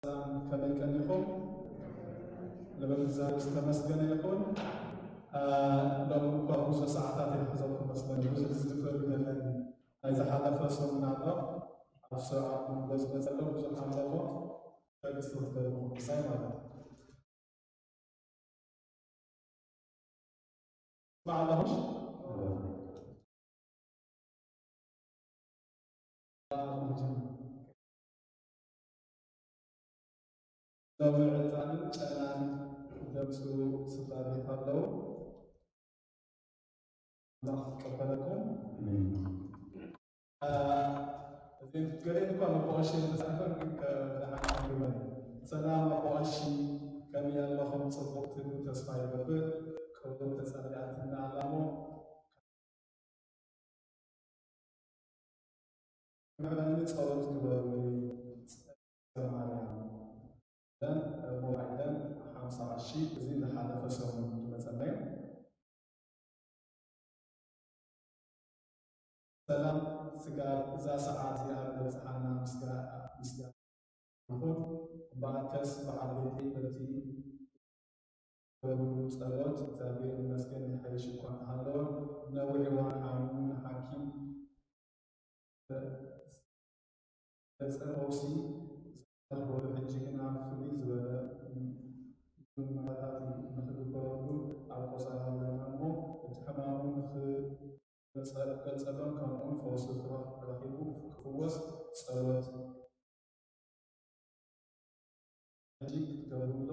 ሰላም፣ ከመይ ቀኒኹም? ልበ እግዚኣብሔር ዝተመስገነ ይኹን። አ፣ ሎሚ እኳ ብዙሕ ሰዓታት ይሕዘኩም መስለኒ፣ ብዙሕ ዝዝክር የለን። ናይ ዝሓለፈ ሰሙን ኣሎ፣ ኣብ ስራሕ ኣብ መንጎ ዝመጸ ኣሎ፣ ብዙሕ ኣለዎ። ትዕግስቲ ክትገብሩ ምሳይ ማለት እዩ። ስማዕ ኣለኹም? ሎሚ ዕጣንን ጨናን ዘምጽኡ ስድራ ቤት ኣለዉ። ኣምላኽ ይቀበለኩም። አ፣ እዚ ገለ እኳ መበቆሺ ተሳፈር ግን ከ-፣ ደሓን ይግበል። ሰላም መበቆሺ፣ ከመይ ኣለኹም? ጽቡቕ ትህሉ ተስፋ ይገብር። ቅሩብ ተጸሊኣትና ኣላ እሞ፣ ምሕረኒ ጸሎት ግበሩለይ። ጸጋ ማርያም ደን ሞባይል ደን ሓምሳ ቅርሺ፣ እዚ ዝሓለፈ ሰሙን ዝመጸና እዩ። ሰላም ስጋብ እዛ ሰዓት እዚኣ ዝበጽሓና ምስጋ-፣ ምስጋና ይኹን። እምበኣርከስ በዓል ቤተይ በቲ ገብሩ ጸሎት እግዚኣብሔር ይመስገን ይሓይሽ እኳ እንተሃለወ፣ ነዊሕ እዋን ሓሚሙ ንሓኪም ገጸ ፈውሲ ሕጂ ግና ፍልይ ዝበለ መርመራታት ንኽግበረሉ ኣብ ቆጸራ ኣለና እሞ፣ እቲ ሕማሙ ንኽጸጸሎም ከምኡውን ፈውሲ ረኺቡ ክፍወስ ጸሎት ሕጂ ክትገብርሎ፣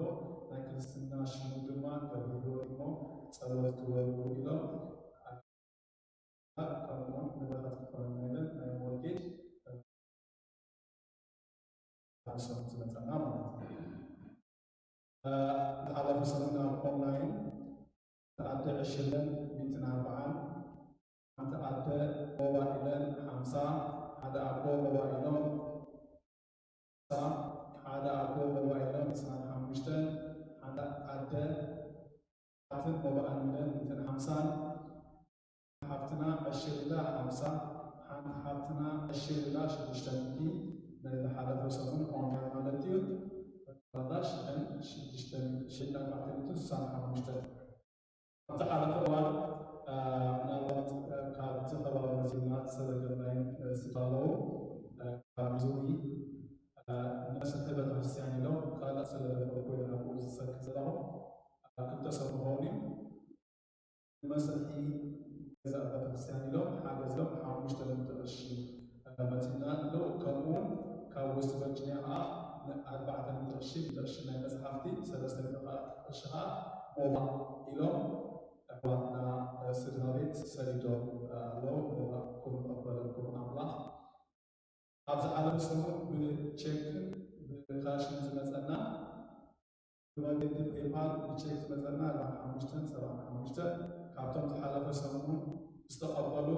ናይ ክርስትና ሽሙ ድማ ገብርሎ እሞ ጸሎት ግበሩ ኢሎም፣ ከምኡውን ንበረኸት ክኾነና ኢለን ናይ ሞርጌጅ ሓሪሶም ዝመጸና ማለት እዩ። ዝሓለፈ ሰሙን ኣብ ኦንላይን፣ ኣደ ዕሽለን ሚእትን ኣርባዓን፣ ሓንቲ ኣደ ሞባይለን ሓምሳ፣ ሓደ ኣቦ ሞባይሎም፣ ሓደ ኣቦ ሞባይሎም ዕስራን ሓሙሽተን፣ ሓደ ኣደ ሓትን ሞባይለን ሚእትን ሓምሳን፣ ሓፍትና ዕሽል ኢላ ሓምሳ፣ ሓንቲ ሓፍትና ዕሽል ኢላ ሽዱሽተ ሚእቲ። ናይ ዝሓለፈ ሰሙን ኦንላይን ማለት እዩ። ጠቕላላ ሽሕን ሽዱሽተ ሚእቲ፣ ሽሕን ኣርባዕተ ሚእትን ስሳን ሓሙሽተ። ኣብ ዝሓለፈ እዋን፣ እ፣ ምናልባት፣ እ፣ ካብቲ ከባቢ መፂና ዝተዘገብናዮም፣ እ፣ ስድራ ኣለዉ። እ፣ ካብ ዙሪ፣ እ፣ ንመስርሒ ቤተክርስትያን ኢሎም ካልእ ስለ ዘበልኩ እዮም ናብኡ ዝሰኪ ዘለኹ። እ፣ ክልተ ሰብ ክኸውን እዩ። ንመስርሒ ገዛ ቤተክርስትያን ኢሎም ሓገዝ ኢሎም ሓሙሽተ ሚእቲ ቅርሺ፣ እ፣ መፂና ኣሎ። ከምኡ እውን ካብ ዌስት ቨርጂኒያ ከዓ ንኣርባዕተ ሚእቲ ቅርሺ፣ ሚእቲ ቅርሺ ናይ መፅሓፍቲ፣ ሰለስተ ሚእቲ ቅርሺ ከዓ ሞባ ኢሎም ኣሕዋትና፣ እ፣ ስድራ ቤት ሰዲዶም፣ እ፣ ኣለዉ። ሞባ ክንቐበለኩም ኣምላኽ። ኣብ ዝሓለፈ ሰሙን ብቼክን ብካሽን ዝመፀና፣ ብመንገዲ ፔይፓል ብቼክ ዝመፀና ኣርባዓን ሓሙሽተን ሰብዓን ሓሙሽተን፣ ካብቶም ዝሓለፈ ሰሙን ዝተቐበሉ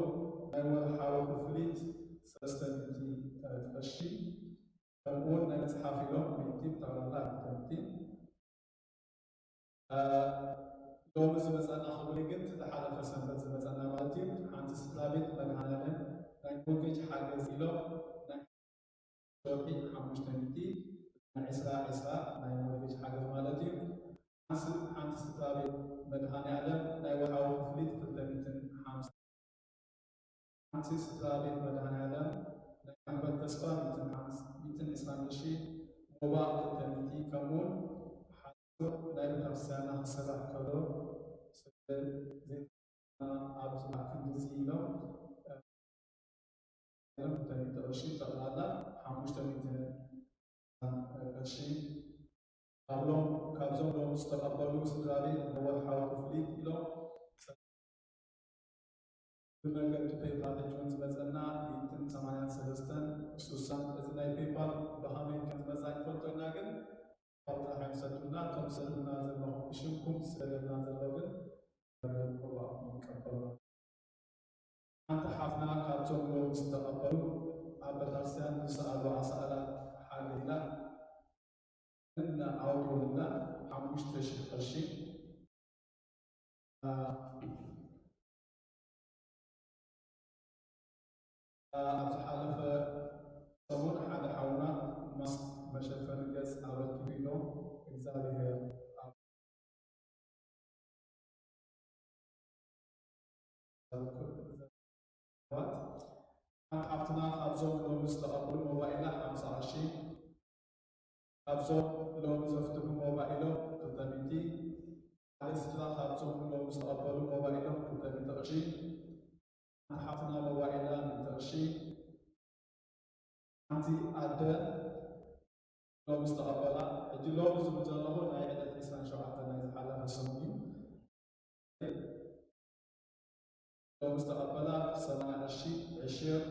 ናይ ወርሓዊ ክፍሊት ሰለስተ ሚእቲ ቅርሺ፣ ከምኡውን ናይ መፅሓፍ ኢሎም ሚእቲ፣ ብጠቕላላ ኣርባዕተ ሚእቲ። እ፣ ሎሚ ዝመፀና ክብሊ ግን እቲ ዝሓለፈ ሰንበት ዝመፀና ማለት እዩ። ሓንቲ ስድራ ቤት መድሃኔዓለም ናይ ሞርጌጅ ሓገዝ ኢሎም ናይ ወርሒ ሓሙሽተ ሚእቲ፣ ናይ ዕስራ ዕስራ ናይ ሞርጌጅ ሓገዝ ማለት እዩ። ሓንቲ፣ ሓንቲ ስድራ ቤት መድሃኔዓለም ናይ ወርሓዊ ክፍሊት ክልተ ሚእትን ሓምሳን። ሓንቲ ስድራ ቤት መድሃኔዓለም ናይ ማሕበር ተስፋ ሚእትን ሓምሳን፣ ሚእትን ዕስራን ቅርሺ፣ ሞባ ክልተ ሚእቲ፣ ከምኡውን ሓደ ናይ ቤተክርስትያንና ክስራሕ ከሎ ስለ ዘይተረፈና ኣብዚ ክንድዚ ኢሎም ኢሎም ክልተ ሚእቲ ቅርሺ፣ ጠቕላላ ሓሙሽተ ሚእቲ ቅርሺ። ካብሎም፣ ካብዞም ሎም ዝተቐበሉ ስድራ ቤት ንወርሓዊ ክፍሊት ኢሎም ብመንገዲ ፔይፓል ሕጂ እውን ዝመፀና ሚእትን ሰማንያን ሰለስተን ስሳን። እዚ ናይ ፔይፓል ብኸመይ ከም ዝመፃ ኣይንፈልጦ ኢና፣ ግን ፓል ጥራሕ እዮም ዝሰዱና። እቶም ዝሰዱና ዘለኹም ብሽምኩም ዝሰደልና ዘሎ ግን ንቀበሎ። ሓንቲ ሓፍትና ካብቶም ሎም ዝተቐበሉ ኣብ ቤተክርስትያን ዝሰኣሉ ኣሳእላት ሓገዝ ኢላ እና ኣውዲዮልና ሓሙሽተ ሽሕ ቅርሺ። እ፣ ኣብ ዝሓለፈ ሰሙን ሓደ ሓውና ማስክ መሸፈኒ ገጽ ኣበርኪቱ ኢሎም እግዚኣብሔር ኣብ ሓንቲ ሓፍትና ካብዞም ሎሚ ዝተቐበሉ ሞባይላ ሓምሳ ቅርሺ፣ ካብዞም ሎሚ ዘፍትሑ ሞባይሎም ክልተ ሚእቲ፣ ሓደ ስድራ ካብዞም ሎሚ ዝተቐበሉ ሞባይሎም ክልተ ሚእቲ ቅርሺ፣ ሓንቲ ሓፍትና ሞባይላ ሚእቲ ቅርሺ፣ ሓንቲ ኣደ ሎሚ ዝተቐበላ፣ ሕጂ ሎሚ ዝብል ዘለኹ ናይ ዕለት ዕስራን ሸውዓተን ናይ ዝሓለፈ ሰሙን እዩ። ሎሚ ዝተቐበላ ሰማንያ ቅርሺ፣ ዕሽር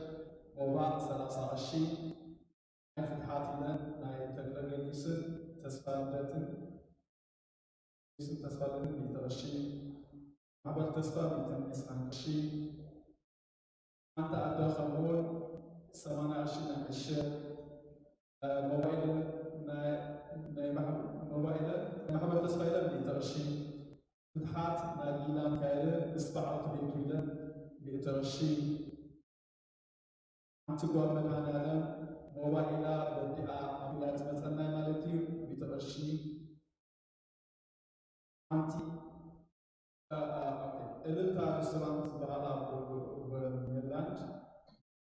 ሞባ ሰላሳ ቅርሺ፣ ናይ ፍትሓት ኢለን ናይ ተክለ ጊዮርጊስን ተስፋ ልደትን ጊዮርጊስን ተስፋ ልደትን ሚእቲ ቅርሺ፣ ማሕበር ተስፋ ሚእትን ዕስራን ቅርሺ፣ ሓንቲ ኣደ ከምኡውን ሰማንያ ቅርሺ ናይ ዕሽር፣ እ፣ ሞባይልን ናይ፣ ናይ ማሕ-፣ ሞባይልን ናይ ማሕበር ተስፋ ኢለን ሚእቲ ቅርሺ፣ ፍትሓት ናይ ጊላ ሚካኤልን ምስ በዓልቲ ቤቱ ኢለን ሚእቲ ቅርሺ፣ ሓንቲ ጓል መድሃኔዓለም ሞባይላ በዲኣ ኣቢላ ዝመፀናይ ማለት እዩ፣ ሚእቲ ቅርሺ። ሓንቲ፣ እ፣ እ፣ ኦኬ፣ እልልታ ሬስቶራንት ዝበሃል ኣብ ሜሪላንድ፣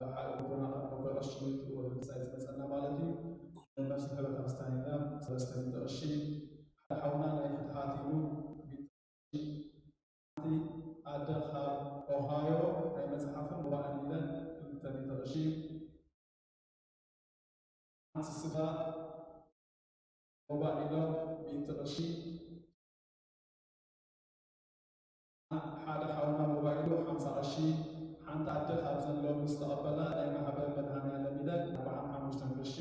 ሓደ ልቦና ካብ ቅርሺ ወደ ምሳይ ዝመፀና ማለት እዩ። መርሲ ሰለስተ ሚእቲ ቅርሺ፣ ሓደ ሓውና ናይ ፍትሓት ኢሉ ሚእቲ ቅርሺ፣ ሓንቲ ኣደ ካብ ኦሃዮ ናይ መጽሓፍን ሞባይልን ኢለን ክልተ ሚእቲ ቅርሺ፣ ሓንቲ ስጋ ሞባይሎም ሚእቲ ቅርሺ፣ ሓደ ሓውና ሞባይሉ ሓምሳ ቅርሺ፣ ሓንቲ ኣደ ካብዘን ሎሚ ዝተቐበላ ናይ ማሕበር መድሃኔ ዓለም ኢለን ኣርብዓን ሓሙሽተን ቅርሺ፣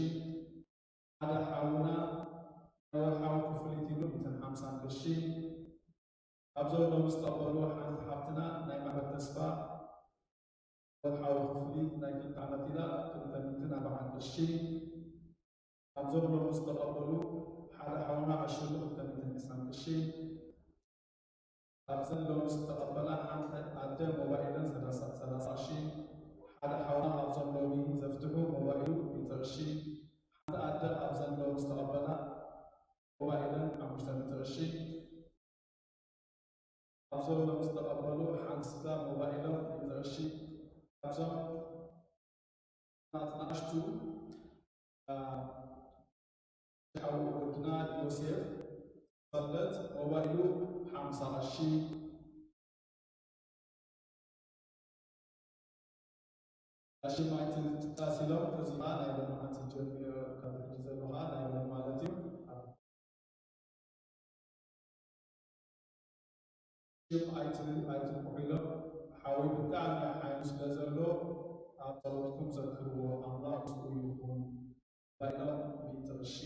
ሓደ ሓውና ናይ ወርሓዊ ክፍሊት ኢሉ ሚእትን ሓምሳን ቅርሺ፣ ካብዞም ሎሚ ዝተቐበሉ ሓንቲ ሓፍትና ናይ ማሕበር ተስፋ ወርሓዊ ክፍሊት ናይ ክልተ ዓመት ኢላ ክልተ ሚእትን ኣርብዓን ቅርሺ፣ ካብዞም ሎሚ ዝተቐበሉ ሓደ ሓውና ዕሽሉ ክልተ ሚእትን ዕስራን ቅርሺ፣ ካብዘን ሎሚ ዝተቐበላ ሓንቲ ኣደ ሞባይለን ሰላሳ፣ ሰላሳ ቅርሺ፣ ሓደ ሓውና ካብዞም ሎሚ ዘፍትሑ ሞባይሉ ሚእቲ ቅርሺ፣ ሓንቲ ኣደ ካብዘን ሎሚ ዝተቐበላ ሞባይለን ሓሙሽተ ሚእቲ ቅርሺ፣ ካብዞም ሎሚ ዝተቐበሉ ሓንቲ ስጋ ሞባይሎም ሚእቲ ቅርሺ፣ ካብዞም ናትና ኣሽቱ፣ አ፣ ሓው ወድና ዮሴፍ ፈለጥ ሞባይሉ ሓምሳ ቅርሺ፣ ቀሺ ማይቲ ጥቃስ ኢሎም፣ እዚ ኸዓ ናይ ሎማዓንቲ ጀሚሩ ካብ ሕጂ ዘሎ ኸዓ ናይ ሎሚ ማለት እዩ። ሽም ኣይት-፣ ኣይትንቅሑ ኢሎም፣ ሓወይ ብጣዕሚ ሓይሉ ስለ ዘሎ ኣብ ጸሎትኩም ዘክርዎ፣ ኣምላኽ ምስኡ ይኹን። ባይኖም ሚእቲ ቅርሺ።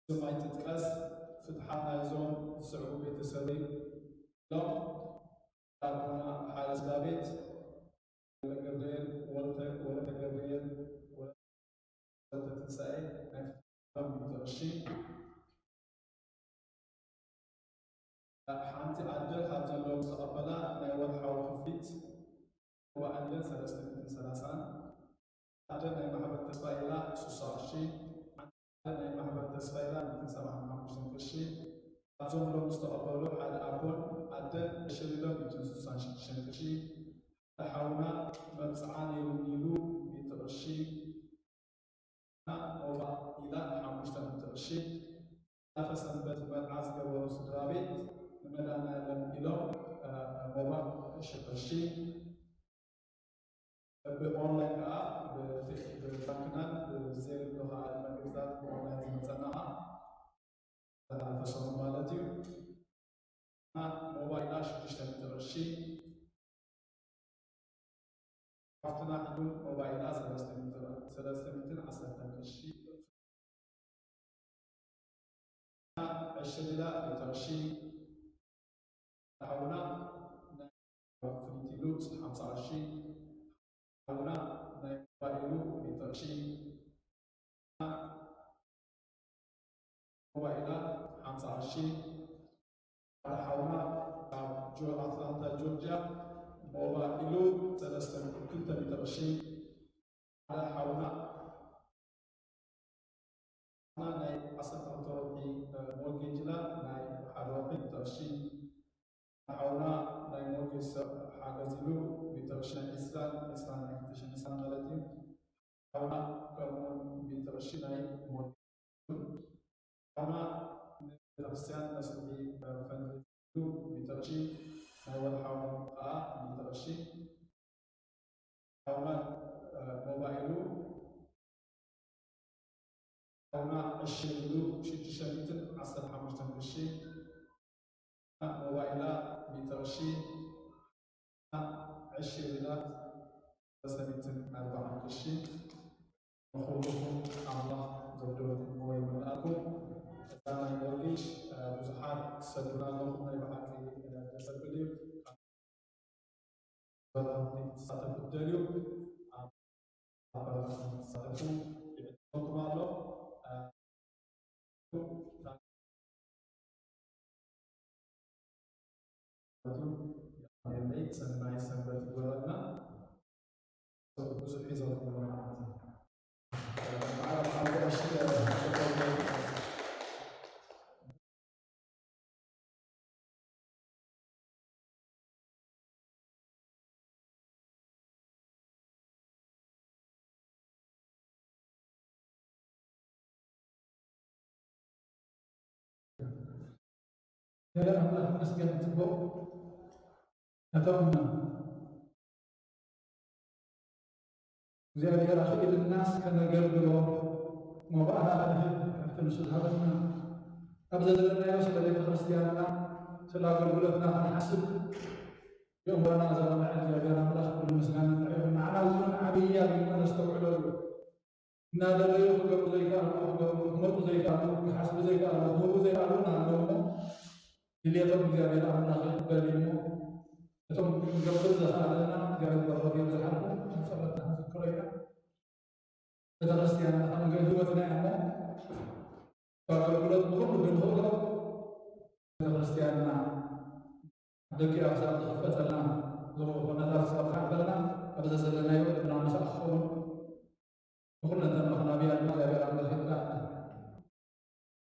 ስም ኣይትጥቀስ፣ ፍትሓት ናይዞም ዝስዕቡ ቤተሰበይ ኢሎም፣ ኣቦና ሓደ ስድራ ቤት ወልደ ገብርኤል፣ ወልተ፣ ወለተ ገብርኤል፣ ወለተ ትንሳኤ ናይ ፍትሓት ሚእቲ ቅርሺ። ሓንቲ ኣደ ካብ ዘለዎም ዝተቐበላ ናይ ወርሓዊ ክፍሊት ሞባይለን ሰለስተ ሚእትን ሰላሳን፣ ኣደ ናይ ማሕበር ተስፋ ኢላ ስሳ ቅርሺ፣ ኣደ ናይ ማሕበር ተስፋ ኢላ ሚእትን ሰብዓን ሓሙሽተን ቅርሺ፣ ካብዞም ሎም ዝተቐበሉ ሓደ ኣቦን ኣደን ዕሽር ኢሎም ሚእትን ስሳን ሽዱሽተን ቅርሺ፣ ሓደ ሓውና መብጽዓ ነይሩኒ ኢሉ ሚእቲ ቅርሺ፣ ሞባ ኢላ ሓሙሽተ ሚእቲ ቅርሺ፣ ዝሓለፈ ሰንበት መርዓ ዝገበሩ ስድራ ቤት ንመድኃኔዓለም ኢሎም፣ እ፣ ሞባ ሽሕ ቅርሺ፣ ብኦንላይን ከዓ ብ-፣ ብባንክናን ብዜል ከኣ መግዛት ብኦንላይን ዝመጸና ከዓ ዝተሓለፈ ሰሙን ማለት እዩ። ሞባይላ ሽዱሽተ ሚእቲ ቅርሺ፣ ሓፍትና ሕዱን ሞባይላ ሰለስተ ሚእቲ፣ ሰለስተ ሚእትን ዓሰርተን ቅርሺ፣ ዕሽል ኢላ ሚእቲ ቅርሺ፣ ሓውና ናይ ፍሊት ኢሉ ሓምሳ ቅርሺ፣ ሓውና ናይ ሞባይሉ ሚእቲ ቅርሺ፣ ሞባይላ ሓምሳ ቅርሺ፣ ሓደ ሓውና ካብ ጆ-፣ ኣትላንታ ጆርጅያ ሞባይሉ ሰለስተ፣ ክልተ ሚእቲ ቅርሺ፣ ሓደ ሓውና ናይ ዓሰርተ ክልተ ወርሒ ሞርጌጅ ኢላ ናይ ሓደ ወርሒ ሚእቲ ቅርሺ፣ ሓደ ሓውና ናይ ሞርጌጅ ሰብ ሓገዝ ኢሉ ሚእቲ ቅርሺ፣ ናይ ዒስራን ዒስራን ናይ ክልተ ሽሕን ዒስራን ማለት እዩ። ሓውና ከምኡውን ሚእቲ ቅርሺ ናይ ሞት ሓውና ንቤተክርስትያን መስርሒ ፈንድሬዚንግ ሚእቲ ቅርሺ፣ ናይ ወርሓዊ ከዓ ሚእቲ ቅርሺ፣ ሓውና ሞባይሉ ሓውና ዕሽር ኢሉ ሽዱሽተ ሚእትን ዓሰርተ ሓሙሽተን ቅርሺ፣ ሞባይላ ሚእቲ ቅርሺ፣ ዕሽር ኢላ ሰለስተ ሚእትን ኣርባዓን ቅርሺ። ንኹልኹም ኣምላኽ ዘብደለኩምዎ ይመልኣኩም። እዛ ናይ ሞርጌጅ፣ እ፣ ብዙሓት ትሰዱና ኣለኹም፣ ናይ ብሓቂ፣ እ፣ ደስ ዘብል እዩ። ኣብ መርሃ ግብሪ ክትሳተፉ ትደልዩ፣ ኣብ መርሃ ግብሪ ክትሳተፉ ይዕድመኩም ኣሎ። እ፣ ሰናይ ሰንበት ይግበረልና። ብዙሕ ሒዘኩም ማለት እዩ። በዓል፣ በዓል ቀሺ እግዚኣብሔር ኣምላኽ ይመስገን። ጽቡቕ። ነቶም እግዚኣብሔር ኣኽኢልናስ ከነገልግሎ ሞባእና ክንህብ ካብቲ ንሱ ዝሃበና፣ ኣብ ዘለናዮ ስለ ቤተ ክርስቲያንና፣ ስለ ኣገልግሎትና ክንሓስብ የእምሮና ዘቕንዕ እግዚኣብሔር ኣምላኽ ኩሉ ምስጋና ንዕኡ። ንዓና እውን ዓብዪ ኣቢልና ነስተውዕለሉ። እናደለዩ ክገብሩ ዘይከኣሉ፣ ክገብሩ ክመፁ ዘይከኣሉ፣ ክሓስቡ ዘይከኣሉ፣ ክህቡ ዘይከኣሉ እናሃለዉ እሞ፣ ድልየቶም እግዚኣብሔር ኣምላኽ ይቕበል እዩ እሞ፣ እቶም ክንገብር ዘኽኣለና እግዚኣብሔር በረኸቱ የብዝሓልኩም። ኣብ ጸሎትና ክንዝክሮ ኢና። ቤተ ክርስቲያንና ከም ህይወትና እያ እሞ፣ ብኣገልግሎት ብኹሉ ክንህቦ ቤተ ክርስቲያንና ደቂኣ ክሳብ ዝኽፈተልና፣ ዝሮ ኩነታት ክሳብ ዝሓልፈልና፣ ኣብ ዘዘለናዮ ልብና ምሳእ ክኸውን፣ ብኹለንተና ክናብያ ድማ እግዚኣብሔር ኣምላኽ ይርዳእና።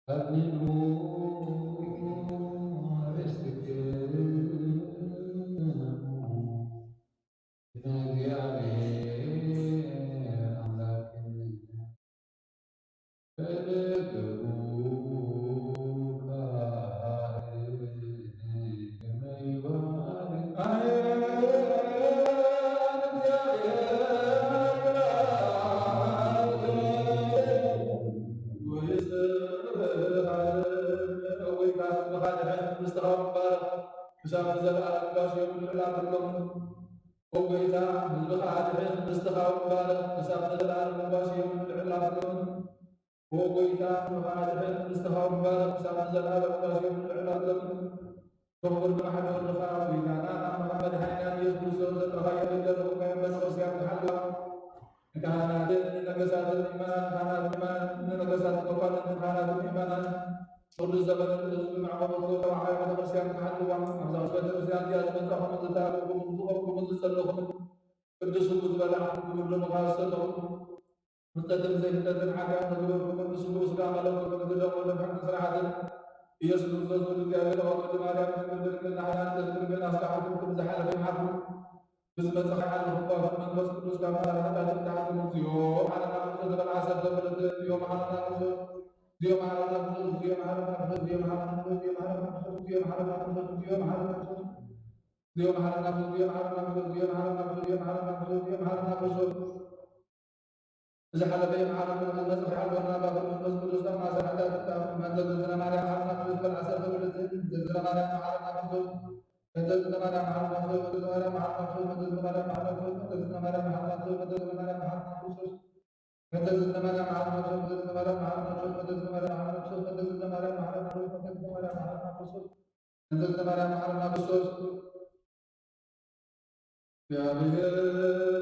ኣድንኑ ርስትክሙ ንእግዚኣብሔር ኣምላክነ። ክሳብ ንዘለኣለም ባስዮምን ልዕል ኣብሎምን። ኦ ጎይታ፣ ህዝብኻ ኣድሕን፣ ርስትኻ እውን ባርኽ፣ ክሳብ ንዘለኣለም ባስዮምን ልዕል ኣብሎምን። ኦ ጎይታ፣ ህዝብኻ ኣድሕን፣ ርስትኻ እውን ባርኽ፣ ክሳብ ንዘለኣለም ባስዮምን ልዕል ኣብሎምን። ክቡር ግርማ ወልድኻ፣ ጎይታና መድሓኒና ኢየሱስ ክርስቶስ፣ ዘጥረኻዮ ደገ ዘቑምካዮ ቤተክርስትያን ክሓልዋ፣ ንካህናትን ንነገሳትን ምእመናን፣ ካህናትን ምእመናን፣ ንነገሳትን መኳንንትን ካህናትን ምእመናን፣ ቅዱስ ዘበነ ቅዱስ ብማዕቆ ተባዕዮ ቤተክርስትያን ክሓልዋ፣ ኣብዛ ቅድስት ቤተክርስትያን እዚኣ ዝመጻኹምን ዝተኣከብኩምን ዝቆምኩምን ዝጸለኹምን፣ ቅዱስ ስሙ ዝበላዕኩም፣ ክቡር ደሙ ዝሰተኹም፣ ፍልጠትን ዘይፍልጠትን ሓጢኣት ዝገበርኩምን፣ ንስሙ ስጋ መለኮት፣ ንግደም ወደ ሓቂ ስርዓትን፣ ኢየሱስ ክርስቶስ ወልድ እግዚኣብሔር፣ ወልድ ማርያም፣ ድንግል ድንግልና ሓያል፣ ድንግልና ስጋ ሓጥእ፣ ዝሓለፈ ይሓልፉ፣ ብዝመጽእ ሓይሊ ኣብ ወወልድ ወመንፈስ ቅዱስ ካብ መራሕታ ትብታሕኩም። እግዚኦ መሐረና ክርስቶስ፣ ተበልዓ ሰብ ተበለተ። እግዚኦ መሐረና ክርስቶስ፣ እግዚኦ መሐረና ክርስቶስ፣ እግዚኦ መሐረና ክርስቶስ፣ እግዚኦ መሐረና ክርስቶስ፣ እግዚኦ መሐረና ክርስቶስ፣ እግዚኦ መሐረና ክርስቶስ፣ እግዚኦ መሐረና ክርስቶስ፣ እግዚኦ መሐረና ክርስቶስ፣ እግዚኦ መሐረና ክርስቶስ፣ እግዚኦ መሐረና ክርስቶስ። እዚ ሓለፈ ይምሓረና፣ ዝመጽእ ይሓልወና፣ ባብ መንፈስ ቅዱስ ካብ ማእሰር ሓጢኣት ይፍታሕ። በእንተ እግዝእትነ ማርያም መሓረና ክርስቶስ፣ በልዓ ሰብ ተበለተ። እግዝእትነ ማርያም መሓረና ክርስቶስ፣ በእንተ እግዝእትነ ማርያም መሓረና ክርስቶስ፣ በእንተ እግዝእትነ ማርያም መሓረና ክርስቶስ፣ በእንተ እግዝእትነ ማርያም መሓረና ክርስቶስ፣ በእንተ እግዝእትነ ማርያም መሓረና ክርስቶስ፣ በእንተ እግዝእትነ ማርያም መሓረና ክርስቶስ፣ በእንተ እግዝእትነ ማርያም መሓረና ክርስቶስ፣ በእንተ እግዝእትነ ማርያም መሓረና ክርስቶስ፣ በእንተ እግዝእትነ ማርያም መሓረና ክርስቶስ፣ በእንተ እግዝእትነ ማርያም መሓረና ክርስቶስ፣ በእንተ እግዝእትነ ማርያም መሓረና ክርስቶስ። እግዚአብሔር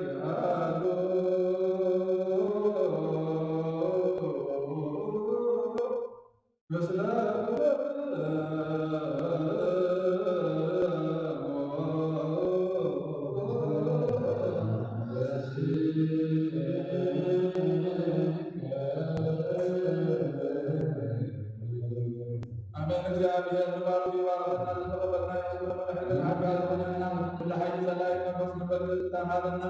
ያሉ ምስለ አሜን። እግዚአብሔር ንባርኩ ይባርኸና፣ ዝተቐበልና የመስግኖ፣ ንሕድር ሓጋ ዝኾነና፣ ኩሉ ሓይሊ ጸላኢ መንፈስ ንበርክ ዝታን ሃበና፣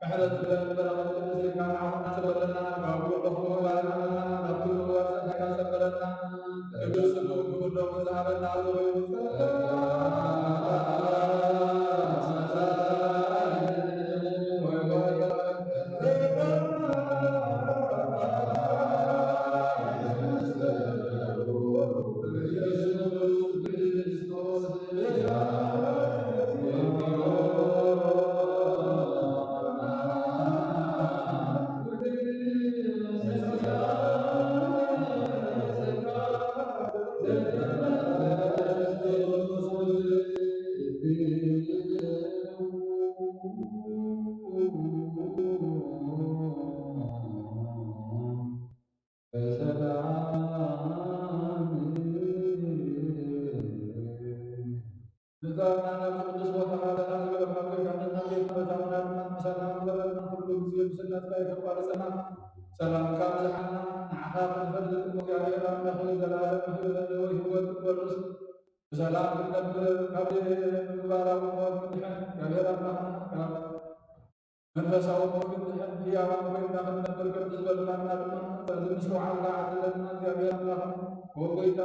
ምሕረት ዝበለን በረኸት ቅዱስ ኢልካ ንዓኹም ኣስበለና፣ ካብ ኩሉ ክፉእ ባርክ ሃበና፣ ካብ ኩሉ ምግባር ጸላኢና ሰበረና፣ ቅዱስ ስሙ ክብር ደሙ ዝሃበና፣ ኣዞ ኮይኑ ጸጋ በሰላም ንእታወና ናብ ቅዱስ ቦታኻ ሰላም ዝገበርካ ጎይታና ቤት መታውና ድማ ሰላም ግበረልና። ኩሉ ግዜ ብስነትካ የተቋረጸና ሰላምካ ኣብዝሓልና። ንዓኻ ክንፈልጥ እሞ እግዚኣብሔር ኣምላኽ ዘላለም ህይወት ክንወርስ ብሰላም ክንነብር ካብ ምግባራዊ ሞት ክንድሕን እግዚኣብሔር ኣምላኽና ካብ መንፈሳዊ ሞት ክንድሕን ህያዋን ኮይንና ክንነብር ከምቲ ዝበልካና ድማ በዚ ምስትውዓልካ ዓድለና እግዚኣብሔር ኣምላኽና ወጎይታ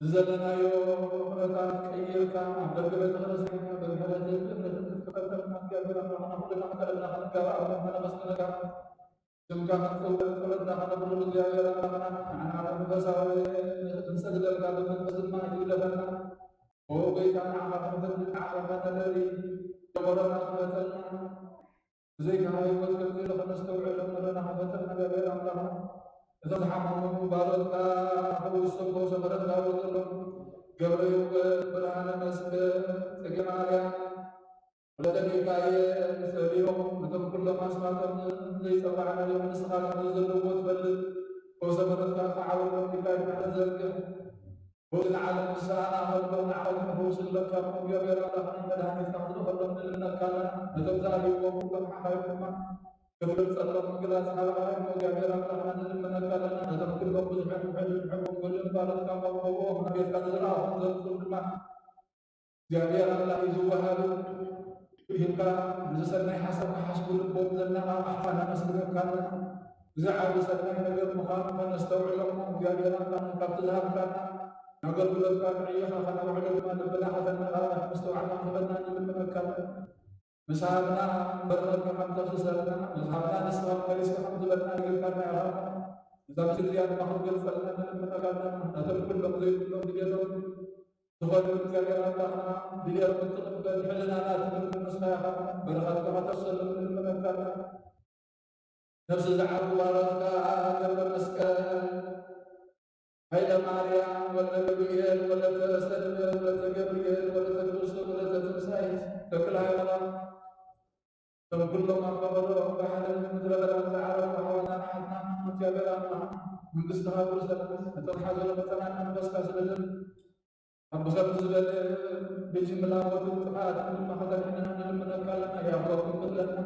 ዘለናዮ ኩነታት ቀይርካ ኣብ ደገ ቤተ ክርስቲያንካ ብምሕረትን እምነትን ክትክፈተልና እግዚኣብሔር ኣምላኽና ኩልና ክተረና ክንጋባእ ከነመስግነካ። ስምካ ክንጽውዕ ጸሎትና ከነብርህ እግዚኣብሔር ኣምላኽና ንዓና መንፈሳዊ ክንሰግደልካ ብመንፈስ ድማ ይግደፈና። ኦ ጎይታ ንዓኻ ክንፈትን ንዓኻ ከነለሊ ጀመረና ክፈተልና። ብዘይካ ህይወት ከምዚ ኢሉ ከነስተውዕሎም ዘለና ክፈተልና እግዚኣብሔር ኣምላኽና። እቶም ዝሓመሙ ባሮትካ ፈውሶም ፈውሶ ምሕረትካ ውርደሎም። ገብረ ህይወት ብርሃነ መስቀል ጽጌ ማርያም ወለተ ሚካኤል ሰሊሆም ነቶም ኩሎም ኣስማቶም ዘይጸዋዕናዮም ንስኻ ከምዚ ዘለዎ ትፈልጥ። ፈውሰ ምሕረትካ ከዓወሎም ኢልካ ኢድካ ዘርግሕ። በዚ ንዓለም ንስሓና ከሎ ንዓለም ፈውሲ ኣለካ እሞ እግዚኣብሔር ኣምላኽና መድሃኒትካ ክትልእኸሎም ንልምነካ ኣለና። ነቶም ዝኣልይዎ ኩሎም ሓኻይም ድማ ክትገልጸሎም ምግላጽ ሓባኻይ እሞ እግዚኣብሔር ኣምላኽና ንልምነካ ኣለና። ነቶም ኩሎም ብዙሕን ውሕድን ሕቡን ጎልን ባሮትካ መርበቦ ናብ ቤትካ ንዝረኣኹም ዘምጽኡ ድማ እግዚኣብሔር ኣምላኽ እዩ ዝወሃብ። ሂብካ ነዚ ሰናይ ሓሳብ ክሓስቡ ልቦም ዘነቓቕሕካ ነመስግነካ ኣለና። እዚ ዓቢ ሰናይ ነገር ምዃኑ ከነስተውዕሎ እሞ እግዚኣብሔር ኣምላኽ ካብቲ ዝሃብካና ንኣገልግሎትካ ንዕይኻ ከነውዕሎ ድማ ልብና ከተነቓቕሕ ምስትውዓል ክትህበና ንልምነካ ኣለና። ምስ ሃብና በረኸትካ ከም ተፍስሰልና፣ ምስ ሃብና ንስኻ መሊስካ ከም ዝበልና ጌርካና ኢኻ። እዛ ምድሪ እዚኣ ድማ ክትገልጸልና ንልምነካ ኣለና። ነቶም ኩሎም ዘይብሎም ድሌቶም ዝኾነ እግዚኣብሔር ኣምላኽና ድልየት ክትቕበል ሕልናና ትምህርቲ ንስኻ ኢኻ። በረኸትካ ከተፍሰሎም ንልምነካ ኣለና። ነፍሲ ዝዓቡ ባሮትካ ገብረ መስቀል፣ ሃይለ ማርያም፣ ወልደ ገብርኤል፣ ወለተ ሰለመ፣ ወለተ ገብርኤል፣ ወለተ ክርስቶስ፣ ወለተ ትንሳኤ፣ ተክለ ሃይማኖት፣ እቶም ኩሎም ኣብ ከበዶኦም ባሕርን ምድረ በዳን ዝዓረፉ ኣሕዋትናን ኣሓትናን እግዚኣብሔር ኣምላኽ መንግስትኻ ውርሰልና። ነቶም ሓዘኖም መጸናን መንፈስካ ስደደሎም። ኣብ ብኸምዚ ዝበለ ብጅምላ ሞትን ጥፍኣትን ድማ ከተድሕነና ንልምነካ ኣለና። ያዕቆብ ክብለና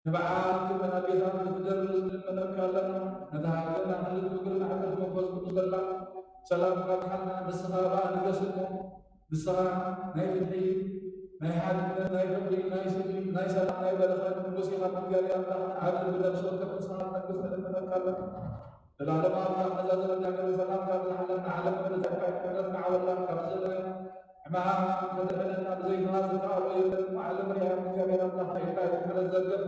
ንብዓት ክብለና ጌታ ክትደርስ ንልምነካ ኣለና። ነታ ሃገርና ክልል እግሪ ማዕከል መንፈስ ቅዱስ ዘላ ሰላም ካብሓልና ንስኻ ብኣ ንገስ እሞ ንስኻ ናይ ፍትሒ፣ ናይ ሓድነት፣ ናይ ፍቕሪ፣ ናይ ስኒ፣ ናይ ሰላም፣ ናይ በረኸት ንጉስ ኢኻ። እግዚኣብሔር ኣምላኽና ኣብ ልቢ ነፍሲ ወከፍ ንስኻ ትነግስ ንልምነካ ኣለና። ዘላለማዊ ኣምላኽ ነዛ ዘለናዮ ሰላም ካብዝሓልና ንዓለም ምሕረትካ ይትረፍ ንዓወላ ካብ ዘለናዮ ሕማም ከተድሕነና ብዘይካ ዝተኣልኦ የለን። እሞ ዓለም ርያ እግዚኣብሔር ኣምላኽና ኢልካ እዩ ምሕረት ዘርግሕ።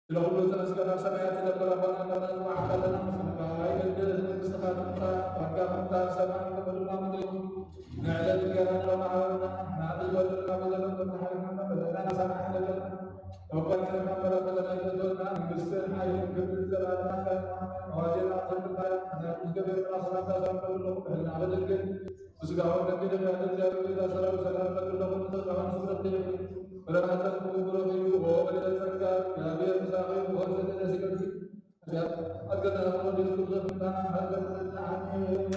ስለ ኩሉ ተመስገን። ኣብ ሰማያት ትነብር ኣቦና፣ ነባና ንጽውዓካ ኣለና። ስምካ ይቀደስ፣ መንግስትካ ትምጻእ፣ ፈቃድካ ከምታ ኣብ ሰማይ ከምኡ ድማ ምድሪ። ንዕለት እንጀራና ሎሚ ሃበና፣ ንሕና ንዝበደሉና በደሎም ከምቲ ሓሊፍና ንበደለና፣ ንሳማሕ ኣለና። ተወከልከና መለኮተ ናይ ዘሎና መንግስትን ሓይልን ክብርን ዘለኣለማት ኣሜን። ኣዋጅና ዘንብባያ ናይ እግዚኣብሔር ራስና ታዛብ ከብሎ ክሕልና በደልግን ስጋውን ደንግልን ያለ እግዚአብሔር ቤዛ ሰራዊት ሰላም ለኩለኩም ተስፋውን ስብረት ይሁን። ወለማህፀን ክቡር እዩ። ኦ በደለ ጸጋ እግዚአብሔር ምሳኺ ወዘተ ደስ ይበልኪ። አገና ወደ ኢየሱስ ክርስቶስ ምጣና ሀገር አሜን።